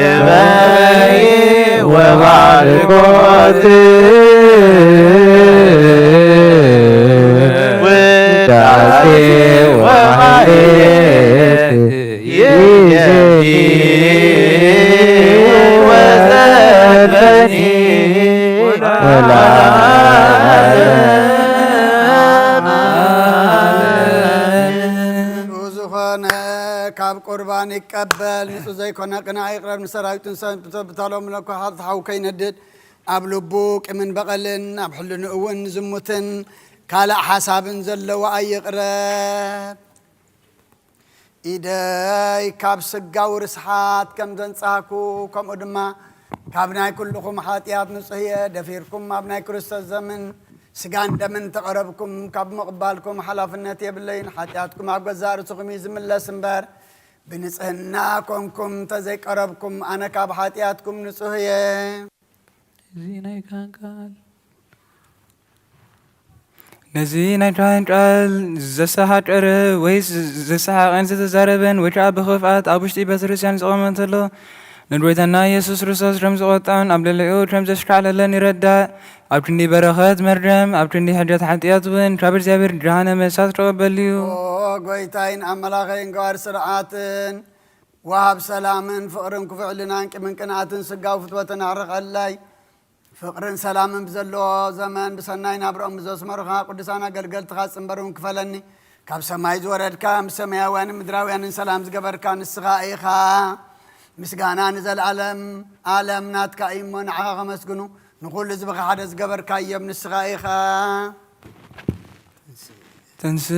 እበይ ወባርኮት ውዳሴ ወማህሌት ይእዜኒ ወዘልፈኒ ወለዓለመ ዓለም። ንጹህ ዝኾነ ካብ ቁርባን ይቀበል፣ ንጹህ ዘይኮነ ቅንኣ ይቕረብ፣ ንሰራዊትን ሰብታሎም ለኮ ሓሓው ከይነድድ፣ ኣብ ልቡ ቂምን በቐልን፣ ኣብ ሕልንኡ እውን ዝሙትን ካልእ ሓሳብን ዘለዎ ኣይቕረብ። ኢደይ ካብ ስጋዊ ርስሓት ከም ዘንጻህኩ፣ ከምኡ ድማ ካብ ናይ ኩልኹም ሓጢኣት ንጹህ እየ። ደፊርኩም ኣብ ናይ ክርስቶስ ዘምን ስጋን ደምን ተቐረብኩም፣ ካብ ምቕባልኩም ሓላፍነት የብለይን። ሓጢኣትኩም ኣብ ገዛእ ርእስኹም እዩ ዝምለስ እምበር፣ ብንጽህና ኮንኩም እንተዘይቀረብኩም፣ ኣነ ካብ ሓጢኣትኩም ንጹህ እየ። እዚ ናይ ካህን ቃል። ነዚ ናይ ካህን ቃል ዘሰሓቀረ ወይ ዘሰሓቐን ዝተዛረበን ወይ ከዓ ብኽፍኣት ኣብ ውሽጢ ቤተ ክርስቲያን ዝቖመ እንተሎ፣ ንጎይታና ኢየሱስ ክርስቶስ ከም ዝቖጣን ኣብ ልዕሊኡ ከም ዘሽካዕለለን ይረዳእ። ኣብ ክንዲ በረኸት መርገም፣ ኣብ ክንዲ ሕድገት ሓጢኣት እውን ካብ እግዚኣብሔር ጀሃነመ እሳት ክቕበል እዩ። ኦ ጎይታይን ኣምላኸይን፣ ገባር ስርዓትን ወሃብ ሰላምን ፍቕርን ክፉእ ሕልናን ቂምን ቅንኣትን ስጋዊ ፍትወትን ኣርሕቐለይ። ፍቕርን ሰላምን ብዘለዎ ዘመን ብሰናይ ናብርኦም ብዘስመሩኻ ቅዱሳን ኣገልገልትኻ ጽንበርውን ክፈለኒ። ካብ ሰማይ ዝወረድካ፣ ምስ ሰማያውያንን ምድራውያንን ሰላም ዝገበርካ ንስኻ ኢኻ። ምስጋና ንዘለኣለም ኣለም ናትካ እዩ እሞ፣ ንዓኻ ከመስግኑ፣ ንኹሉ ህዝብኻ ሓደ ዝገበርካዮም ንስኻ ኢኻ። ተንስኡ።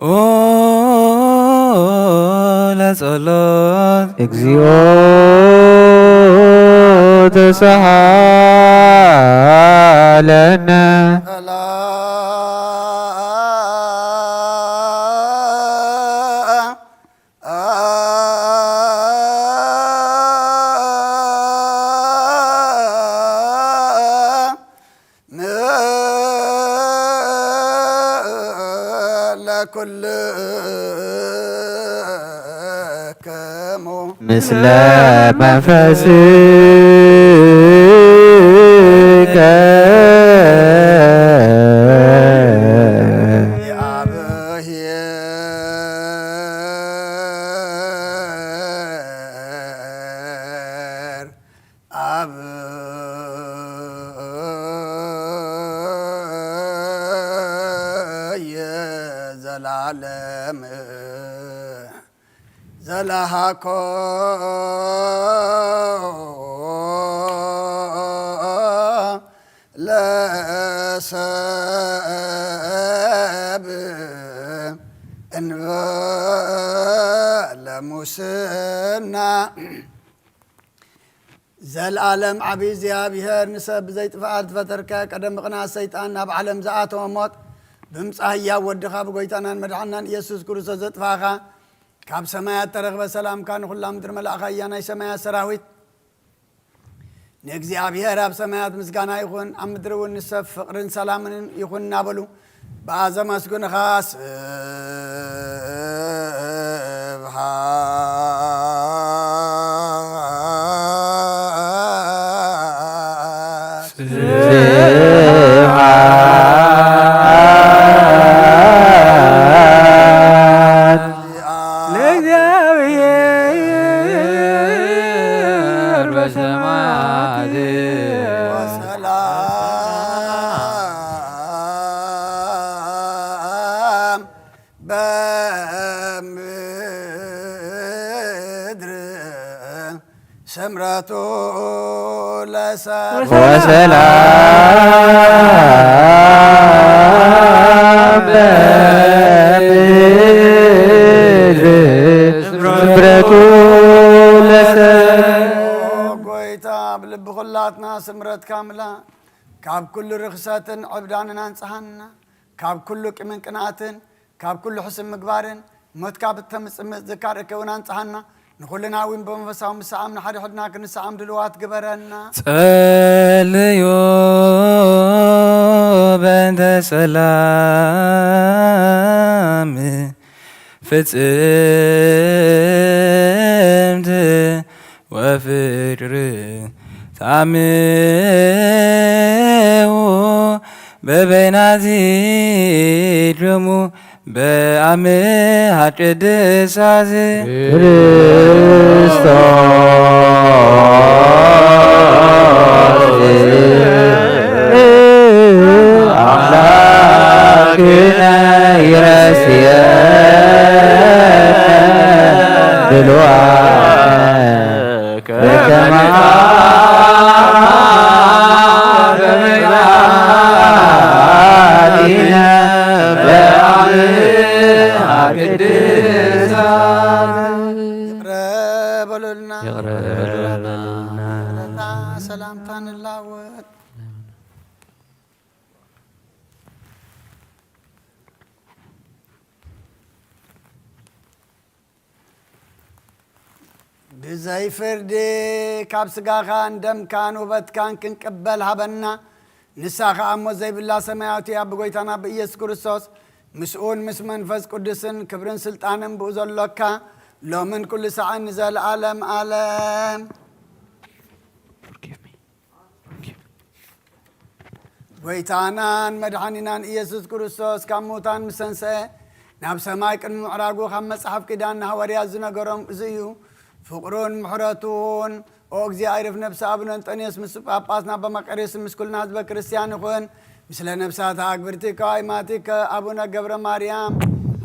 ኦ፣ ጸሎት። እግዚኦ ተሳሃለነ። ለኩልክሙ። ምስለ መንፈስከ። የአብሔር አብ የዘላለም ዘለሃኮ ለሰብ እንበለ ሙስና። ዘልኣለም ዓቢ እግዚኣብሔር፣ ንሰብ ብዘይጥፍኣት ዝፈጠርከ፣ ቀደም ብቕንኣት ሰይጣን ናብ ዓለም ዝኣተወ ሞት፣ ብምጻእ ህያው ወድኻ ብጎይታናን መድሓናን ኢየሱስ ክርስቶስ ዘጥፋእኻ፣ ካብ ሰማያት ተረኽበ ሰላምካ ንኹላ ምድሪ መላእኻ እያ። ናይ ሰማያት ሰራዊት ንእግዚኣብሔር ኣብ ሰማያት ምስጋና ይኹን፣ ኣብ ምድሪ እውን ንሰብ ፍቕርን ሰላምን ይኹን እናበሉ ብኣዘመስግንኻ ስብሐት ስብሐት ለእግዚኣብሔር በሰማያት ወሰላም በምድር ስምረቱ ለሰብ ወሰላም በምድር ስምረቱ ለሰብ። ጎይታ፣ ብልቢ ኩላትና ስምረትካ ምላ፣ ካብ ኩሉ ርኽሰትን ዕብዳንን ኣንጽሃና፣ ካብ ኩሉ ቂምን ቅንኣትን፣ ካብ ኩሉ ሕስም ምግባርን፣ ሞትካ ብተምጽእ ምዝካር እከውን ኣንጽሃና። ንኹልና እውን ብመንፈሳዊ ምስዓም ንሓድሕድና ክንስዓም ድልዋት ግበረና። ጸልዩ በእንተ ሰላም ፍጽምት ወፍቅር ታምው በበይናዚ ደሙ በአምሃ ቅድሳት ክርስቶስ አምላክነ ይረስየ ብልዋ ከመ ይቅረ በሉልና። ይቅረ በሉልና። ሰላምታ ንላወጥ። ብዘይ ፍርዲ ካብ ስጋኻን ደምካን ውበትካን ክንቅበል ሃበና። ንሳ ኸኣ ሞት ዘይብላ ሰማያዊት እያ፣ ብጎይታና ብኢየሱስ ክርስቶስ፣ ምስኡን ምስ መንፈስ ቅዱስን ክብርን ስልጣንን ብኡ ዘሎካ፣ ሎምን ኩሉ ሳዕን ንዘለዓለም ዓለም። ጎይታናን መድሓኒናን ኢየሱስ ክርስቶስ ካብ ሙታን ምስ ተንስአ፣ ናብ ሰማይ ቅድሚ ምዕራጉ፣ ካብ መጽሓፍ ኪዳን ንሃዋርያት ዝነገሮም እዚ እዩ። ፍቕሩን ምሕረቱን፣ ኦ እግዚኣብሔር፣ ነፍሲ ኣቡነ እንጠንዮስ ምስ ጳጳስና ኣባ መቃርዮስ ምስ ኩልና ህዝበ ክርስቲያን ይኹን። ምስለ ነፍሳት ኣግብርቲከ ኣይማቲከ ኣቡነ ገብረ ማርያም፣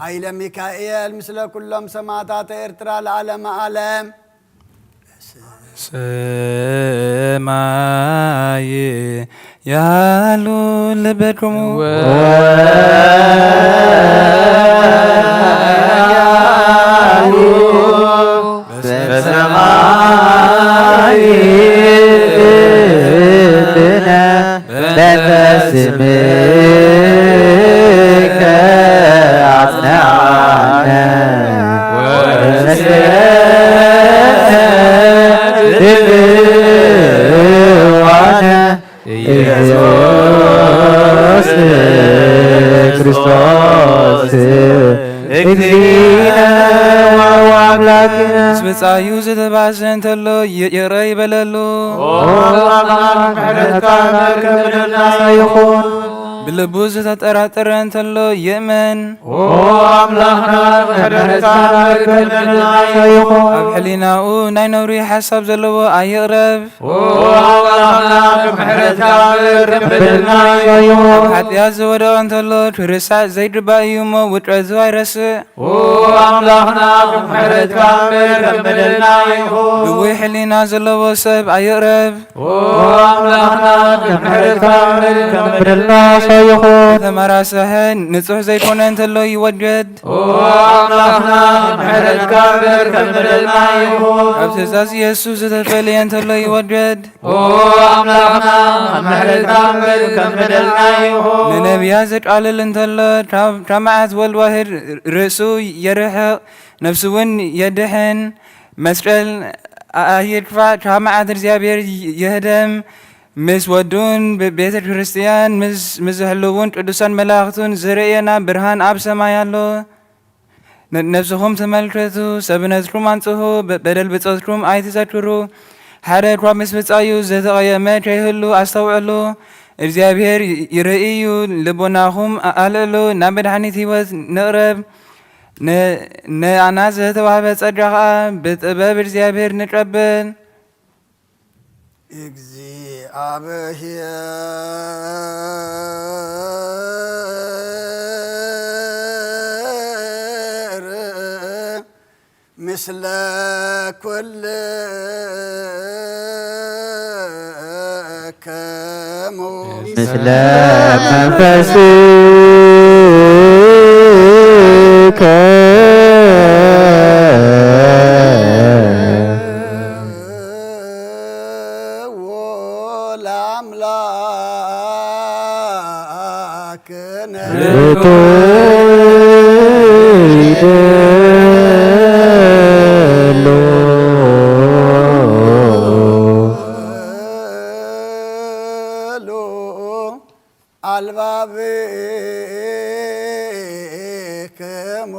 ኃይለ ሚካኤል፣ ምስለ ኩሎም ሰማዕታተ ኤርትራ ለዓለመ ዓለም። ሰማይ ያሉ ልበክሙ ወያሉ ኣምላክ ምስ ብጻዩ ዝተባዘ እንተሎ ይ-፣ ይቕረ ይበለሉ። ኦ ኣምላኽ ምሕረትካ ምሕረት ከብድልና ይኹን። ብልቡ ዝተጠራጠረ እንተሎ ይእመን። ኦ ኣምላኽና ምሕረትካ ምሕረት ከብድልና ይኹን። ኣብ ሕሊናኡ ናይ ነውሪ ሓሳብ ዘለዎ ኣይቕረብ። ኦ ኣምላኽና ምሕረትካ ምሕረት ከብድልና ይኹን። ኣብ ሓጢኣት ዝወደቐ እንተሎ ክርሳዕ ዘይግባእ እዩ እሞ ውጥረቱ ኣይረስዕ። ኦ ኣምላኽና ምሕረትካ ምሕረት ከብድልና ይኹን። ድውይ ሕሊና ዘለዎ ሰብ ኣይቕረብ። ኦ ኣምላኽና ምሕረትካ ምሕረት ከብድልና ይኹን። ዝተመራሰሐ ንጹሕ ዘይኮነ እንተሎ ይወገድ። ኦ ኣምላኽና ምሕረትካ ምሕረት ከብድልና ይኹን። ካብ ትእዛዝ ኢየሱስ ዝተፈልየ እንተሎ ይወገድ። ኦ ኣምላኽና ምሕረትካ ምሕረት ከብድልና ይኹን። ንነቢያት ዘቃልል እንተሎ ካብ፣ ካብ መዓት ወልድ ዋህድ ርእሱ የርሕቕ፣ ነፍሱ እውን የድሕን። መስቀል ኣ-፣ ኣይድፋእ፣ ካብ መዓት እግዚኣብሔር ይ-፣ ይህደም። ምስ ወዱን ብ-፣ ቤተ ክርስቲያን ምስ፣ ምስ ዝሕልውን ቅዱሳን መላእኽቱን ዝርእየና ብርሃን ኣብ ሰማይ ኣሎ። ነ-፣ ነፍስኹም ተመልከቱ፣ ሰብነትኩም ኣንጽሁ፣ በ-፣ በደል ብጾትኩም ኣይትዘክሩ። ሓደ እኳ ምስ ብጻዩ ዝተቐየመ ከይህሉ ኣስተውዕሉ። እግዚኣብሔር ይ-፣ ይርኢ እዩ፣ ልቦናኹም ኣ-፣ ኣልዕሉ፣ ናብ መድሓኒት ህይወት ንቕረብ። ን-፣ ንኣና ዝተዋህበ ጸጋ ኸኣ ብጥበብ እግዚኣብሔር ንቀበል። እግዚኣብሔር ምስለ ኩልክሙ። ምስለ መንፈስከ። ለአምላክነ። ርቱዕ ይደሉ። አልባብክሙ።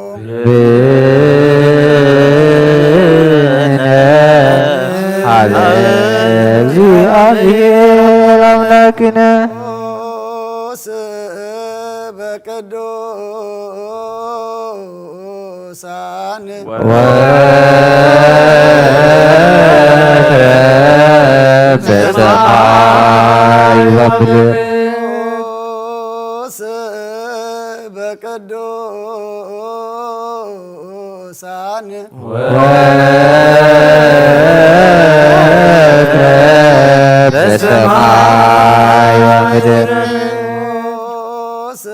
ሀበ እግዚአብሔር አምላክነ። ቅዱስ ቅዱሳን። ወትረ በሰማይ ወምድር። ቅዱስ በቅዱሳን። ወትረ በሰማይ ወምድር። ቅዱስ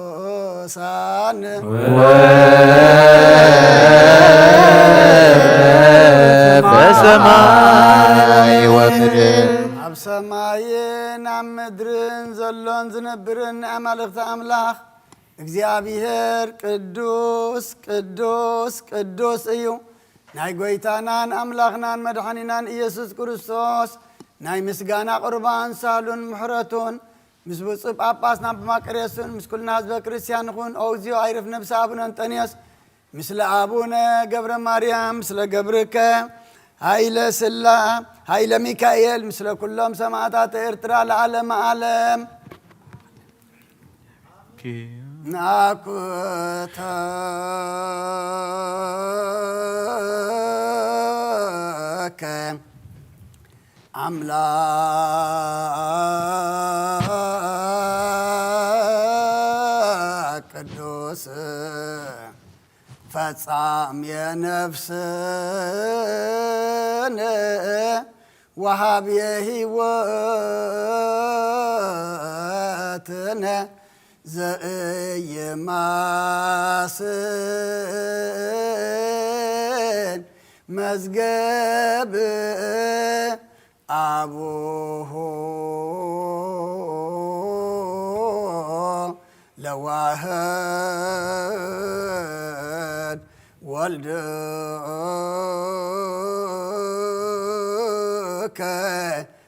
በቅዱሳን። ወትረ በሰማይ ወምድር። ኣብ ሰማይን ኣብ ምድርን ዘሎን ዝነብርን ኣማልኽቲ ኣምላኽ እግዚኣብሔር ቅዱስ፣ ቅዱስ፣ ቅዱስ እዩ። ናይ ጐይታናን ኣምላኽናን መድሓኒናን ኢየሱስ ክርስቶስ ናይ ምስጋና ቁርባን ሳህሉን ምሕረቱን ምስ ብፁዕ ጳጳስና ኣባ መቃርዮስን ምስ ኩልና ህዝበ ክርስቲያን ይኹን። ኦ እግዚኦ ኣይርፍ ነብሰ ኣቡነ እንጠንዮስ፣ ምስለ ኣቡነ ገብረ ማርያም፣ ምስለ ገብርከ ሃይለ ስላ፣ ሃይለ ሚካኤል፣ ምስለ ኩሎም ሰማዕታት ኤርትራ ለዓለመ ዓለም። ናኩተከ ኣምላክ ቅዱስ ፈጻም የነፍስን ወሃብ የህይወትን ዘእይማስን መዝገብ አቡሁ ለዋህድ ወልድከ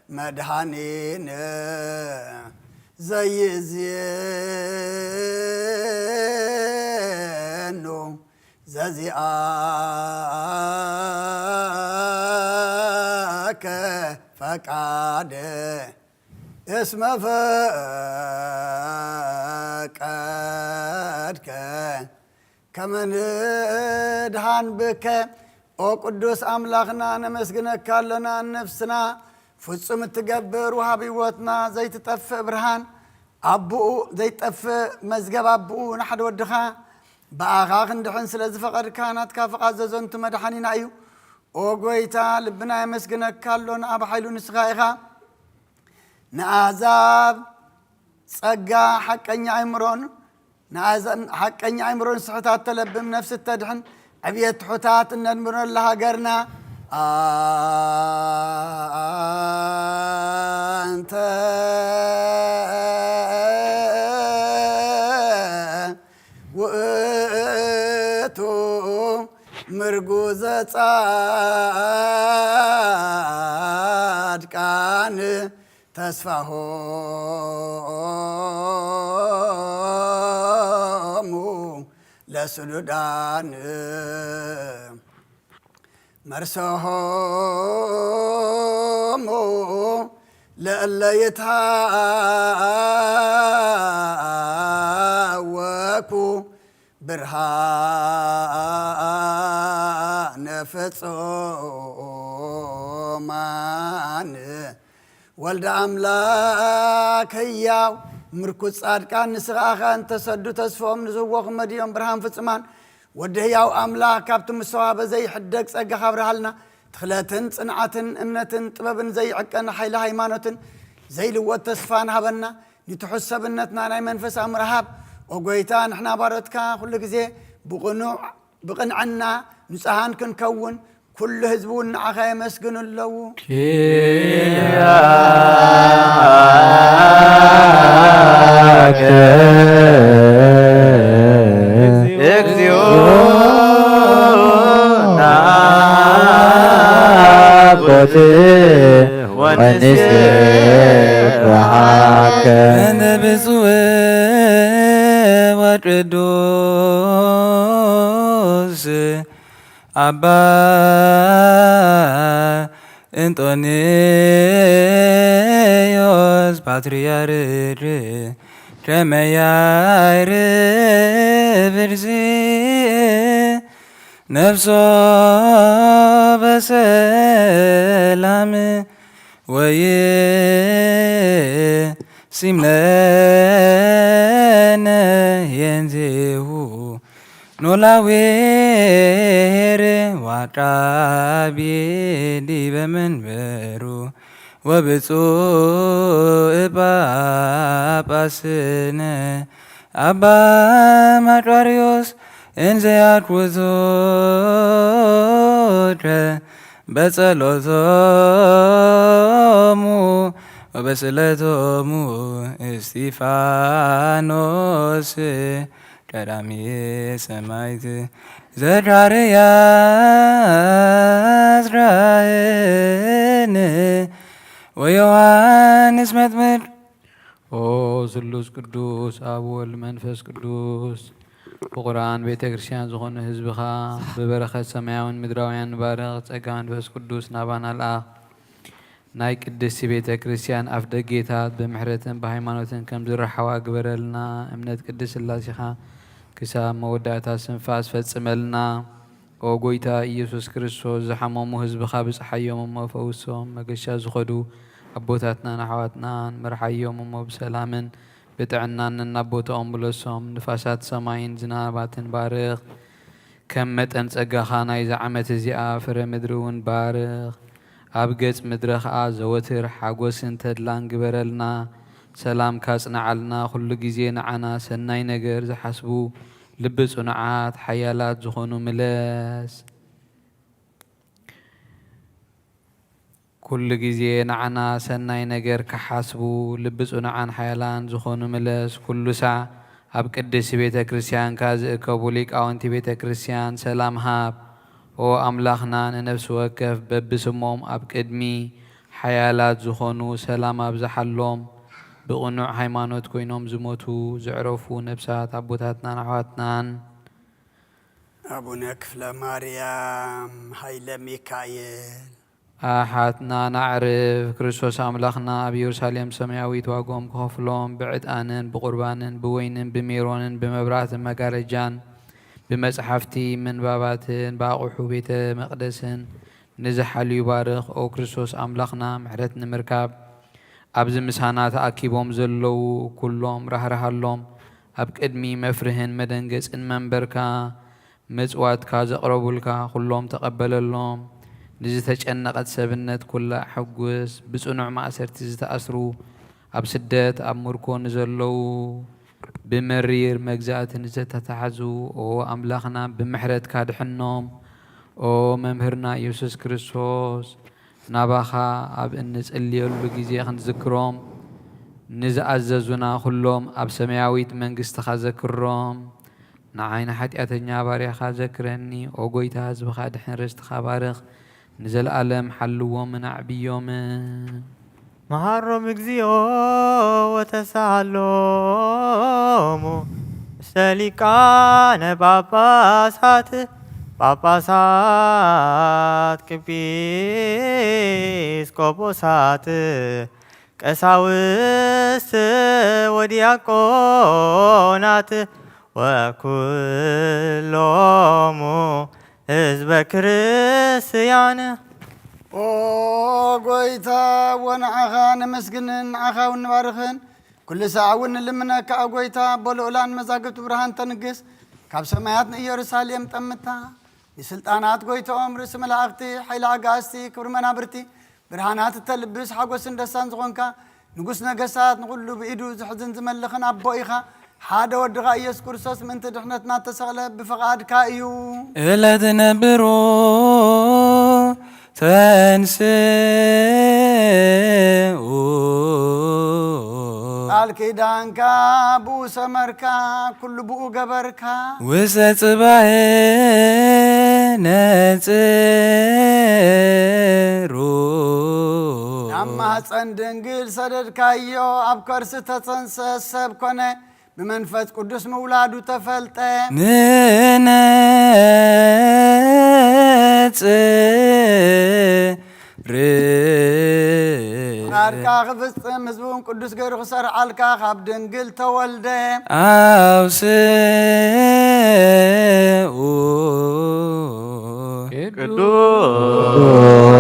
መድኃኒነ ዘይእዝየኑ ዘዚኣከ ፈቃደ እስመ ፈቀድከ ከመ ንድሃን ብከ። ኦ ቅዱስ ኣምላኽና፣ ነመስግነካ ኣሎና። ነፍስና ፍጹም እትገብር፣ ወሃቢ ህይወትና፣ ዘይትጠፍእ ብርሃን ኣቦኡ፣ ዘይትጠፍእ መዝገብ ኣቦኡ፣ ንሓደ ወድኻ ብኣኻ ክንድሕን ስለ ዝፈቐድካ፣ ናትካ ፍቓድ ዘዘንቱ መድሓኒና እዩ። ኦ ጎይታ፣ ልብና የመስግነካ ኣሎ፣ ንኣብ ሓይሉ ንስኻ ኢኻ። ንኣህዛብ ጸጋ ሓቀኛ ኣእምሮን፣ ንኣህዛብ ሓቀኛ ኣእምሮን ስሕታት ተለብም ነፍሲ እተድሕን ዕብየት ትሑታት እነድምረላ ሃገርና ኣንተ ውእቱ ምርጉዘ ጻድቃን ተስፋሆሙ ለስሉዳን መርሰሆሙ ለእለ ይትሃወኩ ብርሃነ ፍጹማን ወልደ ኣምላክ ህያው ምርኩስ ጻድቃን ንስኻ ኢኻ እንተሰዱ ተስፎም ንዝህዎ ክመድዮም ብርሃን ፍጹማን ወዲ ህያው ኣምላኽ ካብቲ ምስተዋህበ ዘይሕደግ ጸጋኻ ኣብርሃልና። ትኽለትን ጽንዓትን እምነትን ጥበብን ዘይዕቀን ሓይሊ ሃይማኖትን ዘይልወጥ ተስፋን ሃበና። ንትሑት ሰብነትና ናይ መንፈስ ኣእምሮ ሃብ። ኦ ጎይታ፣ ንሕና ባሮትካ ኩሉ ግዜ ብቕኑዕ ብቕንዕና ንጹሃን ክንከውን፣ ኩሉ ህዝቢ እውን ንዓኻ የመስግኑ ኣለዉ። ኪያከ እግዚኦ ናቦት ወንሴብሐከ። እንተ ብፁዕ ወቅዱስ ኣባ እንጦንዮስ ፓትርያርክ ከመ ያዕርብ እግዚእ ነፍሶ በሰላም ወይሲም ለነ ሄንዜሁ ኖላዊ ኄር ወዐቃቢ ዲበ መንበሩ ወብፁዕ ጳጳስነ ኣባ መቃርዮስ እንዘ ያኩቱከ በጸሎቶሙ ወበስእለቶሙ እስጢፋኖስ ቀዳሜ ሰማዕት ዘካርያስ ካህን ወዮሐንስ መጥምቅ። ኦ ስሉስ ቅዱስ ኣብ ወልድ መንፈስ ቅዱስ ፍቁራን ቤተ ክርስቲያን ዝኾኑ ህዝብኻ ብበረኸት ሰማያውን ምድራውያን ንባርኽ። ጸጋ መንፈስ ቅዱስ ናባና ልኣኽ። ናይ ቅድስቲ ቤተ ክርስቲያን ኣፍ ደጌታት ብምሕረትን ብሃይማኖትን ከም ዝረሓዋ ግበረልና። እምነት ቅድስት ስላሴኻ ክሳብ መወዳእታ ስንፋስ ፈጽመልና። ኦ ጎይታ ኢየሱስ ክርስቶስ፣ ዝሓመሙ ህዝብኻ ብጽሓዮም እሞ ፈውሶም። መገሻ ዝኸዱ ኣቦታትናን ኣሕዋትናን ምርሓዮም እሞ ብሰላምን ብጥዕናን ነናብ ቦታኦም ምለሶም። ንፋሳት ሰማይን ዝናባትን ባርኽ። ከም መጠን ጸጋኻ ናይዛ ዓመት እዚኣ ፍረ ምድሪ እውን ባርኽ። ኣብ ገጽ ምድረ ኸኣ ዘወትር ሓጎስን ተድላን ግበረልና። ሰላምካ ጽንዓልና። ኩሉ ግዜ ንዓና ሰናይ ነገር ዝሓስቡ ልቢ ጽኑዓት ሓያላት ዝኾኑ ምለስ። ኩሉ ግዜ ንዓና ሰናይ ነገር ክሓስቡ ልቢ ጽኑዓን ሓያላን ዝኾኑ ምለስ። ኩሉ ሳዕ ኣብ ቅድስቲ ቤተ ክርስቲያንካ ዝእከቡ ሊቃውንቲ ቤተ ክርስቲያን ሰላም ሃብ። ኦ ኣምላኽና፣ ንነፍሲ ወከፍ በብስሞም ኣብ ቅድሚ ሓያላት ዝኾኑ ሰላም ኣብዝሓሎም። ብቕኑዕ ሃይማኖት ኮይኖም ዝሞቱ፣ ዘዕረፉ ነፍሳት ኣቦታትናን ኣሕዋትናን፣ ኣቡነ ክፍለ ማርያም ሃይለ ሚካኤል። ኣሓትናን ኣዕርፍ። ክርስቶስ ኣምላኽና ኣብ ኢየሩሳሌም ሰማያዊት ዋግኦም ክኸፍሎም፣ ብዕጣንን ብቑርባንን ብወይንን ብሜሮንን ብመብራህትን መጋረጃን ብመጽሓፍቲ ምንባባትን ብኣቑሑ ቤተ መቕደስን ንዝሓልዩ ባርኽ። ኦ ክርስቶስ ኣምላኽና፣ ምሕረት ንምርካብ ኣብዚ ምሳና ተኣኪቦም ዘለዉ ኩሎም ራህርሃሎም። ኣብ ቅድሚ መፍርህን መደንገጽን መንበርካ፣ መጽዋትካ ዘቕረቡልካ ኩሎም ተቐበለሎም። ንዝተጨነቐት ሰብነት ኩላ ኣሐጉስ። ብጽኑዕ ማእሰርቲ ዝተኣስሩ፣ ኣብ ስደት ኣብ ምርኮ ንዘለዉ፣ ብመሪር መግዛእቲ ንዝተታሕዙ፣ ኦ ኣምላኽና፣ ብምሕረትካ ድሕኖም። ኦ መምህርና ኢየሱስ ክርስቶስ፣ ናባኻ ኣብ እንጽልየሉ ግዜ ክንዝክሮም፣ ንዝኣዘዙና ኩሎም ኣብ ሰማያዊት መንግስትኻ ዘክሮም። ንዓይ ንሓጢኣተኛ ባርያኻ ዘክረኒ። ኦ ጎይታ፣ ህዝብኻ ድሕን፣ ርስትኻ ባርኽ፣ ንዘለኣለም ሓልዎምን ኣዕብዮምን። መሃሮም እግዚኦ ወተሳሃሎሙ ምስለ ሊቃነ ጳጳሳት፣ ጳጳሳት፣ ኤጲስቆጶሳት፣ ቀሳውስት ወዲያቆናት ወኩሎሙ ህዝበ ክርስትያን። ኦ ጎይታ፣ እወ ንዓኻ ነመስግንን ንዓኻ እውን ንባርኽን። ኩሉ ሳዕ እውን ንልምነካ፣ ኦ ጎይታ፣ ኣቦ ልኡላን መዛግብቲ ብርሃን ተንግስ። ካብ ሰማያት ንኢየሩሳሌም ጠምታ። ንስልጣናት ጎይታኦም፣ ርእሲ መላእኽቲ፣ ሓይሊ ኣጋእዝቲ፣ ክብሪ መናብርቲ፣ ብርሃናት እተልብስ ሓጎስን ደስታን ዝኾንካ፣ ንጉስ ነገስታት፣ ንኹሉ ብኢዱ ዝሕዝን ዝመልኽን ኣቦ ኢኻ። ሓደ ወድኻ ኢየሱስ ክርስቶስ ምእንቲ ድሕነትና እተሰቕለ ብፍቓድካ እዩ። እለ ትነብሩ ተንስኡ። ቃል ኪዳንካ ብኡ ሰመርካ፣ ኩሉ ብኡ ገበርካ። ውሰ ጽባኤ ነጽሩ። ናብ ማህፀን ድንግል ሰደድካዮ፣ ኣብ ከርሲ ተጸንሰ፣ ሰብ ኮነ፣ ብመንፈስ ቅዱስ ምውላዱ ተፈልጠ። ንነጽር። ፍቓድካ ክፍጽም፣ ህዝቢ እውን ቅዱስ ገይሩ ክሰርዓልካ፣ ካብ ድንግል ተወልደ። ኣውስኡ።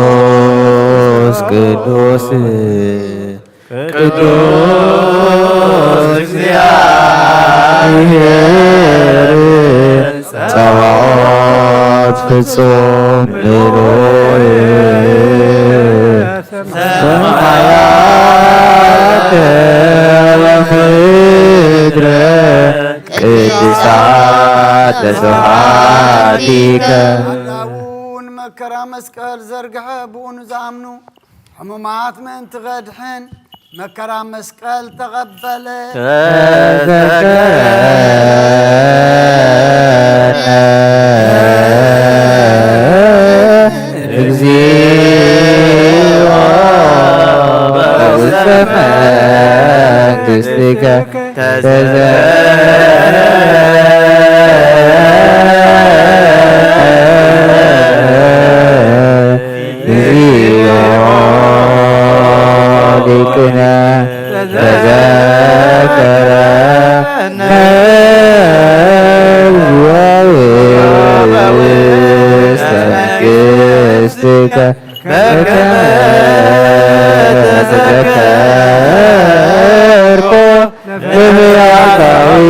ቅዱስ ቅዱስ ቅዱስ እግዚኣብሔር ጸባኦት ፍጹም ልዑል ሰማያት ወምድረ ቅዱሳት ተስብሓቲከ። ኣዳውን መከራ መስቀል ዘርግሐ ብኡ ንዝኣምኑ ሕሙማት ምእንቲ ኸድሕን መከራ መስቀል ተቐበለ። ተዘከረነ እግዚኦ በውስተ መንግሥትከ። በከመ ተዘከርኮ ነቢያታዊ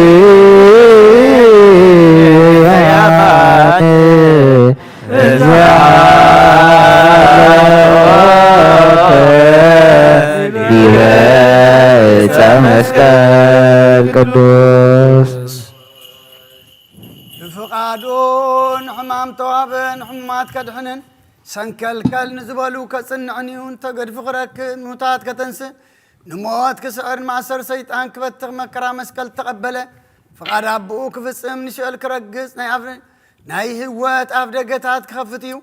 ዲበ ዕፀ መስቀል ቅዱስ። ብፍቓዱ ንሕማም ተዋበ፣ ንሕሙማት ከድሕንን ሰንከልከል ንዝበሉ ከጽንዕን እዩ። እንተገድፉ ክረክብ፣ ምዉታት ከተንስእ፣ ንሞት ክስዕር፣ ንማእሰር ሰይጣን ክበትኽ መከራ መስቀል ተቐበለ። ፍቓድ ኣቦኡ ክፍጽም፣ ንሲኦል ክረግጽ፣ ናይ ኣፍ-፣ ናይ ህይወት ኣፍ ደገታት ክኸፍት እዩ።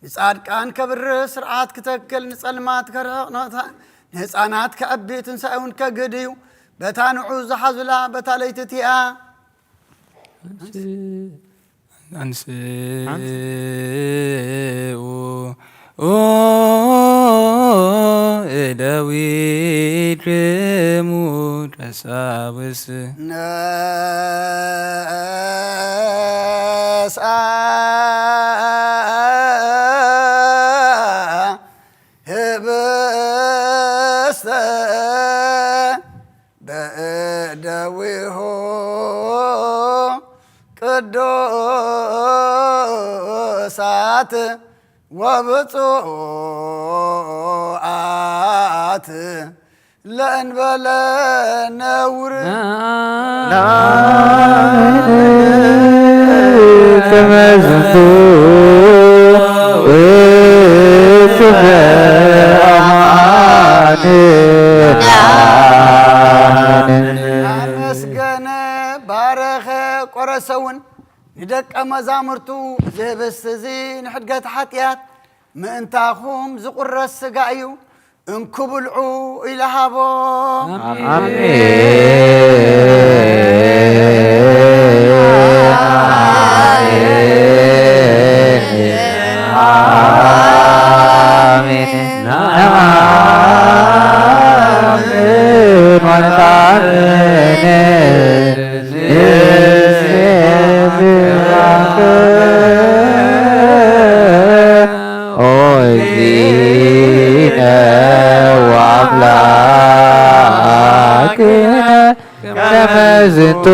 ንጻድቃን ከብርህ፣ ስርዓት ክተክል፣ ንጸልማት ከርሕቕ፣ ንቕታ-፣ ንህፃናት ከዕቢ ትንሳኤ እውን ከግህድ እዩ። በታ ንዑ ዝሓዙላ በታ ለይቲ እቲኣ ኣንስ-፣ ኣንስ-፣ ኣንስኡ እደዊክሙ ተሳብስ። ነስኣ ህብስተ በእደዊሁ ቅዱሳት ወብፁዓት ለእንበለ ነውር። ናምን ከመ ዝንቱ ውእቱ በአማን። ኣመስገነ፣ ባረኸ፣ ቆረሰ እውን ንደቀ መዛሙርቱ፣ እዚ ህብስቲ እዚ ንሕድገት ሓጢኣት ምእንታኹም ዝቑረስ ስጋ እዩ፣ እንኩ ብልዑ ኢሉ ሃቦም። ኣሜን። ኣሜን። ኦ እግዚእነ ወአምላክነ ከመ ዝንቱ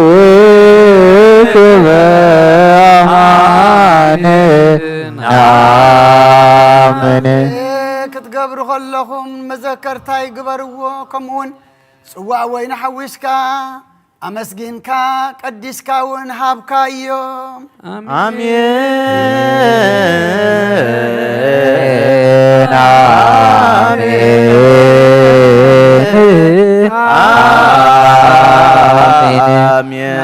ውእቱ በአማን። ኣሜን። ክትገብሩ ከለኹም መዘከርታይ ግበርዎ። ከምኡውን ጽዋእ ወይኒ ሓዊስካ ኣመስጊንካ ቀዲስካ እውን ሃብካዮም። ኣሜን። ኣሜን። ኣሜን። ኣሜን። ኣሜን።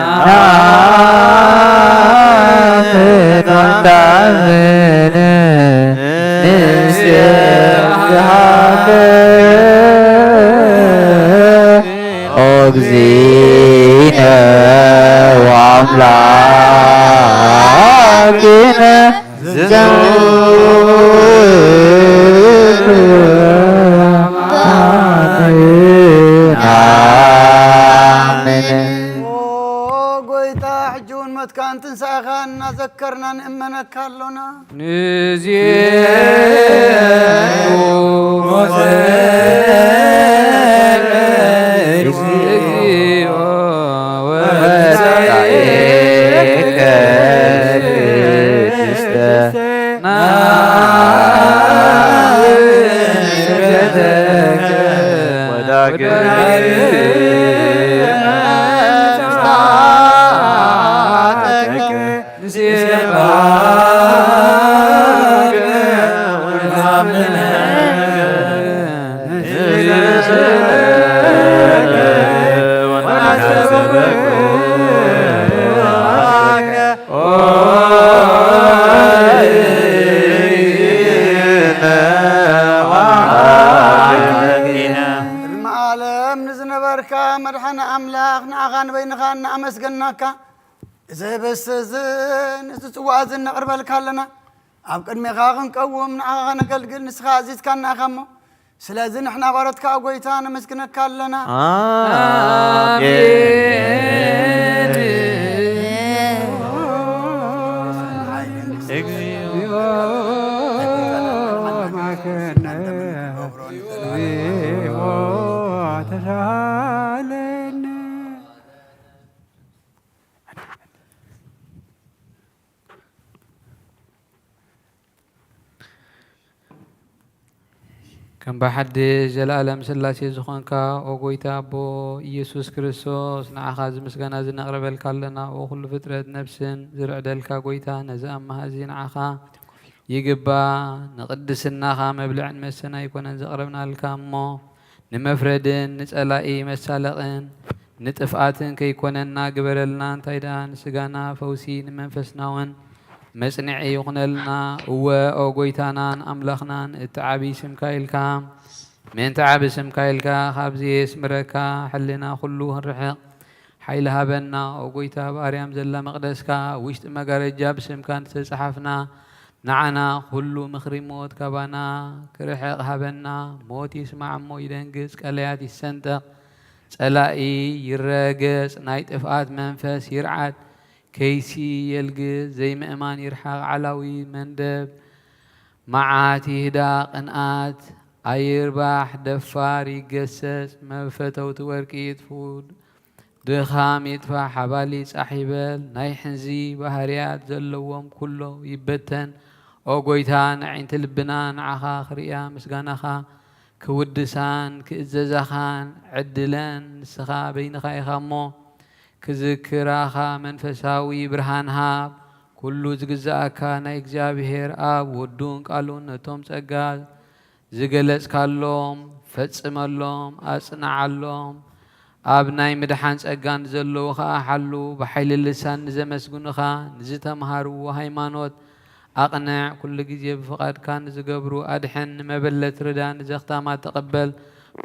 ኣሜን። ኦ እግዚእነ ወአምላክነ ዘውእቱ ኣሜን። ኦ ጎይታ፣ ሕጂ እውን ሞትካን ትንሳኤኻን እናዘከርና ንእመነካ ኣሎና። ንዜሙ ሞተ እግዚኦ ወትንሳኤከ ቅድስተ ናብን ስብሐተከ ወዳግም ምጽኣትከ ንሴብሐከ ወንአምነከ ንስግደለከ ወንሰብሐከ። ኦ ቅድመ ዓለም ንዝነበርካ መድሓኒ ኣምላኽ ንዓኻ ንበይንኻ እናኣመስገናካ እዚ ህብስቲ እዚ ነዚ ጽዋእ እዚ ነቕርበልካ ኣለና። ኣብ ቅድሜኻ ክንቀውም ንዓኻ ከነገልግል ንስኻ ኣዚዝካና ኢኻ እሞ፣ ስለዚ ንሕና ባሮትካ ጎይታ ነመስግነካ ኣለና። ኣሜን። እግዚኦ ማከነ፣ እግዚኦ ተሳለነ። ከም ብሓድሽ ዘለኣለም ስላሴ ዝኾንካ ኦ ጎይታ ኣቦ ኢየሱስ ክርስቶስ፣ ንዓኻ እዚ ምስጋና እዚ ነቕርበልካ ኣለና። ኦ ኩሉ ፍጥረት ነፍስን ዝርዕደልካ ጎይታ፣ ነዚ ኣማሃ እዚ ንዓኻ ይግባእ። ንቅድስናኻ መብልዕን መስተን ኣይኮነን ዘቕረብናልካ እሞ፣ ንመፍረድን ንጸላኢ መሳለቕን ንጥፍኣትን ከይኮነና ግበረልና። እንታይ ደኣ ንስጋና ፈውሲ ንመንፈስና እውን መጽንዒ ይኹነልና። እወ ኦ ጎይታናን ኣምላኽናን እቲ ዓብዪ ስምካ ኢልካ ምእንቲ ዓቢ ስምካ ኢልካ ካብዚ የስምረካ፣ ሕልና ኩሉ ክንርሕቕ ሓይሊ ሃበና። ኦ ጎይታ፣ ኣብ ኣርያም ዘላ መቕደስካ፣ ኣብ ውሽጢ መጋረጃ ብስምካ እንተተጻሓፍና፣ ንዓና ኩሉ ምኽሪ ሞት ካባና ክርሕቕ ሃበና። ሞት ይስማዕ እሞ ይደንግጽ፣ ቀለያት ይሰንጠቕ፣ ጸላኢ ይረገጽ፣ ናይ ጥፍኣት መንፈስ ይርዓድ፣ ከይሲ የልግስ፣ ዘይምእማን ይርሓቕ፣ ዓላዊ መንደብ መዓት ይህዳ፣ ቅንኣት ኣይርባሕ፣ ደፋር ይገሰጽ፣ መፈተውቲ ወርቂ ይጥፍኡ፣ ድኻም ይጥፋ፣ ሓባሊ ጻሕ ይበል፣ ናይ ሕንዚ ባህርያት ዘለዎም ኩሎ ይበተን። ኦ ጎይታ፣ ንዕንቲ ልብና ንዓኻ ክርእያ፣ ምስጋናኻ ክውድሳን ክእዘዛኻን ዕድለን ንስኻ በይንኻ ኢኻ እሞ፣ ክዝክራኻ መንፈሳዊ ብርሃን ሃብ። ኩሉ ዝግዝኣካ ናይ እግዚኣብሔር ኣብ ወዱን ቃሉን ነቶም ጸጋ ዝገለጽካሎም ፈጽመሎም፣ ኣጽንዓሎም። ኣብ ናይ ምድሓን ጸጋ ንዘለዉ ኸኣ ሓሉ። ብሓይሊ ልሳን ንዘመስግኑኻ፣ ንዝተምሃርዎ ሃይማኖት ኣቕንዕ። ኩሉ ግዜ ብፍቓድካ ንዝገብሩ ኣድሕን። ንመበለት ርዳ፣ ንዘኽታማት ተቐበል።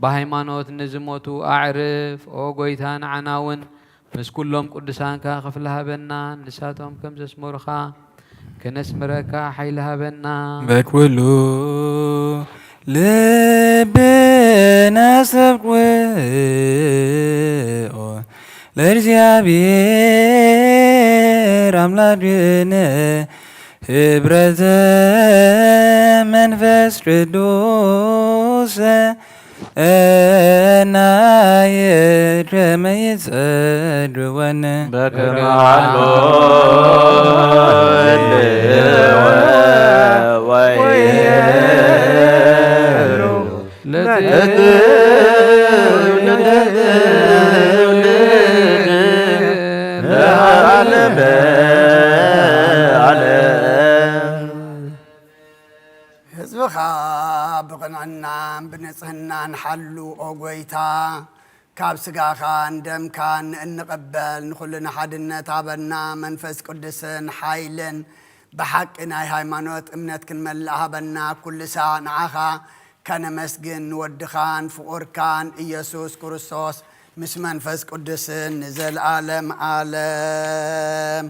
ብሃይማኖት ንዝሞቱ ኣዕርፍ። ኦ ጎይታ፣ ንዓና እውን ምስ ኩሎም ቅዱሳንካ ክፍሊ ሃበና። ንሳቶም ከም ዘስመሩኻ ከነስምረካ ሓይሊ ሃበና። በኩሉ ልብነ ሰብክዎ ለእግዚኣብሔር ኣምላክነ ህብረተ መንፈስ ቅዱስ እናየ ከመ ይጸድወነ በከመ ሀሎ እልወ ወይሄሩ ለትውልደ ትውልድ ለዓለመ ዓለም። ህዝብኻ ብቕንዕናን ብንጽህናን ሓሉ፣ ኦ ጐይታ። ካብ ስጋኻን ደምካን እንቕበል፣ ንኹልና ሓድነት ሃበና፣ መንፈስ ቅዱስን ሓይልን ብሓቂ ናይ ሃይማኖት እምነት ክንመልእ ሃበና። ኩሉ ሳዕ ንዓኻ ከነመስግን፣ ንወድኻን ፍቑርካን ኢየሱስ ክርስቶስ ምስ መንፈስ ቅዱስን ንዘለዓለም ዓለም።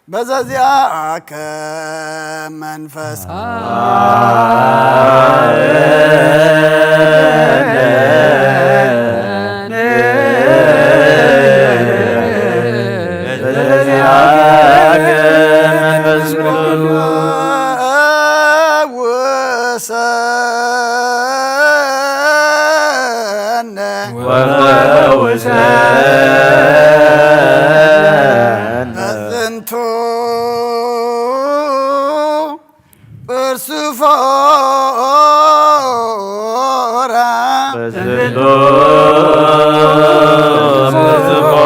በዘዚአከ መንፈስ ፈውሰነ ወፈውሰነ በዝንቱ እርሱ ፎራ በዝንቱ እርሱ ፎራ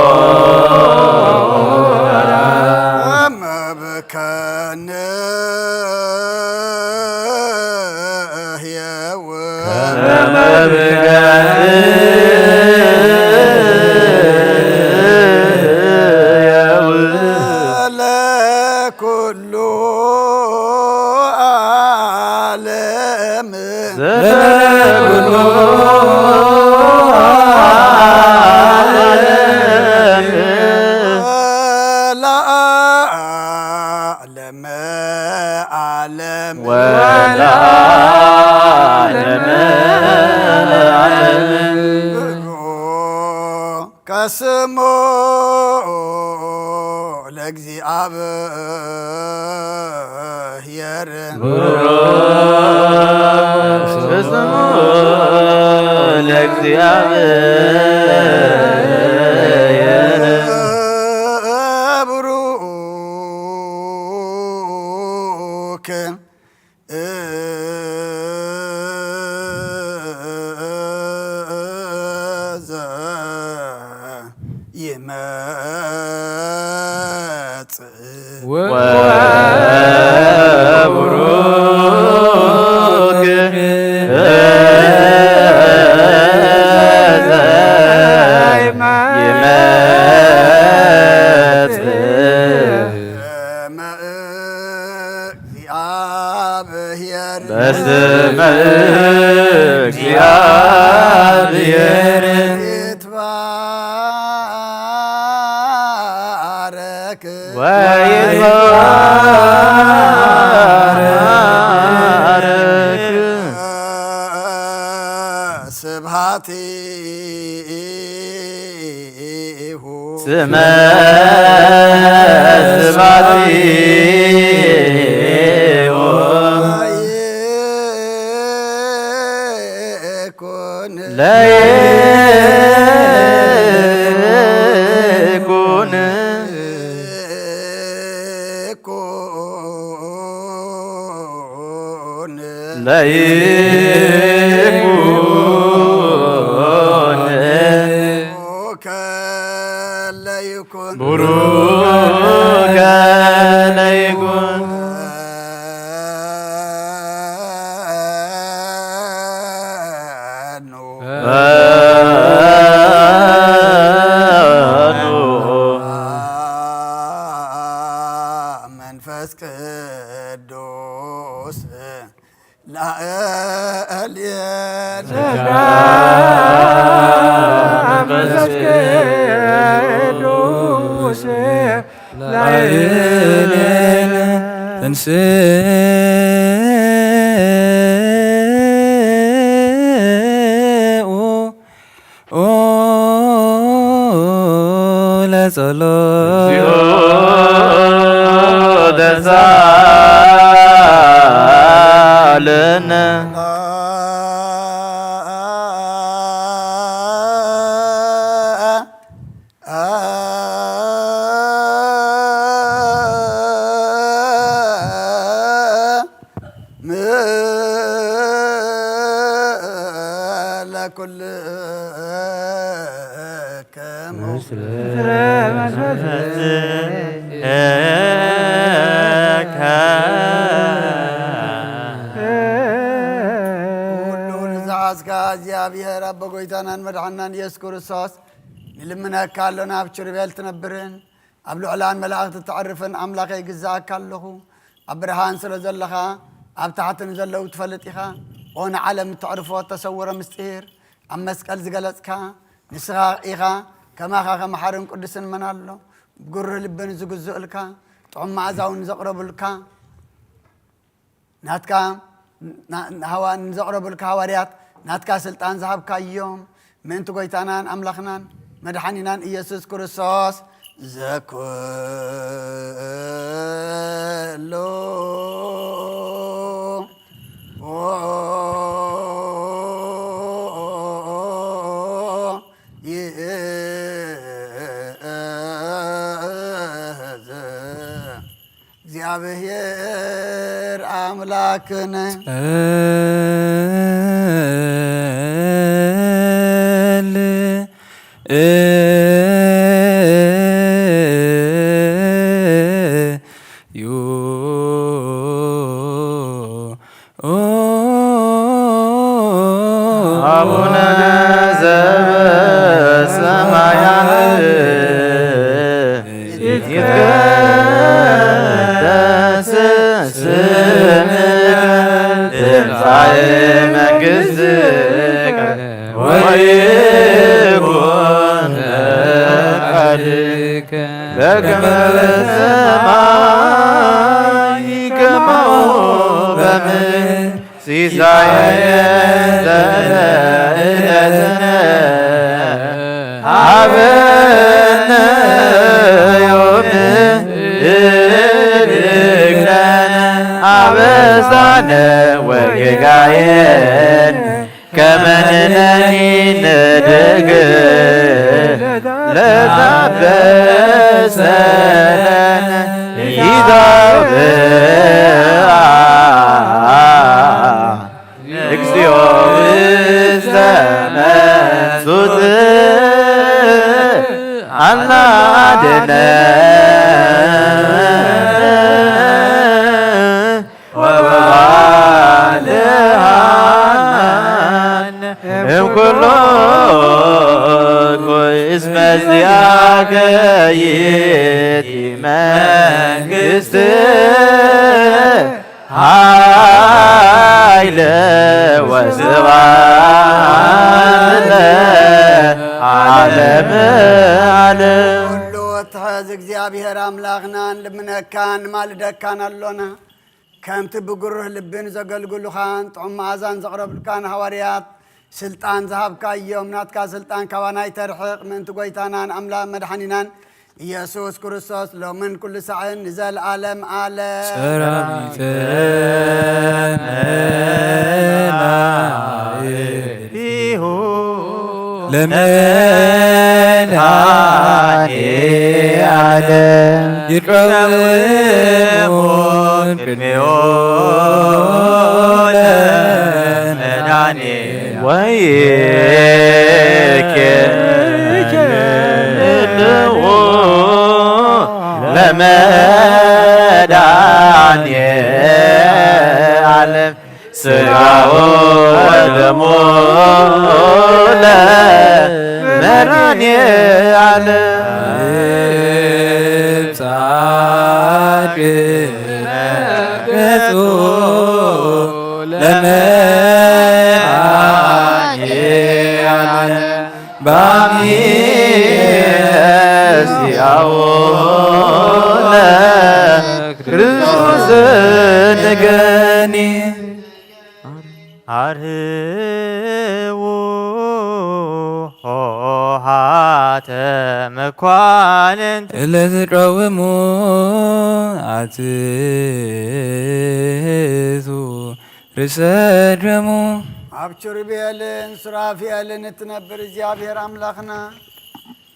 መብከነ ህየው ከመ መብከነ ህየው ለኩሉ ዓለም ለኩሉ ዓለም ለዓለመ ዓለም ወለዓለመ ዓለም። ከስሙ ለእግዚኣብሔር ብሩክ ስሙ ለእግዚኣብሔር። ብሩክ ዘ ይመጽእ ወ- ስብሐቲሁ። ስመ ስብሐቲሁ። ለይኩን። ለይኩን። ለይኩን። ቡሩከ ለይኩን። ቡሩከ ለይኩን። መንፈስ ቅዱስ ላዕሌነ። መንፈስ ቅዱስ ላዕሌነ። ተንሥኡ ኦ ለጸሎት። እግዚኦ ተሳለነ። ምስለ ኩልክሙ። ምስለ መንፈስከ። ኩሉ ንዝሓዝካ እግዚኣብሔር ኣቦ ጎይታናን መድሓናን ኢየሱስ ክርስቶስ ንልምነካ ኣሎና። ኣብ ኪሩቤል ትነብርን ኣብ ልዑላን መላእኽቲ ተዕርፍን ኣምላኸይ ይግዝኣካ ኣለኹ። ኣብ ብርሃን ስለ ዘለኻ ኣብ ታሕቲ ንዘለዉ ትፈልጥ ኢኻ። ኦ ንዓለም እተዕርፎ እተሰወረ ምስጢር ኣብ መስቀል ዝገለጽካ ንስኻ ኢኻ። ከማኻ ከመሓርን ቅዱስን መን ኣሎ? ብጉርህ ልቢ ንዝግዝኡልካ ጥዑም መኣዛ እውን ዘቕረቡልካ ናትካ ና- ሃዋ- ንዘቕረቡልካ ሃዋርያት ናትካ ስልጣን ዝሃብካዮም ምእንቲ ጎይታናን ኣምላኽናን መድሓኒናን ኢየሱስ ክርስቶስ ዘኩሉ ይእዝ። እግዚኣብሔር ኣምላክነ። ጸልዩ አቡነ ዘበሰማያት ይትቀደስ ስምከ ትምጻእ መንግሥትከ ወይኩን ፈቃድከ በከመ በሰማይ ከማሁ በምድር። ሲሳየነ ዘለለዕለትነ ሀበነ ዮም ህድግ ለነ አበሳነ ወጌጋየነ ከመ ንሕነኒ ንህድግ ለዘአበሰ ለነ ኢታብአ እግዚኦ ውስተ መንሱት አላ አድነን ወባልሃን እምኩሉ እኩይ እስመ ዚአከ ይእቲ መንግስት ኃይለ ወስብሐት ለዓለመ ዓለም። ኩሉ እትሕዝ እግዚኣብሔር ኣምላኽና ንልምነካን ንማልደካን ኣሎና። ከምቲ ብግሩህ ልብን ዘገልግሉኻን ጥዑም መኣዛን ዘቕረብልካን ሃዋርያት ስልጣን ዝሃብካዮም፣ ናትካ ስልጣን ካባና ይተርሕቕ። ምእንቲ ጎይታናን ኣምላኽ መድሓኒናን ኢየሱስ ክርስቶስ ሎምን ኩሉ ሳዕን ንዘለዓለም ዓለም። ጸራሪተ መላእክቲሁ ለመድኃኔ ዓለም ይቀውሙን ቅድሜሁ ለመድኃኔ ወይኬልዎ ለመድኃኔ ዓለም ሥጋሁ ወደሙ ለመድኃኔ ዓለም። ጻድቅ ገጹ ለመድኃኔ ዓለም ባሚያዚያው ለክርስቶስ ንገኒ። አርህዉ ኆኃተ መኳንንት እለ ትቀውሙ አትቱ ርእሰ ደሙ። ኣብ ኪሩቤልን ሱራፌልን እትነብር እግዚኣብሔር ኣምላኽና፣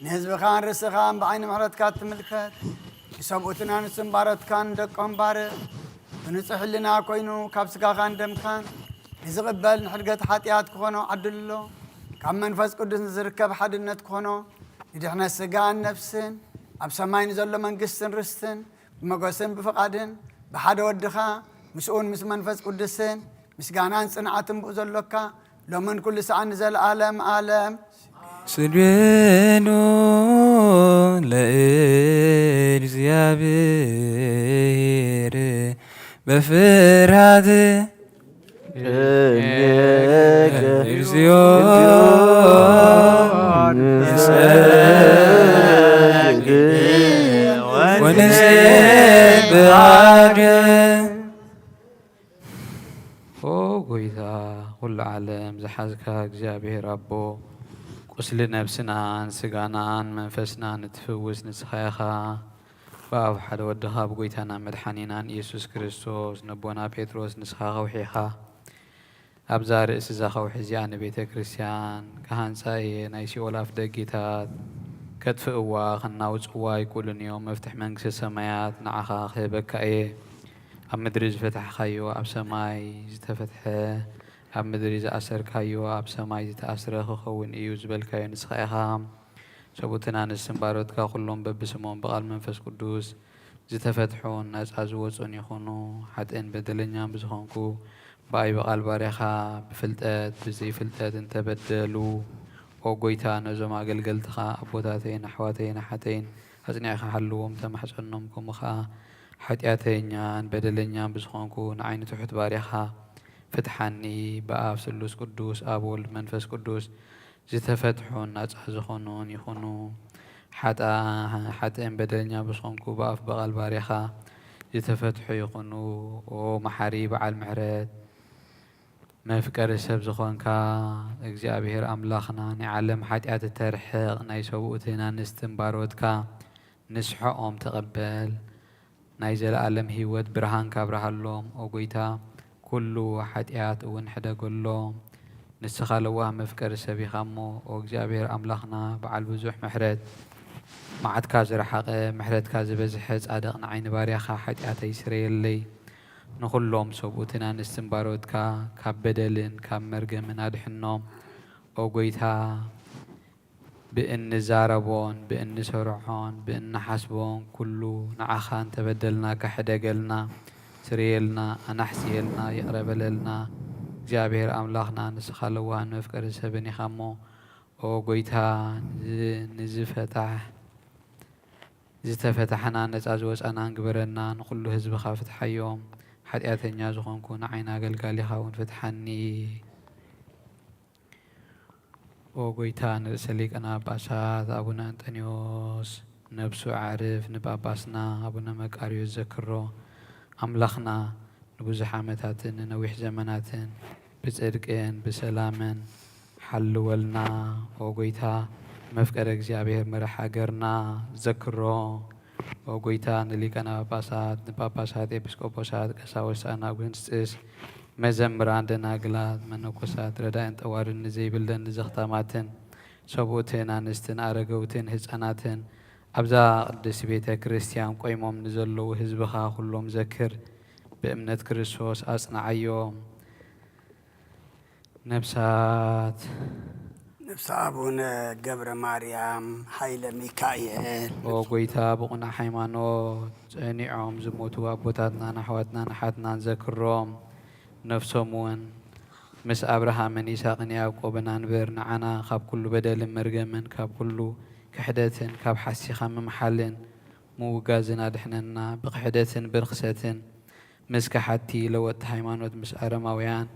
ንህዝብኻን ርእስኻን ብዓይኒ ምሕረትካ ትምልከት። ንሰብኡትናን ንስንባሮትካን ደቆም ባርኽ። ብንጹሕ ሕልና ኮይኑ ካብ ስጋኻን ደምካን ንዝቕበል ንሕድገት ሓጢኣት ክኾኖ ዓድሎ። ካብ መንፈስ ቅዱስ ንዝርከብ ሓድነት ክኾኖ ንድሕነት ስጋን ነፍስን ኣብ ሰማይ ንዘሎ መንግስትን ርስትን ብመጎስን ብፍቓድን ብሓደ ወድኻ ምስኡን ምስ መንፈስ ቅዱስን ምስጋናን ጽንዓትን ብኡ ዘሎካ ሎምን ኩሉ ሰዓን ንዘለዓለም ዓለም። ስግዱ ለእግዚኣብሔር በፍርሃት እግዚኦ ንሰግድ ወንሴብሐከ። ኦ ጎይታ፣ ኩሉ ዓለም ዝሓዝካ እግዚኣብሔር ኣቦ፣ ቁስሊ ነብስናን ስጋናን መንፈስናን እትፍውስ ንስኻ ኢኻ። ብኣብ ሓደ ወድኻ ብጎይታና መድሓኒናን ኢየሱስ ክርስቶስ ነቦና ጴጥሮስ ንስኻ ከውሒ ኢኻ። ኣብዛ ርእሲ እዛ ከውሒ እዚኣ ንቤተ ክርስቲያን ክሃንጻ እየ፣ ናይ ሲኦል ኣፍ ደጌታት ከጥፍእዋ፣ ከናውጽዋ ኣይክእሉን እዮም። መፍትሕ መንግስተ ሰማያት ንዓኻ ክህበካ እየ። ኣብ ምድሪ ዝፈታሕካዮ ኣብ ሰማይ ዝተፈትሐ፣ ኣብ ምድሪ ዝኣሰርካዮ ኣብ ሰማይ ዝተኣስረ ክኸውን እዩ ዝበልካዮ ንስኻ ኢኻ። ሰብኡትን ኣንስትን ባሮትካ ኩሎም በብስሞም ብቓል መንፈስ ቅዱስ ዝተፈትሑን ናጻ ዝወጹን ይኹኑ። ሓጥእን በደለኛን ብዝኾንኩ ብኣይ ብቓል ባርያኻ ብፍልጠት ብዘይፍልጠት እንተበደሉ፣ ኦ ጎይታ፣ ነዞም ኣገልገልትኻ ኣቦታተይን ኣሕዋተይን ኣሓተይን ኣጽኒዕካ ሓልዎም፣ ተማሕጸኖም። ከምኡ ኸኣ ሓጢኣተኛን በደለኛን ብዝኾንኩ ንዓይ ንትሑት ባርያኻ ፍትሓኒ። ብኣብ ስሉስ ቅዱስ ኣብ ወልድ መንፈስ ቅዱስ ዝተፈትሑን ናጻ ዝኾኑን ይኹኑ። ሓጣ-፣ ሓጥእን በደለኛ ብዝኾንኩ ብኣፍ ብቓል ባርያኻ ዝተፈትሑ ይኹኑ። ኦ መሓሪ በዓል ምሕረት፣ መፍቀሪ ሰብ ዝኾንካ እግዚኣብሔር ኣምላኽና፣ ናይ ዓለም ሓጢኣት እተርሕቕ፣ ናይ ሰብኡትን ኣንስትን ባሮትካ ንስሐኦም ተቐበል። ናይ ዘለኣለም ህይወት ብርሃንካ ኣብርሃሎም። ኦ ጎይታ፣ ኩሉ ሓጢኣት እውን ሕደገሎም። ንስኻ ለዋህ መፍቀሪ ሰብ ኢኻ እሞ፣ ኦ እግዚኣብሔር ኣምላኽና፣ በዓል ብዙሕ ምሕረት፣ መዓትካ ዝረሓቐ፣ ምሕረትካ ዝበዝሐ፣ ጻድቕ ንዓይ ንባርያኻ ሓጢኣተይ ስረየለይ። ንኹሎም ሰብኡትን ኣንስትን ባሮትካ ካብ በደልን ካብ መርገምን ኣድሕኖም። ኦ ጎይታ፣ ብእንዛረቦን ብእንሰርሖን ብእንሓስቦን ኩሉ ንዓኻ እንተበደልናካ ሕደገልና፣ ስርየልና፣ ኣናሕስየልና፣ ይቕረ በለልና። እግዚኣብሔር ኣምላኽና ንስኻ ለዋህን መፍቀሪ ሰብን ኢኻ እሞ፣ ኦ ጎይታ፣ ንዝ-፣ ንዝፈታሕ-፣ ዝተፈታሕና ነጻ ዝወጻናን ግበረና። ንኹሉ ህዝብኻ ፍትሓዮም። ሓጢኣተኛ ዝኾንኩ ንዓይን ኣገልጋሊኻ እውን ፍትሓኒ። ኦ ጎይታ፣ ንርእሰ ሊቃነ ጳጳሳት ኣቡነ እንጠንዮስ ነብሱ ኣዕርፍ፣ ንጳጳስና ኣቡነ መቃርዮስ ዘክሮ። ኣምላኽና ንብዙሕ ዓመታትን ንነዊሕ ዘመናትን ብጽድቅን ብሰላምን ሓልወልና። ኦ ጎይታ፣ መፍቀረ እግዚኣብሔር መራሕ ሃገርና ዘክሮ። ኦ ጎይታ፣ ንሊቃነ ጳጳሳት፣ ንጳጳሳት፣ ኤጲስቆጶሳት፣ ቀሳውስት፣ ኣናጉንስጢስ፣ መዘምራን፣ ደናግላት፣ መነኮሳት፣ ረዳእን ጠዋርን ንዘይብለን ንዘኽታማትን፣ ሰብኡትን፣ ኣንስትን፣ ኣረገውትን፣ ህፃናትን፣ ኣብዛ ቅድስት ቤተ ክርስቲያን ቆይሞም ንዘለዉ ህዝብኻ ኩሎም ዘክር። ብእምነት ክርስቶስ ኣጽንዓዮም። ነፍሳት ነፍሲ ኣቡነ ገብረ ማርያም ሃይለ ሚካኤል። ኦ ጎይታ፣ ብቕኑዕ ሃይማኖት ጸኒዖም ዝሞቱ ኣቦታትናን ኣሕዋትናን ኣሓትናን ዘክሮም። ነፍሶም እውን ምስ ኣብርሃምን ይስሐቅን ያዕቆብን ኣንብር። ንዓና ካብ ኩሉ በደልን መርገምን፣ ካብ ኩሉ ክሕደትን ካብ ሓሲኻ ምምሓልን ምውጋዝን ኣድሕነና። ብክሕደትን ብርኽሰትን ምስ ከሓድቲ ለወጥቲ ሃይማኖት፣ ምስ ኣረማውያን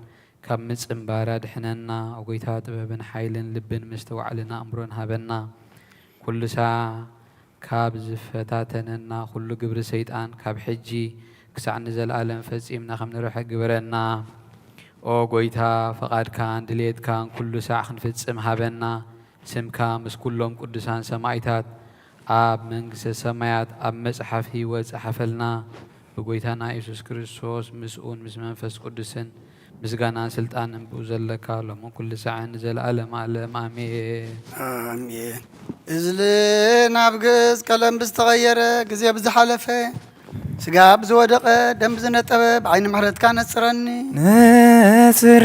ካብ ምጽንባር ኣድሕነና። ኦ ጎይታ፣ ጥበብን ሓይልን ልብን ምስትውዓልን ኣእምሮን ሃበና። ኩሉ ሳዕ ካብ ዝፈታተነና ኩሉ ግብሪ ሰይጣን ካብ ሕጂ ክሳዕ ንዘለኣለም ፈጺምና ከም ንርሕቅ ግበረና። ኦ ጎይታ፣ ፈቓድካን ድሌትካን ኩሉ ሳዕ ክንፍጽም ሃበና። ስምካ ምስ ኩሎም ቅዱሳን ሰማዕታት ኣብ መንግስተ ሰማያት ኣብ መጽሓፍ ህይወት ጸሓፈልና። ብጎይታና የሱስ ክርስቶስ ምስኡን ምስ መንፈስ ቅዱስን ምስጋናን ስልጣንን ብኡ ዘለካ ሎምን ኩሉ ሳዕን ንዘለኣለም ኣለም ኣሜን። ኣሜን። እዝሊ ናብ ግእዝ ቀለም ብዝተቐየረ፣ ግዜ ብዝሓለፈ፣ ስጋ ብዝወደቐ፣ ደም ብዝነጠበ፣ ብዓይኒ ምሕረትካ ነጽረኒ። ነጽር።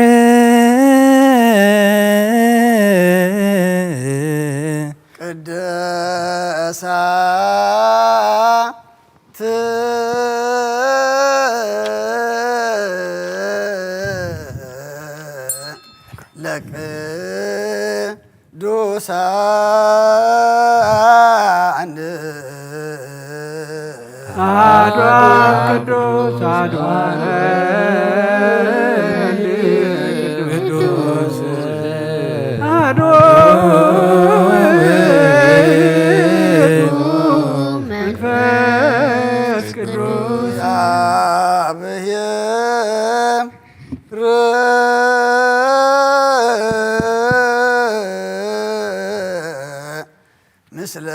ቅድሳት ለቅዱሳን። አሐዱ ቅዱስ አሐዱ ቅዱስ አሐዱ መንፈስ ቅዱስ። እግዚአብሔር ምስለ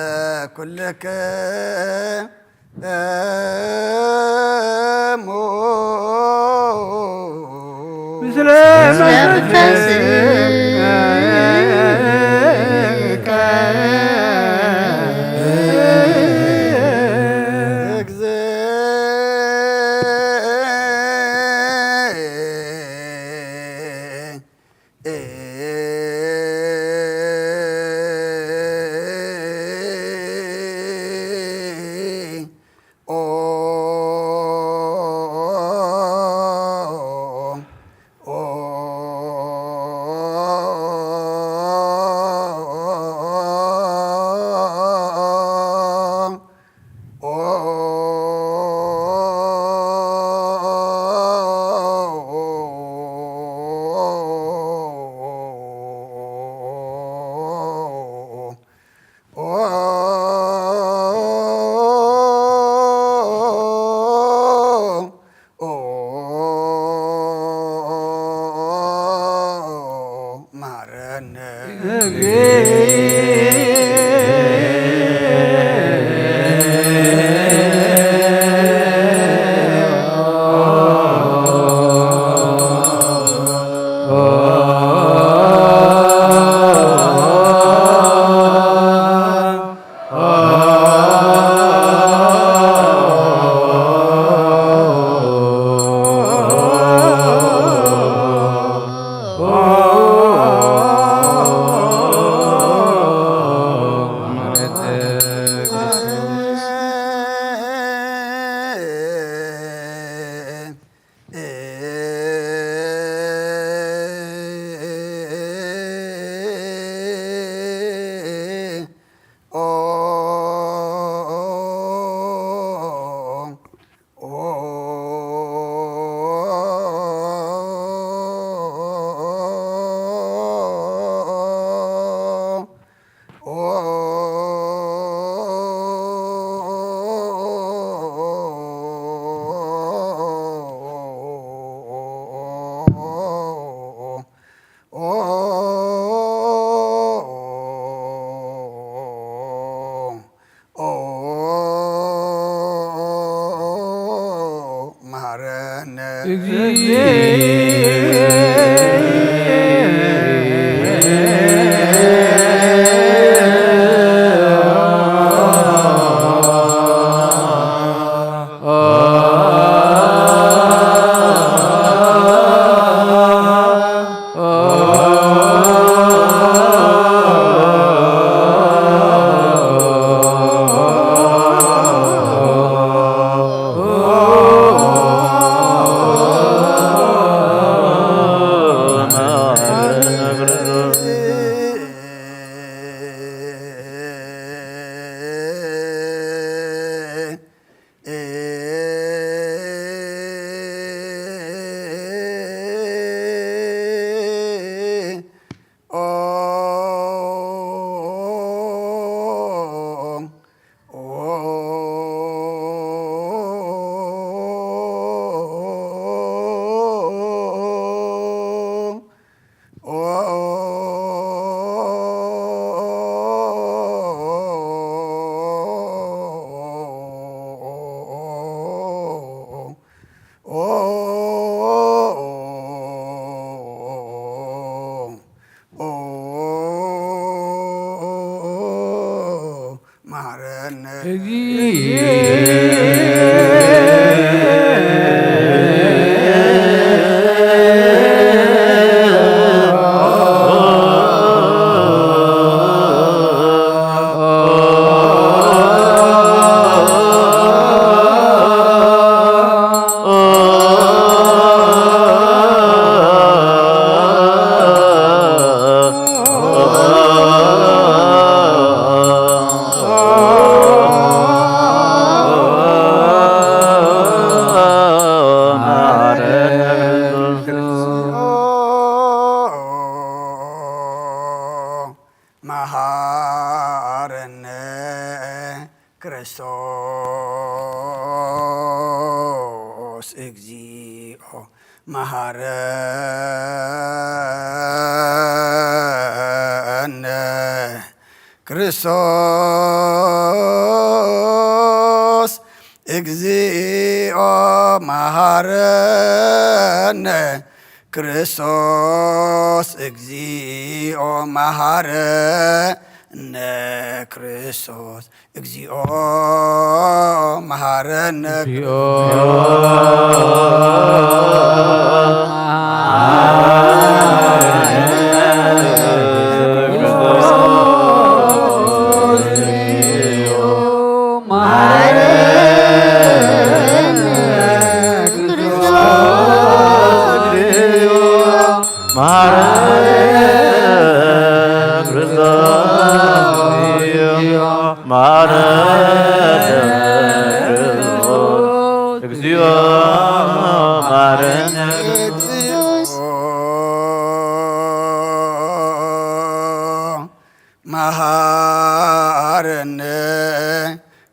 ኩልክሙ። ምስለ መንፈስከ። እግዚእ። መሃረነ። መሃረነ ክርስቶስ እግዚኦ መሃረነ። ክርስቶስ እግዚኦ መሃረነ። ክርስቶስ እግዚኦ መሃረነ። ክርስቶስ እግዚኦ መሃረነ። መሃረነ። ክርስቶስ መሃረነ። ክርስቶስ እግዚኦ መሃረነ። መሃረነ።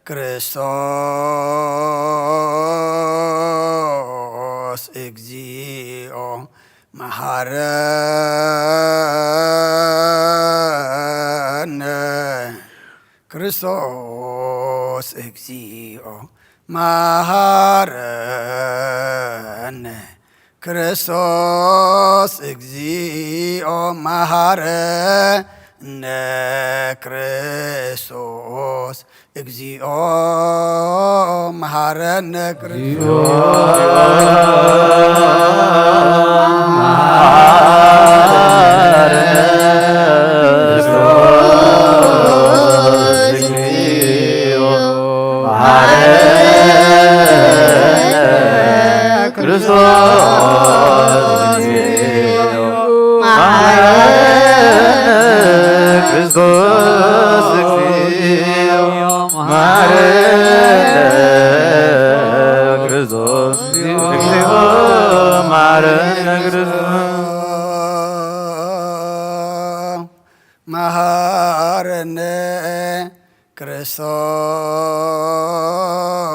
ክርስቶስ እግዚኦ መሃረነ። ክርስቶስ እግዚኦ መሃረነ። ክርስቶስ እግዚኦ መሃረነ። ክርስቶስ እግዚኦ መሃረነ። ክርስቶስ መሃረነ። ክርስቶስ መሃረነ። ክርስቶስ እግዚኦ መሃረነ። ክርስቶስ እግዚኦ መሃረነ። ክርስቶስ መሃረነ።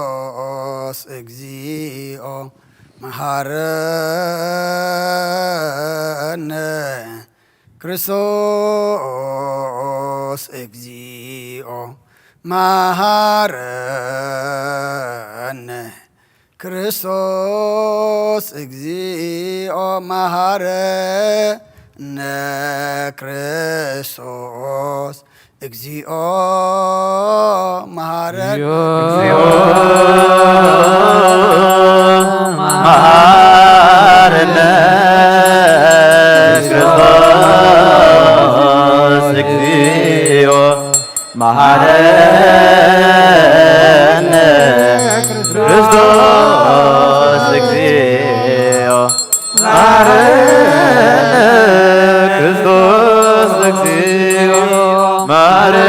ክርስቶስ እግዚኦ መሃረነ። ክርስቶስ እግዚኦ መሃረነ። ክርስቶስ እግዚኦ መሐረነ። ክርስቶስ እግዚኦ መሐረነ። እግዚኦ መሐረነ። ክርስቶስ እግዚኦ መሐረነ። ክርስቶስ እግዚኦ መሐረነ። ክርስቶስ እግዚኦ መሐረነ።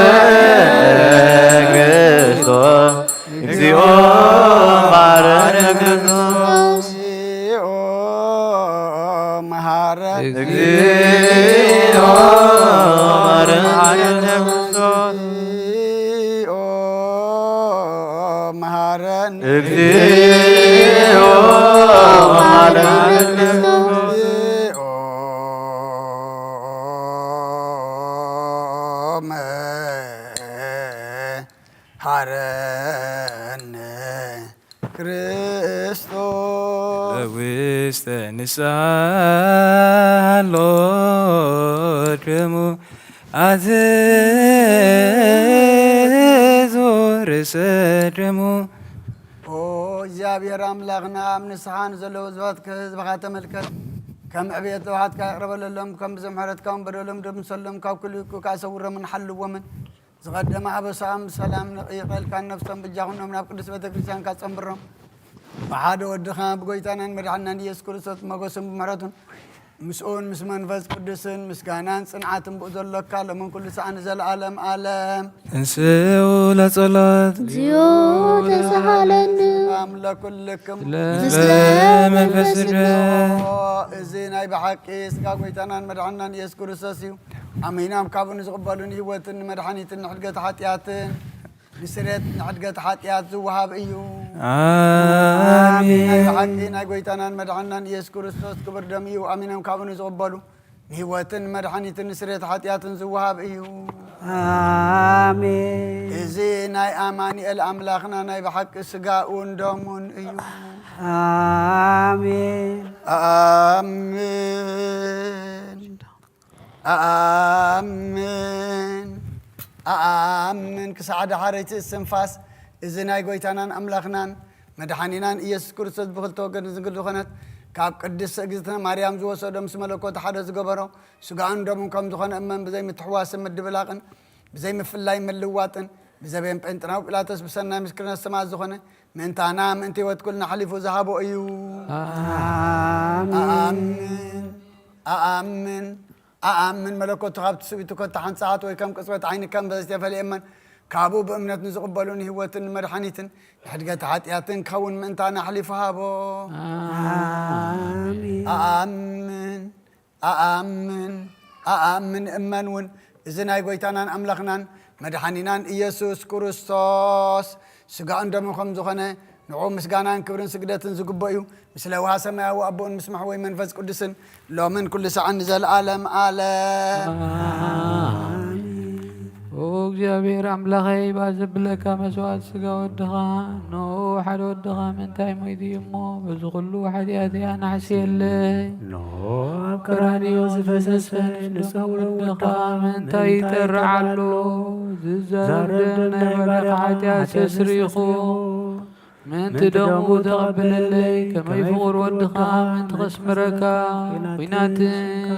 ክርስቶስ እግዚኦ መሐረነ። ክርስቶስ እግዚኦ መሐረነ። እግዚኦ መሐረነ። ክርስቶስ እግዚኦ መሐረነ። እግዚኦ መሐረነ። እግዚኦ መሐረነ። ክርስቶስ ለውስተ ንስሓ ኣሎ ደሙ ኣዘዞ ርእሰ ደሙ። ኦ እግዚኣብሔር ኣምላኽና፣ ኣብ ንስሓ ንዘለዉ ህዝባትከ ህዝብኻ ተመልከት። ከም ዕብየት ለውሃትካ ይቕረ በለሎም፣ ከም ብዘ ምሕረትካ እውን በደሎም ደምሰሎም፣ ካብ ኩሉ እኩይ ከኣ ሰውሮምን ሓልዎምን። ዝቐደመ ኣበሳኦም ብሰላም ይቕረ ኢልካ ነፍሶም በጃ ኩኖም ናብ ቅድስት ቤተ ክርስቲያንካ ጸንብሮም። ብሓደ ወድኻ ብጎይታናን መድሓንናን ኢየሱስ ክርስቶስ ብመጎስን ብምሕረቱን ምስኡን ምስ መንፈስ ቅዱስን ምስጋናን ጽንዓትን ብኡ ዘሎካ ሎምን ኩሉ ሰዓት ንዘለዓለም ዓለም። እንስኡ ለጸሎት። እግዚኦ ተሳሃለኒ። ሰላም ለኩልክም። ስለ ስለ መንፈስ መንፈስ ቅዱስ። እዚ ናይ ብሓቂ ስጋ ጎይታናን መድሓንናን ኢየሱስ ክርስቶስ እዩ። ኣሚኖም ካብኡ ንዝቕበሉ ንህይወትን ንመድሓኒትን ንሕድገት ሓጢኣትን ንስሬት ንሕድገት ሓጢኣት ዝወሃብ እዩ። ኣሜን። ናይ ብሓቂ ናይ ጎይታናን መድሓንናን ኢየሱስ ክርስቶስ ክቡር ደም እዩ። ኣሚኖም ካብኡ ንዝቕበሉ ንህይወትን ንመድሓኒትን ንስሬት ሓጢኣትን ዝወሃብ እዩ። ኣሜን። እዚ ናይ ኣማኑኤል ኣምላኽና ናይ ብሓቂ ስጋኡን ደሙን እዩ። ኣሜን። ኣሜን። ኣኣምን፣ ኣኣምን ክሳዕ ዳሓረይቲ እስትንፋስ፣ እዚ ናይ ጐይታናን ኣምላኽናን መድሓኒናን ኢየሱስ ክርስቶስ ብኽልተ ወገን ዝንግል ዝኾነት፣ ካብ ቅድስት እግዝእትነ ማርያም ዝወሰዶ፣ ምስ መለኮት ሓደ ዝገበሮ፣ ስጋኡን ደሙን ከም ዝኾነ እመን፣ ብዘይ ምትሕዋስን ምድብላቕን፣ ብዘይ ምፍላይ ምልዋጥን፣ ብዘቤን ጴንጥናዊ ጲላጦስ ብሰናይ ምስክርነት ሰማዕት ዝኾነ፣ ምእንታና፣ ምእንቲ ህይወት ኩልና ሓሊፉ ዝሃቦ እዩ። ኣሜን። ኣኣምን፣ ኣኣምን፣ ኣኣምን መለኮቱ ካብ ትስብእቱ ኮታ ሓንጻዓት ወይ ከም ቅጽበት ዓይኒ ከም በዘይተፈልየ እመን፣ ካብኡ ብእምነት ንዝቕበሉ ንህይወትን ንመድሓኒትን ንሕድገት ሓጢኣትን ክኸውን ምእንታና ኣሕሊፉ ሃቦ። ኣሜን። ኣኣምን፣ ኣኣምን፣ ኣኣምን እመን እውን እዚ ናይ ጐይታናን ኣምላኽናን መድሓኒናን ኢየሱስ ክርስቶስ ስጋኡን ደሙን ከም ዝኾነ ንዕኡ ምስጋናን ክብርን ስግደትን ዝግብኦ እዩ። ምስለ ውሃ ሰማያዊ ኣቦኡን ምስ መሕወይ መንፈስ ቅዱስን ሎምን ኩሉ ሰዓን ንዘለኣለም ኣለም። ኣሜን። ኦ እግዚኣብሔር ኣምላኸይ፣ ባዘብለካ መስዋዕት ስጋ ወድኻ፣ እነሆ ሓደ ወድኻ ምእንታይ ሞይቱ እዩ እሞ፣ በዚ ኩሉ ሓጢኣተይ ኣናሕስየለይ። እነሆ ኣብ ቀራንዮ ዝፈሰሰ ንጹህ ወድኻ ምእንታይ ይጠርዕ ኣሎ? ዝዛረብ ደም ናይ ባርያኻ ሓጢኣት ሰስሪኹ፣ ምእንቲ ደሙ ተቐብለለይ፣ ከመይ ፍቑር ወድኻ ምእንቲ ከስምረካ፣ ኲናትን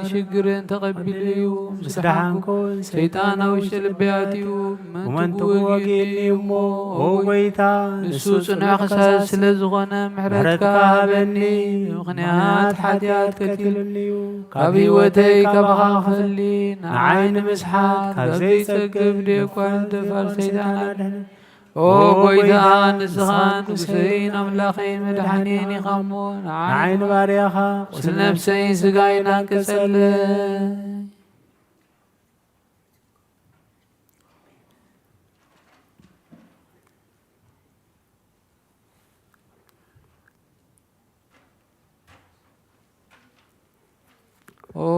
ሽግርን ተቐቢሉ እዩ። ምስ ደሓንኩ ሰይጣን ኣብ ውሽጢ ልበይ ኣትዩ፣ ምእንቲ ክወግእኒ እዩ እሞ፣ ኦ ጐይታ፣ ንሱ ጽኑዕ ክሳብ ስለ ዝኾነ፣ ምሕረትካ ሃበኒ። ምኽንያት ሓጢኣት ቀቲሉኒ እዩ። ካብ ህይወተይ ካባኻ ክፈሊ፣ ንዓይ ንምስሓት ካብ ዘይጸግብ ደየኳን ደፋር ሰይጣን ኣድሕነኒ። ኦ ጐይታ፣ ንስኻ ንጉሰይን ኣምላኸይ መድሓኒን ኢኻ እሞ፣ ንዓይ ንባርያኻ ቁስሊ ነፍሰይን ስጋይን ኣንቅጸለይ። ኦ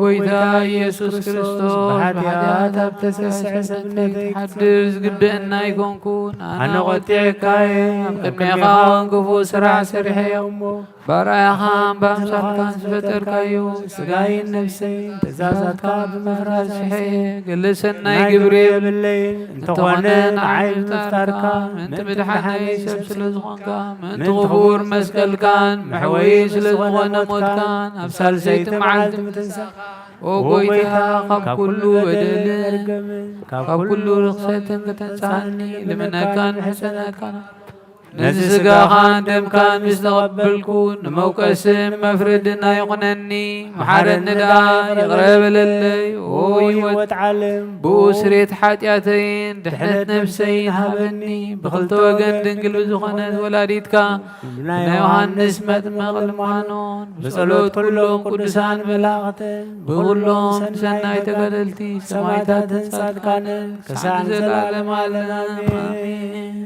ጎይታ ኢየሱስ ክርስቶስ፣ ብሓጢኣት ኣብ ተሰስዐ ሰብነተይ ክትሓድር ዝግብአኒ ኣይኮንኩን። ኣነ ቆጢዐካ እየ። ኣብ ቅድሜኻ እውን ክፉእ ስራሕ ሰሪሐ እየ እሞ፣ ብኣርኣያኻን ብኣምሳልካን ዝፈጠርካዮ ስጋይን ነፍሰይን ትእዛዛትካ ብምፍራስ ሽሐ እየ። ገለ ሰናይ ግብሪ የብለይን። እንተኾነ ንዓይ ብምፍጣርካ፣ ምእንቲ ምድሓነይ ሰብ ስለ ዝኾንካ፣ ምእንቲ ክቡር መስቀልካን መሕወዪ ስለ ዝኾነ ሞትካን፣ ኣብ ሳልሰይቲ መዓልቲ ምትንሳእካ፣ ኦ ጎይታ፣ ካብ ኩሉ በደልን ካብ ኩሉ ርኽሰትን ከተንስኣኒ ልምነካን ምሕጸነካን። ነዚ ስጋኻን ደምካን ምስ ተቐበልኩ፣ ንመውቀስን መፍረድን ኣይኹነኒ። መሓረኒ ደኣ፣ ይቕረ በለለይ። ኦ ህይወት ዓለም፣ ብኡ ስሬት ሓጢኣተይን ድሕነት ነፍሰይን ሃበኒ። ብኽልተ ወገን ድንግል ብዝኾነት ወላዲትካ፣ ብናይ ዮሃንስ መጥምቕ ልማኖን፣ ብጸሎት ኩሎም ቅዱሳን መላእኽትን፣ ብኹሎም ሰናይ ተጋደልቲ ሰማዕታትን ጻድቃንን፣ ክሳዕ ንዘለዓለም ዓለም። ኣሜን።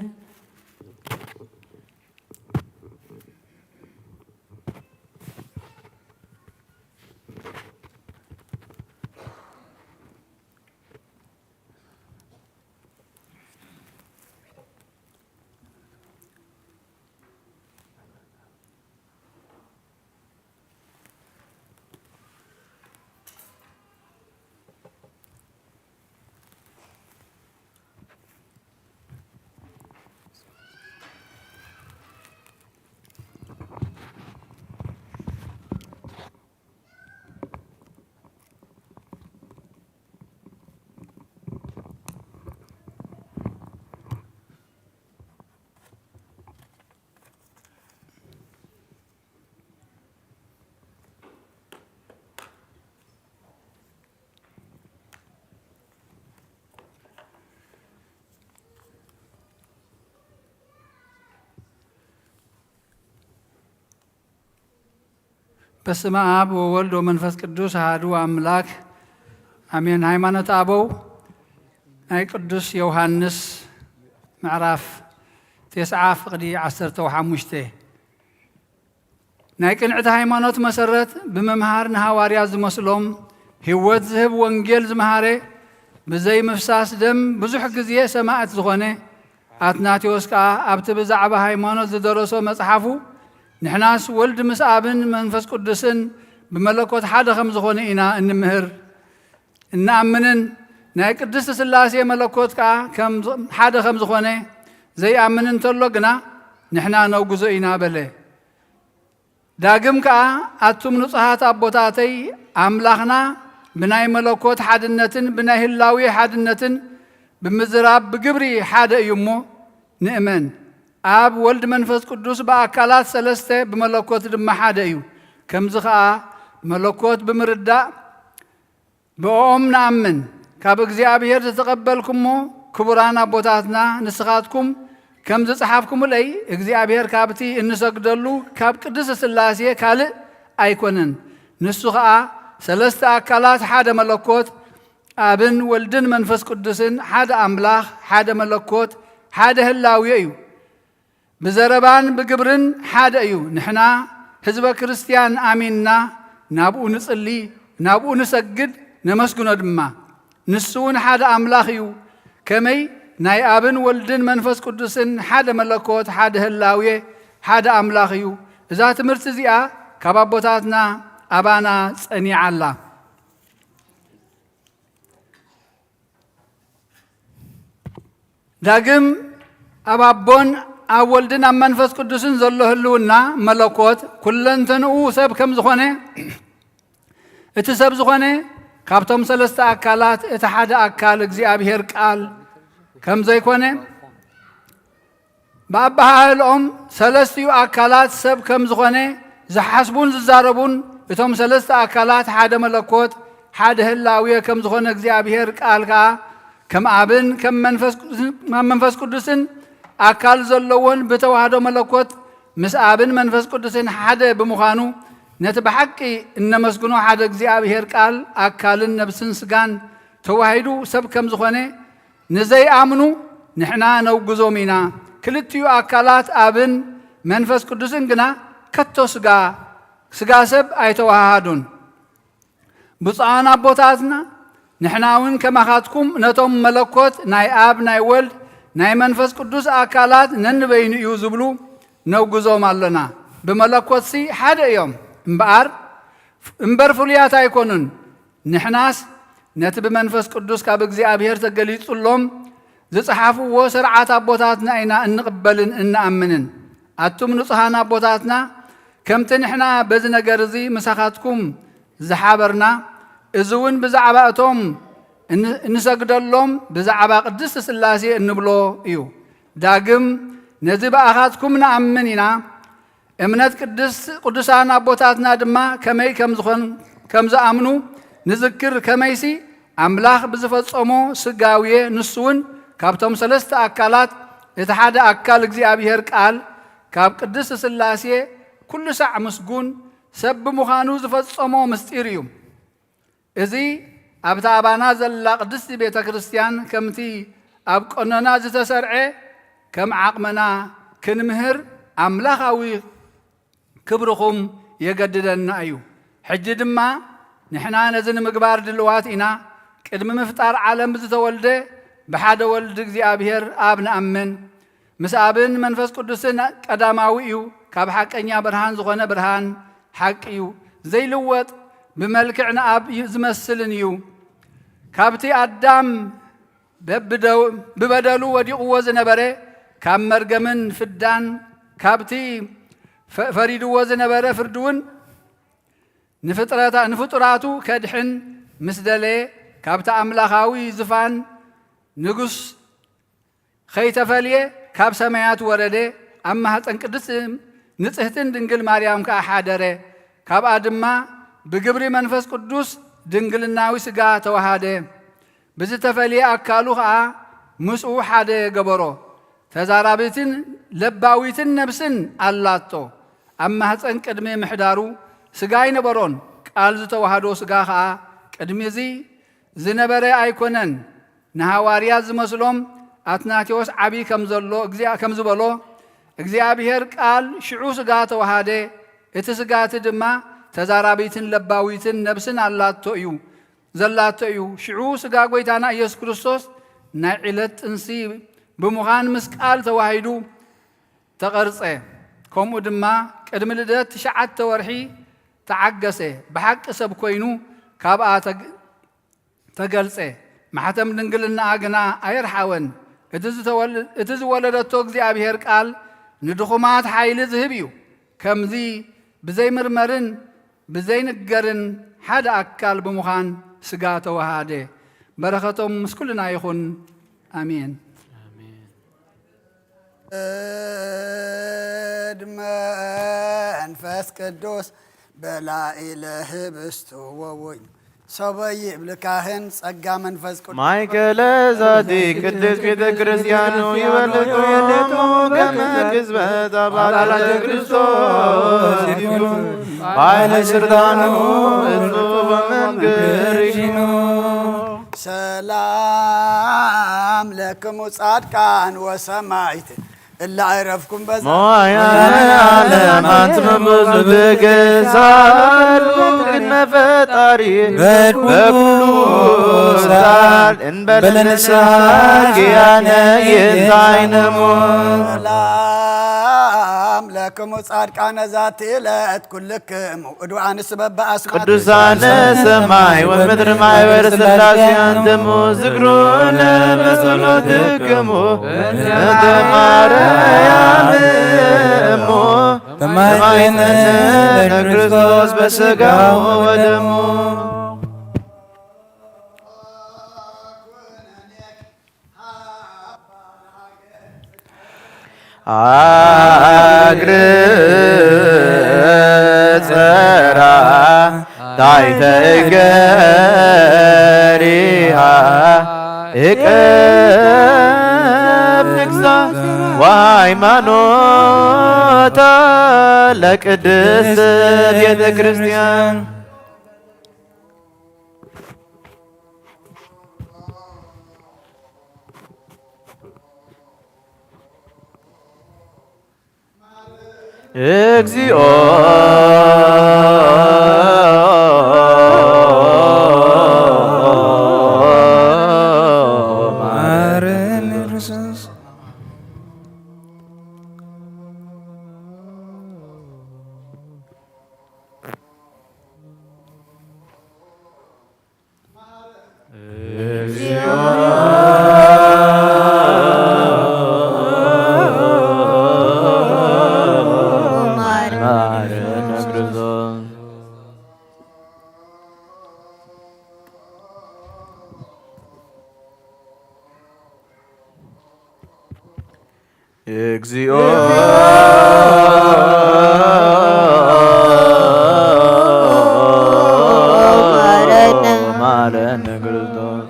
በስመ አብ ወወልድ ወመንፈስ ቅዱስ አሐዱ አምላክ አሜን። ሃይማኖት አበው ናይ ቅዱስ ዮሃንስ ምዕራፍ ተስዓ ፍቕዲ ዓሰርተ ወሓሙሽተ። ናይ ቅንዕቲ ሃይማኖት መሰረት ብምምሃር ንሃዋርያት ዝመስሎም ህይወት ዝህብ ወንጌል ዝመሃረ፣ ብዘይ ምፍሳስ ደም ብዙሕ ግዜ ሰማዕት ዝኾነ ኣትናቴዎስ ከኣ ኣብቲ ብዛዕባ ሃይማኖት ዝደረሶ መጽሓፉ፣ ንሕናስ ወልድ ምስ ኣብን መንፈስ ቅዱስን ብመለኮት ሓደ ከም ዝኾነ ኢና እንምህር። እንኣምንን ናይ ቅድስት ሥላሴ መለኮት ከኣ ከም፣ ሓደ ከም ዝኾነ ዘይኣምን እንተሎ ግና ንሕና ነውግዞ ኢና በለ። ዳግም ከኣ ኣቱም ንጹሃት ኣቦታተይ ኣምላኽና ብናይ መለኮት ሓድነትን ብናይ ህላዌ ሓድነትን ብምዝራብ ብግብሪ ሓደ እዩ እሞ ንእመን። ኣብ ወልድ መንፈስ ቅዱስ ብኣካላት ሰለስተ ብመለኮት ድማ ሓደ እዩ። ከምዚ ከኣ መለኮት ብምርዳእ ብኦም ንኣምን። ካብ እግዚኣብሔር ዝተቐበልኩሞ ክቡራን ኣቦታትና ንስኻትኩም ከም ዝጸሓፍኩምለይ እግዚኣብሔር ካብቲ እንሰግደሉ ካብ ቅድስት ሥላሴ ካልእ ኣይኮነን። ንሱ ኸኣ ሰለስተ ኣካላት ሓደ መለኮት ኣብን ወልድን መንፈስ ቅዱስን ሓደ ኣምላኽ ሓደ መለኮት ሓደ ህላዌ እዩ። ብዘረባን ብግብርን ሓደ እዩ። ንሕና ህዝበ ክርስትያን ኣሚንና ናብኡ ንጽሊ፣ ናብኡ ንሰግድ፣ ነመስግኖ ድማ። ንሱ እውን ሓደ ኣምላኽ እዩ። ከመይ ናይ ኣብን ወልድን መንፈስ ቅዱስን ሓደ መለኮት፣ ሓደ ህላዌ፣ ሓደ ኣምላኽ እዩ። እዛ ትምህርቲ እዚኣ ካብ ኣቦታትና ኣባና ጸኒዓ ኣላ። ዳግም ኣብ ኣቦን ኣብ ወልድን ኣብ መንፈስ ቅዱስን ዘሎ ህልውና መለኮት ኩለንተንኡ ሰብ ከም ዝኾነ፣ እቲ ሰብ ዝኾነ ካብቶም ሰለስተ ኣካላት እቲ ሓደ ኣካል እግዚኣብሔር ቃል ከም ዘይኮነ፣ ብኣበሃህልኦም ሰለስቲኡ ኣካላት ሰብ ከም ዝኾነ ዝሓስቡን ዝዛረቡን እቶም ሰለስተ ኣካላት ሓደ መለኮት ሓደ ህላዌ ከም ዝኾነ እግዚኣብሔር ቃል ከኣ ከም ኣብን ከም መንፈስ ቅዱስን፣ ከም መንፈስ ቅዱስን ኣካል ዘለዎን ብተዋህዶ መለኮት ምስ ኣብን መንፈስ ቅዱስን ሓደ ብምዃኑ ነቲ ብሓቂ እነመስግኖ ሓደ እግዚኣብሔር ቃል ኣካልን ነብስን ስጋን ተዋሂዱ ሰብ ከም ዝኾነ ንዘይኣምኑ ንሕና ነውግዞም ኢና። ክልቲኡ ኣካላት ኣብን መንፈስ ቅዱስን ግና ከቶ ስጋ፣ ስጋ ሰብ ኣይተዋሃሃዱን። ብፁዓን ኣቦታትና፣ ንሕና እውን ከማኻትኩም ነቶም መለኮት ናይ ኣብ፣ ናይ ወልድ፣ ናይ መንፈስ ቅዱስ ኣካላት ነንበይኑ እዩ ዝብሉ ነውግዞም ኣሎና። ብመለኮትሲ ሓደ እዮም እምበኣር፣ እምበር ፍሉያት ኣይኮኑን። ንሕናስ ነቲ ብመንፈስ ቅዱስ ካብ እግዚኣብሔር ተገሊጹሎም ዝጸሓፍዎ ስርዓት ኣቦታትና ኢና እንቕበልን እንኣምንን። ኣቱም ንጹሓን ኣቦታትና፣ ከምቲ ንሕና በዚ ነገር እዚ ምሳኻትኩም ዝሓበርና፣ እዚ እውን ብዛዕባ እቶም እን-፣ እንሰግደሎም ብዛዕባ ቅድስቲ ሥላሴ እንብሎ እዩ። ዳግም ነዚ ብኣኻትኩም ንኣምን ኢና። እምነት ቅድስ-፣ ቅዱሳን ኣቦታትና ድማ ከመይ ከም ዝኾን፣ ከም ዝኣምኑ ንዝክር። ከመይሲ ኣምላኽ ብዝፈጸሞ ስጋዌ ንሱ እውን ካብቶም ሰለስተ ኣካላት እቲ ሓደ ኣካል እግዚኣብሔር ቃል ካብ ቅድስቲ ሥላሴ ኩሉ ሳዕ ምስጉን ሰብ ብምዃኑ ዝፈጸሞ ምስጢር እዩ። እዚ ኣብታ ኣባና ዘላ ቅድስቲ ቤተ ክርስቲያን ከምቲ ኣብ ቀኖና ዝተሰርዐ ከም ዓቕምና ክንምህር ኣምላኻዊ ክብርኹም የገድደና እዩ። ሕጂ ድማ ንሕና ነዚ ንምግባር ድልዋት ኢና። ቅድሚ ምፍጣር ዓለም ዝተወልደ ብሓደ ወልድ እግዚኣብሔር ኣብ ንኣምን። ምስ ኣብን መንፈስ ቅዱስን ቀዳማዊ እዩ። ካብ ሓቀኛ ብርሃን ዝኾነ ብርሃን ሓቂ እዩ። ዘይልወጥ ብመልክዕ ንኣብ እዩ ዝመስልን እዩ። ካብቲ ኣዳም በብደው-፣ ብበደሉ ወዲቕዎ ዝነበረ ካብ መርገምን ፍዳን፣ ካብቲ ፈ-፣ ፈሪድዎ ዝነበረ ፍርዲ እውን ንፍጥረታ-፣ ንፍጡራቱ ከድሕን ምስ ደለየ፣ ካብቲ ኣምላኻዊ ዝፋን ንጉስ ኸይተፈልየ ካብ ሰማያት ወረደ፣ ኣብ ማህፀን ቅድስት ንጽህትን ድንግል ማርያም ከኣ ሓደረ። ካብኣ ድማ ብግብሪ መንፈስ ቅዱስ ድንግልናዊ ሥጋ ተዋሃደ። ብዝተፈልየ ኣካሉ ኸኣ ምስኡ ሓደ ገበሮ። ተዛራቢትን ለባዊትን ነፍስን ኣላቶ። ኣብ ማህፀን ቅድሚ ምሕዳሩ ሥጋ ኣይነበሮን። ቃል ዝተዋህዶ ሥጋ ኸኣ ቅድሚ እዚ ዝነበረ ኣይኮነን። ንሃዋርያት ዝመስሎም ኣትናቴዎስ ዓቢ ከም ዘሎ፣ እግዚኣብ-፣ ከም ዝበሎ፣ እግዚኣብሔር ቃል ሽዑ ሥጋ ተዋሃደ። እቲ ሥጋ እቲ ድማ ተዛራቢትን ለባዊትን ነፍስን ኣላቶ እዩ፣ ዘላቶ እዩ። ሽዑ ሥጋ ጐይታና ኢየሱስ ክርስቶስ ናይ ዕለት ጥንሲ ብምዃን ምስ ቃል ተዋሂዱ ተቐርጸ። ከምኡ ድማ ቅድሚ ልደት ትሽዓተ ወርሒ ተዓገሰ። ብሓቂ ሰብ ኮይኑ ካብኣ ተግ-፣ ተገልጸ። ማሕተም ድንግልናኣ ግና ኣየርሓወን። እቲ ዝተወል-፣ እቲ ዝወለደቶ እግዚኣብሔር ቃል ንድኹማት ሓይሊ ዝህብ እዩ። ከምዚ ብዘይምርመርን ብዘይንገርን ሓደ ኣካል ብምዃን ሥጋ ተዋሃደ። በረኸቶም ምስ ኩልና ይኹን። ኣሜን። መንፈስ ቅዱስ በላዕለ ህብስቱ ወወይኑ ሰበይ ይብል ካህን ጸጋ መንፈስ ቅዱስ ማእከለ ዛቲ ቅድስት ቤተ ክርስቲያን ይበልጦሙ ከመ ግዝበት ኣባላተ ክርስቶስ ይኩኑ ባይለ ስልጣኑ እጹብ መንክር ይሽኑ። ሰላም ለክሙ ጻድቃን ወሰማይት እለ አይረፍኩም በዛ ሞያነ ዓለም አንትም ብዙ ብግሳሉ ግን መፈጣሪ በኩሉ ሳል እንበለ ንስሐ ኪያነ ይንታይነሙ። ሰላም ለክሙ ጻድቃነ ዛቲ ዕለት ኩልክሙ እዱ ኣንስ በበኣስማት ቅዱሳነ ሰማይ ወምድር ማሕበር ሥላሴ አንትሙ ዝክሩነ በጸሎትክሙ እንተ ማርያም እሙ ተማይነ ለክርስቶስ በሥጋሁ ወደሙ። አግር ጸራ ታይተ እገሪሃ እቀብ ንግሳ ወሃይማኖታ ለቅድስት ቤተ ክርስቲያን። እግዚኦ እግዚኦ ማረነ። ማረነ ክርስቶስ።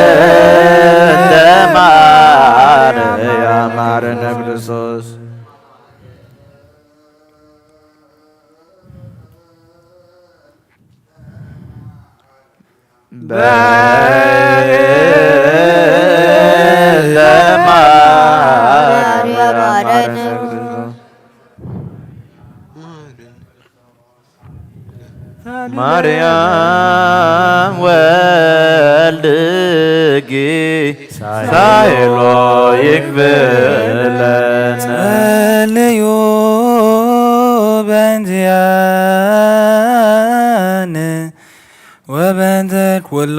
በእንተ ማርያም ማረነ ክርስቶስ። በእንተ ማርያም ማረነ ክርስቶስ። ማርያም ወልድኪ ሳይሎ ይግብለነ። ጸልዩ በእንቲኣነ ወበእንተ ኩሎሙ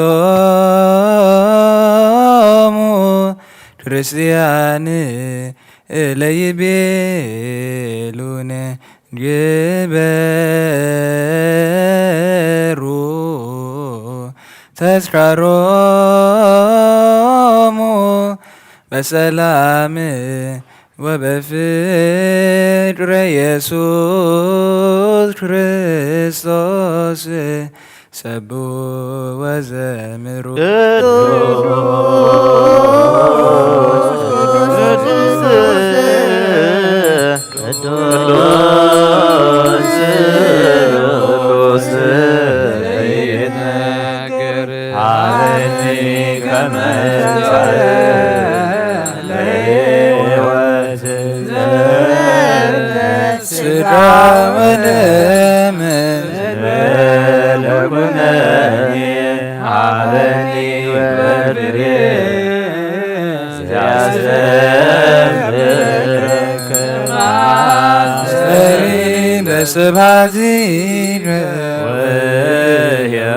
ክርስቲያን እለ ይቤሉነ ግበሩ ተስካሮሙ በሰላም ወበፍቅረ ኢየሱስ ክርስቶስ ሰቡ ወዘምሩ። ቅዱስ ቅዱስ ቅዱስ ይትናገር ሀበኒ ከመ ለሕይወት ስጋ ወደም ለኩነኒ ሀበኒ ወፍሬ ሲያስተምርከ በስብሐቲከ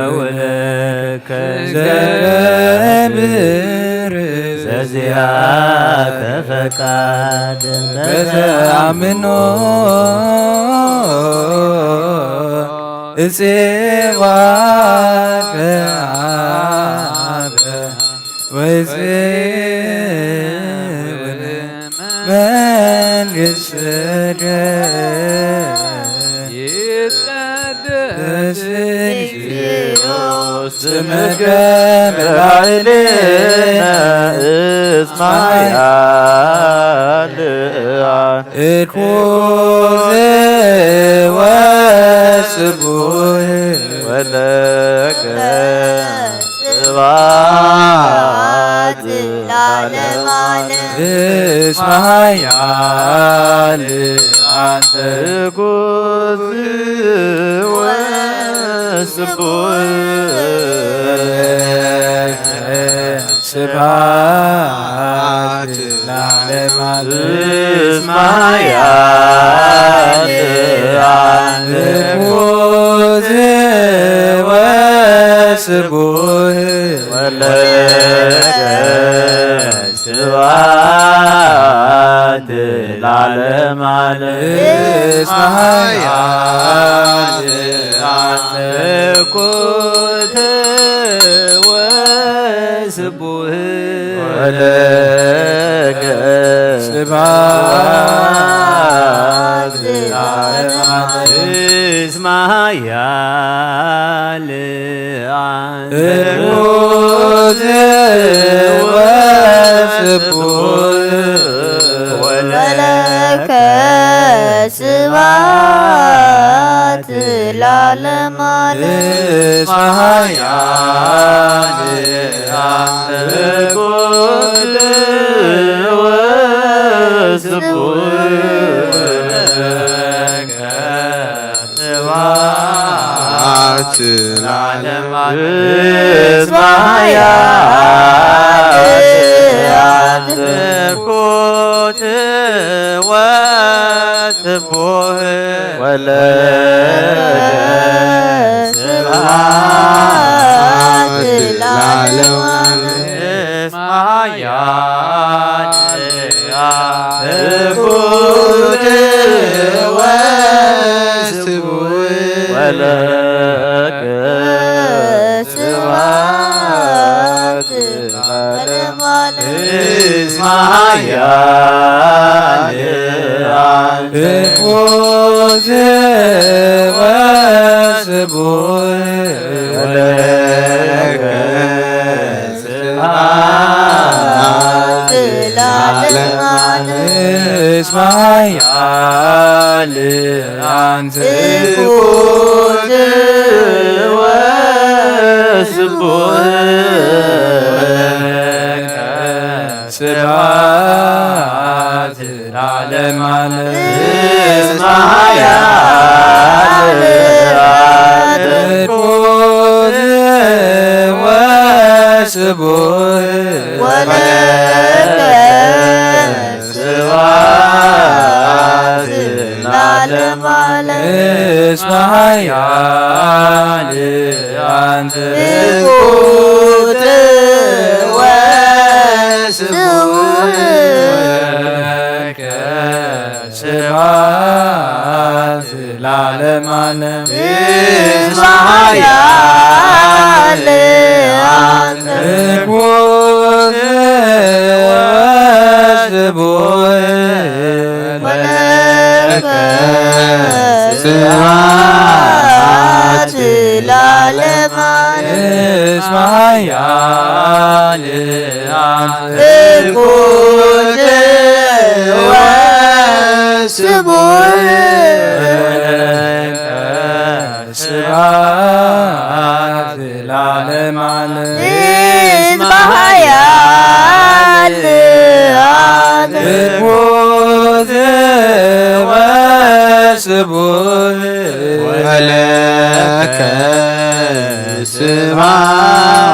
ወየውለከ ዘገብር በዚያከ ፈቃድ በተአምኖ በተአምኖ እጼዋ በአበ ወይጼ መንግሥትከ ይትቀደስ ስምከ በላዕሌነ እስማያ እኩ ወስቡህ ወለከ ስብሐት ለዓለመ ዓለም። እስማያል አንተ ትኩት ወስቡህ ስብሐት ለዓለመ ዓለም። እስማያል አንተ ትኩት ወስቡህ ወለከ ስብሐት ለዓለመ ዓለም። እስማያል ትኩት ወስቡህ ወለከ ስብሐት እስማያል ትኩት ወስቡህ ወለከ ስብሐት ለዓለመ ዓለም። እስማያል ትኩት ወስቡህ ስብሐት ለዓለመ ዓለም። እስማያል ትኩት ወስቡህ ወለከ ስብሐት ለዓለመ ዓለም። እስማያል ትኩት ለከ ስብሐት ለዓለመ ዓለም። እስመ ኃያል አንተ ትኩዝ ወስቡሕ ወለከ ስብሐት ለዓለመ ዓለም። እስመ ኃያል አንተ ትኩዝ ወስቡሕ ወለከ ስብሐት ለዓለመ ዓለም። እስመ ኃያል አንተ ትኩዝ ወስቡሕ ወለከ ስብሐት ለዓለመ ዓለም። እስመ ኃያል አንተ ትኩዝ ወስቡሕ ወለከ ስብሐት ለዓለመ ዓለም። እስመ ኃያል አንተ ትኩዝ ወስቡሕ ወለከ ስብሐት ለዓለመ ዓለም። እስመ ኃያል አንተ ትኩዝ ወስቡሕ ወለከ ስብሐት ለዓለመ ዓለም። እስመ ኃያል አንተ ትኩዝ ወስቡሕ ወለከ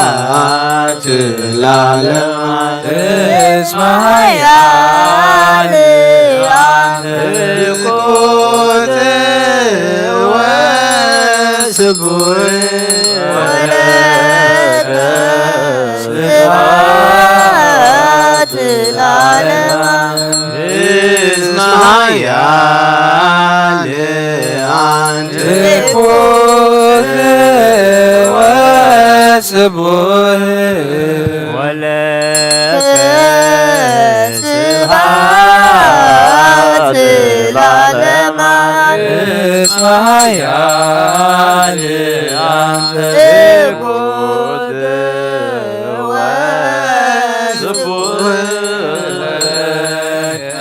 ስብሐት ለዓለመ ዓለም። እስመ ኃያል አንተ ትኩዝ ወስቡሕ ወለከ ስብሐት ለዓለመ ዓለም። እስመ ኃያል አንተ ትኩዝ ወስቡሕ ወለከ ስብሐት ለዓለመ ዓለም። እስመ ኃያል አንተ ትኩዝ ወስቡሕ ወለከ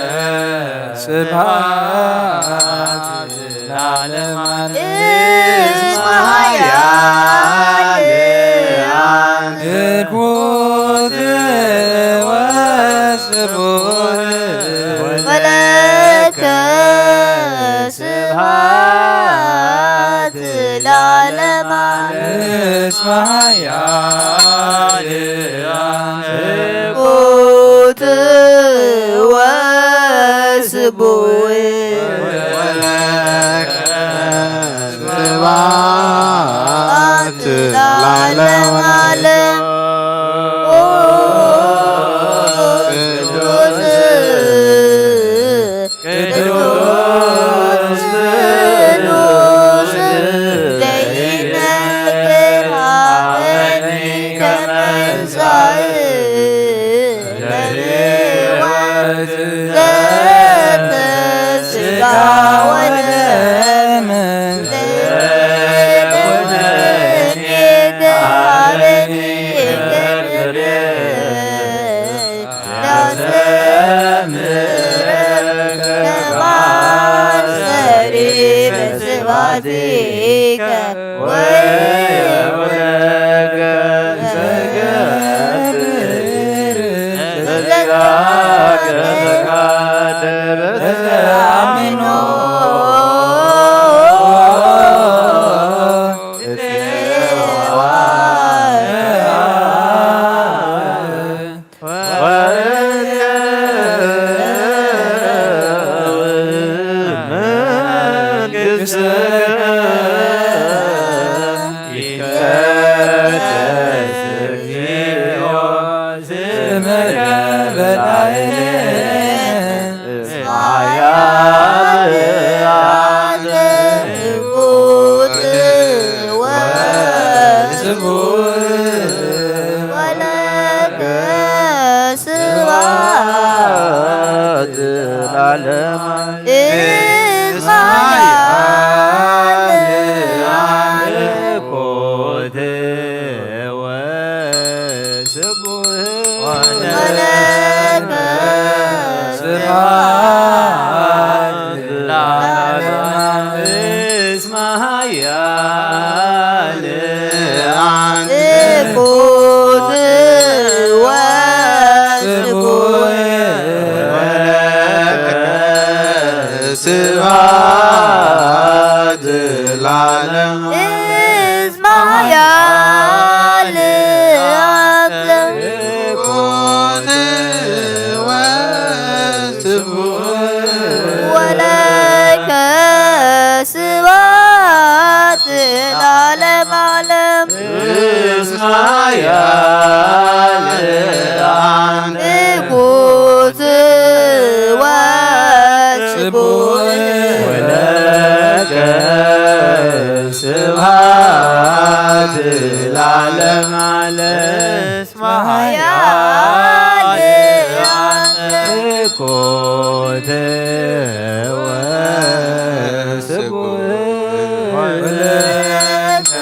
ስብሐት ለዓለመ ዓለም። እስመ ኃያል አንተ ትኩዝ ወስቡሕ ወለከ ስብሐት ለዓለመ ዓለም። እስመ ኃያል አንተ ትኩዝ ወስቡሕ ወለከ ስብሐት ለዓለመ ዓለም። ኦ ቅዱስ ቅዱስ ቅዱስ ዘይነግር ሀበኒ ከመ እንሳእ ለሕይወት ዘተ ሥጋ ወደም ዘይኮነኒ ከሃበኒ እገብር ዳሰምረከ ማሰሪ በስባቲከ ወየውረከ ዘገብር ዘጋገ ተጋደ በተአምኖ እስመ ኃያል ወስቡሕ ወለከ ስብሐት ለዓለመ ዓለም። እስመ ኃያል አንተ ትኩት ወስቡሕ ወለከ ስብሐት ለዓለመ ዓለም። እስመ ኃያል አንተ ትኩት ወስቡሕ ወለከ ስብሐት ለዓለመ ዓለም። እስመ ኃያል አንተ ትኩት ወስቡሕ ወለከ ስብሐት ለዓለመ ዓለም። እስመ ኃያል አንተ ትኩት ወስቡሕ ወለከ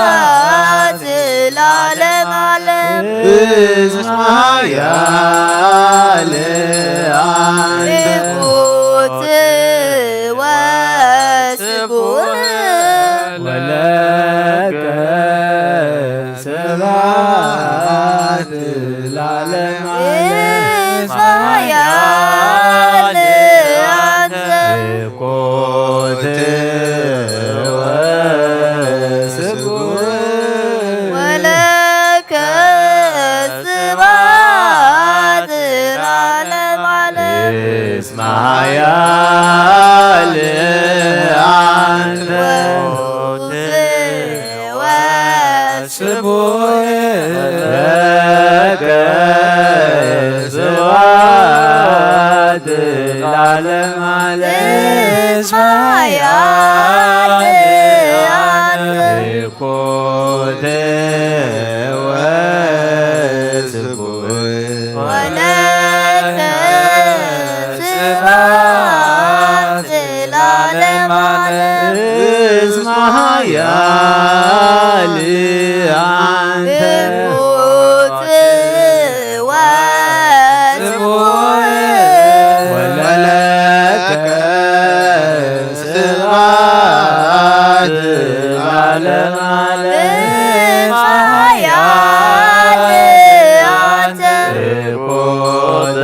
ስብሐት ለዓለመ ዓለም። እስመ ኃያል አንተ ትኩት ወስቡሕ ወለከ ስብሐት ለዓለመ ዓለም። እስመ ኃያል አንተ ትኩት ወስቡሕ ወለከ ስብሐት ለዓለመ ዓለም። እስመ ኃያል አንተ ትኩት ወስቡሕ ለከ ስብሐት ለዓለመ ዓለም። እስመ ኃያል አንተ ትኩት ወስቡሕ ወለከ ስብሐት ለዓለመ ዓለም። እስመ ኃያል አንተ ትኩት ወስቡሕ ወለከ ስብሐት ለዓለመ ዓለም። እስመ ኃያል አንተ ትኩት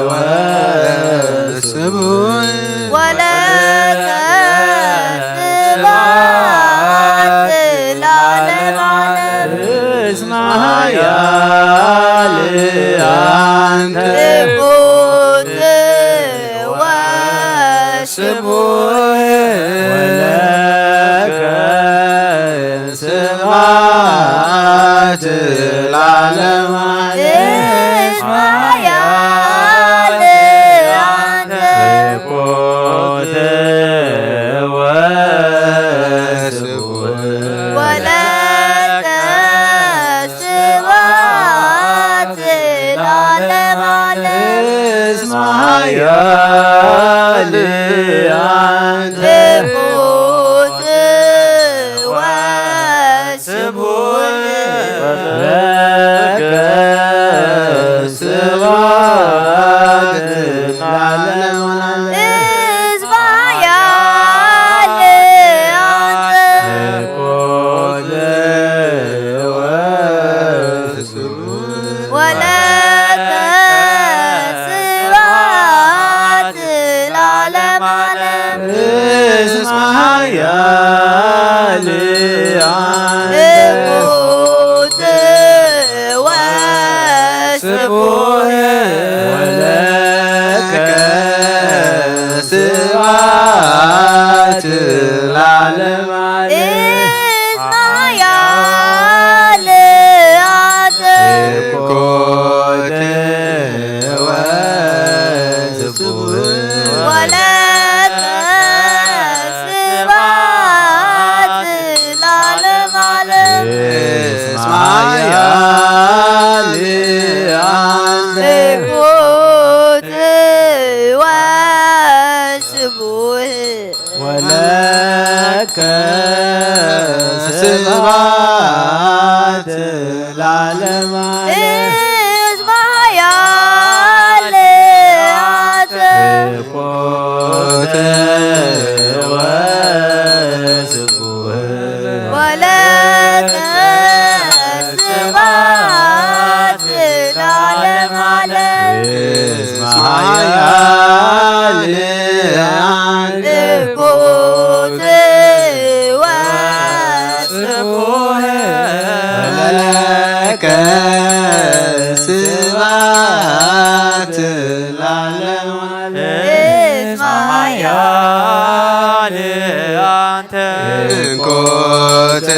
ወስቡሕ ወለከ ስብሐት ለዓለመ ዓለም። እስመ ኃያል አንተ ትኩት ወስቡሕ ወለከ ስብሐት ለዓለመ ዓለም። እስመ ኃያል አንተ ትኩት ወስቡሕ ወለከ ስብሐት ለዓለመ ዓለም። እስመ ኃያል አንተ ትኩት ወስቡሕ ወለከ ስብሐት ለዓለመ ዓለም። እስመ ኃያል አንተ ትኩት ወስቡሕ ወለከ ስብሐት ለዓለመ ዓለም። እስመ ኃያል አንተ ትኩት ወስቡሕ ወለከ ስብሐት ለዓለመ ዓለም። እስመ ኃያል አንተ ትኩት ወስቡሕ ወለከ ስብሐት ለዓለመ ዓለም። እስመ ኃያል አንተ ትኩት እስመ ኃያል አንተ። እንኮት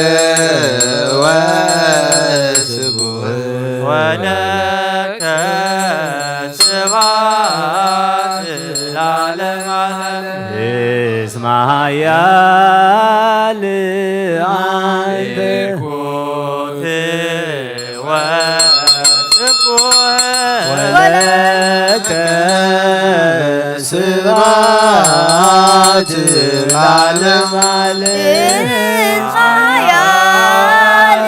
ወስቡህ ወለከ ስብሐት ለዓለመ ዓለም። እስመ ኃያል አንተ። እንኮት ወስቡህ ወለከ ስብሐት ለዓለመ ዓለም። ኃያል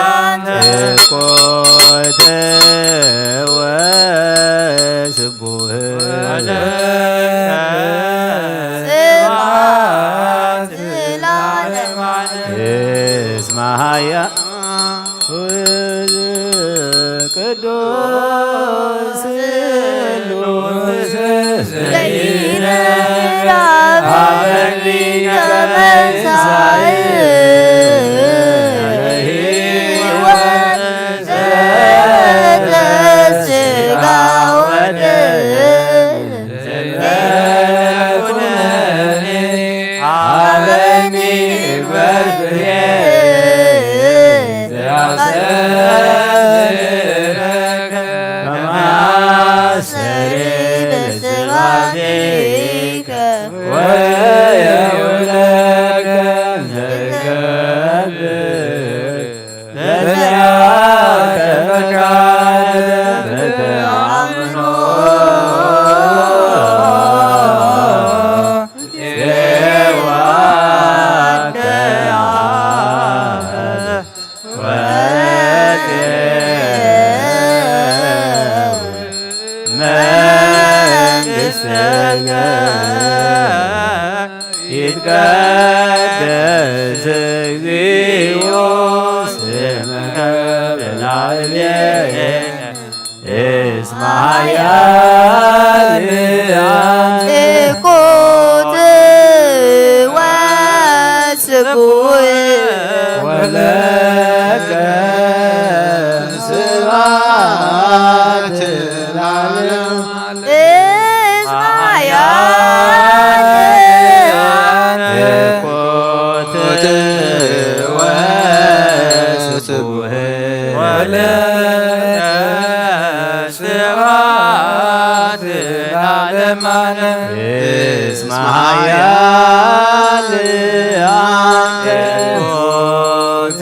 አንተ። እንኮት ወስቡህ ወለከ ስብሐት ለዓለመ ዓለም። እስመ ኃያል ቅዱስ ስሉስ ዘይነራብ ሀበኒ ከመ ትንሣኤ ለሕይወት ዘተስጋ ወደም። ዘኩነኔ ሀበኒ በፍሬ ዘያስተርእከ ከመ አስተሪ በስብሐቲከ ወየውለከ ዘገብር በዚያከ ፈቃድ በተአምኖ ሴዋከ ወቴ መንግሥትከ ይትቀደስ እግዚኦ ስምከ በላዕሌነ እስመ ኃያል አንተ። እንኮት ወስቡህ ወለከ ስብሐት ለዓለም። እስመ ኃያል አንተ። እንኮት ወስቡህ ወለከ ስብሐት ለዓለመ ዓለም። እስመ ኃያል አንተ። እንኮት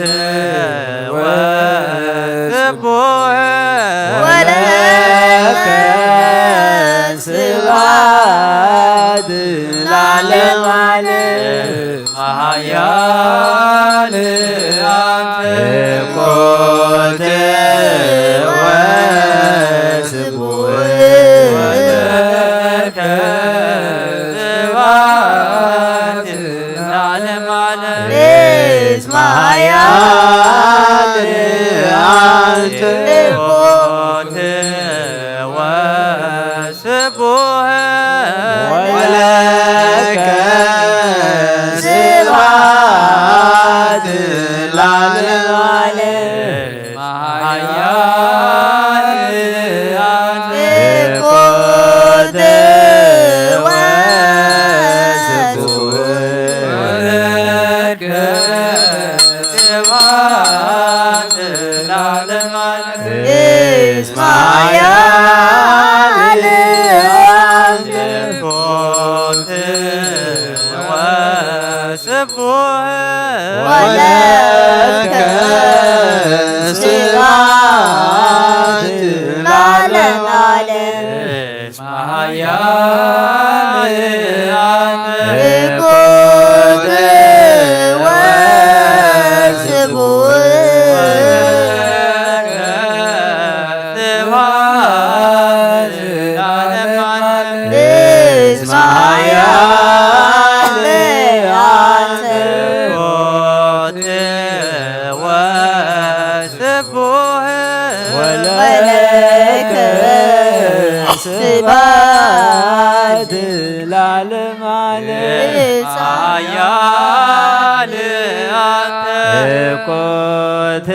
ወስቡህ ወለከ ስብሐት ለዓለመ ዓለም። ኃያል አንተ። እንኮት ወስቡህ ወለከ ስብሐት ለዓለመ ዓለም። እስመ ኃያል አንተ። እንኮት ወ ስቡሕ ወለከ ስብሐት ለዓለመ ዓለም። ኃያል አንተ። እንኮት ወስቡሕ ወለከ ስብሐት ለዓለመ ዓለም። እስመ ኃያል አንተ። እንኮት ወስቡሕ ወለከ ስብሐት ለዓለመ ዓለም። ኃያል አንተ። እንኮት ወስቡሕ ስብሐት ለዓለመ ዓለም። እስመ ኃያል አንተ። እንኮት ወ ስቡሕ ወለከ ስብሐት ለዓለመ ዓለም። ኃያል አንተ። እንኮት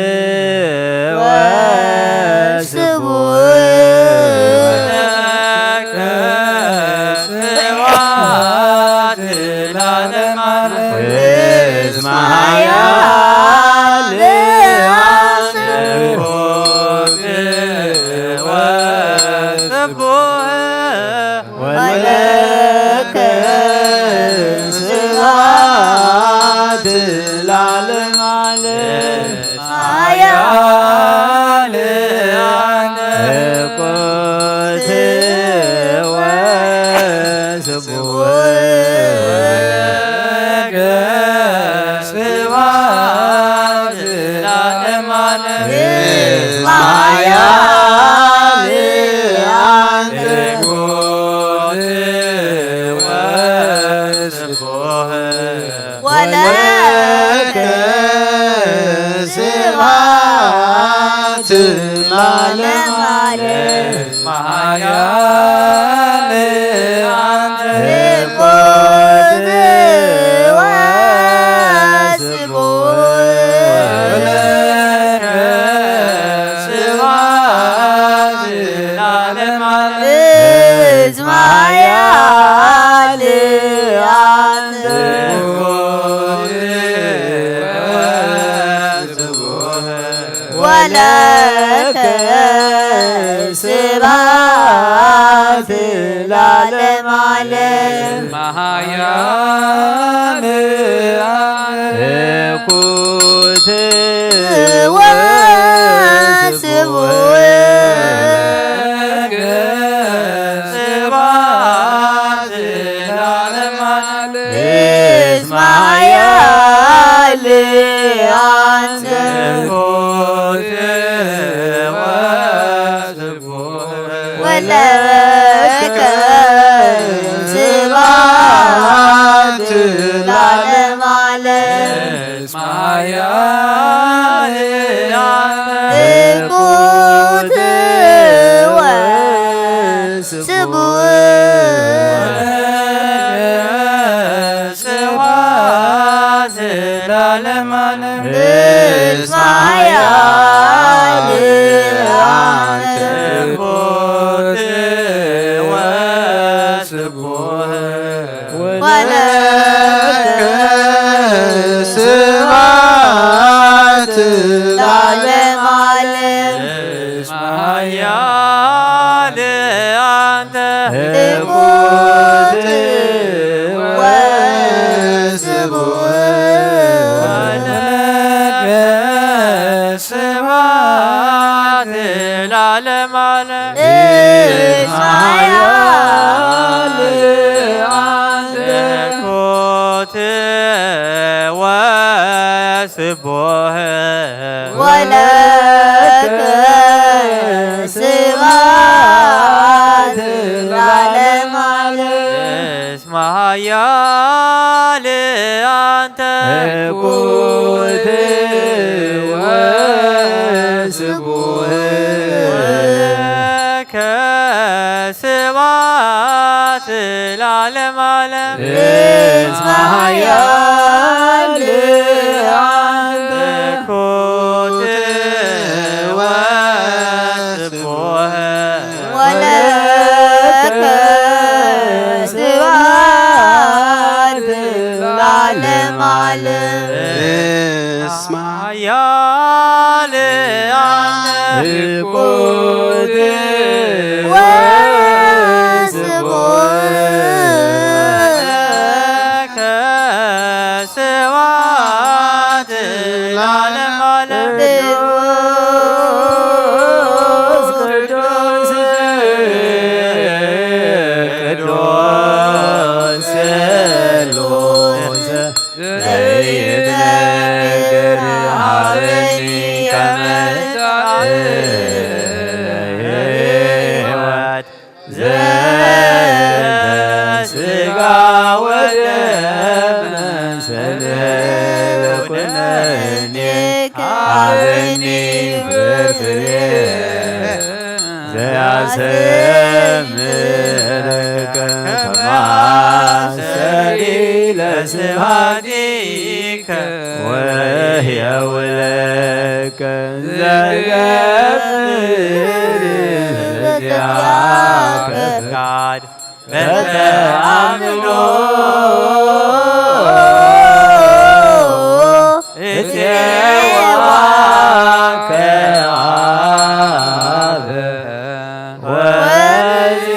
ወስቡሕ ወለከ ወለከ ስብሐት ለዓለመ ዓለም። ኃያል አንተ ሕቁት ወስቡሕ። ወለከ ስብሐት ለዓለመ ዓለም። እስመ ኃያል አንተ ሕቁት ወስቡሕ። ወለከ ስብሐት ለዓለመ ዓለም። ኃያል አንተ ሕቁት ወስቡሕ። ወለከ ስብሐት ለዓለመ ዓለም። እስመ ኃያል አንተ ሕቁት ወስቡሕ። ወለከ ስብሐት ለዓለመ ዓለም። ኃያል ሕቁት ወስቡሕ። ስብሐት ለዓለመ ዓለም። እስመ ኃያል አንተ ሕቁት ወስቡሕ። ወለከ ስብሐት ለዓለመ ዓለም። እስመ ኃያል ሕቁት ወስቡሕ። ስብሐት ለዓለመ ዓለም። እስመ ኃያል አንተ ሕቁት ወስቡሕ። ወለከ ስብሐት ለዓለመ ዓለም። እስመ ኃያል አንተ ሕቁት ወስቡሕ። ወለከ ስብሐት ለዓለመ ዓለም። እስመ ኃያል አንተ ሕቁት ወስቡሕ። ወለከ ስብሐት ለዓለመ ዓለም። እስመ ኃያል አንተ ሕቁት ወስቡሕ። ወለከ ስብሐት ለዓለመ ዓለም። እስመ ኃያል አንተ ሕቁት ወስቡሕ። ወለከ ስብሐት ለዓለመ ዓለም። እስመ ኃያል አንተ ሕቁት ወስቡሕ። ወለከ ስብሐት ለዓለመ ዓለም። ቅዱስ ቅዱስ ቅዱስ ስሉስ ዘይትነግር ሀበኒ ከመ ሕይወት ዘንተ ሥጋ ወደም ሰለ ኩነኔ ሀበኒ ፍሬ ዘያሰምረከ ከማሰሪ ለስብሐቲከ ወሕየውለከ ዘገብር በዚአከ ፍቃድ በተአምኖ እሴዋከ አብ ወዜ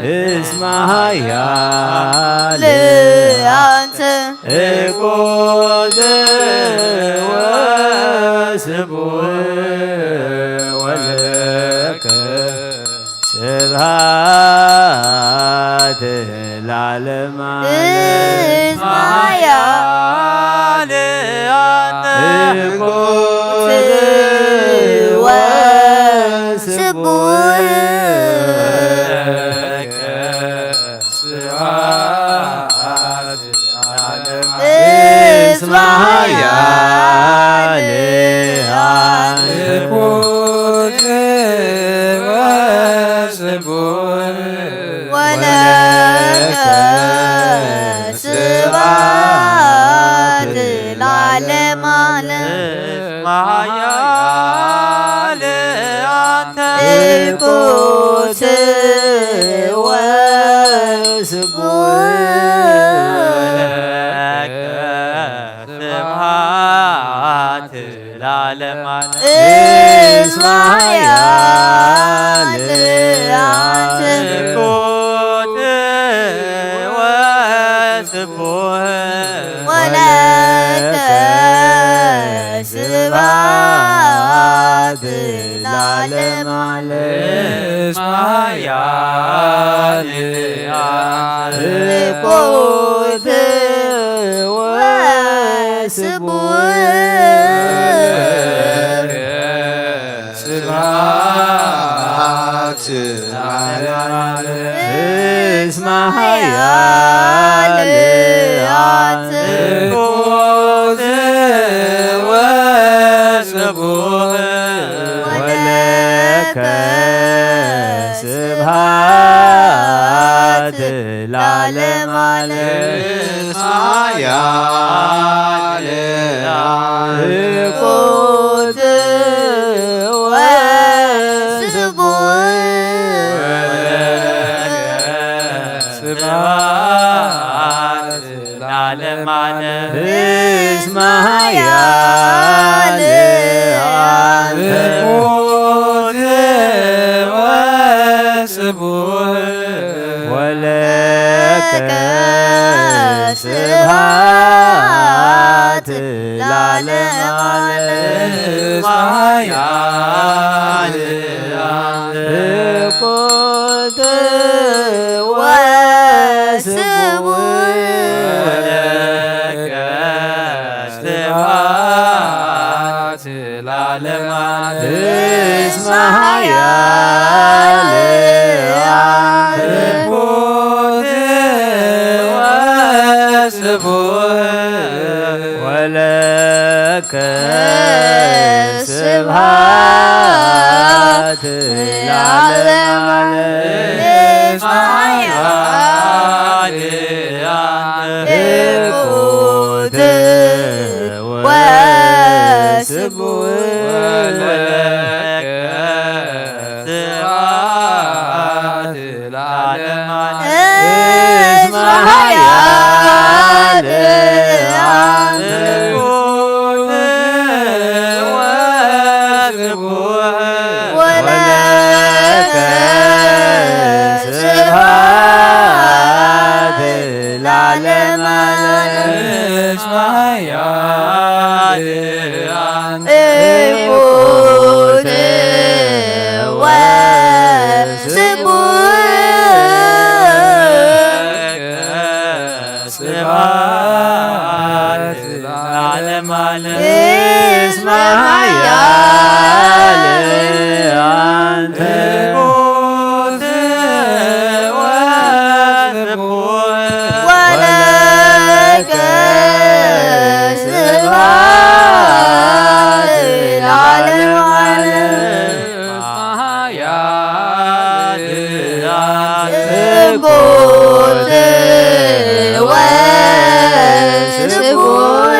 እስመ ኃያል አንተ እኮ ዘወስቡሕ ወለከ ስብሐት ለዓለመ ዓለም። እስመ ኃያል አንተ እኮ ዘወስቡሕ ወለከ ስብሐት ለዓለመ ዓለም። እስመ ኃያል አንተ እኮ ዘወስቡሕ ወለከ ስብሐት ለዓለመ ዓለም። እስመ ኃያል አንተ እኮ ዘወስቡሕ ወለከ ስብሐት ለዓለመ ዓለም። እስመ ኃያል አንተ እኮ ዘወስቡሕ ወለከ ስብሐት ለዓለመ ዓለም። እስመ ኃያል አንተ እኮ ዘወስቡሕ ወለከ ስብሐት ለዓለመ ዓለም። እስመ ኃያል አንተ እኮ ዘወስቡሕ ወለከ ስብሐት ለዓለመ ዓለም። እስመ ኃያል አንተ እኮ ዘወስቡሕ ወለከ ስብሐት ለዓለመ ዓለም። እስመ ኃያል አንተ እኮ ዘወስቡሕ ወለከ ስብሐት ለዓለመ ዓለም። እስመ ኃያል አንተ እኮ ዘወስቡሕ ወለከ ስብሐት ለዓለመ ዓለም። እስመ ኃያል አንተ እኮ ዘወስቡሕ ወለከ ስብሐት ለዓለመ ዓለም። እስመ ኃያል አንተ እኮ ዘወስቡሕ ወለከ ስብሐት ለዓለመ ዓለም። እስመ ኃያል አንተ ወስቡሕ ወለከ ስብሐት ለዓለመ ዓለም። እስመ ኃያል አንተ እኮ ዘወስቡሕ ስብሐት ለዓለመ ዓለም። እስመ ኃያል አንተ እኮ ዘወስቡሕ ወለከ ስብሐት ለዓለመ ዓለም። ኃያል አንተ እኮ ዘወስቡሕ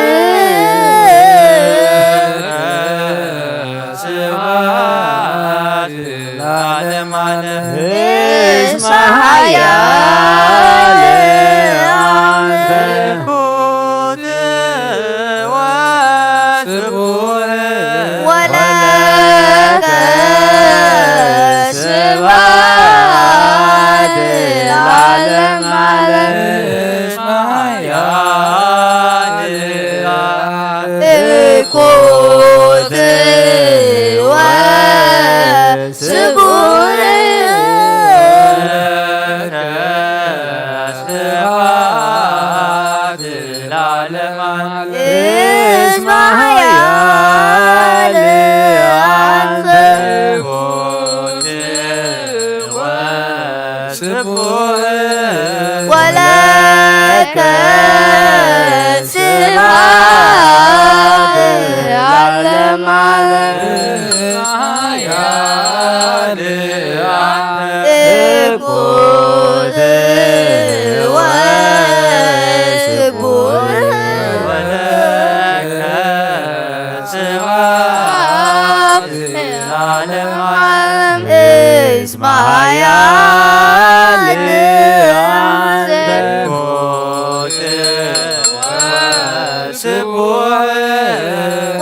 ስብሐት ለዓለመ ዓለም። እስመ ኃያል አንተ እኮ ዘወስቡሕ ወለከ ስብሐት ስቡሕ ወለከ ስብሐት ለዓለመ ዓለም። ኃያል አንተ እኩት ወስቡሕ ወለከ ስብሐት ለዓለመ ዓለም። እስመ ኃያል አንተ እኩት ወስቡሕ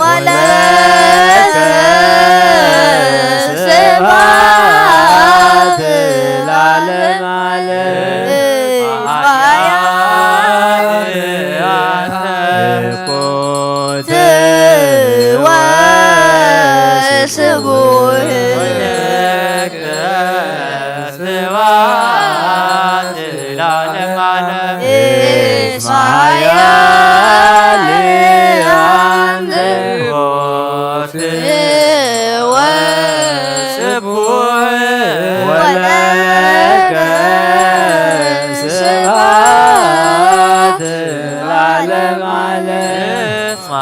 ወለከ ስብሐት ለዓለመ ዓለም። እስመ ኃያል አንተ እኩት ወስቡሕ ወለከ ስብሐት ለዓለመ ዓለም። እስመ ኃያል አንተ እኩት ወስቡሕ ወለከ ስብሐት ለዓለመ ዓለም።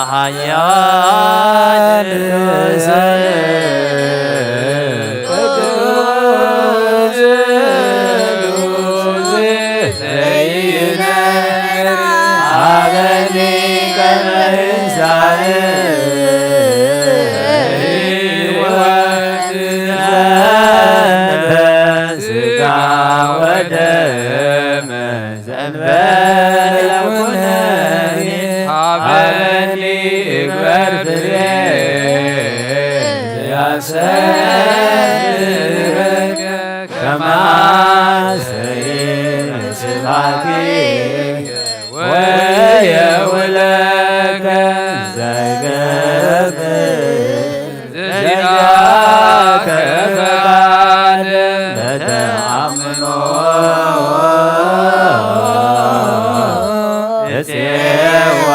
ኃያል ቅዱስ ኃበኒ ከመ ትንሣኤ ሕይወት ዘንተ ሥጋ ወደመ ዘንበለ ኩነኔ ሀበኒ እግበር ፍሬ ዘያሰብከ ከማሰይ ስብሐትከ ወየውለከ ዘገብር ዘዚአከ ፈቃድ በተአምኖ እፄዋ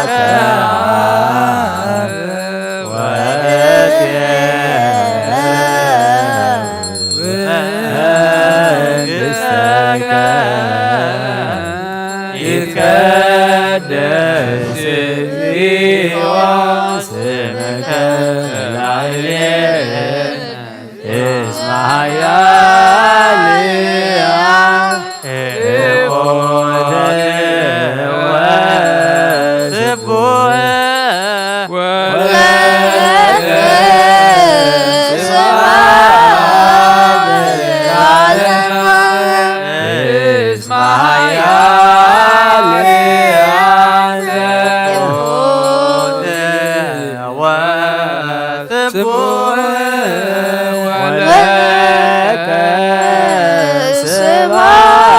ተአብ ወእፄ መንግሥተከ ይትቀደስ እግዚኦ ስምከ ላዕሌነ እስመ ኃያል አብ እኮተ ወስቡሕ ወለከ ስብሐት ለዓለመ ዓለም። እስመ ኃያል አንተ ወስቡሕ ወለከ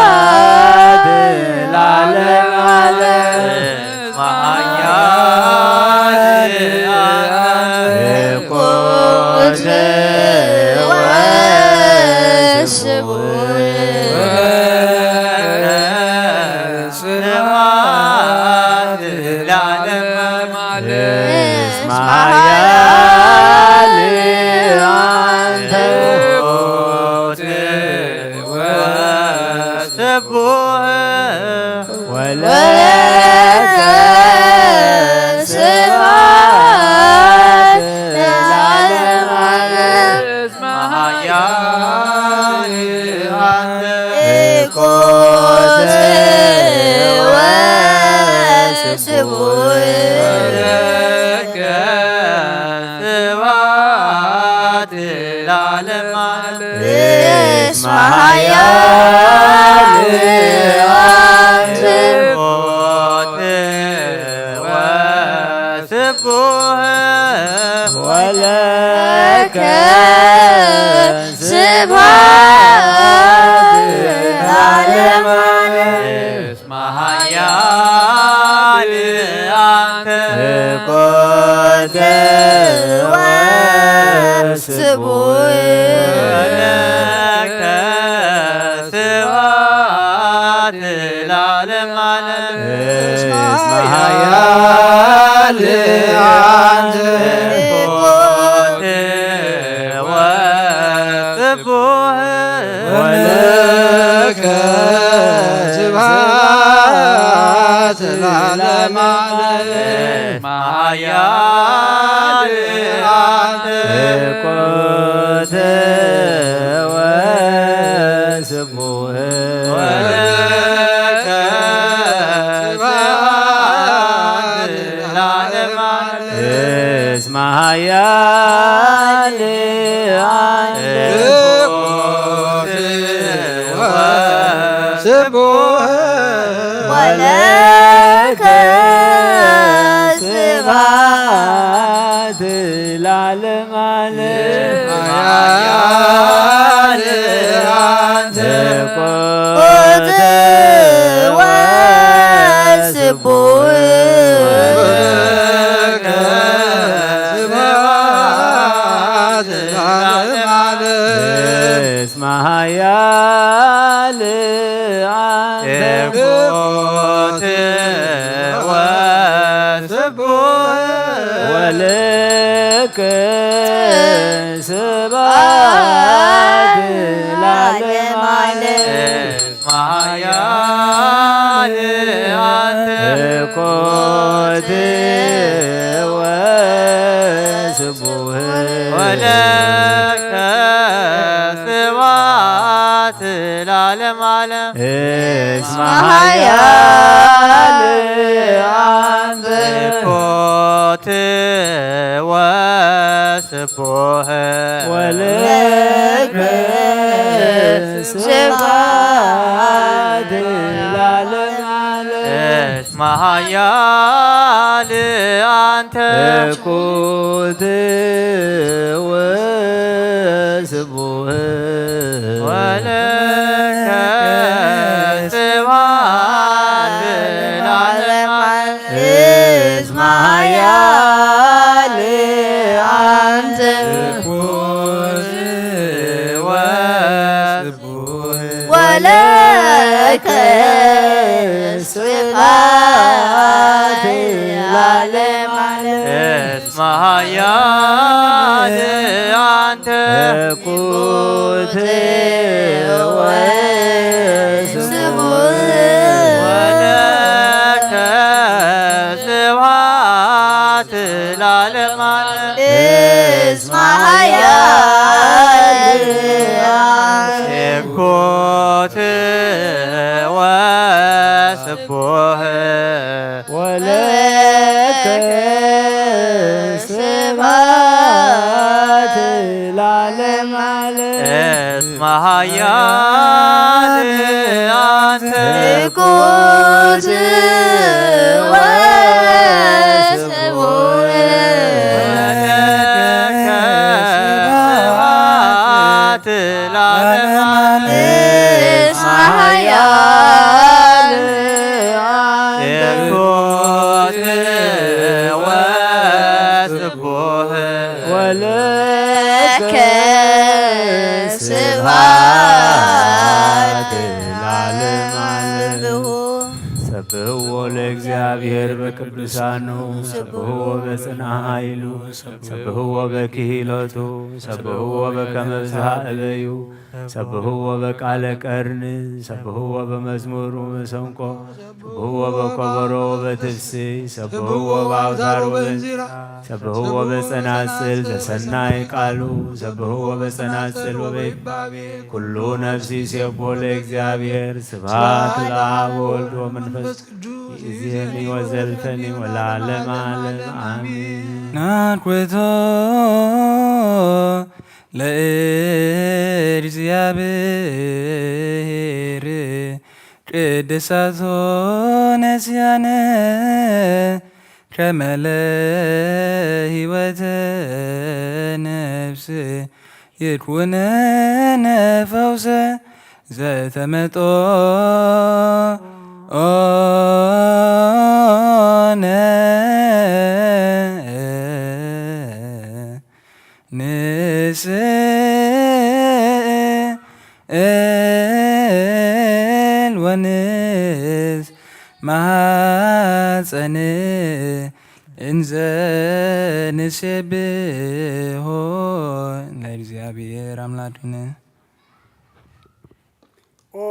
ስብሐት ለዓለመ ዓለም። ኃያል እኮት ወስቡሕ ስብሐት ለዓለመ ዓለም። እስመ ኃያል አንተ እኮት ወስቡሕ ወለከ ስብሐት ለዓለመ ዓለም። እስመ ኃያል አንተ እኮት ወስቡሕ ወለከ ስብሐት ለዓለመ ዓለም። እስመ ኃያል አንተ እኮት ወስቡሕ ወለከ ስብሐት ለዓለመ ዓለም። እስመ ኃያል አንተ እኮተ ወስቡሕ ወለከ ስብሐት ለዓለመ ዓለም። እስመ ኃያል አንተ እኮተ ወስቡሕ ለከ ስብሐት ለዓለመ ዓለም። ኃያል አንተ። ቁት ወስቡሕ። ስብሐት ለዓለመ ዓለም። እስመ ኃያል አንተ። ቁት ወስቡሕ። ወለከ ስብሐት ለዓለመ ዓለም። እስመ ኃያል አንተ። ቁት ወስቡሕ። ወለከ ስብሐት ለዓለመ ዓለም። እስመ ኃያል አንተ። ቁት ወስቡሕ። ወለከ ስብሐት ለዓለመ ዓለም። እስመ ኃያል አንተ። ቁት ወስቡሕ። ወለከ ስብሐት ለዓለመ ዓለም። እስመ ኃያል አንተ። ቁት ወስቡሕ። ወለከ ስብሐት ለዓለመ ዓለም። እስመ ኃያል አንተ። ቁት ወስቡሕ። ወለከ ስብሐት ለዓለመ ዓለም። እስመ ኃያል አንተ። ቁት ወስቡሕ። ወለከ ስብሐት ለዓለመ ዓለም። እስመ ኃያል አንተ። ቁት ወስቡሕ። ወለከ ስብሐት ለዓለመ ዓለም። እስመ ኃያል አንተ። ቁት ወስቡሕ። ወለከ ስብሐት ለዓለመ ዓለም። ሰብሕዎ ለእግዚኣብሔር በቅዱሳኑ፣ ሰብሕዎ በጽንዓ ኃይሉ፣ ሰብሕዎ በክሂሎቱ፣ ሰብሕዎ በከመ ብዝሃ እበዩ፣ ሰብሕዎ በቃለ ቀርን፣ ሰብሕዎ በመዝሙር ወመሰንቆ፣ ሰብሕዎ በኮበሮ ወበትፍሲ፣ ሰብሕዎ በአውታር ወበንዚራ፣ ሰብሕዎ በጸናጽል ዘሰናይ ቃሉ፣ ሰብሕዎ በጸናጽል ወበይባቤ። ኩሉ ነፍሲ ሴቦ ለእግዚኣብሔር። ስብሐት ለአብ ወወልድ ወመንፈስ ቅዱስ። ይእዜኒ ወዘልፈኒ ወለዓለመ ዓለም አሜን። ናርኩቶ ለእግዚኣብሔር ቅድሳቶ ነስያነ ከመለ ህይወተ ነፍስ ይኩነነ ፈውሰ ዘተመጦ ኦነ ንስእል ወንስ ማሐፀን እንዘ ንሴብሖ ለእግዚኣብሔር ኣምላክነ። ኦ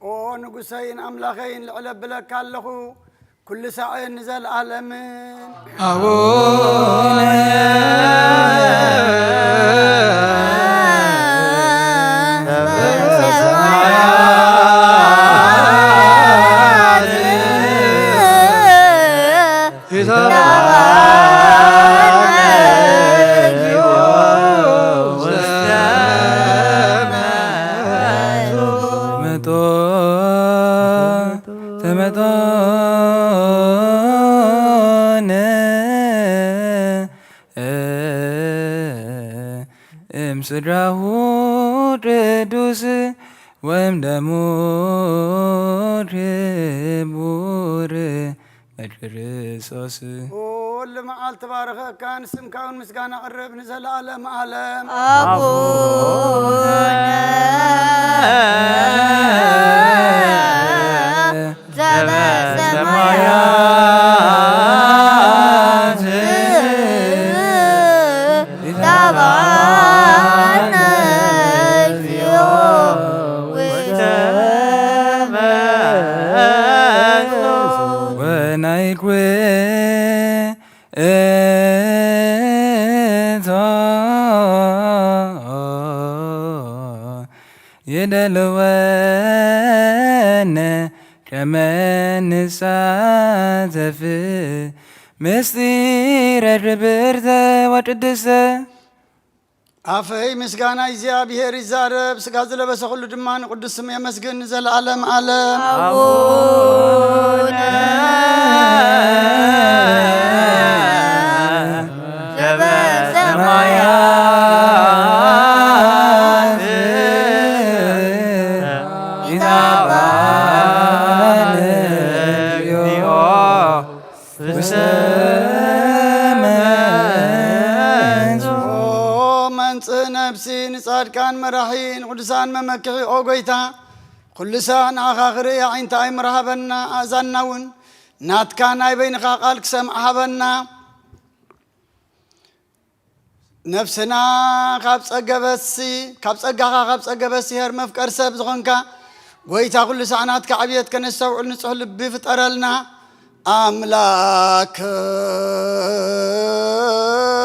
ኦ ንጉሰይን ኣምላኸይን ልዕለ ብለካ ኣለኹ፣ ኩሉ ሳዕን ንዘለኣለምን። ኣቡነ ስድራሁ ቅዱስ ወይም ደሙ ክቡር በክርስቶስ። ኩሉ መዓልቲ ባረኸካ፣ ንስምካ እውን ምስጋና ኣቕርብ ንዘለኣለም ዓለም። ኣቡነ ዘበሰማያት ይትባረክ ስምከ። ወናይኩ እቶ ይደልወነ ከመ ንሳተፍ ምስጢረ ክብርተ ወቅድስተ። ኣፈይ ምስጋና እግዚኣብሔር ይዛረብ፣ ስጋ ዝለበሰ ኩሉ ድማ ንቅዱስ ስም የመስግን ንዘለዓለም ዓለም። ኣቡነ ዘበሰማያት ይትባረክ ስምከ። ውስተ መንጽ። ኦ መንጽእ ነፍሲ ንጻድቃን መራሒ ንቅዱሳን መመክሒ ኦ ጎይታ፣ ኩሉ ሳዕ ንዓኻ ክርኢ ኣዒንቲ ኣይምር ሃበና፣ ኣእዛንና እውን ናትካ ናይ በይንኻ ቃል ክሰምዓ ሃበና። ነፍስና ካብ ጸገበሲ፣ ካብ ጸጋኻ ካብ ጸገበሲ ሄር መፍቀር ሰብ ዝኾንካ ጎይታ፣ ኩሉ ሳዕ ናትካ ዕብየት ከነስተውዕል ንጹሕ ልቢ ፍጠረልና።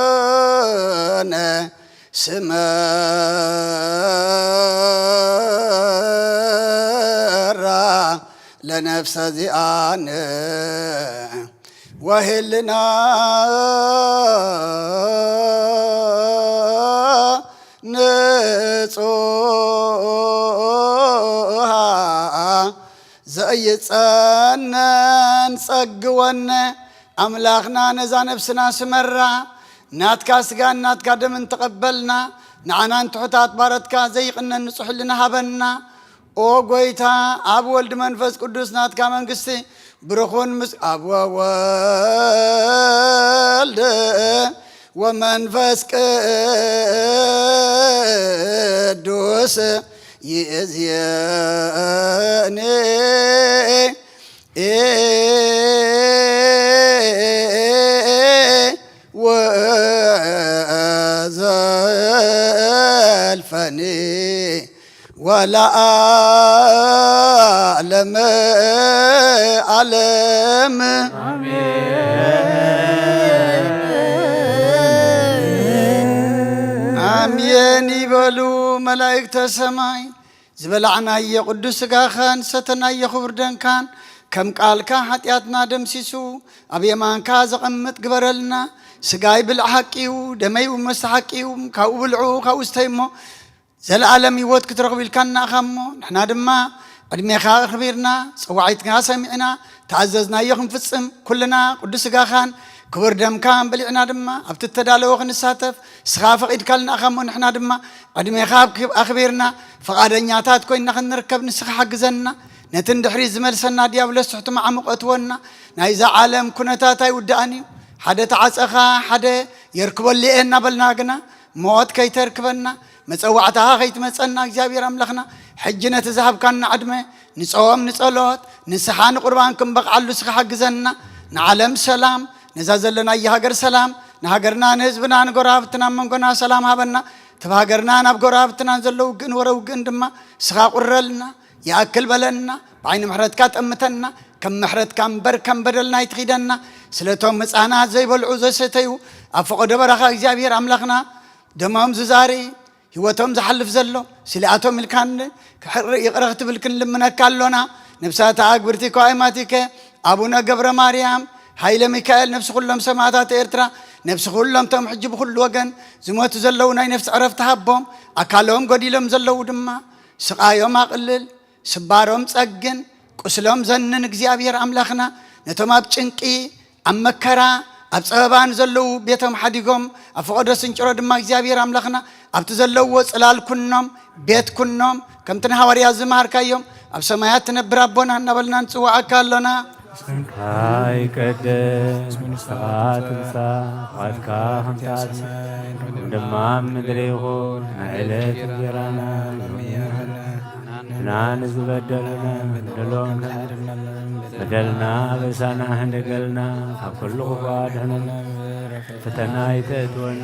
ኣምላክነ ስመራ ለነፍሰ ዚኣነ ወህልና ንጹሃ ዘእይጸነን ጸግወነ። ኣምላኽና ነዛ ነፍስና ስመራ፣ ናትካ ስጋን ናትካ ደምን ተቐበልና፣ ንዓናን ትሑታት ባረትካ ዘይቕነን ንጹሕ ህልና ሃበና። ኦ ጎይታ፣ ኣብ ወልድ መንፈስ ቅዱስ ናትካ መንግስቲ ብሩኹን ምስ ኣብ ወወልድ ወመንፈስ ቅዱስ ይእዝየኒ ወዘልፈኒ ወለዓለመ ዓለም። ኣሜን ይበሉ መላእክተ ሰማይ። ዝበላዕናዮ ቅዱስ ሥጋኻን ሰተናዮ ክቡር ደምካን ከም ቃልካ ሓጢኣትና ደምሲሱ ኣብ የማንካ ዘቐምጥ ግበረልና። ሥጋይ ብልዕ ሓቂ እዩ፣ ደመይ እውን መስተ ሓቂ እዩ። ካብኡ ብልዑ፣ ካብኡ ስተይ እሞ ዘለዓለም ህይወት ክትረኽቡ ኢልካና ኢኻ እሞ፣ ንሕና ድማ ዕድሜኻ ኣኽቢርና፣ ጸዋዒትካ ሰሚዕና፣ ተኣዘዝናዮ ክንፍጽም፣ ኩልና ቅዱስ ሥጋኻን ክቡር ደምካን በሊዕና ድማ ኣብቲ እተዳለወ ክንሳተፍ ንስኻ ፈቒድካልና ኢኻ እሞ፣ ንሕና ድማ ዕድሜኻ ኣክ-፣ ኣኽቢርና፣ ፍቓደኛታት ኮይንና ክንርከብ ንስኻ ሓግዘና። ነቲ ንድሕሪት ዝመልሰና ዲያብሎስ ትሕቲ መዓሙቕ እትወና። ናይዛ ዓለም ኩነታት ኣይውዳእን እዩ። ሓደ ተዓጸኻ፣ ሓደ የርክበሉ እየ እናበልና ግና፣ ሞት ከይተርክበና፣ መጸዋዕታኻ ከይትመጸና እግዚኣብሔር ኣምላኽና፣ ሕጂ ነቲ ዝሃብካና ዕድመ ንጾም፣ ንጸሎት፣ ንስሓ፣ ንቁርባን ክንበቕዓሉ እስኻ ሓግዘና። ንዓለም ሰላም፣ ነዛ ዘለናያ ሃገር ሰላም፣ ንሃገርና፣ ንህዝብና፣ ንጎረባብትና፣ ኣብ መንጎና ሰላም ሃበና። እቲ ኣብ ሃገርና ናብ ጎረባብትና ዘሎ ውግእን ወረ ውግእን ድማ እስኻ ቁረልና። ይኣክል በለና። ብዓይኒ ምሕረትካ ጠምተና። ከም ምሕረትካ እምበር ከም በደልና ኣይትኺደና። ስለቶም ህፃናት ዘይበልዑ ዘይሰተዩ ኣብ ፈቐዶ በረኻ እግዚኣብሔር ኣምላኽና ደሞም ዝዛሪ ህይወቶም ዝሓልፍ ዘሎ ስሊኣቶም ኢልካን ክሕር ይቕረ ክትብል ክንልምነካ ኣሎና። ነብሳት ኣግብርቲ ከዋይማቲከ ኣቡነ ገብረ ማርያም፣ ሃይለ ሚካኤል፣ ነብሲ ኩሎም ሰማእታት ኤርትራ፣ ነብሲ ኩሎም ቶም ሕጂ ብኩሉ ወገን ዝሞቱ ዘለዉ ናይ ነፍሲ ዕረፍቲ ሃቦም፣ ኣካሎም ጎዲሎም ዘለዉ ድማ ስቓዮም ኣቕልል። ስባሮም ጸግን፣ ቁስሎም ዘንን እግዚኣብሔር ኣምላኽና፣ ነቶም ኣብ ጭንቂ፣ ኣብ መከራ፣ ኣብ ጸበባ ንዘለዉ ቤቶም ሓዲጎም፣ ኣብ ፈቐዶ ስንጭሮ ድማ እግዚኣብሔር ኣምላኽና ኣብቲ ዘለውዎ ጽላል ኩኖም፣ ቤት ኩኖም፣ ከምቲ ንሃዋርያት ዝመሃርካዮም፣ ኣብ ሰማያት ትነብር ኣቦና እናበልና ንጽውዓካ ኣሎና። ስምካ ይቀደስ፣ መንግስትኻ ትምጻእ፣ ፍቓድካ ከምቲ ኣብ ሰማይ ከምኡ ድማ ኣብ ምድሪ ይኹን። ናይ ዕለት እንጀራና ሎሚ ሃበና፣ ንሕና ንዝበደሉና በደሎም ከም በደልና ኣበሳና ህንደገልና፣ ካብ ኩሉ ክፉእ ኣድሕነና። ፈተና ኣይተእትወና፣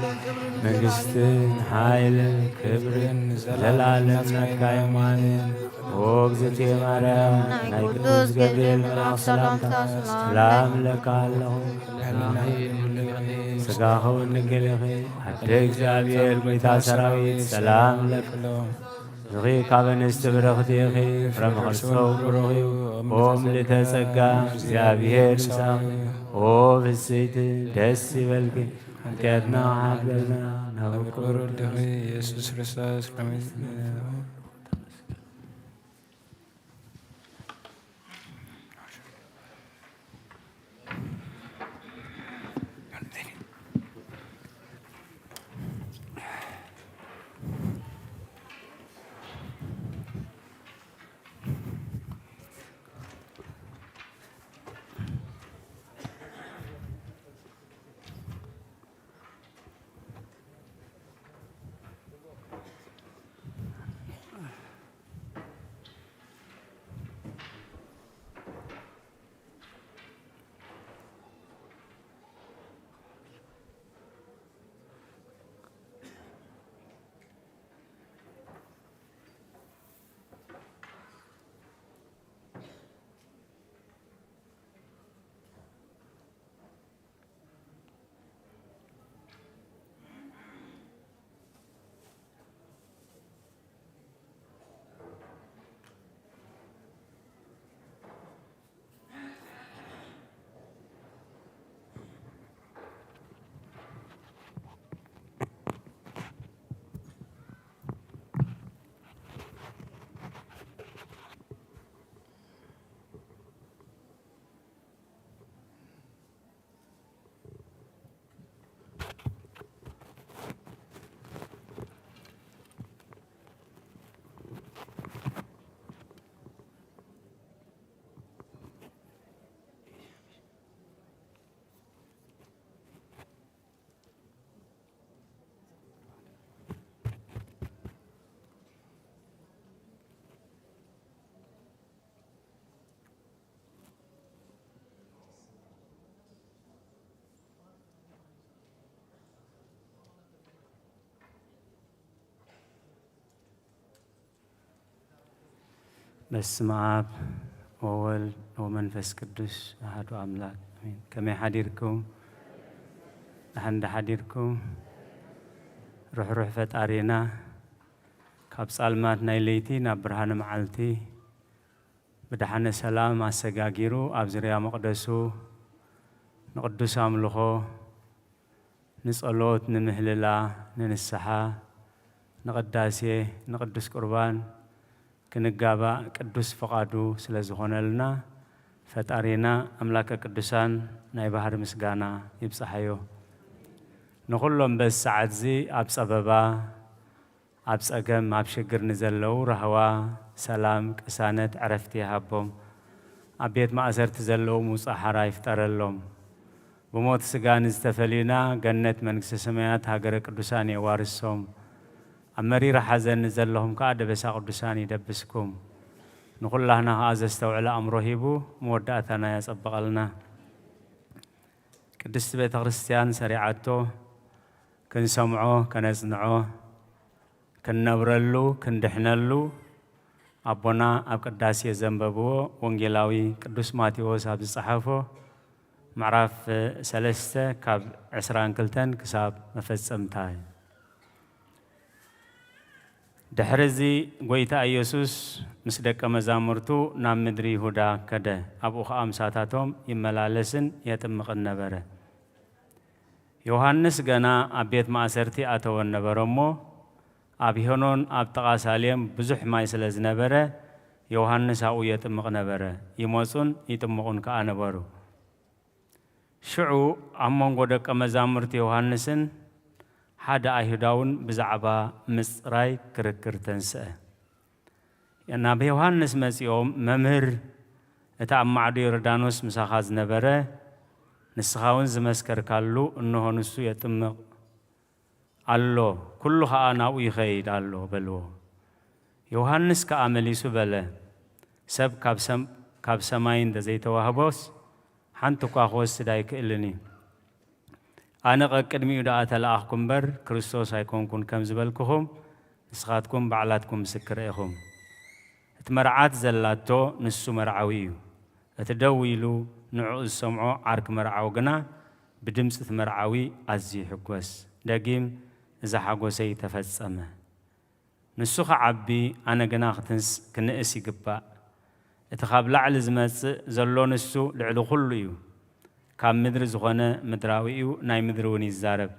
መንግስትን ሓይልን ክብርን ዘላለም ናትካ እዩ። ኣሜን። ኦ እግዝእትየ ማርያም፣ ናይ ቅዱስ ገብርኤል መልኣኽ ሰላምታ ሰላም እለካ ኣለኹ። ስጋኺ እውን ድንግል ኢኺ፣ ኣደ እግዚኣብሔር፣ ጎይታ ሰራዊት፣ ሰላም እለኪ። ንስኺ ካብ ኣንስቲ ብርኽቲ ኢኺ፣ ፍረ ከርስኪ ብሩኽ እዩ። ኦ ምልዕተ ጸጋ፣ እግዚኣብሔር ምሳኺ። ኦ ፍስሕቲ፣ ደስ ይበልኪ፣ ሓጢኣትና ሓብለልና፣ ናብ ክብር ወድኺ ኢየሱስ ክርስቶስ። በስመ አብ ወወልድ ወመንፈስ ቅዱስ አሐዱ አምላክ አሜን። ከመይ ሓዲርኩም? ደሓን ዶ ሓዲርኩም? ርሕሩሕ ፈጣሪና፣ ካብ ጻልማት ናይ ለይቲ ናብ ብርሃነ መዓልቲ ብደሓነ ሰላም ኣሰጋጊሩ፣ ኣብ ዙርያ መቕደሱ ንቕዱስ ኣምልኾ፣ ንጸሎት፣ ንምህልላ፣ ንንስሓ፣ ንቕዳሴ፣ ንቅዱስ ቁርባን ክንጋባእ ቅዱስ ፍቓዱ ስለ ዝኾነልና፣ ፈጣሪና ኣምላከ ቅዱሳን ናይ ባህሪ ምስጋና ይብጽሓዮ። ንኹሎም በዚ ሰዓት'ዚ ኣብ ጸበባ፣ ኣብ ጸገም፣ ኣብ ሽግር ንዘለዉ ራህዋ፣ ሰላም፣ ቅሳነት፣ ዕረፍቲ ይሃቦም። ኣብ ቤት ማእሰርቲ ዘለዉ ምውጻእ ሓራ ይፍጠረሎም። ብሞት ስጋ ንዝተፈልዩና ገነት መንግስተ ሰማያት ሃገረ ቅዱሳን የዋርሶም። ኣብ መሪር ሓዘን ንዘለኹም ከኣ ደበሳ ቅዱሳን ይደብስኩም። ንኹላህና ከኣ ዘስተውዕል ኣእምሮ ሂቡ መወዳእታና ያጸብቐልና። ቅድስቲ ቤተ ክርስቲያን ሰሪዓቶ ክንሰምዖ፣ ከነጽንዖ፣ ክንነብረሉ፣ ክንድሕነሉ ኣቦና ኣብ ቅዳሴ ዘንበብዎ ወንጌላዊ ቅዱስ ማቴዎስ ኣብ ዝጸሓፎ ምዕራፍ ሰለስተ ካብ ዕስራን ክልተን ክሳብ መፈጸምታ እዩ። ድሕርዚ ጐይታ ኢየሱስ ምስ ደቀ መዛሙርቱ ናብ ምድሪ ይሁዳ ከደ። ኣብኡ ኸኣ ምሳታቶም ይመላለስን የጥምቕን ነበረ። ዮሃንስ ገና ኣብ ቤት ማእሰርቲ ኣተወ ነበረ እሞ፣ ኣብ ሄኖን ኣብ ጥቓ ሳሌም ብዙሕ ማይ ስለ ዝነበረ፣ ዮሃንስ ኣብኡ የጥምቕ ነበረ። ይመጹን ይጥምቑን ከኣ ነበሩ። ሽዑ ኣብ መንጎ ደቀ መዛሙርቲ ዮሃንስን ሓደ ኣይሁዳውን ብዛዕባ ምጽራይ ክርክር ተንስአ። ናብ ዮሃንስ መጺኦም፣ "መምህር፣ እቲ ኣብ ማዕዶ ዮርዳኖስ ምሳኻ ዝነበረ፣ ንስኻ እውን ዝመስከርካሉ፣ እንሆ ንሱ የጥምቕ ኣሎ፣ ኩሉ ኸኣ ናብኡ ይኸይድ ኣሎ" በልዎ። ዮሃንስ ከኣ መሊሱ በለ፣ "ሰብ ካብ ሰም-፣ ካብ ሰማይ እንተ ዘይተዋህቦስ፣ ሓንቲ እኳ ክወስድ ኣይክእልን እዩ። ኣነ ቀቅድሚኡ ደኣ ተለኣኽኩ እምበር፣ ክርስቶስ ኣይኮንኩን ከም ዝበልኩኹም፣ ንስኻትኩም ባዕላትኩም ምስክር ኢኹም። እቲ መርዓት ዘላቶ ንሱ መርዓዊ እዩ። እቲ ደው ኢሉ ንዕኡ ዝሰምዖ ዓርኪ መርዓዊ ግና፣ ብድምጺ እቲ መርዓዊ ኣዝዩ ይሕጎስ። ደጊም፣ እዛ ሓጎሰይ ተፈጸመ። ንሱ ኽዓቢ፣ ኣነ ግና ክትንስ-፣ ክንእስ ይግባእ። እቲ ካብ ላዕሊ ዝመጽእ ዘሎ ንሱ ልዕሊ ኹሉ እዩ። ካብ ምድሪ ዝኾነ ምድራዊ እዩ፣ ናይ ምድሪ እውን ይዛረብ።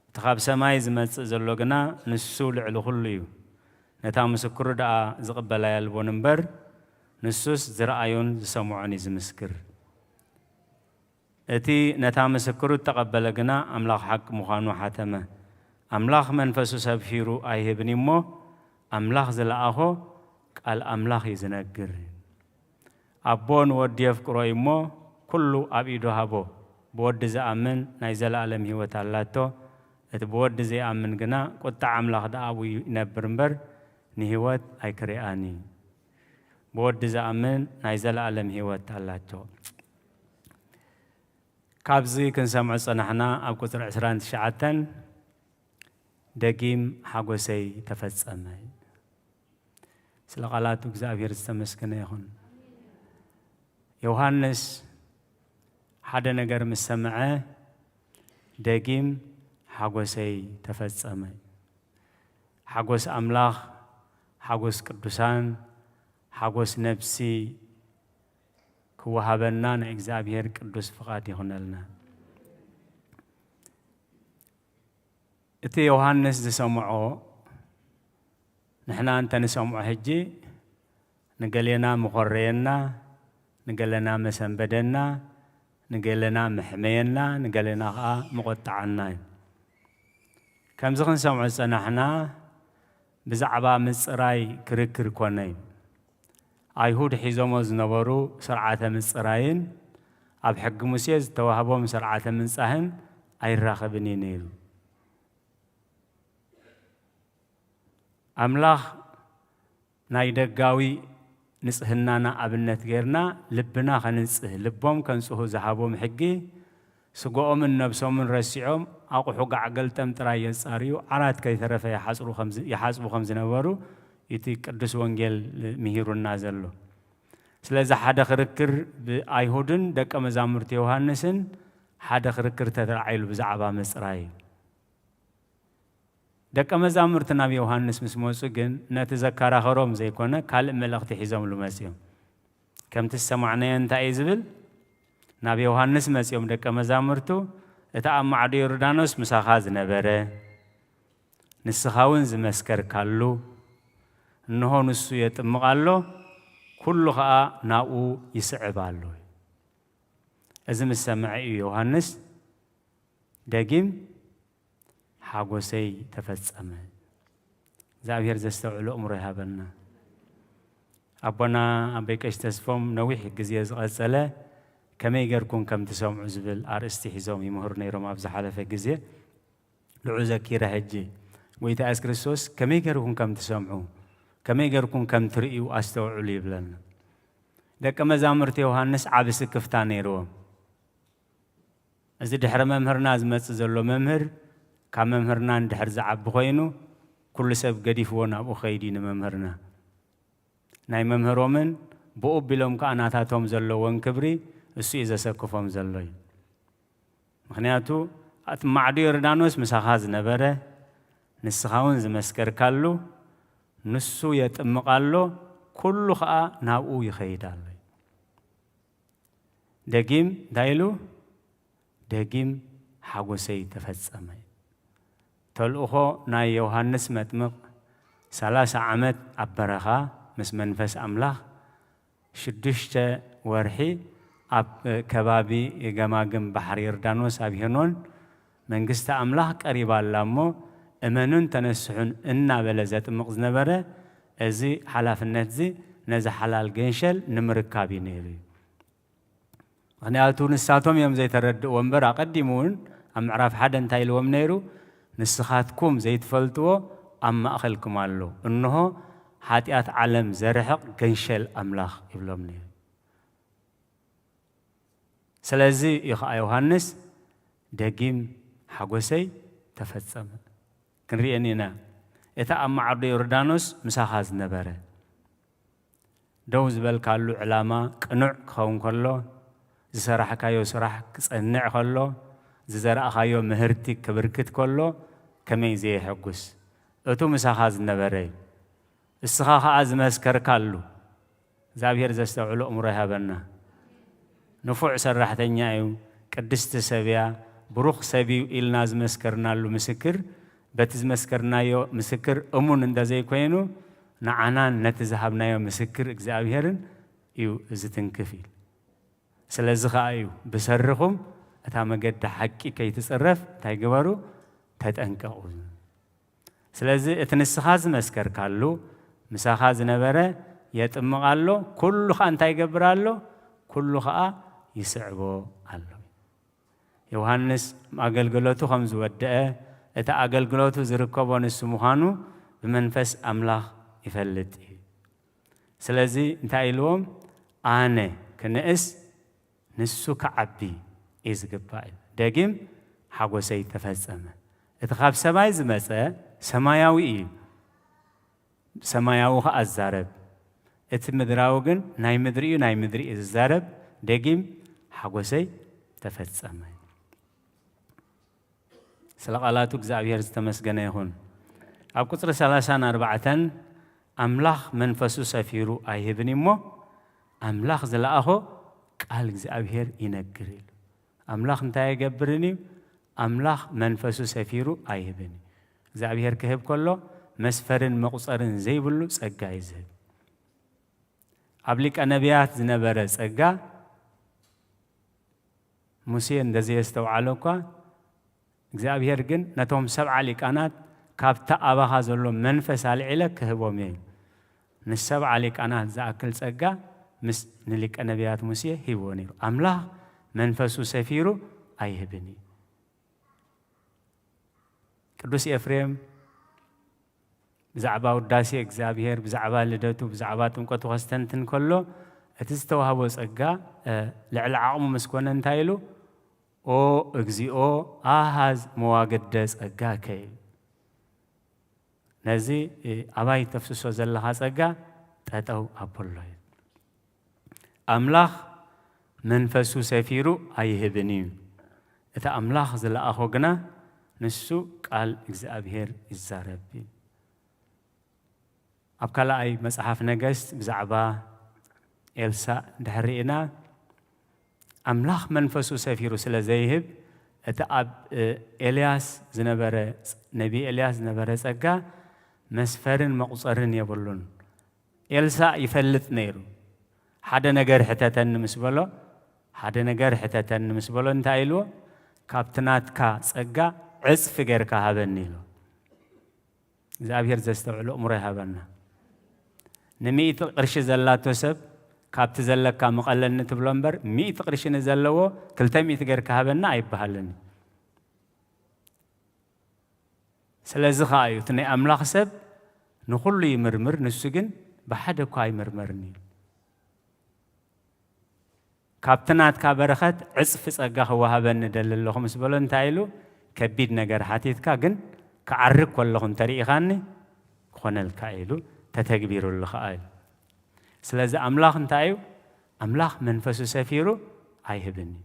እቲ ካብ ሰማይ ዝመጽእ ዘሎ ግና ንሱ ልዕሊ ኹሉ እዩ። ነታ ምስክሩ ደኣ ዝቕበላ የልቦን እምበር፣ ንሱስ ዝረኣዮን ዝሰምዖን እዩ ዝምስክር። እቲ ነታ ምስክሩ እተቐበለ ግና ኣምላኽ ሓቂ ምዃኑ ሓተመ። ኣምላኽ መንፈሱ ሰብ ፊሩ ኣይህብን እዩ እሞ፣ ኣምላኽ ዝለኣኾ ቃል ኣምላኽ እዩ ዝነግር። ኣቦ ንወዲ የፍቅሮ እዩ እሞ፣ ኩሉ ኣብ ኢዱ ሃቦ። ብወዲ ዝኣምን ናይ ዘለኣለም ህይወት ኣላቶ። እቲ ብወዲ ዘይኣምን ግና ቁጥዓ ኣምላኽ ደኣ ኣብኡ ይነብር እምበር፣ ንህይወት ኣይክሪኣን እዩ። ብወዲ ዝኣምን ናይ ዘለኣለም ህይወት ኣላቶ። ካብዚ ክንሰምዖ ዝጸናሕና ኣብ ቁጽሪ ዕስራን ትሽዓተን፣ "ደጊም ሓጎሰይ ተፈጸመ"። ስለ ቃላቱ እግዚኣብሔር ዝተመስገነ ይኹን። ዮሃንስ ሓደ ነገር ምስ ሰምዐ፣ "ደጊም ሓጎሰይ ተፈጸመ"። ሓጎስ ኣምላኽ፣ ሓጎስ ቅዱሳን፣ ሓጎስ ነፍሲ ክወሃበና ናይ እግዚኣብሔር ቅዱስ ፍቓድ ይኹነልና። እቲ ዮሃንስ ዝሰምዖ፣ ንሕና እንተ ንሰምዖ ሕጂ፣ ንገሌና ምኾረየና፣ ንገሌና መሰንበደና፣ ንገሌና መሕመየና፣ ንገሌና ኸኣ ምቖጠዓና እዩ። ከምዚ ክንሰምዖ ዝጸናሕና፣ ብዛዕባ ምጽራይ ክርክር ኮነ እዩ። ኣይሁድ ሒዞሞ ዝነበሩ ስርዓተ ምጽራይን ኣብ ሕጊ ሙሴ ዝተዋህቦም ስርዓተ ምንጻህን ኣይራኸብን እዩ ነይሩ። ኣምላኽ ናይ ደጋዊ ንጽህናና ኣብነት ጌርና ልብና ከንጽህ፣ ልቦም ከንጽሁ ዝሃቦም ሕጊ፣ ስጋኦምን ነብሶምን ረሲዖም ኣቑሑ ጋዕ ገልጠም ጥራይ የጻርዩ፣ ዓራት ከይተረፈ ይሓጽሩ ከም ዝ-፣ ይሓጽቡ ከም ዝነበሩ እቲ ቅዱስ ወንጌል ምሂሩና ዘሎ። ስለዚ ሓደ ክርክር ብኣይሁድን ደቀ መዛሙርቲ ዮሃንስን ሓደ ክርክር ተተራዒሉ ብዛዕባ ምጽራይ እዩ። ደቀ መዛሙርቲ ናብ ዮሃንስ ምስ መጹ ግን፣ ነቲ ዘከራኸሮም ዘይኮነ፣ ካልእ መልእኽቲ ሒዞምሉ መጺኦም። ከምቲ ዝሰማዕናዮ እንታይ እዩ ዝብል? ናብ ዮሃንስ መጺኦም ደቀ መዛሙርቱ፣ "እቲ ኣብ ማዕዶ ዮርዳኖስ ምሳኻ ዝነበረ፣ ንስኻ እውን ዝመስከርካሉ፣ እንሆ ንሱ የጥምቕ ኣሎ፣ ኩሉ ኸኣ ናብኡ ይስዕብ ኣሎ." እዚ ምስ ሰምዐ እዩ ዮሃንስ ደጊም ሓጎሰይ ተፈጸመ። እግዚኣብሔር ዘስተውዕሎ እምሮ ይሃበና። ኣቦና ኣቦይ ቀሺ ተስፎም ነዊሕ ግዜ ዝቐጸለ ከመይ ጌርኩም ከም ትሰምዑ ዝብል ኣርእስቲ ሒዞም ይምህሩ ነይሮም ኣብ ዝሓለፈ ግዜ። ንዑ ዘኪረ ሕጂ፣ ጎይታ የሱስ ክርስቶስ ከመይ ጌርኩም ከም ትሰምዑ፣ ከመይ ጌርኩም ከም ትርእዩ ኣስተውዕሉ ይብለና። ደቀ መዛሙርቲ ዮሃንስ ዓቢ ስክፍታ ነይርዎም። እዚ ድሕሪ መምህርና ዝመጽእ ዘሎ መምህር፣ ካብ መምህርና እንድሕር ዝዓቢ ኮይኑ፣ ኩሉ ሰብ ገዲፍዎ ናብኡ ኸይድ እዩ ንመምህርና። ናይ መምህሮምን ብኡ ኣቢሎም ከኣ ናታቶም ዘለዎን ክብሪ እሱ እዩ ዘሰክፎም ዘሎ እዩ። ምኽንያቱ፣ እቲ ማዕዶ ዮርዳኖስ ምሳኻ ዝነበረ፣ ንስኻ እውን ዝመስከርካሉ፣ ንሱ የጥምቕ ኣሎ፣ ኩሉ ኸኣ ናብኡ ይኸይድ ኣሎ። ደጊም እንታይ ኢሉ? ደጊም ሓጎሰይ ተፈጸመ። ተልእኾ ናይ ዮሃንስ መጥምቕ፣ ሰላሳ ዓመት ኣብ በረኻ ምስ መንፈስ ኣምላኽ፣ ሽዱሽተ ወርሒ ኣብ ከባቢ ገማግም ባሕሪ ዮርዳኖስ ኣብ ሄኖን፣ መንግስቲ ኣምላኽ ቀሪባ ኣላ እሞ እመኑን ተነስሑን እናበለ ዘጥምቕ ዝነበረ፣ እዚ ሓላፍነትዚ ነዚ ሓላል ገንሸል ንምርካብ እዩ ነይሩ እዩ። ምኽንያቱ ንሳቶም እዮም ዘይተረድእዎ እምበር፣ ኣቐዲሙ እውን ኣብ ምዕራፍ ሓደ እንታይ ኢልዎም ነይሩ? ንስኻትኩም ዘይትፈልጥዎ ኣብ ማእኸልኩም ኣሎ፣ እንሆ ሓጢኣት ዓለም ዘርሕቕ ገንሸል ኣምላኽ ይብሎም ነይሩ። ስለዚ እዩ ኸዓ ዮሃንስ ደጊም ሓጎሰይ ተፈጸመ። ክንርእየን ኢና። እቲ ኣብ ማዕዶ ዮርዳኖስ ምሳኻ ዝነበረ፣ ደው ዝበልካሉ ዕላማ ቅኑዕ ክኸውን ከሎ፣ ዝሰራሕካዮ ስራሕ ክጸንዕ ከሎ፣ ዝዘራእኻዮ ምህርቲ ክብርክት ከሎ፣ ከመይ ዘየሐጉስ! እቱ ምሳኻ ዝነበረ እዩ። እስኻ ኸኣ ዝመስከርካሉ። እግዚኣብሔር ዘስተውዕሎ እምሮ ይሃበና። ንፉዕ ሰራሕተኛ እዩ፣ ቅድስቲ ሰብ እያ፣ ብሩኽ ሰብ እዩ ኢልና ዝመስከርናሉ ምስክር፣ በቲ ዝመስከርናዮ ምስክር እሙን እንተዘይኮይኑ፣ ንዓናን ነቲ ዝሃብናዮ ምስክር እግዚኣብሔርን እዩ ዝትንክፍ ኢሉ። ስለዚ ኸኣ እዩ ብሰሪኹም እታ መገዲ ሓቂ ከይትጽረፍ እንታይ ግበሩ? ተጠንቀቑ። ስለዚ እቲ ንስኻ ዝመስከርካሉ ምሳኻ ዝነበረ የጥምቕ ኣሎ፣ ኩሉ ኸኣ እንታይ ይገብር ኣሎ? ኩሉ ኸኣ ይስዕቦ ኣሎ። ዮሃንስ ኣገልግሎቱ ከም ዝወደአ፣ እቲ ኣገልግሎቱ ዝርከቦ ንሱ ምዃኑ ብመንፈስ ኣምላኽ ይፈልጥ እዩ። ስለዚ እንታይ ኢልዎም? ኣነ ክንእስ ንሱ ክዓቢ እዩ ዝግባእ እዩ። ደጊም ሓጎሰይ ተፈጸመ። እቲ ካብ ሰማይ ዝመጸ ሰማያዊ እዩ። ሰማያዊ ኸኣ ዝዛረብ፣ እቲ ምድራዊ ግን ናይ ምድሪ እዩ፣ ናይ ምድሪ እዩ ዝዛረብ። ደጊም ሓጎሰይ ተፈጸመ። ስለ ቃላቱ እግዚኣብሔር ዝተመስገነ ይኹን። ኣብ ቁጽሪ ሰላሳን ኣርባዕተን ኣምላኽ መንፈሱ ሰፊሩ ኣይህብን እሞ ኣምላኽ ዝለኣኾ ቃል እግዚኣብሔር ይነግር ኢሉ። ኣምላኽ እንታይ ኣይገብርን እዩ? ኣምላኽ መንፈሱ ሰፊሩ ኣይህብን እዩ። እግዚኣብሔር ክህብ ከሎ መስፈርን መቑጸርን ዘይብሉ ጸጋ እዩ ዝህብ። ኣብ ሊቀ ነቢያት ዝነበረ ጸጋ ሙሴ እንደዘየስተውዓሎ እኳ እግዚኣብሔር ግን ነቶም ሰብዓ ሊቃናት ካብቲ ኣባኻ ዘሎ መንፈስ ኣልዒለ ክህቦም እየ። ንሰብዓ ሊቃናት ዝኣክል ጸጋ ምስ ንሊቀ ነቢያት ሙሴ ሂብዎ ነይሩ። ኣምላኽ መንፈሱ ሰፊሩ ኣይህብን እዩ። ቅዱስ ኤፍሬም ብዛዕባ ውዳሴ እግዚኣብሔር፣ ብዛዕባ ልደቱ፣ ብዛዕባ ጥምቀቱ ከስተንትን ከሎ እቲ ዝተዋህቦ ጸጋ፣ እ፣ ልዕሊ ዓቕሙ ምስ ኮነ እንታይ ኢሉ? "ኦ እግዚኦ ኣሃዝ መዋግደ ጸጋከ" ኢሉ። ነዚ፣ እ፣ ኣባይ ተፍስሶ ዘለኻ ጸጋ ጠጠው ኣበሎ እዩ። ኣምላኽ መንፈሱ ሰፊሩ ኣይህብን እዩ። እቲ ኣምላኽ ዝለኣኾ ግና ንሱ ቃል እግዚኣብሔር ይዛረብ እዩ። ኣብ ካልኣይ መጽሓፍ ነገስት ብዛዕባ ኤልሳእ እንድሕር ርኢና፣ ኣምላኽ መንፈሱ ሰፊሩ ስለ ዘይህብ፣ እቲ ኣብ፣ እ፣ ኤልያስ ዝነበረ፣ ነቢ ኤልያስ ዝነበረ ጸጋ መስፈርን መቑጸርን የብሉን። ኤልሳእ ይፈልጥ ነይሩ። ሓደ ነገር ሕተተኒ ምስ በሎ፣ ሓደ ነገር ሕተተኒ ምስ በሎ እንታይ ኢልዎ? "ካብቲ ናትካ ጸጋ ዕጽፊ ጌርካ ሃበኒ" ኢልዎ። እግዚኣብሔር ዘስተውዕሎ እምሮ ይሃበና። ንሚእቲ ቅርሺ ዘላቶ ሰብ ካብቲ ዘለካ ምቐለኒ ትብሎ እምበር፣ ሚእቲ ቅርሺ ንዘለዎ ክልተ ሚእቲ ጌርካ ሃበና ኣይበሃልን እዩ። ስለዚ ኸኣ እዩ እቲ ናይ ኣምላኽ ሰብ ንኹሉ ይምርምር፣ ንሱ ግን ብሓደ እኳ ኣይምርመርን እዩ። "ካብቲ ናትካ በረኸት ዕጽፊ ጸጋ ክወሃበኒ እደሊ ኣለኹ" ምስ በሎ እንታይ ኢሉ? "ከቢድ ነገር ሓቲትካ፣ ግን ክዓርግ ከለኹ እንተሪኢኻኒ ክኾነልካ" ኢሉ፣ ተተግቢሩሉ ኸኣ ኢሉ። ስለዚ ኣምላኽ እንታይ እዩ? ኣምላኽ መንፈሱ ሰፊሩ ኣይህብን እዩ።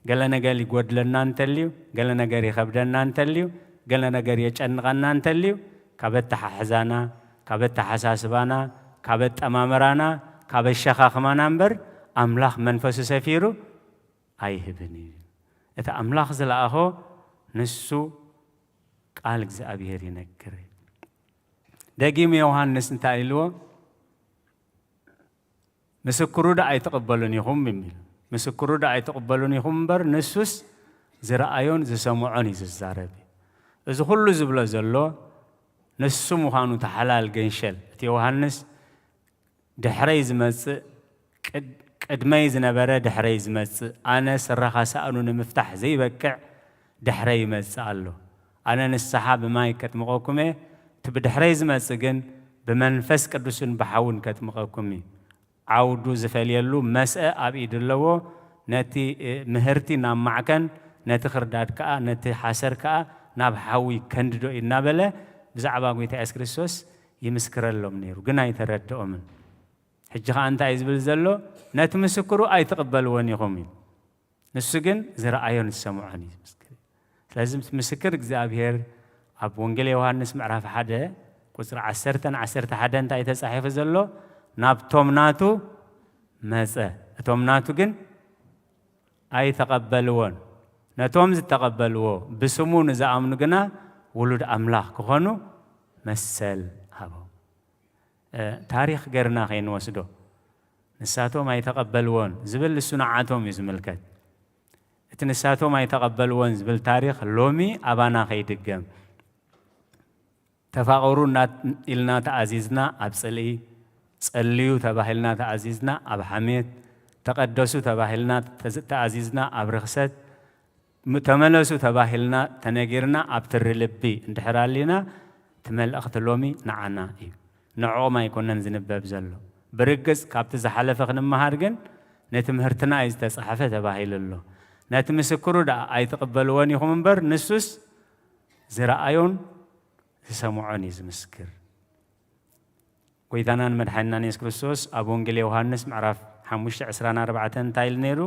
ገለ ነገር ይጎድለና እንተልዩ፣ ገለ ነገር ይኸብደና እንተልዩ፣ ገለ ነገር የጨንቐና እንተልዩ፣ ካብ ኣተሓሕዛና፣ ካብ ኣተሓሳስባና፣ ካብ ኣጠማምራና፣ ካብ ኣሸኻኽማና እምበር ኣምላኽ መንፈሱ ሰፊሩ ኣይህብን እዩ። እቲ ኣምላኽ ዝለኣኾ ንሱ ቃል እግዚኣብሔር ይነግር። ደጊሙ ዮሃንስ እንታይ ኢልዎ? "ምስክሩ ደኣ ኣይትቕበሉን ኢኹም" የሚል፣ "ምስክሩ ደኣ ኣይትቕበሉን ኢኹም እምበር ንሱስ ዝረኣዮን ዝሰምዖን እዩ ዝዛረብ። እዚ ኩሉ ዝብሎ ዘሎ ንሱ ምዃኑ ተሓላል ገንሸል። እቲ ዮሃንስ ድሕረይ ዝመጽእ፣ ቅድ-፣ ቅድመይ ዝነበረ ድሕረይ ዝመጽእ፣ ኣነ ስረኻ ሳእኑ ንምፍታሕ ዘይበቅዕ ድሕረይ ይመጽእ ኣሎ። ኣነ ንስሓ ብማይ ከጥምቐኩም እየ፣ እቲ ብድሕረይ ዝመጽእ ግን ብመንፈስ ቅዱስን ብሓውን ከጥምቐኩም እዩ። ዓውዱ ዝፈልየሉ መስአ ኣብ ኢዱ ኣለዎ። ነቲ፣ እ፣ ምህርቲ ናብ ማዕከን፣ ነቲ ክርዳድ ከኣ፣ ነቲ ሓሰር ከኣ ናብ ሓዊ ከንድዶ እዩ እናበለ ብዛዕባ ጐይታ የሱስ ክርስቶስ ይምስክረሎም ነይሩ። ግን ኣይተረድኦምን። ሕጂ ኸኣ እንታይ እዩ ዝብል ዘሎ? ነቲ ምስክሩ ኣይትቕበልዎን ኢኹም እዩ። ንሱ ግን ዝረኣዮን ዝሰምዖን እዩ ዝምስክር። ስለዚ ምስክር እግዚኣብሔር ኣብ ወንጌል ዮሃንስ ምዕራፍ ሓደ ቁጽሪ ዓሰርተ ን ዓሰርተ ሓደ እንታይ ተጻሒፉ ዘሎ? ናብቶም ናቱ መጸ፣ እቶም ናቱ ግን ኣይተቐበልዎን። ነቶም ዝተቐበልዎ ብስሙ ንዝኣምኑ ግና ውሉድ ኣምላኽ ክኾኑ መሰል ሃቦም። እ፣ ታሪኽ ገርና ከይንወስዶ፣ ንሳቶም ኣይተቐበልዎን ዝብል ንሱ ንዓቶም እዩ ዝምልከት። እቲ ንሳቶም ኣይተቐበልዎን ዝብል ታሪኽ ሎሚ ኣባና ከይድገም። ተፋቐሩ እና-፣ ኢልና ተኣዚዝና ኣብ ጽልኢ፣ ጸልዩ ተባሂልና ተኣዚዝና ኣብ ሓሜት፣ ተቐደሱ ተባሂልና ተዝ-፣ ተኣዚዝና ኣብ ርኽሰት፣ ም-፣ ተመለሱ ተባሂልና ተነጊርና ኣብ ትሪ ልቢ እንድሕር ኣሊና፣ እቲ መልእኽቲ ሎሚ ንዓና እዩ። ንዕኦም ኣይኮነን ዝንበብ ዘሎ። ብርግጽ ካብቲ ዝሓለፈ ክንመሃር ግን ንትምህርትና እዩ ዝተጻሕፈ ተባሂሉ ኣሎ። ነቲ ምስክሩ ደኣ ኣይትቕበልዎን ኢኹም እምበር፣ ንሱስ ዝረኣዮን ዝሰምዖን እዩ ዝምስክር። ጐይታናን መድሓኒናን የሱስ ክርስቶስ ኣብ ወንጌል ዮሃንስ ምዕራፍ ሓሙሽተ ዕስራን ኣርባዕተን እንታይ ኢሉ ነይሩ?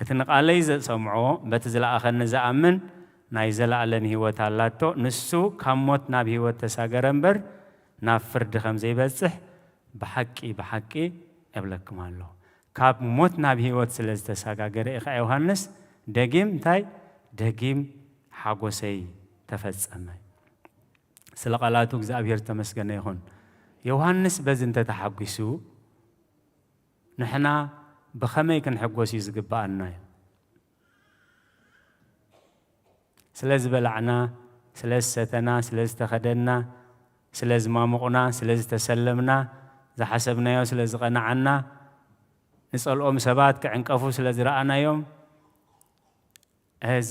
"እቲ ንቓለይ ዝሰምዖ፣ በቲ ዝለኣኸኒ ዝኣምን ናይ ዘለኣለም ህይወት ኣላቶ። ንሱ ካብ ሞት ናብ ህይወት ተሳገረ እምበር፣ ናብ ፍርዲ ከም ዘይበጽሕ ብሓቂ፣ ብሓቂ እብለኩም ኣለኹ።" ካብ ሞት ናብ ህይወት ስለ ዝተሰጋገረ ኢኻ ዮሃንስ፣ ደጊም እንታይ? ደጊም ሓጎሰይ ተፈጸመ። ስለ ቃላቱ እግዚኣብሔር ዝተመስገነ ይኹን። ዮሃንስ በዚ እንተተሓጒሱ፣ ንሕና ብኸመይ ክንሕጎስ እዩ ዝግብኣና እዩ? ስለ ዝበላዕና፣ ስለ ዝሰተና፣ ስለ ዝተኸደና፣ ስለ ዝማሙቕና፣ ስለ ዝተሰለምና፣ ዝሓሰብናዮ ስለ ዝቐናዓና፣ ንጸልኦም ሰባት ክዕንቀፉ ስለ ዝረኣናዮም፣ እዚ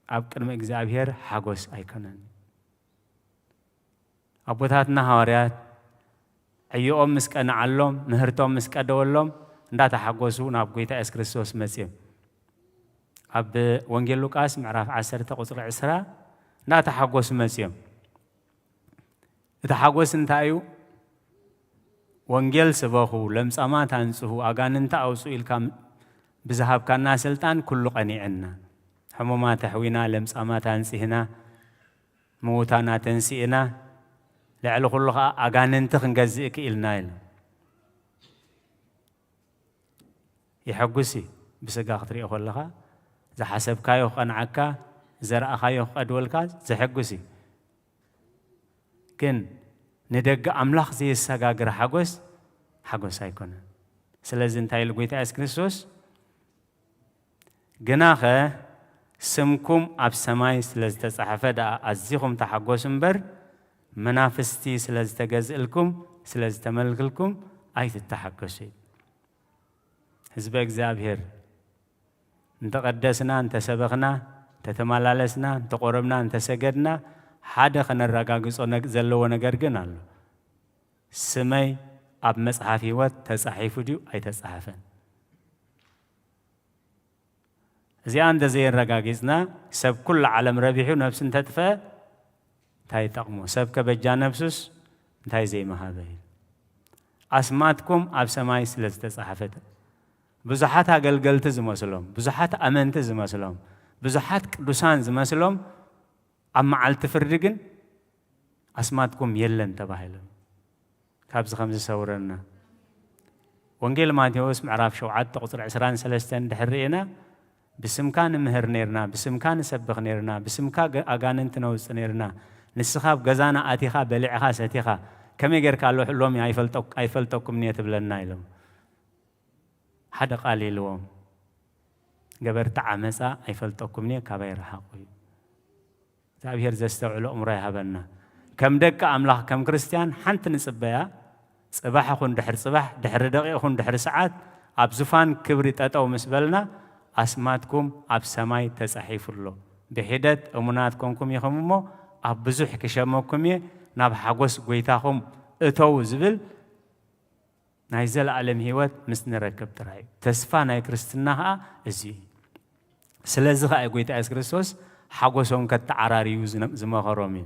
ኣብ ቅድሚ እግዚኣብሔር ሓጎስ ኣይኮነን። ኣቦታትና ሃዋርያት ዕዮኦም ምስ ቀንዓሎም፣ ምህርቶም ምስ ቀደወሎም፣ እንዳተሓጎሱ ናብ ጐይታ የሱስ ክርስቶስ መጺኦም። ኣብ ወንጌል ሉቃስ ምዕራፍ ዓሰርተ ቁጽሪ ዕስራ እንዳተሓጎሱ መጺኦም። እቲ ሓጎስ እንታይ እዩ? "ወንጌል ስበኹ፣ ለምጻማት ኣንጽሁ፣ ኣጋንንቲ ኣውጽኡ" ኢልካ ብዝሃብካና ስልጣን ኩሉ ቀኒዕና። ሕሙማት ኣሕዊና፣ ለምጻማት ኣንጺህና፣ ምዉታን ኣተንሲእና፣ ልዕሊ ኩሉ ኸኣ ኣጋንንቲ ክንገዝእ ክኢልና ኢሉ። የሐጉስ እዩ። ብስጋ ክትሪኦ ከለኻ ዝሓሰብካዮ ክቐንዓካ፣ ዝዘራእኻዮ ክቐድወልካ ዘሐጉስ እዩ። ግን ንደገ ኣምላኽ ዘየሰጋግር ሓጎስ፣ ሓጎስ ኣይኮነን። ስለዚ እንታይ ኢሉ ጐይታ የሱስ ክርስቶስ? "ግናኸ ስምኩም ኣብ ሰማይ ስለ ዝተጻሕፈ ደኣ ኣዚኹም ተሓጎሱ እምበር፣ መናፍስቲ ስለ ዝተገዝእልኩም፣ ስለ ዝተመልክልኩም ኣይትተሓገሱ" እዩ። ህዝበ እግዚኣብሔር፣ እንተቐደስና፣ እንተሰበኽና፣ እንተተመላለስና፣ እንተቆረብና፣ እንተሰገድና፣ ሓደ ከነረጋግጾ ነግ-፣ ዘለዎ ነገር ግን ኣሎ። ስመይ ኣብ መጽሓፍ ህይወት ተጻሒፉ ድዩ ኣይተጻሓፈን? እዚኣ እንተ ዘየረጋጊጽና፣ ሰብ ኩሉ ዓለም ረቢሑ ነብሱ እንተጥፍአ እንታይ ይጠቕሞ? ሰብ ከበጃ ነብሱስ እንታይ ዘይመሃበ እዩ? ኣስማትኩም ኣብ ሰማይ ስለ ዝተጻሕፈት፣ ብዙሓት ኣገልገልቲ ዝመስሎም፣ ብዙሓት ኣመንቲ ዝመስሎም፣ ብዙሓት ቅዱሳን ዝመስሎም፣ ኣብ መዓልቲ ፍርዲ ግን ኣስማትኩም የለን ተባሂሉ። ካብዚ ከም ዝሰውረና። ወንጌል ማቴዎስ ምዕራፍ ሸውዓተ ቁጽሪ ዕስራን ሰለስተን እንድሕር ርኢና፣ "ብስምካ ንምህር ኔርና፣ ብስምካ ንሰብኽ ኔርና፣ ብስምካ ገ-፣ ኣጋንንቲ ነውጽእ ኔርና፣ ንስኻ ኣብ ገዛና ኣቲኻ በሊዕኻ ሰቲኻ፣ ከመይ ጌርካ ኣሎ ሎሚ ኣይፈልጠኩ-፣ ኣይፈልጠኩምን እየ ትብለና?" ኢሎም ሓደ ቃል ኢልዎም። ገበርቲ ዓመፃ ኣይፈልጠኩምን እየ፣ ካባይ ርሓቑ እዩ። እግዚኣብሔር ዘስተውዕሎ እምሮ ይሃበና። ከም ደቂ ኣምላኽ፣ ከም ክርስትያን ሓንቲ ንጽበያ፣ ጽባሕ ይኹን ድሕሪ ጽባሕ፣ ድሕሪ ደቂቕ ይኹን ድሕሪ ሰዓት፣ ኣብ ዙፋን ክብሪ ጠጠው ምስ በልና፣ ኣስማትኩም ኣብ ሰማይ ተጻሒፉ ኣሎ። ብሒደት እሙናት ኮንኩም ኢኹም እሞ፣ ኣብ ብዙሕ ክሸመኩም እየ፣ ናብ ሓጎስ ጐይታኹም እተዉ ዝብል ናይ ዘለኣለም ህይወት ምስ ንረክብ ጥራይ እዩ። ተስፋ ናይ ክርስትና ኸኣ እዚ እዩ። ስለዚ ኸኣ እዩ ጐይታ የሱስ ክርስቶስ ሓጎሶም ከተዓራርዩ ዝነ-፣ ዝመኸሮም እዩ።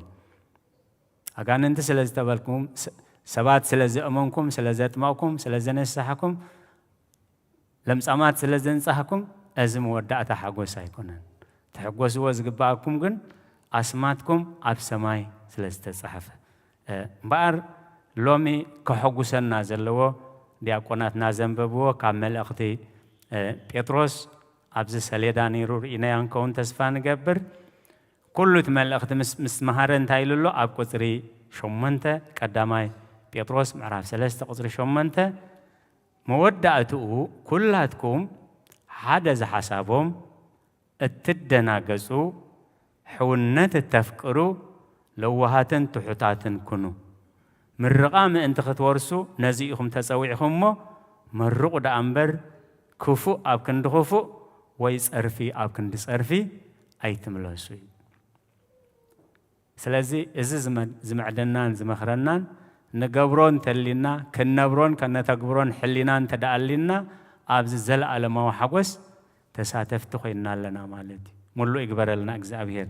ኣጋንንቲ ስለ ዝተበልኩም፣ ስ-፣ ሰባት ስለ ዘእመንኩም፣ ስለ ዘጥመቕኩም፣ ስለ ዘነሳሕኩም፣ ለምጻማት ስለ ዘንጻህኩም፣ እዚ መወዳእታ ሓጎስ ኣይኮነን። ትሕጎስዎ ዝግባኣኩም ግን ኣስማትኩም ኣብ ሰማይ ስለ ዝተጻሕፈ። እ፣ እምበኣር ሎሚ ከሐጉሰና ዘለዎ ዲያቆናትና ዘንበብዎ ካብ መልእኽቲ፣ እ፣ ጴጥሮስ ኣብዚ ሰሌዳ ነይሩ ርኢናዮ እንከውን ተስፋ ንገብር። ኩሉ እቲ መልእኽቲ ምስ፣ ምስ መሃረ እንታይ ኢሉ ኣሎ? ኣብ ቁጽሪ ሸሞንተ፣ ቀዳማይ ጴጥሮስ ምዕራፍ ሰለስተ ቁጽሪ ሸሞንተ፣ መወዳእትኡ ኩላትኩም ሓደ ዝሓሳቦም እትደናገጹ፣ ሕውነት እተፍቅሩ፣ ለዋሃትን ትሑታትን ኩኑ። ምርቓ ምእንቲ ክትወርሱ ነዚ ኢኹም ተጸዊዕኹም እሞ፣ መርቑ ደኣ እምበር፣ ክፉእ ኣብ ክንዲ ክፉእ፣ ወይ ጸርፊ ኣብ ክንዲ ጸርፊ ኣይትምለሱ እዩ። ስለዚ እዚ ዝመ-፣ ዝምዕደናን ዝመኽረናን፣ ንገብሮ እንተሊና፣ ክንነብሮን ከነተግብሮን ሕሊና እንተ ደኣ ኣሊና፣ ኣብዚ ዘለኣለማዊ ሓጎስ ተሳተፍቲ ኮይንና ኣለና ማለት እዩ። ሙሉእ ይግበረልና እግዚኣብሔር።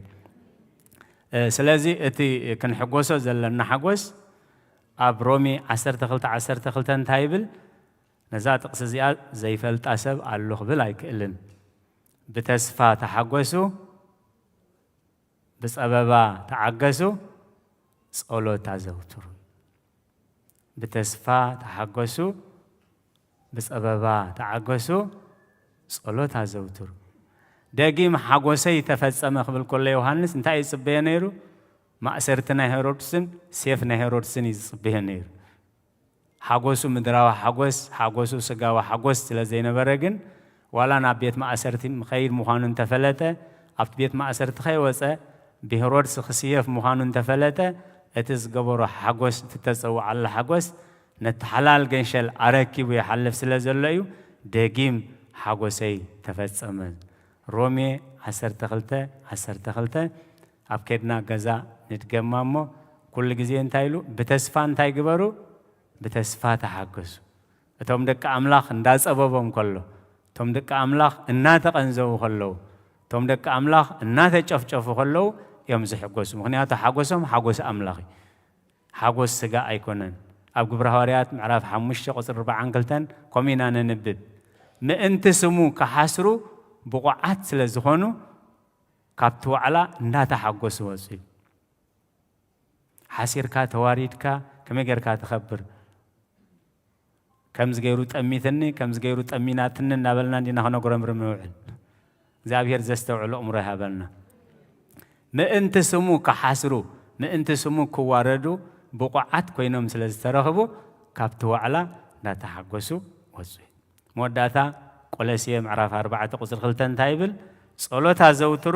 እ፣ ስለዚ እቲ ክንሕጎሶ ዘለና ሓጎስ ኣብ ሮሜ ዓሰርተ ክልተ ዓሰርተ ክልተ እንታይ ይብል? ነዛ ጥቕሲ እዚኣ ዘይፈልጣ ሰብ ኣሎ ክብል ኣይክእልን። "ብተስፋ ተሓጎሱ፣ ብጸበባ ተዓገሱ፣ ጸሎት ኣዘውትሩ።" ብተስፋ ተሓጎሱ፣ ብጸበባ ተዓገሱ፣ ጸሎት ኣዘውትሩ። ደጊም ሓጎሰይ ተፈጸመ ክብል ከሎ ዮሃንስ እንታይ እዩ ዝጽበዮ ነይሩ? ማእሰርቲ ናይ ሄሮድስን ሴፍ ናይ ሄሮድስን እዩ ዝጽበዮ ነይሩ። ሓጎሱ ምድራዊ ሓጎስ፣ ሓጎሱ ስጋዊ ሓጎስ ስለ ዘይነበረ ግን፣ ዋላ ናብ ቤት ማእሰርቲ ምኸይድ ምዃኑ እንተፈለጠ፣ ኣብቲ ቤት ማእሰርቲ ከይወጸ ብሄሮድስ ክስየፍ ምዃኑ እንተፈለጠ፣ እቲ ዝገበሮ ሓጎስ፣ እቲ ተጸውዓሉ ሓጎስ፣ ነቲ ሓላል ገንሸል ኣረኪቡ ይሓልፍ ስለ ዘሎ እዩ። ደጊም ሓጎሰይ ተፈጸመ። ሮሜ ዓሰርተ ክልተ ዓሰርተ ክልተ። ኣብ ከድና ገዛ ንድገማ እሞ፣ ኩሉ ግዜ እንታይ ኢሉ? ብተስፋ እንታይ ግበሩ? ብተስፋ ተሓገሱ። እቶም ደቂ ኣምላኽ እንዳጸበቦም ከሎ፣ እቶም ደቂ ኣምላኽ እናተቐንዘቡ ከለዉ፣ እቶም ደቂ ኣምላኽ እናተጨፍጨፉ ከለዉ እዮም ዝሕጎሱ። ምኽንያቱ ሓጎሶም ሓጎስ ኣምላኽ እዩ። ሓጎስ ስጋ ኣይኮነን። ኣብ ግብረ ሃዋርያት ምዕራፍ ሓሙሽተ ቁጽሪ ኣርባዓን ክልተን ከምኡ ኢና ነንብብ። ምእንቲ ስሙ ክሓስሩ ብቑዓት ስለ ዝኾኑ፣ ካብቲ ዋዕላ እንዳተሓጎሱ ወጹ እዩ። ሓሲርካ፣ ተዋሪድካ፣ ከመይ ጌርካ ትኸብር? ከምዚ ገይሩ ጠሚትኒ፣ ከምዚ ገይሩ ጠሚናትኒ እናበልና እንዲና ክነጉረምርም ንውዕል። እግዚኣብሔር ዘስተውዕሎ እምሮ ይሃበልና። ምእንቲ ስሙ ክሓስሩ፣ ምእንቲ ስሙ ክዋረዱ ብቑዓት ኮይኖም ስለ ዝተረኽቡ፣ ካብቲ ዋዕላ እንዳተሓጎሱ ወጹ። መወዳእታ ቆሎስየ ምዕራፍ ኣርባዕተ ቁጽሪ ክልተ እንታይ ይብል? "ጸሎት ኣዘውትሩ፣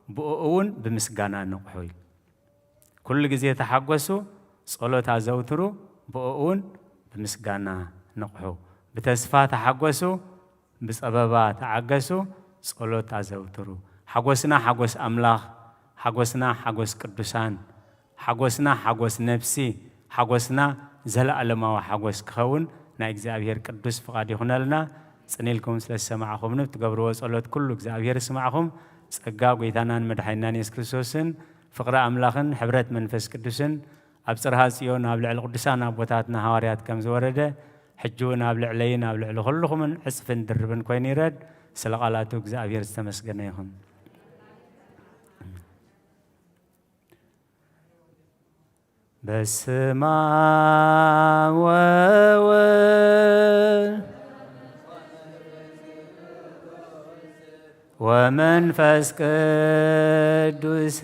ብእኡ እውን ብምስጋና ንቕሑ" ይብል። ኩሉ ግዜ ተሓጎሱ፣ ጸሎት ኣዘውትሩ፣ ብእኡ እውን ብምስጋና ንቕሑ። ብተስፋ ተሓጎሱ፣ ብጸበባ ተዓገሱ፣ ጸሎት ኣዘውትሩ። ሓጎስና ሓጎስ ኣምላኽ፣ ሓጎስና ሓጎስ ቅዱሳን፣ ሓጎስና ሓጎስ ነፍሲ፣ ሓጎስና ዘለኣለማዊ ሓጎስ ክኸውን ናይ እግዚኣብሔር ቅዱስ ፍቓድ ይኹነልና። ጽን ኢልኩም ስለ ዝሰማዕኹምኒ፣ ብትገብርዎ ጸሎት ኩሉ እግዚኣብሔር ይስማዕኹም። ጸጋ ጐይታናን መድሓኒናን የሱስ ክርስቶስን ፍቕሪ ኣምላኽን ሕብረት መንፈስ ቅዱስን ኣብ ጽርሃ ጽዮን ኣብ ልዕሊ ቅዱሳን ኣቦታትና ሃዋርያት ከም ዝወረደ፣ ሕጂ እውን ኣብ ልዕለይን ኣብ ልዕሊ ኩልኹምን ዕጽፍን ድርብን ኮይኑ ይረድ። ስለ ቃላቱ እግዚኣብሔር ዝተመስገነ ይኹን። በስመ አብ ወወልድ ወመንፈስ ቅዱስ።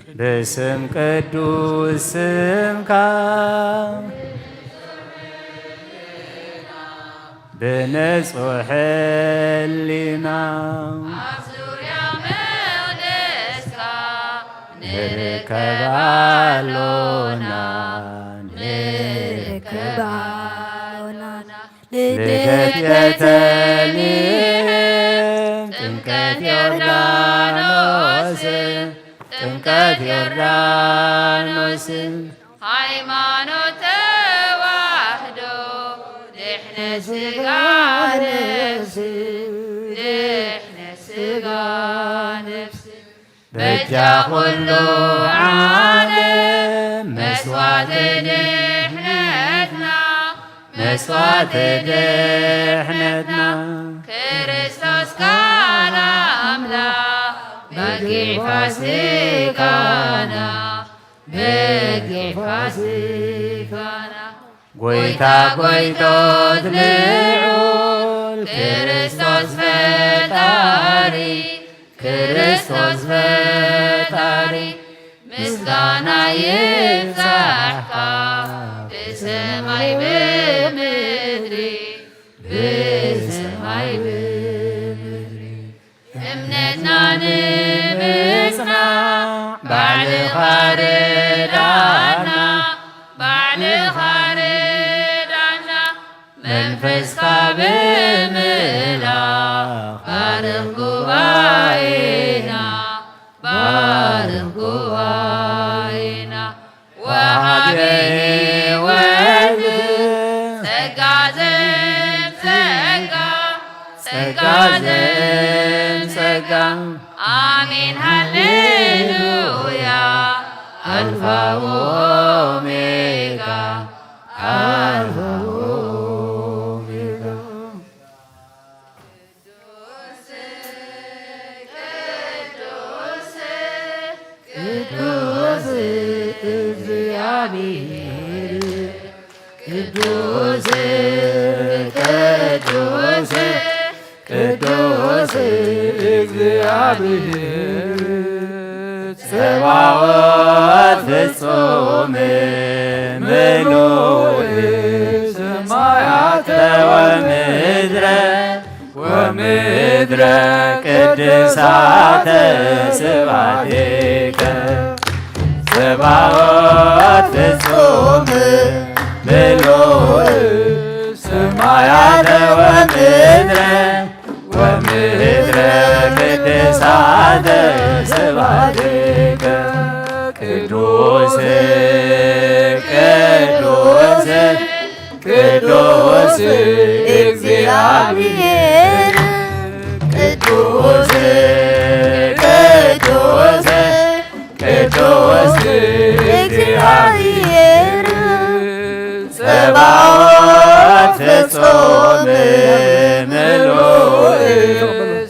ብስም ቅዱስ ስምካ ብንጹሕ ሕሊና ኣብ ዙርያ መቕደስካ ንርከብ ኣሎና፣ ንርከብ ኣሎና። ልደት ቤተልሔም፣ ጥምቀት ዮርዳኖስ፣ ጥምቀት ዮርዳኖስ። ሃይማኖት ተዋህዶ፣ ድሕነት ስጋ ነፍሲ፣ ድሕነት ስጋ ነፍሲ። በጃ ኩሉ ዓለም መስዋዕቲ ድሕነትና፣ መስዋዕቲ ድሕነትና። ክርስቶስ ቃል ኣምላኽ በጊዕ ፋሲካና፣ በጊዕ ፋሲካና። ጎይታ ጎይቶት ልዑል ክርስቶስ ፈጣሪ፣ ክርስቶስ ፈጣሪ። ምስጋና ይብዛሕካ ብሰማይ ብምድሪ፣ ብሰማይ ብምድሪ። እምነትና ንምጽናዕ ባዕልኻ ርዳና፣ ባዕልኻ ርዳና። መንፈስካ ብምልኣኽ ባርኽ ጉባኤና፣ ባርኽ ጉባኤና። ወሃበ ሕይወት ጸጋ ዘም ጸጋ፣ ጸጋ ዘም ጸጋ። ኣሜን ሃሌሉያ። ኣልፋ ወኦሜጋ፣ ኣልፋ ወኦሜጋ። ቅዱስ፣ ቅዱስ፣ ቅዱስ እግዚኣብሔር፣ ቅዱስ፣ ቅዱስ፣ ቅዱስ እግዚኣብሔር። ጸባኦት ፍጹም ምሉእ ሰማያተ ወምድረ ወምድረ ቅድሳተ ስብሐቲከ። ጸባኦት ፍጹም ምሉእ ሰማያተ ወምድረ ወምድረ ቅድሳተ ስብሐቲከ። ቅዱስ ቅዱስ ቅዱስ እግዚኣብሔር፣ ቅዱስ ቅዱስ ቅዱስ እግዚኣብሔር፣ ጸባኦት ፍጹም ምሉእ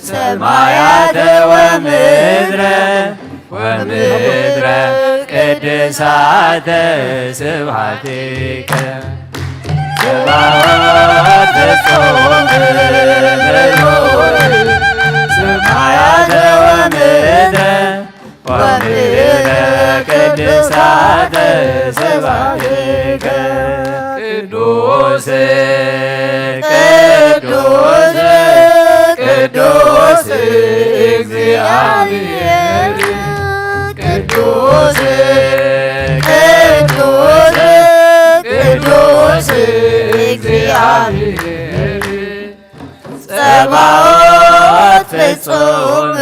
ሰማያተ ወምድረ ወምድረ ቅድሳተ ስብሐቲከ። ጸባኦት ፍጹም ምሉእ ሰማያተ ወምድረ ወምድረ ቅድሳተ ስብሐቲከ። ቅዱስ ቅዱስ ቅዱስ እግዚኣብሔር፣ ቅዱስ ቅዱስ ቅዱስ እግዚኣብሔር፣ ጸባኦት ፍጹም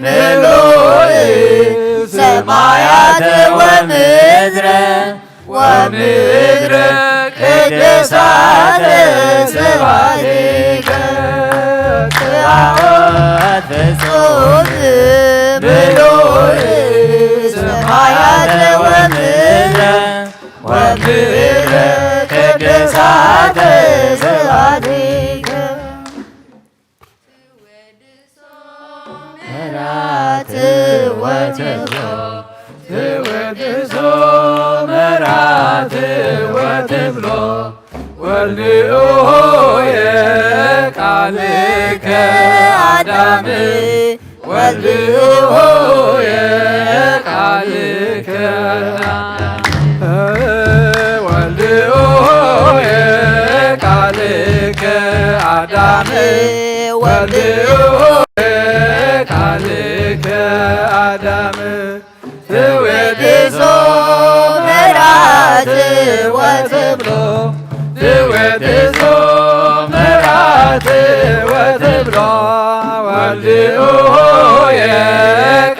ምሉእ ሰማያተ ወምድረ ወምድረ ቅድሳተ ስብሐቲከ። ጸባኦት ፍጹም ምሉእ ሰማያተ ወምድረ ወምድረ ቅድሳተ ስብሐቲከ። መራት ወትብሎ፣ ትወድሶ መራት ወትብሎ፣ ወልድዮ ሆየ ቃልከ አዳም፣ ወልድዮ ሆየ ቃልከ ወልድየ ቃልከ ኣዳም ወልድየ ቃልከ ኣዳም ትቤድሶ መራት ወትብሎ ትቤድሶ መራት ወትብሎ ወልድየ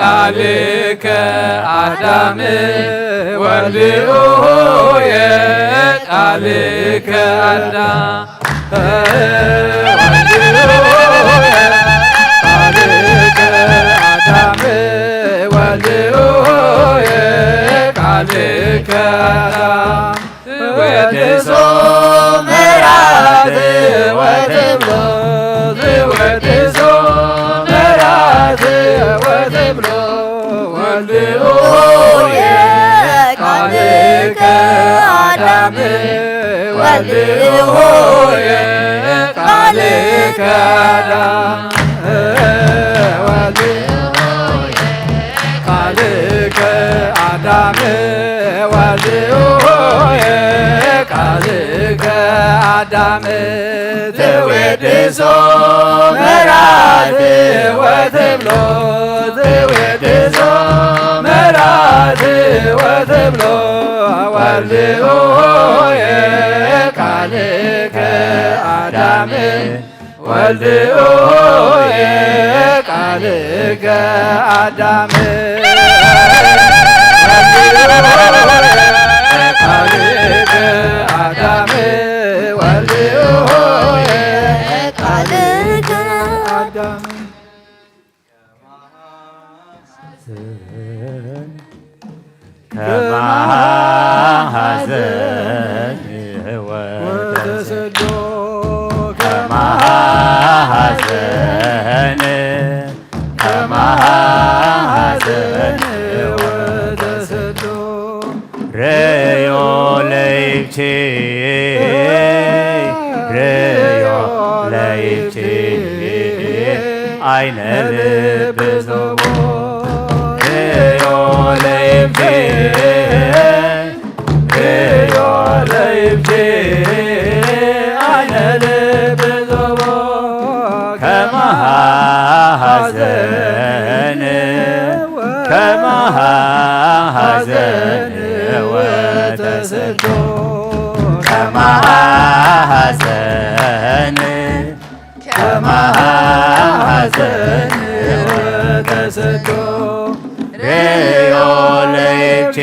ቃልከ ኣዳም ወልድየ ቃልከ ኣዳም ቃልከ ኣዳም ወልድየ ቃልከ ኣዳም ትቤድሶ መራት ወትብሎ ትቤድሶ መራት ወትብሎ ወልድየ ቃልከ ኣዳም ወልድየ ቃልከ ኣዳም ወልድየ ቃልከ ኣዳም ወልድየ ቃልከ ኣዳም ትቤድሶ መራት ወትብሎ ትቤድሶ መራት ወትብሎ ወልድየ ቃልከ ኣዳም ወልድየ ቃልከ ኣዳም ወልድየ ቃልከ ኣዳም ወልድየ ቃልከ ኣዳም ከማሃዘን ወተሰዶ ከማሃዘን ከማሃዘን ወተሰዶ ርእዮ ለይብቲ ርእዮ ለይብቲ ዓይነ ልብ ዞቦ ርእዮ ለይብቲ ርእዮ ለይብቲ ዓይነ ልብ ዞቦ ከማሃዘን ከማሃዘን ወተሰዶ ከማሃዘን ከማሃዘን ወተሰዶ ርእዮ ለይብቲ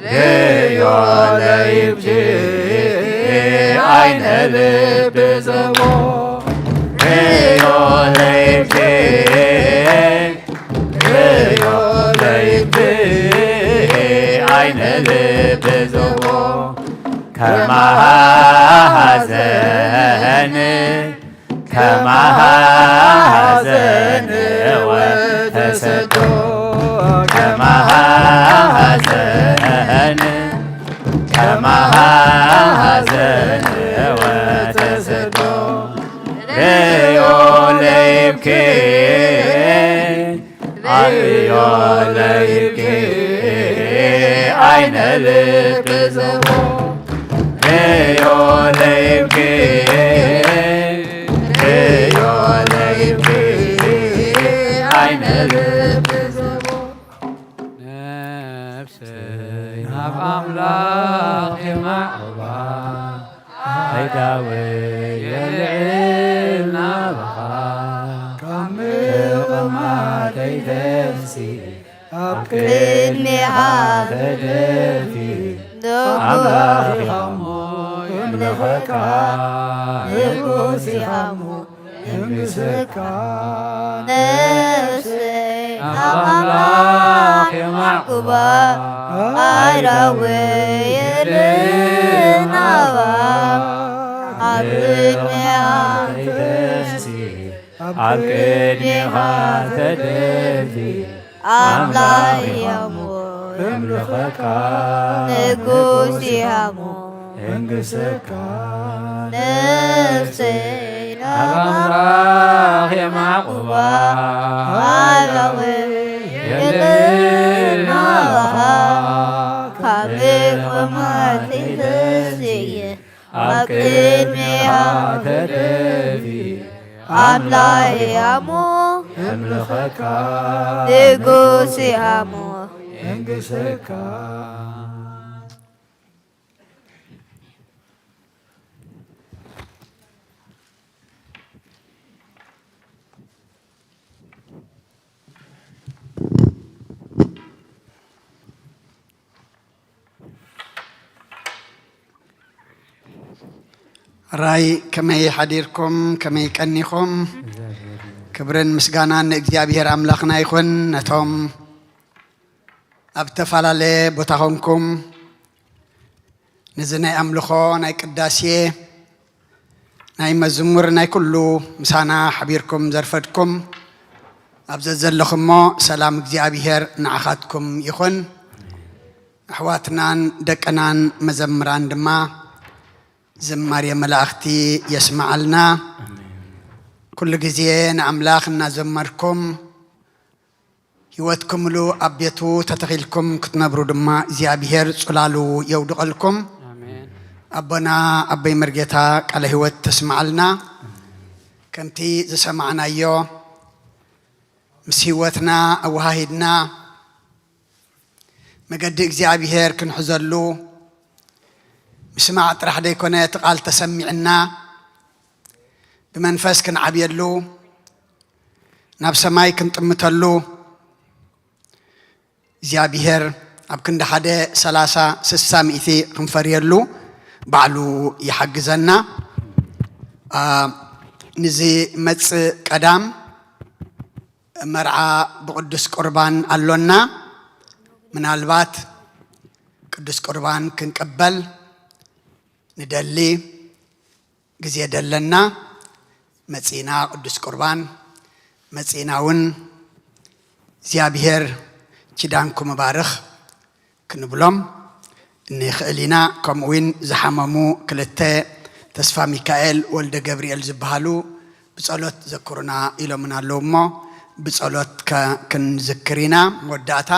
ርእዮ ለይብቲ ዓይነ ልብ ዘቦ ርእዮ ለይብቲ ርእዮ ለይብቲ ዓይነ ልብ ዘቦ ከማሃዘን ከማሃዘን ወተሰዶ ከማሃዘን ከማሃዘን ወተሰዶ ርእዮ ለይብኪ ርእዮ ለይብኪ ዓይነ ልብ ዘቦ ርእዮ ለይብኪ ርእዮ ለይብኪ ዓይነ ልብ ዘቦ ነፍሰይ ናብ ኣምላኽ የማዕቑባ ኣይዳወይ የልዕል ናባኻ ካብ ምቕማተይ ተንሲ ኣብ ቅድሜኻ ተደፊ ኣምላኽ ኢኻሞ የምልኸካ ንጉስ ኢኻሞ የንግሰካ ነፍሰይ ናብ ኣምላኽ የማዕቁባ ኣይዳወይ የልዕል ናባ ኣብ ቅድሜኻ ተንሲ ኣብ ቅድሜኻ ተደፊ ኣምላኽ ኢኻ እሞ የምልኸካ ንጉስ ኢኻ እሞ የንግሰካ ነፍሰይ ናብ ኣምላኽ የማዕቁባ ኣላወ ተደፊ ኣምላኽ ያሞ እምልኸካ ንጉስ ያሞ እንግሰካ። ራይ ከመይ ሓዲርኩም? ከመይ ቀኒኹም? ክብርን ምስጋናን ንእግዚኣብሔር ኣምላኽና ይኹን። ነቶም ኣብ ዝተፈላለየ ቦታ ኾንኩም ነዚ ናይ ኣምልኾ፣ ናይ ቅዳሴ፣ ናይ መዝሙር፣ ናይ ኩሉ ምሳና ሓቢርኩም ዘርፈድኩም ኣብ ዘዘለኹሞ ሰላም እግዚኣብሔር ንዓኻትኩም ይኹን። ኣሕዋትናን ደቅናን መዘምራን ድማ ዝማሬ መላእኽቲ የስምዓልና። ኩሉ ግዜ ንኣምላኽ እናዘመርኩም ህይወትኩም ምሉእ ኣብ ቤቱ ተተኺልኩም ክትነብሩ ድማ እግዚኣብሔር ጽላሉ የውድቐልኩም። ኣሜን። ኣቦና ኣቦይ መርጌታ ቃለ ህይወት ተስምዓልና። ከምቲ ዝሰማዕናዮ ምስ ህይወትና ኣወሃሂድና መገዲ እግዚኣብሔር ክንሕዘሉ ምስማዕ ጥራሕ ደይኮነ እቲ ቃል ተሰሚዕና ብመንፈስ ክንዓብየሉ ናብ ሰማይ ክንጥምተሉ እግዚኣብሔር ኣብ ክንዲ ሓደ ሰላሳ ስሳ ሚእቲ ክንፈርየሉ ባዕሉ ይሓግዘና። አ፣ ንዚ መጽእ ቀዳም መርዓ ብቅዱስ ቁርባን ኣሎና። ምናልባት ቅዱስ ቁርባን ክንቅበል ንደሊ ግዜ ደለና። መጺና ቅዱስ ቁርባን መጺና እውን እግዚኣብሔር ኪዳንኩም እባርኽ ክንብሎም እንኽእል ኢና። ከምኡ እውን ዝሓመሙ ክልተ ተስፋ ሚካኤል ወልደ ገብርኤል ዝበሃሉ ብጸሎት ዘክሩና ኢሎምና ኣለዉ እሞ ብጸሎት ከ-፣ ክንዝክር ኢና። መወዳእታ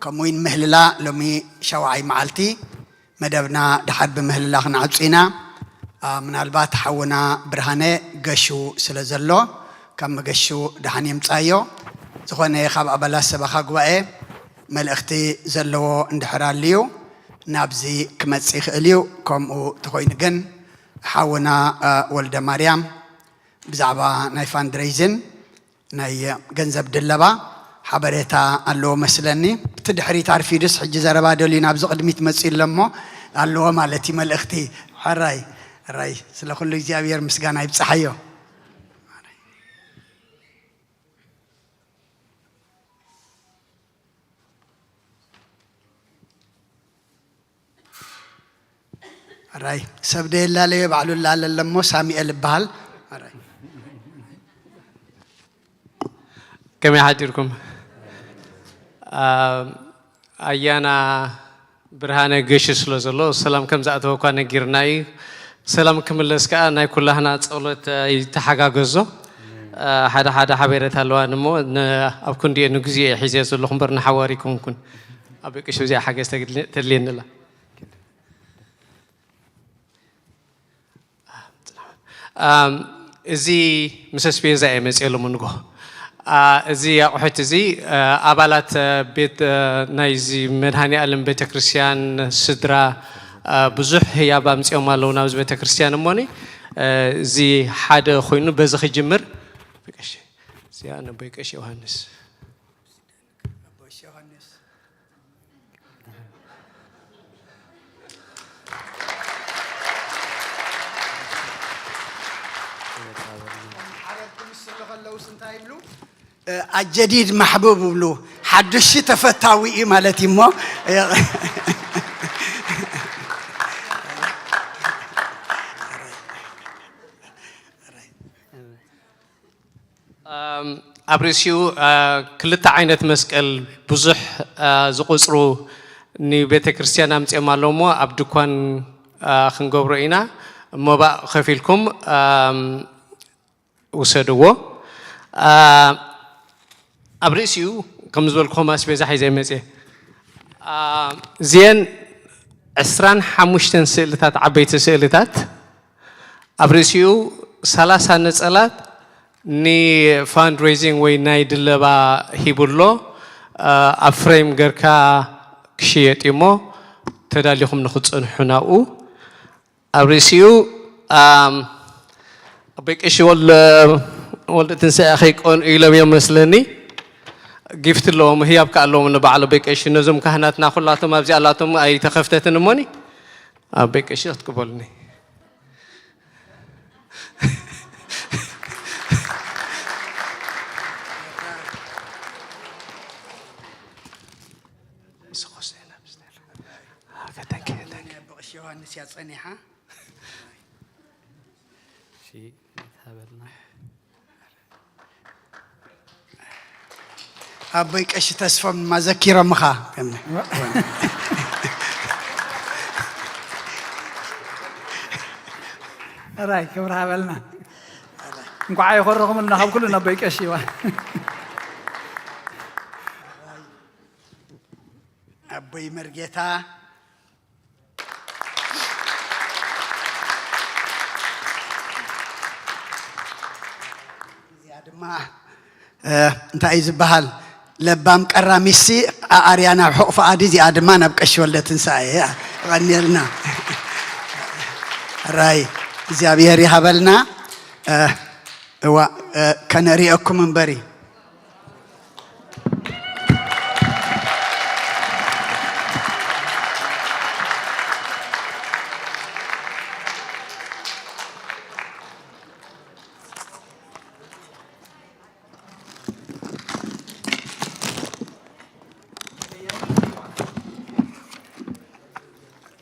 ከምኡ እውን ምህልላ ሎሚ ሻውዓይ መዓልቲ መደብና ድሓር ብምህልላ ክንዓጹ ኢና። አ፣ ምናልባት ሓውና ብርሃነ ገሹ ስለ ዘሎ ካብ መገሹ ደሓን የምጻዮ። ዝኾነ ካብ ኣባላት ሰበኻ ጉባኤ መልእኽቲ ዘለዎ እንድሕር ኣልዩ ናብዚ ክመጽእ ይኽእል እዩ። ከምኡ ተኾይኑ ግን ሓውና፣ አ፣ ወልደ ማርያም ብዛዕባ ናይ ፋንድሬይዝን ናይ ገንዘብ ድለባ ሓበሬታ ኣለዎ መስለኒ። እቲ ድሕሪት ኣርፊዱስ ሕጂ ዘረባ ደልዩ ናብዚ ቅድሚት መጺኡ ኣሎ እሞ ኣለዎ ማለት እዩ መልእኽቲ። ሕራይ፣ ሕራይ፣ ስለ ኩሉ እግዚኣብሔር ምስጋና ይብጽሓዮ። ኣራይ፣ ሰብ ዶ የላለዮ? ባዕሉ ላለለ እሞ ሳሙኤል እበሃል። ኣራይ። ከመይ ሓዲርኩም? አ፣ ኣያና ብርሃነ ገሹ ስለ ዘሎ ሰላም ከም ዝኣተወ እኳ ነጊርና እዩ። ሰላም ክምለስ ከኣ ናይ ኩላህና ጸሎት፣ አ፣ ይተሓጋገዞ። አ፣ ሓደ ሓደ ሓቤረታ ኣለዋኒ እሞ ን-፣ ኣብ ክንዲኡ ንግዚኡ እየ ሒዘ ዘለኹ እምበር ንሓዋር ይኮንኩን። ኣቦይ ቀሺ እዚኣ ሓገዝ ተግድል-፣ ተድልየኒ ኣላ። ኣም፣ እዚ ምስ ኣስቤዛ እየ መፅኤ ሎሚ ንጎ። አ፣ እዚ ኣቑሑት እዚ፣ አ፣ ኣባላት፣ አ፣ ቤት፣ አ፣ ናይዚ መድኃኔ ዓለም ቤተክርስትያን ስድራ፣ አ፣ ብዙሕ ህያብ ኣምፅኦም ኣለዉ ናብዚ ቤተክርስትያን እሞኒ፣ አ፣ እዚ ሓደ ኮይኑ በዚ ክጅምር። ቀሺ፣ እዚኣ ነቦይ ቀሺ ዮሃንስ። ኣቦይ ዮሃንስ። ዓረብ ክምስሉ ከለውስ እንታይ ይብሉ? እ፣ ኣጀዲድ ማሕቡብ ይብሉ። ሓዱሽ ተፈታዊ እዩ ማለት እዩ እሞ። ኣም፣ ኣብ ርእሲኡ፣ አ፣ ክልተ ዓይነት መስቀል ብዙሕ፣ አ፣ ዝቑጽሩ ንቤተ ክርስቲያን ኣምጺኦም ኣለዉ እሞ ኣብ ድኳን፣ አ፣ ክንገብሮ ኢና። መባእ ከፊልኩም፣ ኣም፣ ውሰድዎ። አ፣ ኣብ ርእሲኡ ከም ዝበልኩኹም ኣስቤዛ ሒዘ መጽየ። አ፣ እዚአን ዕስራን ሓሙሽተን ስእልታት፣ ዓበይቲ ስእልታት፣ ኣብ ርእሲኡ ሰላሳ ነጸላት ንፋንድሬዚንግ ወይ ናይ ድለባ ሂቡ ኣሎ። ኣብ ፍሬም ገርካ ክሽየጥ እዩ እሞ ተዳሊኹም ንኽትጸንሑ ናብኡ። ኣብ ርእሲኡ ኣቦይ ቀሺ ወልደ ትንሳኤ ከይቀንኡ ኢሎም እዮም መስለኒ። ጊፍት ኣለዎም፣ ህያብ ከ ኣለዎም ንበዓል ኣቦይ ቀሺ። ነዞም ካህናትና ኩላቶም ኣብዚኣ ኣላቶም ኣይተኸፍተትን እሞኒ ኣቦይ ቀሺ ክትቅበሉኒ። ብቕሽ ዮሃንስ እያ ጸኒሓ። እሺ፣ ሃበልና። ኣቦይ ቀሺ ተስፎም ድማ ዘኪሮምኻ። ራይ ክብሪ ሃበልና። እንኳዕ ኣይኾረኹምልና ካብ ኩሉ ኣቦይ ቀሺ። ኣቦይ መርጌታ። እዚኣ ድማ እንታይ እዩ ዝበሃል? ለባም ቀራሚሲ ኣኣርያ ናብ ሕቑፋ ኣዲ፣ እዚኣ ድማ ናብ ቀሺ ወልደ ትንሳኤ እያ። ቀኒልና። ራይ እግዚኣብሔር ይሃበልና። እዋ፣ ከነሪኦኩም እምበሪ።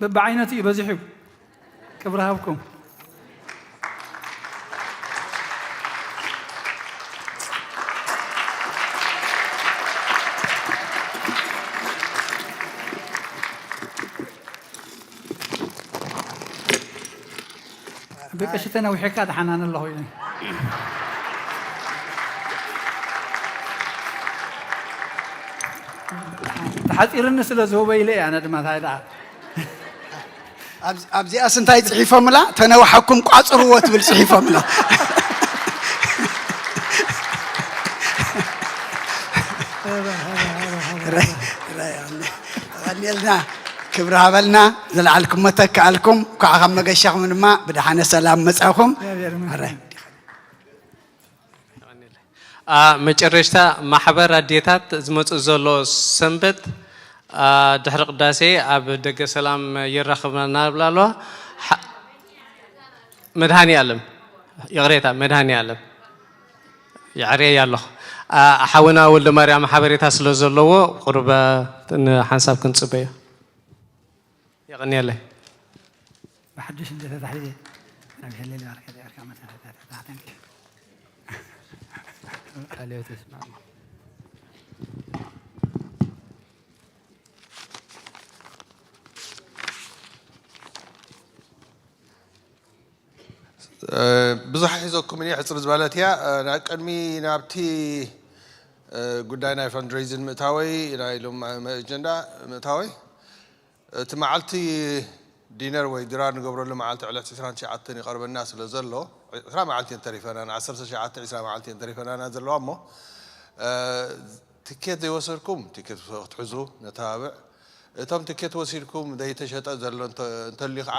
በብዓይነቱ እዩ በዚሑ። ክብሪ ሃብኩም። ብቀሽተ ነዊሕካ ደሓናን ኣለኹ ኢለ። ተሓፂርኒ ስለ ዝህቦ ኢለ እየ ኣነ ድማ እንታይ ደኣ። ኣብዚኣስ እንታይ ጽሒፎምላ? ተነዋሓኩም ቋጽርዎ ትብል ጽሒፎምላ። ተቐኒልና። ክብሪ ሃበልና። ዘለዓልኩም መተክኣልኩም። ኳዕ ካብ መገሻኹም ድማ ብደሓነ ሰላም መጻኹም። መጨረሽታ ማሕበር ኣዴታት ዝመጽእ ዘሎ ሰንበት ድሕሪ ቅዳሴ ኣብ ደገ ሰላም የራኽብና እናብላ ኣለዋ። መድሃኒ ኣለም ይቕሬታ፣ መድሃኒ ኣለም ይዕርየያ ኣለኹ። ሓውና ወልደ ማርያም ሓበሬታ ስለ ዘለዎ ቁርበ ንሓንሳብ ክንጽበዮ። የቐንየለይ። ብሓድሽ እንደ ተታሒዘ ናብ ሸለል ባርከ ዚኣርካ መሰረታት ተታሕተን። ቃለ ሕይወት የስማዕና። ብዙሕ ሒዘኩም እየ፣ ሕፅር ዝበለት እያ። ናብ ቅድሚ ናብቲ ጉዳይ ናይ ፈንድሬይዝን ምእታወይ፣ ናይ ሎም ኣጀንዳ ምእታወይ፣ እቲ መዓልቲ ዲነር ወይ ድራር ንገብረሉ መዓልቲ ዕለት ዕስራን ትሽዓተን ይቐርበና ስለ ዘሎ፣ ዕስራ መዓልቲ እየን ተሪፈናና፣ ዓሰርተ ትሽዓተ ዕስራ መዓልቲ እየን ተሪፈናና ዘለዋ እሞ፣ ትኬት ዘይወሰድኩም ትኬት ክትሕዙ ነተባብዕ። እቶም ትኬት ወሲድኩም ዘይተሸጠ ዘሎ እንተ-፣ እንተልዩ ከዓ፣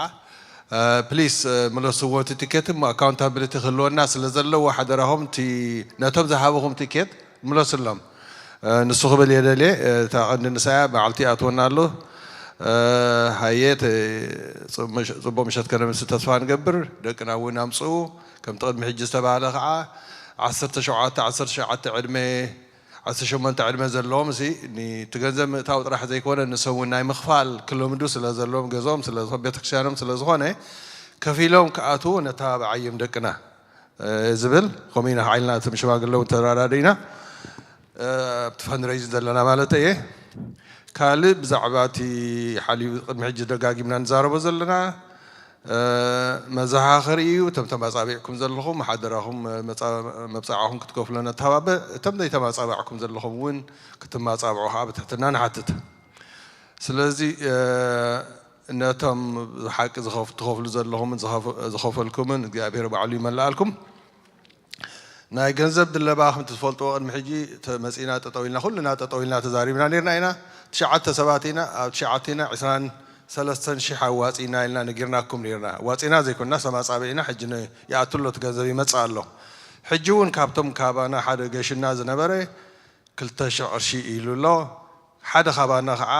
ፕሊስ፣ ምለስዎ። እቲ ትኬት እሞ ኣካውንታብሊቲ ክህልወና ስለ ዘለዎ፣ ሓደራኹም እቲ ነቶም ዝሃብኹም ትኬት ምለስሎም። ንሱ ክብል እየ ደልየ። እታ ቀንዲ ንሳያ መዓልቲ ይኣትወና ኣሎ። ሃየ፣ ተ-፣ ጽ-፣ ምሽ-፣ ጽቡቕ ምሸት ከነምሲ ተስፋ ንገብር። ደቅና እውን ኣምጽኡ። ከምቲ ቅድሚ ሕጂ ዝተባህለ ከዓ፣ ዓሰርተ ሸውዓተ፣ ዓሰርተ ሸውዓተ ዕድመ፣ ዓሰርተ ሸሞንተ ዕድመ ዘለዎም፣ እዚ ንቲ ገንዘብ ምእታው ጥራሕ ዘይኮነ፣ ንሶም እውን ናይ ምኽፋል ክልምዱ ስለ ዘለዎም፣ ገዝኦም ስለ ዝኾ-፣ ቤተክርስትያኖም ስለ ዝኾነ፣ ከፊሎም ክኣትዉ ነተባብዓዮም ደቅና፣ እ፣ ዝብል፣ ከምኡ ኢና ከዓ ኢልና፣ እቲ ምስ ሽማግለ እውን ተረዳዲእና፣ እ፣ ኣብቲ ፈንድሬይዝ ዘለና ማለት እየ። ካልእ ብዛዕባ እቲ ሓሊፉ ቅድሚ ሕጂ ደጋጊምና ንዛረቦ ዘለና፣ እ፣ መዘኻኸሪ እዩ። እቶም ተማጻቢዕኩም ዘለኹም፣ ሓደራኹም፣ መጻ-፣ መብጻዕኹም ክትከፍሉ ነተባብዕ። እቶም ዘይተማጻባዕኩም ዘለኹም እውን ክትማጻብዑ ከዓ ብትሕትና ንሓትት። ስለዚ፣ እ፣ ነቶም ብሓቂ ዝኸፍ-፣ ትኸፍሉ ዘለኹምን ዝኸፍ-፣ ዝኸፈልኩምን እግዚኣብሔር ባዕሉ ይመልኣልኩም። ናይ ገንዘብ ድለባ ከምቲ ትፈልጥዎ ቅድሚ ሕጂ ተ-፣ መጺና ጠጠው ኢልና፣ ኩልና ጠጠው ኢልና ተዛሪብና ነርና ኢና። ትሽዓተ ሰባት ኢና፣ ኣብ ትሽዓተ ኢና ዕስራን ሰለስተን ሽሕ ኣዋጺና ኢልና ነጊርናኩም ነርና። ኣዋጺና ዘይኮንና፣ ሰማጻቢዕና፣ ሕጂ ነ-፣ ይኣቱ ኣሎ፣ እቲ ገንዘብ ይመጽእ ኣሎ። ሕጂ እውን ካብቶም ካባና ሓደ ገሽና ዝነበረ ክልተ ሽሕ ቅርሺ ኢሉ ኣሎ። ሓደ ካባና ኸዓ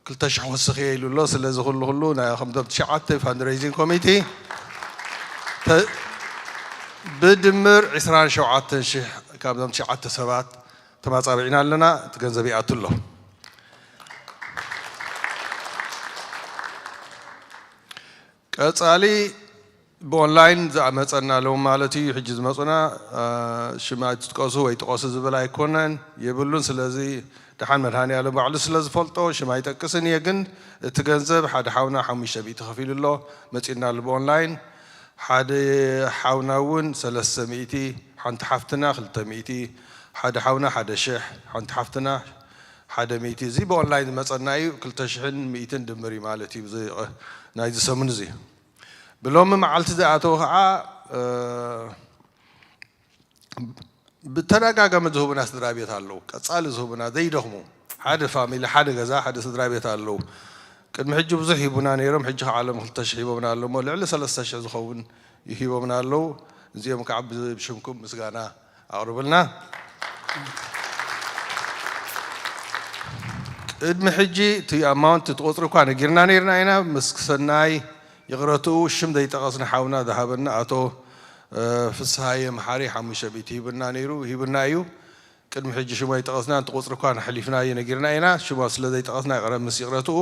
ክልተ ሽሕ ወስኽ እየ ኢሉ ኣሎ። ስለዚ ኩሉ ኩሉ ናይ ከምቶም ትሽዓተ ፋንድሬይዚንግ ኮሚቴ ተ-፣ ብድምር ዕስራን ሸውዓተን ሽሕ ካብዞም ትሽዓተ ሰባት ተማጻቢዕና ኣለና። እቲ ገንዘብ ይኣቱ ኣሎ። ቀጻሊ ብኦንላይን ዝመጸና ኣለዉ ማለት እዩ። ሕጂ ዝመጹና፣ አ፣ ሽም ኣይትጥቀሱ ወይ ጥቀሱ ዝብል ኣይኮነን፣ የብሉን። ስለዚ ደሓን መድሃኔ ዓለም ባዕሉ ስለ ዝፈልጦ ሽም ኣይጠቅስን እየ። ግን እቲ ገንዘብ ሓደ ሓውና ሓሙሽተ ሚእቲ ከፊሉ ኣሎ፣ መጺእና ኣሎ ብኦንላይን። ሓደ ሓውና እውን ሰለስተ ሚእቲ፣ ሓንቲ ሓፍትና ክልተ ሚእቲ፣ ሓደ ሓውና ሓደ ሽሕ፣ ሓንቲ ሓፍትና ሓደ ሚእቲ። እዚ ብኦንላይን ዝመጸና እዩ፣ ክልተ ሽሕን ሚእትን ድምር እዩ ማለት እዩ። ብዚ-፣ ናይዚ ሰሙን እዚ ብሎሚ መዓልቲ ዝኣተወ ኸዓ፣ እ፣ ብተደጋጋሚ ዝህቡና ስድራ ቤት ኣለዉ። ቀጻሊ ዝህቡና ዘይደኽሙ፣ ሓደ ፋሚሊ፣ ሓደ ገዛ፣ ሓደ ስድራ ቤት ኣለዉ። ቅድሚ ሕጂ ብዙሕ ሂቡና ነይሮም፣ ሕጂ ኸዓ ሎም ክልተ ሽሕ ሂቦምና ኣለዉ እሞ ልዕሊ ሰለስተ ሽሕ ዝኸውን ሂቦምና ኣለዉ። እዚኦም ከዓ ብ-፣ ብሽምኩም ምስጋና ኣቕርብልና። ቅድሚ ሕጂ እቲ ኣማውንት፣ እቲ ቁጽሪ እኳ ነጊርና ነይርና ኢና። ምስ ሰናይ ይቕረትኡ ሽም ዘይጠቐስና ሓውና ዝሃበና ኣቶ፣ እ፣ ፍስሃየ መሓሪ ሓሙሽተ ሚእቲ ሂብና ነይሩ፣ ሂብና እዩ። ቅድሚ ሕጂ ሽሙ ኣይጠቐስናን፣ እቲ ቁጽሪ እኳ ኣሕሊፍናዮ ነጊርና ኢና። ሽሙ ስለ ዘይጠቐስና ይቕረ-፣ ምስ ይቕረትኡ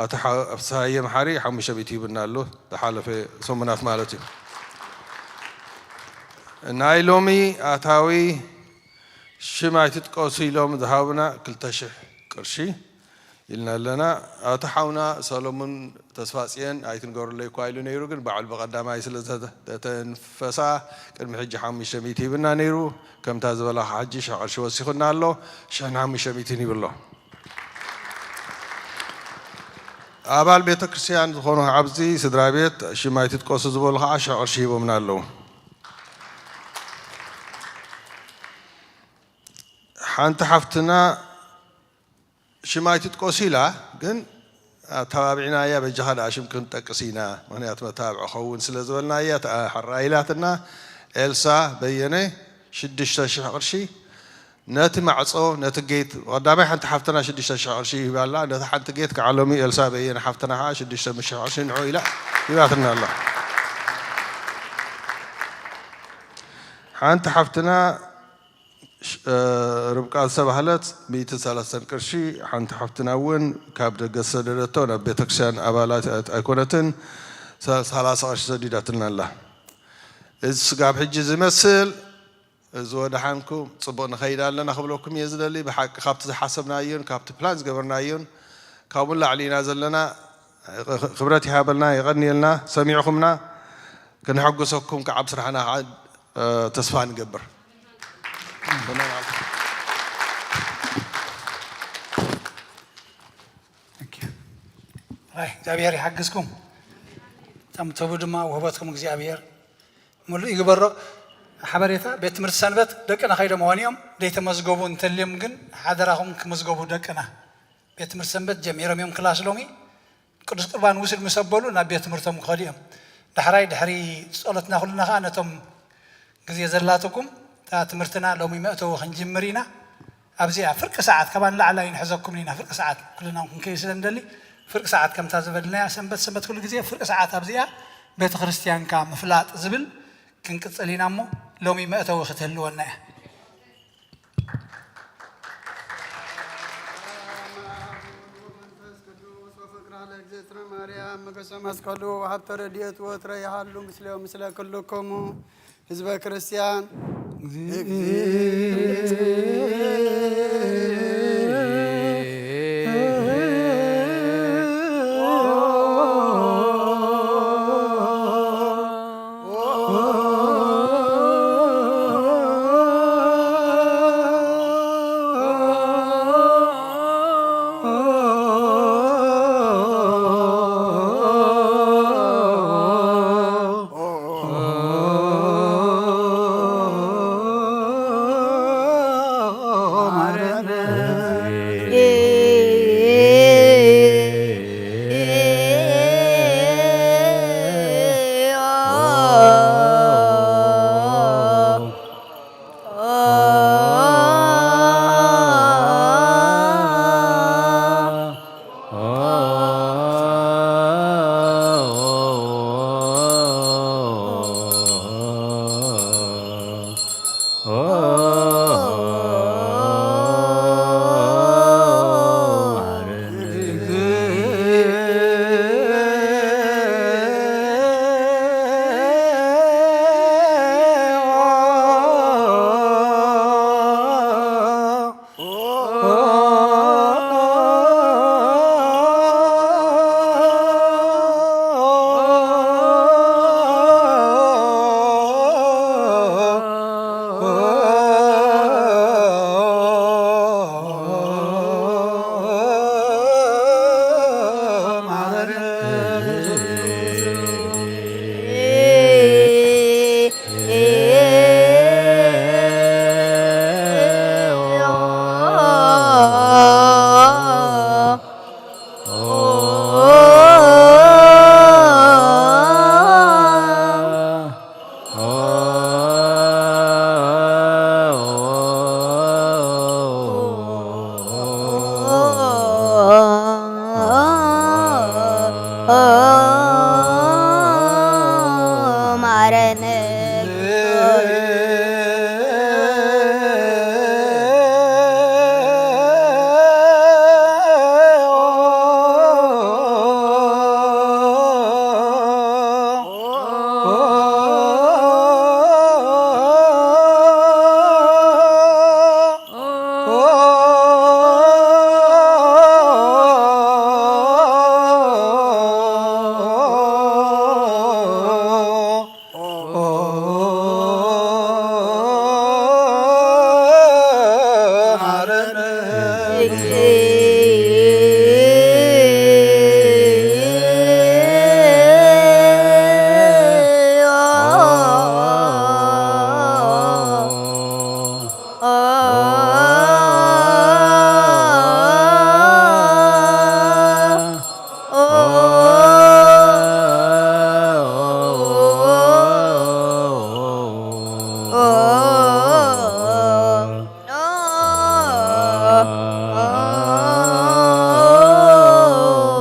ኣቶ ሓ-፣ ፍስሃየ መሓሪ ሓሙሽተ ሚእቲ ሂብና ኣሎ፣ ዝሓለፈ ሰሙናት ማለት እዩ። ናይ ሎሚ ኣታዊ ሽም ኣይትጥቀሱ ኢሎም ዝሃቡና ክልተ ሽሕ ቅርሺ ኢልና ኣለና። ኣቶ ሓውና ሰሎሙን ተስፋጽዮን ኣይትንገሩለይ እኳ ኢሉ ነይሩ፣ ግን ባዕሉ ብቐዳማይ ስለ ዝተተንፈሳ ቅድሚ ሕጂ ሓሙሽተ ሚእቲ ሂብና ነይሩ። ከምታ ዝበላኻ ሕጂ ሽሕ ቅርሺ ወሲኹና ኣሎ፣ ሽሕን ሓሙሽተ ሚእትን ይብሎ። ኣባል ቤተ ክርስቲያን ዝኾኑ ኣብዚ ስድራ ቤት ሽም ኣይትጥቀሱ ዝበሉ ኸዓ ሽሕ ቅርሺ ሂቦምና ኣለዉ። ሓንቲ ሓፍትና ሽም ኣይትጥቀሱ ኢላ፣ ግን ኣተባቢዕናያ፣ በጃኻ ደኣ ሽም ክንጠቅስ ኢና፣ ምኽንያቱ መተባብዒ ክኸውን ስለ ዝበልናያ፣ ተኣ-፣ ሕራይ ኢላትና። ኤልሳ በየነ ሽዱሽተ ሽሕ ቅርሺ ነቲ ማዕጾ፣ ነቲ ጌት፣ ቀዳማይ ሓንቲ ሓፍትና ሽዱሽተ ሽሕ ቅርሺ ሂባ ኣላ፣ ነቲ ሓንቲ ጌት ከዓ ሎሚ ኤልሳ በየነ ሓፍትና ከዓ ሽዱሽተ ሽሕ ቅርሺ ንዑ ኢላ ሂባትና ኣላ። ሓንቲ ሓፍትና ሽ-፣ እ፣ ርብቃ ዝተባህለት ሚእትን ሰላሳን ቅርሺ፣ ሓንቲ ሓፍትና እውን ካብ ደገ ዝሰደደቶ፣ ናብ ቤተክርስትያን ኣባላት ኣይኮነትን፣ ሰ-፣ ሰላሳ ቅርሺ ሰዲዳትና ኣላ። እዚ ስጋብ ሕጂ ዝመስል፣ እዚ ወደሓንኩም ጽቡቕ ንኸይድ ኣለና ክብለኩም እየ ዝደሊ። ብሓቂ ካብቲ ዝሓሰብናዮን ካብቲ ፕላን ዝገበርናዮን ካብኡ ንላዕሊ ኢና ዘለና። ክብረት ይሃበልና፣ የቐንየልና፣ ሰሚዕኹምና። ክነሐጉሰኩም ከዓ ኣብ ስራሕና ከዓ፣ እ፣ ተስፋ ንገብር። ኦኬ። ኣይ፣ እግዚኣብሔር ይሓግዝኩም። እቶም ትህቡ ድማ ውህበትኩም እግዚኣብሔር ምሉእ ይግበሮ። ሓበሬታ፣ ቤት ትምህርቲ ሰንበት ደቅና ከይዶም ሆን እዮም፣ ዘይተመዝገቡ እንተልዮም ግን ሓደራኹም ክምዝገቡ ደቅና። ቤት ትምህርቲ ሰንበት ጀሚሮም እዮም ክላስ ሎሚ። ቅዱስ ቁርባን ውስድ ምስ ኣበሉ ናብ ቤት ትምህርቶም ክኸዱ እዮም። ዳሕራይ ድሕሪ ጸሎትና ኩልና ኸዓ ነቶም ግዜ ዘላትኩም እታ ትምህርትና ሎሚ መእተዊ ክንጅምር ኢና። ኣብዚኣ ፍርቂ ሰዓት፣ ካባን ላዕላይ ንሕዘኩም ኢና። ፍርቂ ሰዓት ኩልና ክንከይድ ስለ እንደሊ፣ ፍርቂ ሰዓት ከምታ ዝበልናያ ሰንበት ሰንበት ኩሉ ግዜ ፍርቂ ሰዓት ኣብዚኣ ቤተ ክርስቲያንካ ምፍላጥ ዝብል ክንቅጽል ኢና እሞ ሎሚ መእተዊ ክትህልወና እያ። ማርያም መገሰ መስቀሉ ወሀብተ ረድኤት ወትረ ይሃሉ ምስለ፣ ምስለ ኩልክሙ ህዝበ ክርስቲያን።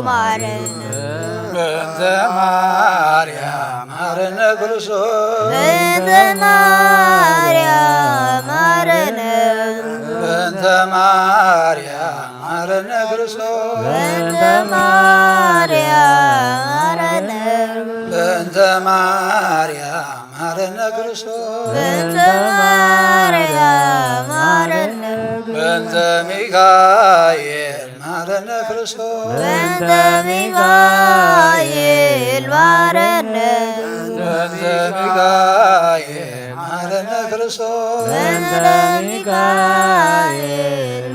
ማረነ። በእንተ ማርያም ማረነ ክርስቶስ። በእንተ ማርያም ማረነ። በእንተ ማርያም ማረነ ክርስቶስ። በእንተ ማርያም ማረነ። በእንተ ማርያም ማረነ ክርስቶስ። በእንተ ማርያም ማረነ። በእንተ ሚካኤል ማረነ ክርስቶስ። በእንተ ሚካኤል ማረነ። በእንተ ሚካኤል ማረነ ክርስቶስ። በእንተ ሚካኤል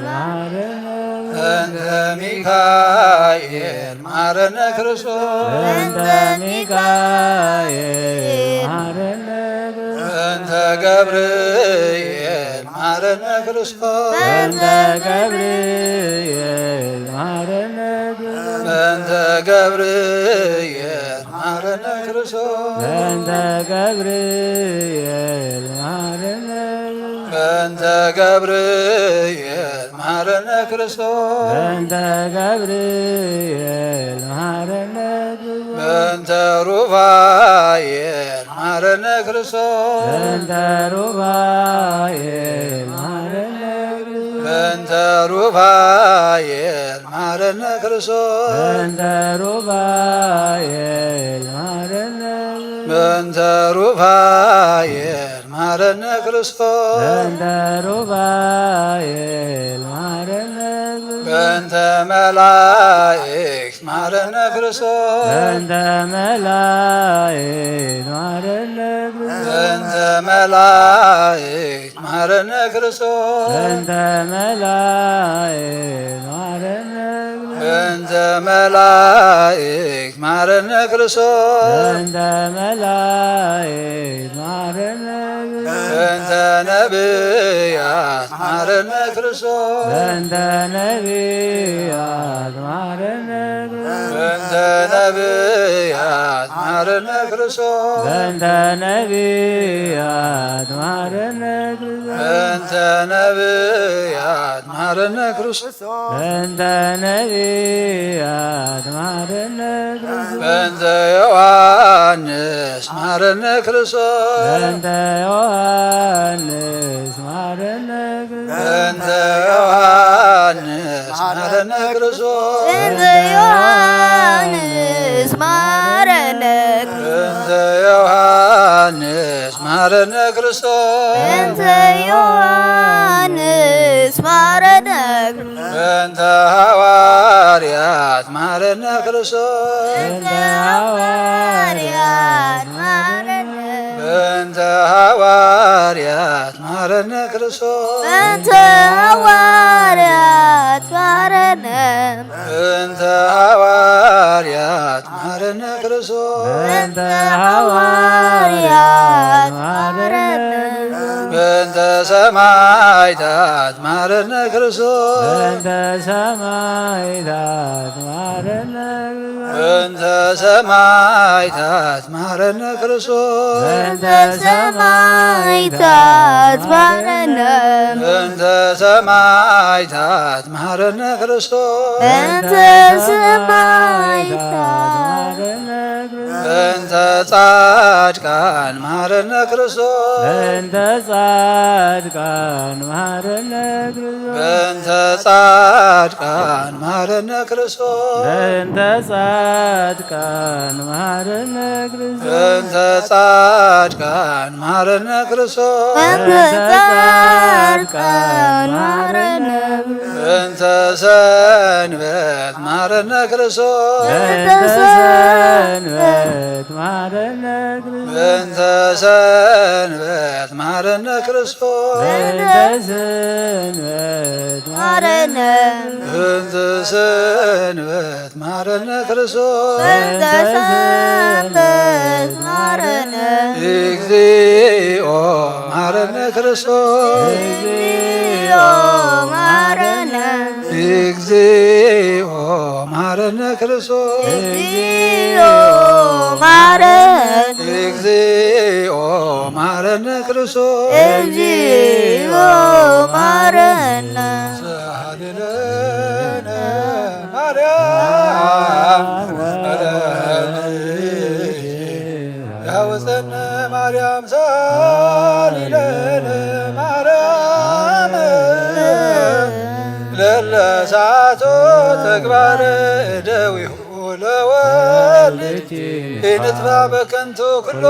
ማረነ። በእንተ ሚካኤል ማረነ ክርስቶስ። በእንተ ሚካኤል ማረነ። በእንተ ገብርኤል ማረነ ክርስቶስ። በእንተ ገብርኤል ማረነ። በእንተ ገብርኤል ማረነ ክርስቶስ። በእንተ ገብርኤል ማረነ። በእንተ ገብርኤል ማረነ ክርስቶስ። በእንተ ገብርኤል ማረነ። በእንተ ሩፋኤል ማረነ ክርስቶስ። በእንተ ሩፋኤል ማረነ። በእንተ ሩፋኤል ማረነ ክርስቶስ። በእንተ ሩፋኤል ማረነ። በእንተ ሩፋኤል ማረነ ክርስቶስ። በእንተ ሩፋኤል ማረነ። በእንተ መላእክት ማረነ ክርስቶስ። በእንተ መላእክት ማረነ። በእንተ መላእክት ማረነ ክርስቶስ። በእንተ መላእክት ማረነ። በእንተ መላእክት ማረነ ክርስቶስ። በእንተ መላእክት ማረነ። በእንተ ነቢያት ማረነ ክርስቶስ። በእንተ ነቢያት ማረነ። በእንተ ነቢያት ማረነ ክርስቶስ። በእንተ ነቢያት ማረነ። በእንተ ነቢያት ማረነ ክርስቶስ። በእንተ ነቢያት ማረነ። በእንተ ዮሐንስ ማረነ ክርስቶስ። በእንተ ዮሐንስ ማረነ። በእንተ ዮሐንስ ማረነ ክርስቶስ። በእንተ ዮሐንስ ማረነ። በእንተ ዮሐንስ ማረነ ክርስቶስ። በእንተ ዮሐንስ ማረነ። በእንተ ሐዋርያት ማረነ ክርስቶስ። በእንተ ሐዋርያት ማረነ። በእንተ ሐዋርያት ማረነ ክርስቶስ። በእንተ ሐዋርያት ማረነ። እንተ ሃዋርያት ማረነ ክርስቶስ። እንተ ሃዋርያት ማረነ። በእንተ ሰማይታት ማረነ ክርስቶስ። እንተ ሰማይታት ማረነ። እንተ ሰማይታት ማረነ ክርስቶስ። እንተ ሰማይታት ማረነ። እንተ ሰማይታት ማረነ ክርስቶስ። እንተ ሰማይታት እንተ ጻድቃን ማረነ ክርስቶስ። እንተ ጻድቃን ማረነ። በእንተ ጻድቃን ማረነ ክርስቶስ። በእንተ ጻድቃን ማረነ። በእንተ ጻድቃን ማረነ ክርስቶስ። በእንተ ጻድቃን ማረነ። በእንተ ሰንበት ማረነ ክርስቶስ። በእንተ ሰንበት ማረነ። በእንተ ሰንበት ማረነ ክርስቶስ። በእንተ ሰንበት ማረነ። በእንተ ሰንበት ማረነ ክርስቶስ። በእንተ ሰንበት ማረነ። እግዚኦ ማረነ ክርስቶስ። እግዚኦ ማረነ። እግዚኦ ማረነ ክርስቶስ። እግዚኦ ማረነ። እግዚኦ ማረነ ክርስቶስ። እግዚኦ ማረነ። ሳልለነ ማርያም ያውፀነ ማርያም ሳልለነ ማርያም ለለሳቶ ተግባረ እደዊሁ ለወልድ ኢንጥፋ በከንቱ ኩሎ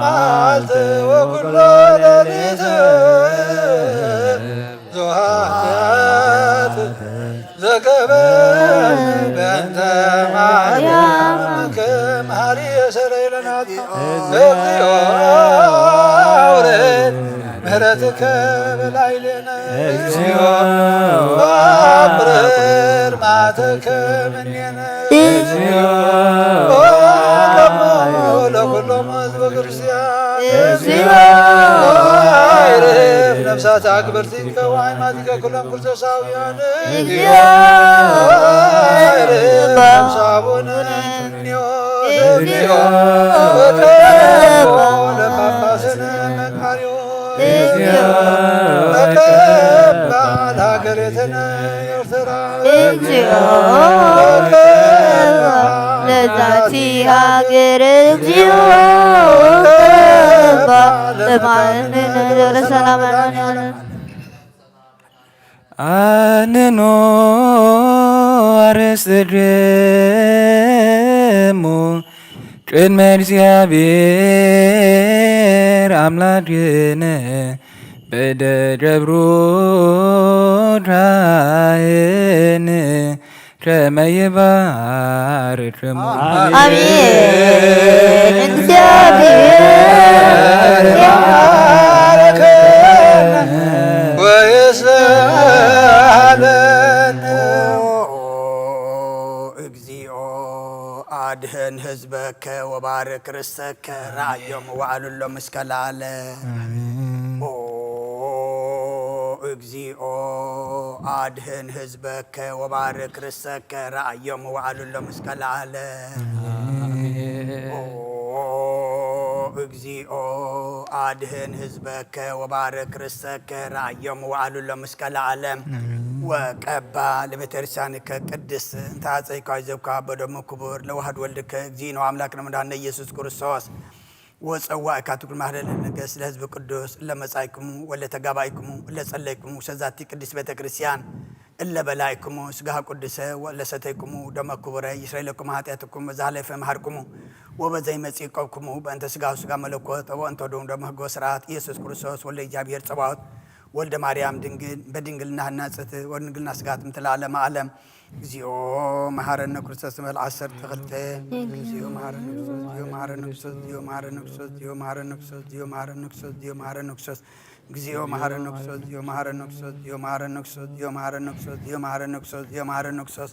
መዓልት ወኩሎ ሌሊት ዘኃጢአት ዘገበ በእንተ ማርያም ከመሃሪ የሰረይ ለናት እግዚኦ አውረድ ምሕረትከ በላዕሌነ እግዚኦ አብርር መዓተከ እምኔነ እግዚኦ ወአቅርቦ ለኩሎም ህዝበ ክርስቲያን እግዚኦ አይርፍ ነፍሳት አክብርቲከ ወአዕማዲከ ኩሎም ክርስቶሳውያን እግዚኦ አይርፍ ነፍሰ አቡነ እንጦንዮስ እግዚኦ ወቀቦ ለጳጳስነ መቃርዮስ እግዚኦ ወቀባ ለሀገሪትነ ኤርትራ እግዚኦ ለዛቲ ሀገር እግዚኦ ለማንን ሰላም። አነኑ አርእስክሙ ቅድመ እግዚአብሔር አምላክነ በደብሩ ዳይን ከመ ይባርክሙ። አሜን። እግዚአብሔር ይባርከነ ወይስሐበነ። እግዚኦ አድህን ህዝበከ ወባርክ ርሰከ ረአዮም ወአሉሎም እስከ ለዓለም። ኦ እግዚኦ አድህን ህዝበከ ወባርክ ርሰከ ረአዮም ወአሉሎም እስከ ለዓለም። ኦ እግዚኦ አድህን ህዝበከ ወባርክ ርሰከ ረአዮም ወአሉሎም እስከ ለዓለም። ወቀባ ለቤተክርስቲያንከ ቅድስት እንተ አጸይኳ ይዘብካ በደሙ ክቡር ለዋህድ ወልድከ እግዚእነ ወአምላክነ መድኃኒነ ኢየሱስ ክርስቶስ ወጸዋእካ ትኩል ማህደለ ነገስ ለህዝብ ቅዱስ ለመጻይክሙ ወለተጋባይክሙ ለጸለይክሙ ሰዛቲ ቅድስት ቤተክርስቲያን እለ በላይክሙ ስጋህ ቅዱሰ ወለሰተይክሙ ደመ ክቡረ ይስረይለኩም ኃጢአትኩም በዛለፈ መሃርክሙ ወበዘይ መጺእ ቆብክሙ በእንተ ስጋሁ ስጋ መለኮት ወበእንተ ደሙ ደመ ህጎ ስርዓት ኢየሱስ ክርስቶስ ወልደ እግዚኣብሔር ጸባኦት ወልደ ማርያም ድንግል በድንግልና ህናጽት ወድንግልና ስጋት ምትለ ዓለመ ዓለም። እግዚኦ መሐረነ ክርስቶስ ንበል ዓሰርተ ክልተ። እግዚኦ መሐረነ ክርስቶስ፣ እግዚኦ መሐረነ ክርስቶስ፣ እግዚኦ መሐረነ ክርስቶስ፣ እግዚኦ መሐረነ ክርስቶስ፣ እግዚኦ መሐረነ ክርስቶስ፣ እግዚኦ መሐረነ ክርስቶስ፣ እግዚኦ መሐረነ ክርስቶስ፣ እግዚኦ መሐረነ ክርስቶስ፣ እግዚኦ መሐረነ ክርስቶስ፣ እግዚኦ መሐረነ ክርስቶስ፣ እግዚኦ መሐረነ ክርስቶስ፣ እግዚኦ መሐረነ ክርስቶስ።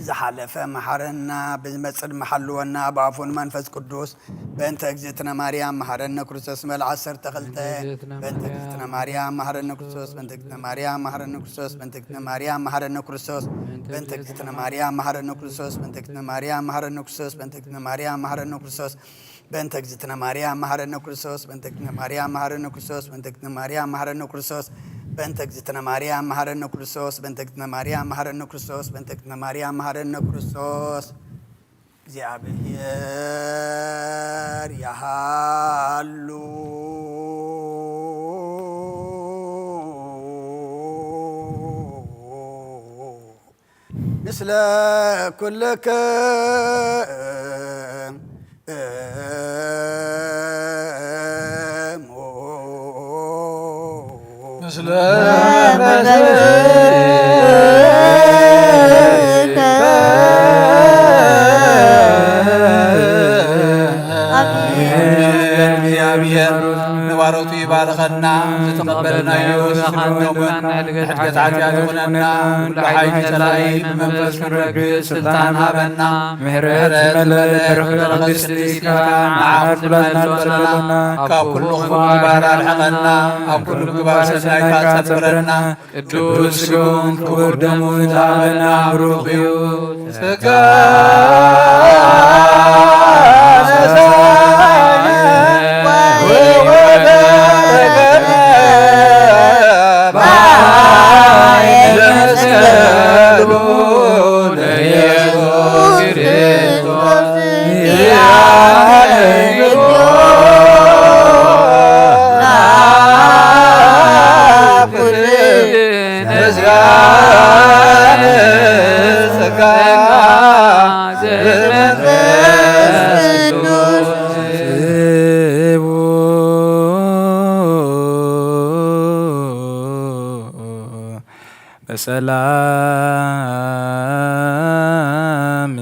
ዝሓለፈ መሓረና፣ ብዝመጽእ ድማ ሓልወና፣ ብኣፉን መንፈስ ቅዱስ። በእንተ እግዝእትነ ማርያም መሓረነ ክርስቶስ መል ዓሰርተ ክልተ። በእንተ እግዝእትነ ማርያም መሓረነ ክርስቶስ፣ በእንተ እግዝእትነ ማርያም መሓረነ ክርስቶስ፣ በእንተ እግዝእትነ ማርያም መሓረነ ክርስቶስ፣ በእንተ እግዝእትነ ማርያም መሓረነ ክርስቶስ፣ በእንተ እግዝእትነ ማርያም መሓረነ ክርስቶስ፣ በእንተ እግዝእትነ ማርያም መሓረነ ክርስቶስ፣ በእንተ እግዝእትነ ማርያም መሓረነ ክርስቶስ፣ በእንተ እግዝእትነ ማርያም መሓረነ ክርስቶስ፣ በእንተ እግዝእትነ ማርያም መሓረነ ክርስቶስ፣ በእንተ እግዝእትነ ማርያም መሓረነ ክርስቶስ፣ በእንተ እግዝእትነ ማርያም መሓረነ ክርስቶስ፣ በእንተ እግዝእትነ ማርያም መሓረነ ክርስቶስ። እግዚኣብሔር ይሃሉ ምስለ ኩልክም። ምስለ መንፈስከ። ኣሜን። እግዚኣብሔር ንባሮቱ ይባርኸና፣ ዝተቐበልናዮ ስግደት ሓጢኣት ይኹነና፣ ኩሉ ሓይሊ ጸላኢ ብመንፈስ ክንረግእ ስልጣን ሃበና። ምሕረት ዝመልአ በረኸት ቅድስቲ ኢካ ንዓት ብላትና ጸበለና፣ ካብ ኩሉ ክፉእ ምግባር ኣርሕቐና፣ ኣብ ኩሉ ምግባር ሰናይካ ጸብረና። ቅዱስ ስጋውን ክቡር ደሙን ዝሃበና ብሩኽ እዩ። ስጋ በሰላም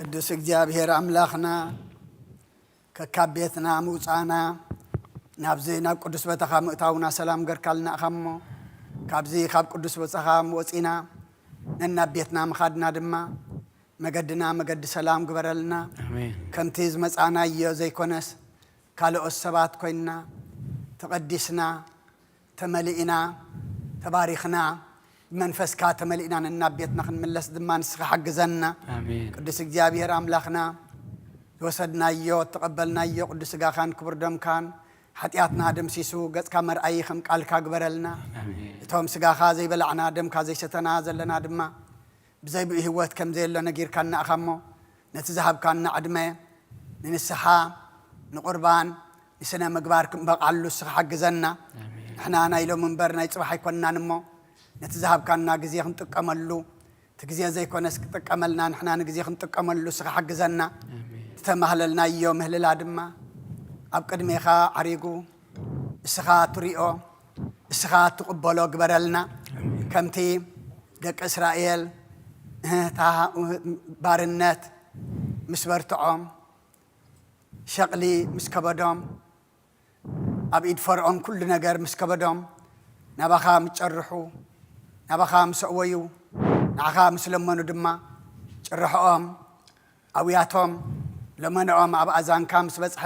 ቅዱስ እግዚኣብሔር ኣምላኽና፣ ከካብ ቤትና ምውፃእና፣ ናብዚ ናብ ቅዱስ ቦታኻ ምእታውና ሰላም ገርካልና ኢኻ እሞ፣ ካብዚ ካብ ቅዱስ ቦታኻ ወፂና ነናብ ቤትና ምኻድና ድማ መገድና መገዲ ሰላም ግበረልና። ኣሜን። ከምቲ ዝመፃናዮ ዘይኮነስ፣ ካልኦት ሰባት ኮይንና ተቐዲስና፣ ተመሊእና፣ ተባሪኽና፣ ብመንፈስካ ተመሊእና ነናብ ቤትና ክንምለስ ድማ ንስኻ ሓግዘና። ኣሜን። ቅዱስ እግዚኣብሔር ኣምላኽና፣ ዝወሰድናዮ፣ እተቐበልናዮ ቅዱስ ስጋኻን ክቡር ደምካን ሓጢኣትና ደምሲሱ ገጽካ መርኣዪ ከም ቃልካ ግበረልና። ኣሜን። እቶም ስጋኻ ዘይበላዕና፣ ደምካ ዘይሰተና ዘለና ድማ፣ ብዘይ ብኡ ህይወት ከም ዘየሎ ነጊርካና ኢኻ እሞ፣ ነቲ ዝሃብካና ዕድመ ንንስሓ፣ ንቁርባን፣ ንስነ ምግባር ክንበቕዓሉ ንስኻ ሓግዘና። ኣሜን። ንሕና ናይ ሎሚ እምበር ናይ ጽባሕ ኣይኮንናን እሞ፣ ነቲ ዝሃብካና ግዜ ክንጥቀመሉ፣ እቲ ግዜ ዘይኮነስ ክጥቀመልና፣ ንሕና ንግዜ ክንጥቀመሉ ንስኻ ሓግዘና። ኣሜን። ዝተማህለልናዮ ምህልላ ድማ ኣብ ቅድሜኻ ዓሪጉ፣ እስኻ ትሪኦ፣ እስኻ ትቕበሎ ግበረልና። ኣሜን። ከምቲ ደቂ እስራኤል፣ እህ፣ እታ ባርነት ምስ በርትዖም፣ ሸቕሊ ምስ ከበዶም፣ ኣብ ኢድ ፈርዖን ኩሉ ነገር ምስ ከበዶም፣ ናባኻ ምስ ጨርሑ፣ ናባኻ ምስ ኣእወዩ፣ ንዓኻ ምስ ለመኑ ድማ፣ ጭርሖኦም ኣውያቶም፣ ለመነኦም ኣብ ኣዛንካ ምስ በጽሐ፣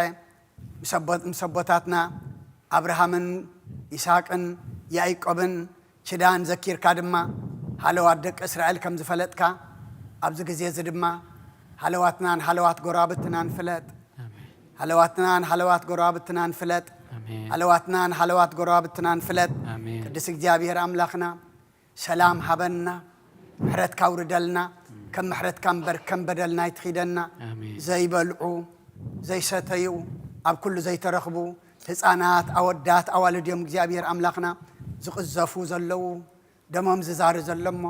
ምስ ኣቦ-፣ ምስ ኣቦታትና ኣብርሃምን ይስሃቅን ያዕቆብን ኪዳን ዘኪርካ ድማ፣ ሃለዋት ደቂ እስራኤል ከም ዝፈለጥካ፣ ኣብዚ ግዜ እዚ ድማ ሃለዋትናን ሃለዋት ጎረባብትናን ፍለጥ። ኣሜን። ሃለዋትናን ሃለዋት ጎረባብትናን ፍለጥ። ኣሜን። ሃለዋትናን ሃለዋት ጎረባብትናን ፍለጥ። ኣሜን። ቅዱስ እግዚኣብሔር ኣምላኽና፣ ሰላም ሃበና፣ ምሕረትካ ኣውርደልና፣ ከም ምሕረትካ እምበር ከም በደልና ኣይትኺደና። ኣሜን። ዘይበልዑ፣ ዘይሰተዩ፣ ኣብ ኩሉ ዘይተረኽቡ ህፃናት፣ ኣወዳት፣ ኣዋልድ እዮም እግዚኣብሔር ኣምላኽና ዝቕዘፉ ዘለዉ፣ ደሞም ዝዛሪ ዘሎ እሞ፣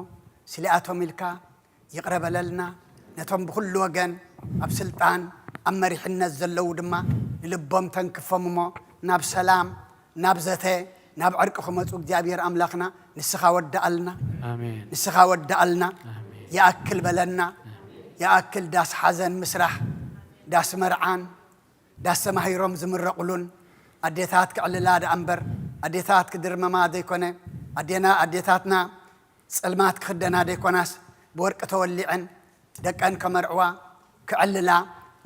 ስሊኣቶም ኢልካ ይቕረ በለልና። ነቶም ብኹሉ ወገን ኣብ ስልጣን፣ ኣብ መሪሕነት ዘለዉ ድማ ንልቦም ተንክፎም እሞ ናብ ሰላም፣ ናብ ዘተ፣ ናብ ዕርቂ ክመፁ እግዚኣብሔር ኣምላኽና ንስኻ ወዳኣልና፣ ኣሜን። ንስኻ ወዳኣልና። ይኣክል በለና። ይኣክል ዳስ ሓዘን ምስራሕ፣ ዳስ መርዓን ዳስ ተማሂሮም ዝምረቑሉን ኣዴታት ክዕልላ ደኣ እምበር ኣዴታት ክድርመማ ዘይኮነ ኣዴና ኣዴታትና ጸልማት ክኽደና ዘይኮናስ ብወርቂ ተወሊዐን ደቀን ከመርዕዋ ክዕልላ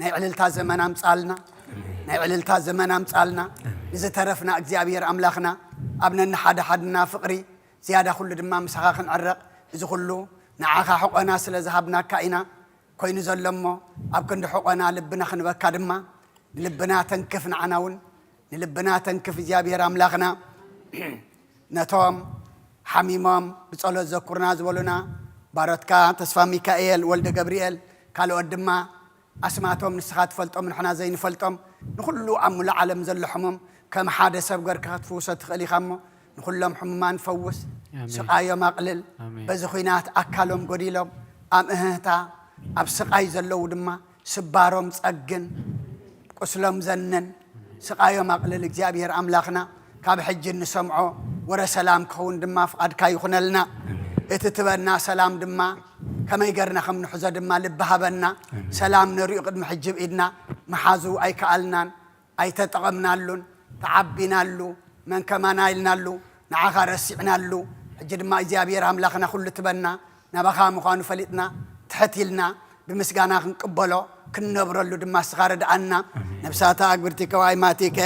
ናይ ዕልልታ ዘመን ኣምጻልና ናይ ዕልልታ ዘመን ኣምጻልና ንዝተረፍና እግዚኣብሔር ኣምላኽና ኣብ ነንሓድሓድና ፍቕሪ ዝያዳ ኩሉ ድማ ምሳኻ ክንዕረቕ እዚ ኩሉ ንዓኻ ሕቖና ስለ ዝሃብናካ ኢና ኮይኑ ዘሎ እሞ ኣብ ክንዲ ሕቖና ልብና ክንበካ ድማ ንልብና ተንክፍ ንዓና እውን ንልብና ተንክፍ እግዚኣብሔር ኣምላኽና ነቶም ሓሚሞም ብጸሎት ዘኩርና ዝበሉና ባሮትካ ተስፋ ሚካኤል ወልደ ገብርኤል ካልኦት ድማ ኣስማቶም ንስኻ ትፈልጦም ንሕና ዘይንፈልጦም ንኹሉ ኣብ ሙሉእ ዓለም ዘሎ ሕሙም ከም ሓደ ሰብ ገርካ ክትፍውሶ ትኽእል ኢኻ እሞ ንኹሎም ሕሙማን ፈውስ ኣሜን። ስቓዮም ኣቕልል ኣሜን። በዚ ኹናት ኣካሎም ጎዲሎም ኣምህህታ ኣብ ስቓይ ዘለዉ ድማ ስባሮም ጸግን ቁስሎም ዘንን ስቓዮም ኣቕልል እግዚኣብሔር ኣምላኽና ካብ ሕጂ እንሰምዖ ወረ ሰላም ክኸውን ድማ ፍቓድካ ይኹነልና እቲ ትበና ሰላም ድማ ከመይ ገርና ከም ንሕዞ ድማ ልቢ ሃበና ሰላም ነሪኡ ቅድሚ ሕጂ ብኢድና መሓዙ ኣይከኣልናን ኣይተጠቐምናሉን ተዓቢናሉ መን ከማና ኢልናሉ ንዓኻ ረሲዕናሉ ሕጂ ድማ እግዚኣብሔር ኣምላኽና ኩሉ ትበና ናባኻ ምዃኑ ፈሊጥና ትሕት ኢልና ብምስጋና ክንቅበሎ ክንነብረሉ ድማ እስኻ ረድኣና ነብሳታ ኣግብርቲ ከዋይ ማቲከ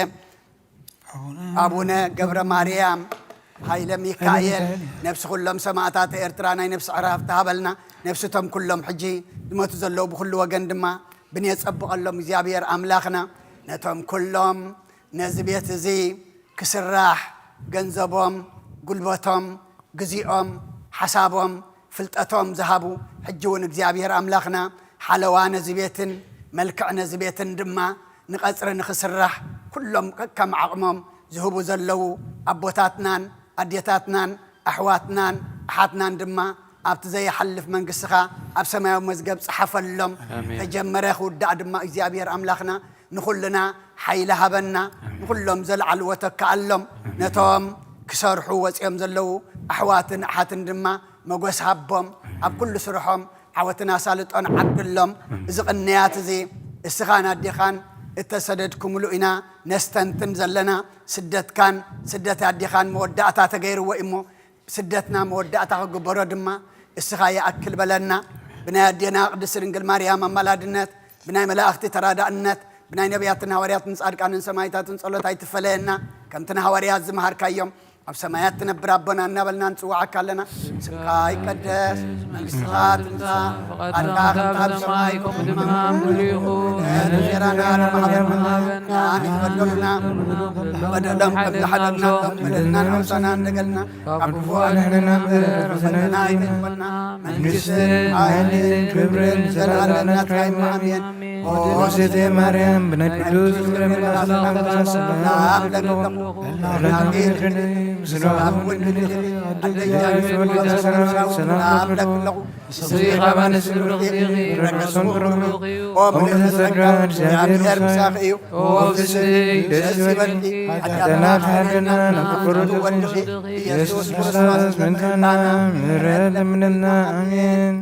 ኣቡነ ገብረ ማርያም ሃይለ ሚካኤል ነብሲ ኩሎም ሰማእታት ኤርትራ ናይ ነብሲ ዕራፍ ተሃበልና ነብስቶም ኩሎም ሕጂ ዝመቱ ዘለዉ ብኩሉ ወገን ድማ ብንየጸብቐሎም እግዚኣብሔር ኣምላኽና ነቶም ኩሎም ነዚ ቤት እዚ ክስራሕ ገንዘቦም፣ ጉልበቶም፣ ግዚኦም፣ ሓሳቦም፣ ፍልጠቶም ዝሃቡ ሕጂ እውን እግዚኣብሔር ኣምላኽና ሓለዋ ነዚ ቤትን መልክዕ ነዚ ቤትን ድማ ንቐፅሪ ንኽስራሕ ኩሎም ከከም ዓቕሞም ዝህቡ ዘለዉ ኣቦታትናን ኣዴታትናን ኣሕዋትናን ኣሓትናን ድማ ኣብቲ ዘይሓልፍ መንግስትኻ ኣብ ሰማያዊ መዝገብ ፀሓፈሎም ኣሜን። ተጀመረ ክውዳእ ድማ እግዚኣብሔር ኣምላኽና ንኹልና ሓይሊ ሃበና ንኹሎም ዘልዓልዎ ተካኣሎም ነቶም ክሰርሑ ወፂኦም ዘለዉ ኣሕዋትን ኣሓትን ድማ መጎስ ሃቦም ኣብ ኩሉ ስርሖም ዓወትን ኣሳልጦን ዓድሎም እዚ ቅንያት እዚ እስኻን ኣዴኻን እተሰደድኩምሉ ኢና ነስተንትን ዘለና ስደትካን ስደት ኣዴኻን መወዳእታ ተገይርዎ እሞ ስደትና መወዳእታ ክግበሮ ድማ እስኻ ይኣክል በለና ብናይ ኣዴና ቅድስት ድንግል ማርያም ኣማላድነት ብናይ መላእኽቲ ተራዳእነት ብናይ ነቢያትን ሃዋርያትን ጻድቃንን ሰማይታትን ጸሎት ኣይትፈለየና ከምቲ ንሃዋርያት ዝመሃርካዮም ኣብ ሰማያት ትነብር ኣቦና እናበልና ንጽውዓካ ኣለና ስምካ ይቀደስ መንግስትኻ ትምጻእ ፍቓድካ ከምቲ ኣብ ሰማይ ከምኡ ድማ ኣብ ምድሪ ይኹን እንጀራና ንማሕበርና ንበደሎም ከም ዝሓደግና ከም በደልና ንዓውሳና እንደገልና ካብ ክፉ ኣድሕነና እምበር ፈተና ኣይተግበና መንግስትን ሓይልን ክብርን ዘላለምና ትካይማ ኣሜን ኦሴቴ ማርያም ብናይ ቅዱስ ገብርኤል ሰላምታ ሰላም ለኪ ንስኺ ካብ ኣንስቲ ብሩኽቲ ኢኺ፣ ፍረ ከርስኺ ብሩኽ እዩ። ኦ ምልዕቲ ጸጋ፣ እግዚኣብሔር ምሳኺ እዩ። ኦ ፍስሕቲ፣ ደስ ይበልኪ። ሓጢኣትና ተሓደና፣ ናብ ፍቁር ወድኺ ኢየሱስ ክርስቶስ ምእንታና ምሕረት ለምንልና። ኣሜን።